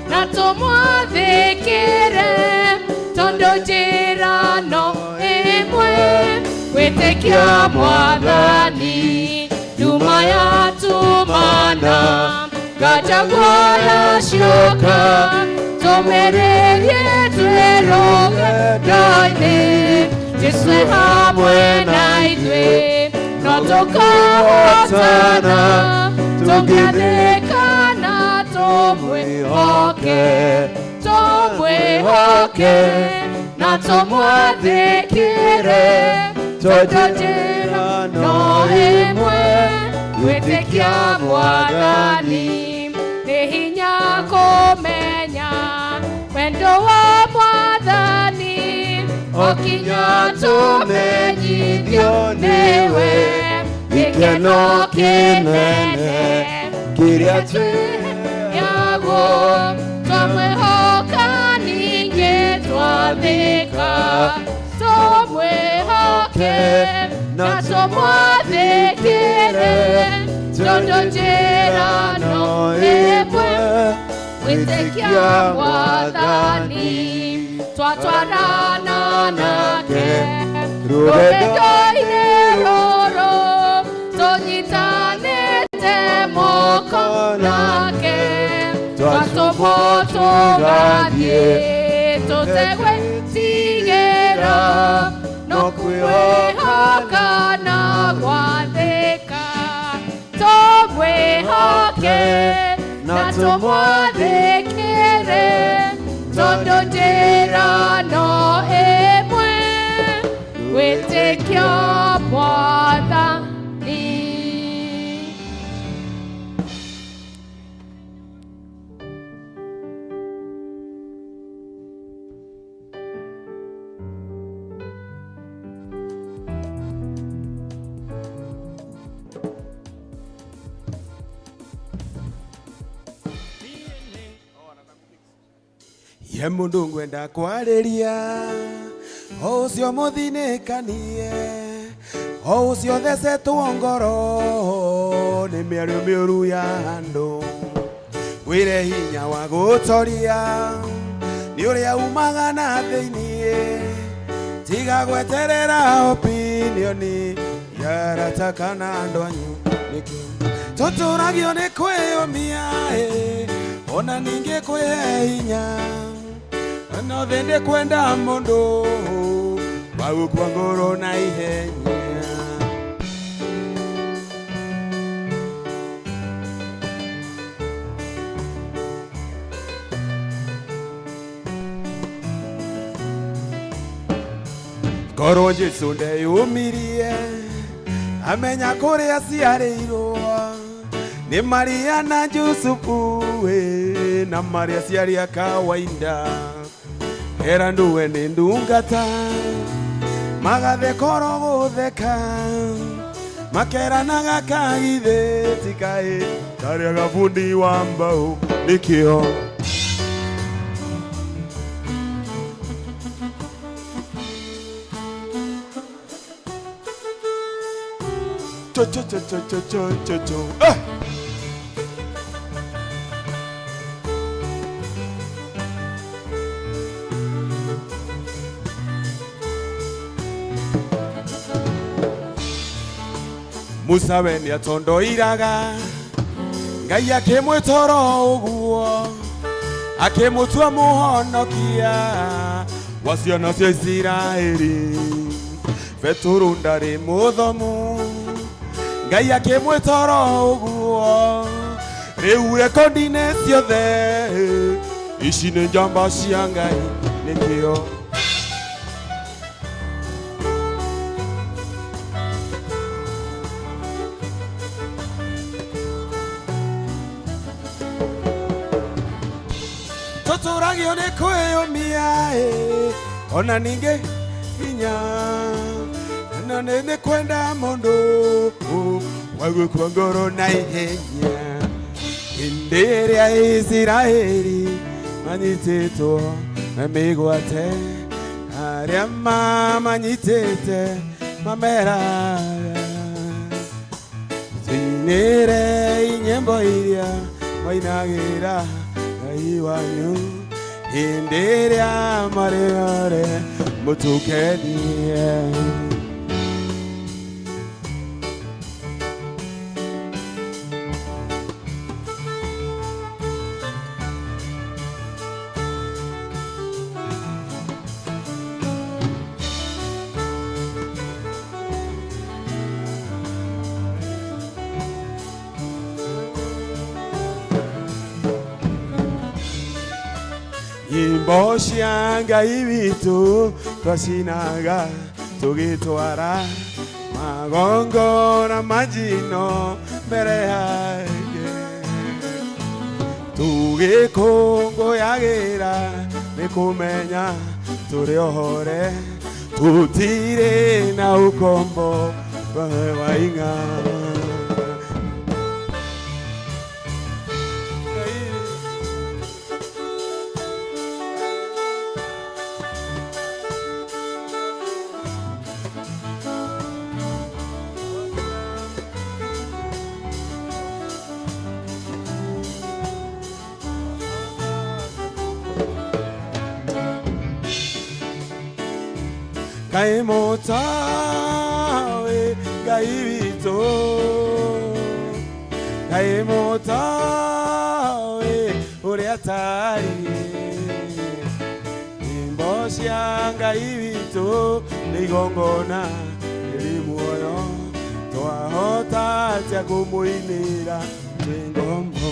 na tũmwathĩkĩre, tondũ njĩra no ĩmwe, gwĩtĩkia Mwathani. Nduma yatumana, nganja guoya cioka, tũmĩrĩrie twĩ rũgendo-inĩ. Jesũ e hamwe na ithuĩ, no tũkahotana, tũngĩathĩka na tũmwĩhoke, tũmwĩhoke na tũmwathĩkĩre, tondũ njĩra no ĩmwe, gwĩtĩkia Mwathani. Nĩ hinya kũmenya wendo wa Mwathani, o kinya tũmenyithio nĩwe. Gĩkeno kĩnene
kĩrĩa
twĩheagwo, twamwĩhoka ningĩ twathĩka, tũmwĩhoke na tũmwathĩkĩre, tondũ njĩra no ĩmwe, gwĩtĩkia Mwathani. Twatwarana nake rũgendo-inĩ rũrũ, tũnyitanĩte moko nake, twatũmwo tũgathiĩ tũtegwĩtigĩra, no kwĩhoka na gwathĩka. Tũmwĩhoke na tũmwathĩkĩre, tondũ njĩra no ĩmwe, gwĩtĩkia Mwathani.
Ye mundu ngwenda kwariria o ucio muthinikanie o ucio thecetwo ngoro ni miario miuru ya andu wire hinya wa gutoria ni uria umaga na thiini tiga gweterera opinioni ya arata kana andu anyu niki tuturagio ni kwiyumia ona ningi kwihe hinya no thende kwenda mundu wagukua ngoro na ihenya. Korwo Jesu ndeyumirie amenya kuria ciarĩirwo nĩ Maria na Jusufu na Maria ciarĩ a kawaida era nduwe nĩ ndungata magathekoro gũtheka makeranaga kagithĩ ti kaĩ karĩa gabundi wa mbao nĩkĩo. Cho cho cho cho cho cho cho cho. Eh! Musa we nĩatondoiraga Ngai akĩmwĩtoro ũguo akĩmũtua mũhonokia wa ciana cia Isiraeli. Petero ndarĩ mũthomu Ngai akĩmwĩtoro ũguo rĩu rekondi-inĩ ciothe ici nĩ njamba cia Ngai nĩkĩo. Tũtũragio nĩ kwĩyũmia ona ningĩ hinya na nĩ kwenda mũndũ wagũkua ngoro na ihenya hĩndĩ ĩrĩa Isiraeli manyitĩtwo na mĩgwate arĩa mamanyitĩte mameraga tuinĩre nyĩmbo iria mainagĩra Ngai wanyu hĩndĩ ĩrĩa marĩ ore mũtũkenie. Nyĩmbo cia Ngai witũ twacinaga tũgĩtwara magongona majino mbere yake tũgĩkũngũyagĩra nĩ kũmenya tũrĩ ohore tũtirĩ na ũkombo wa ing'a. Ngai mũtawe Ngai witũ Ngai mũtawe ũrĩa atariĩ nyĩmbo cia Ngai witũ nĩ igongona rĩrĩ muoyo twahota atĩa kũmũinĩra twĩ ngombo.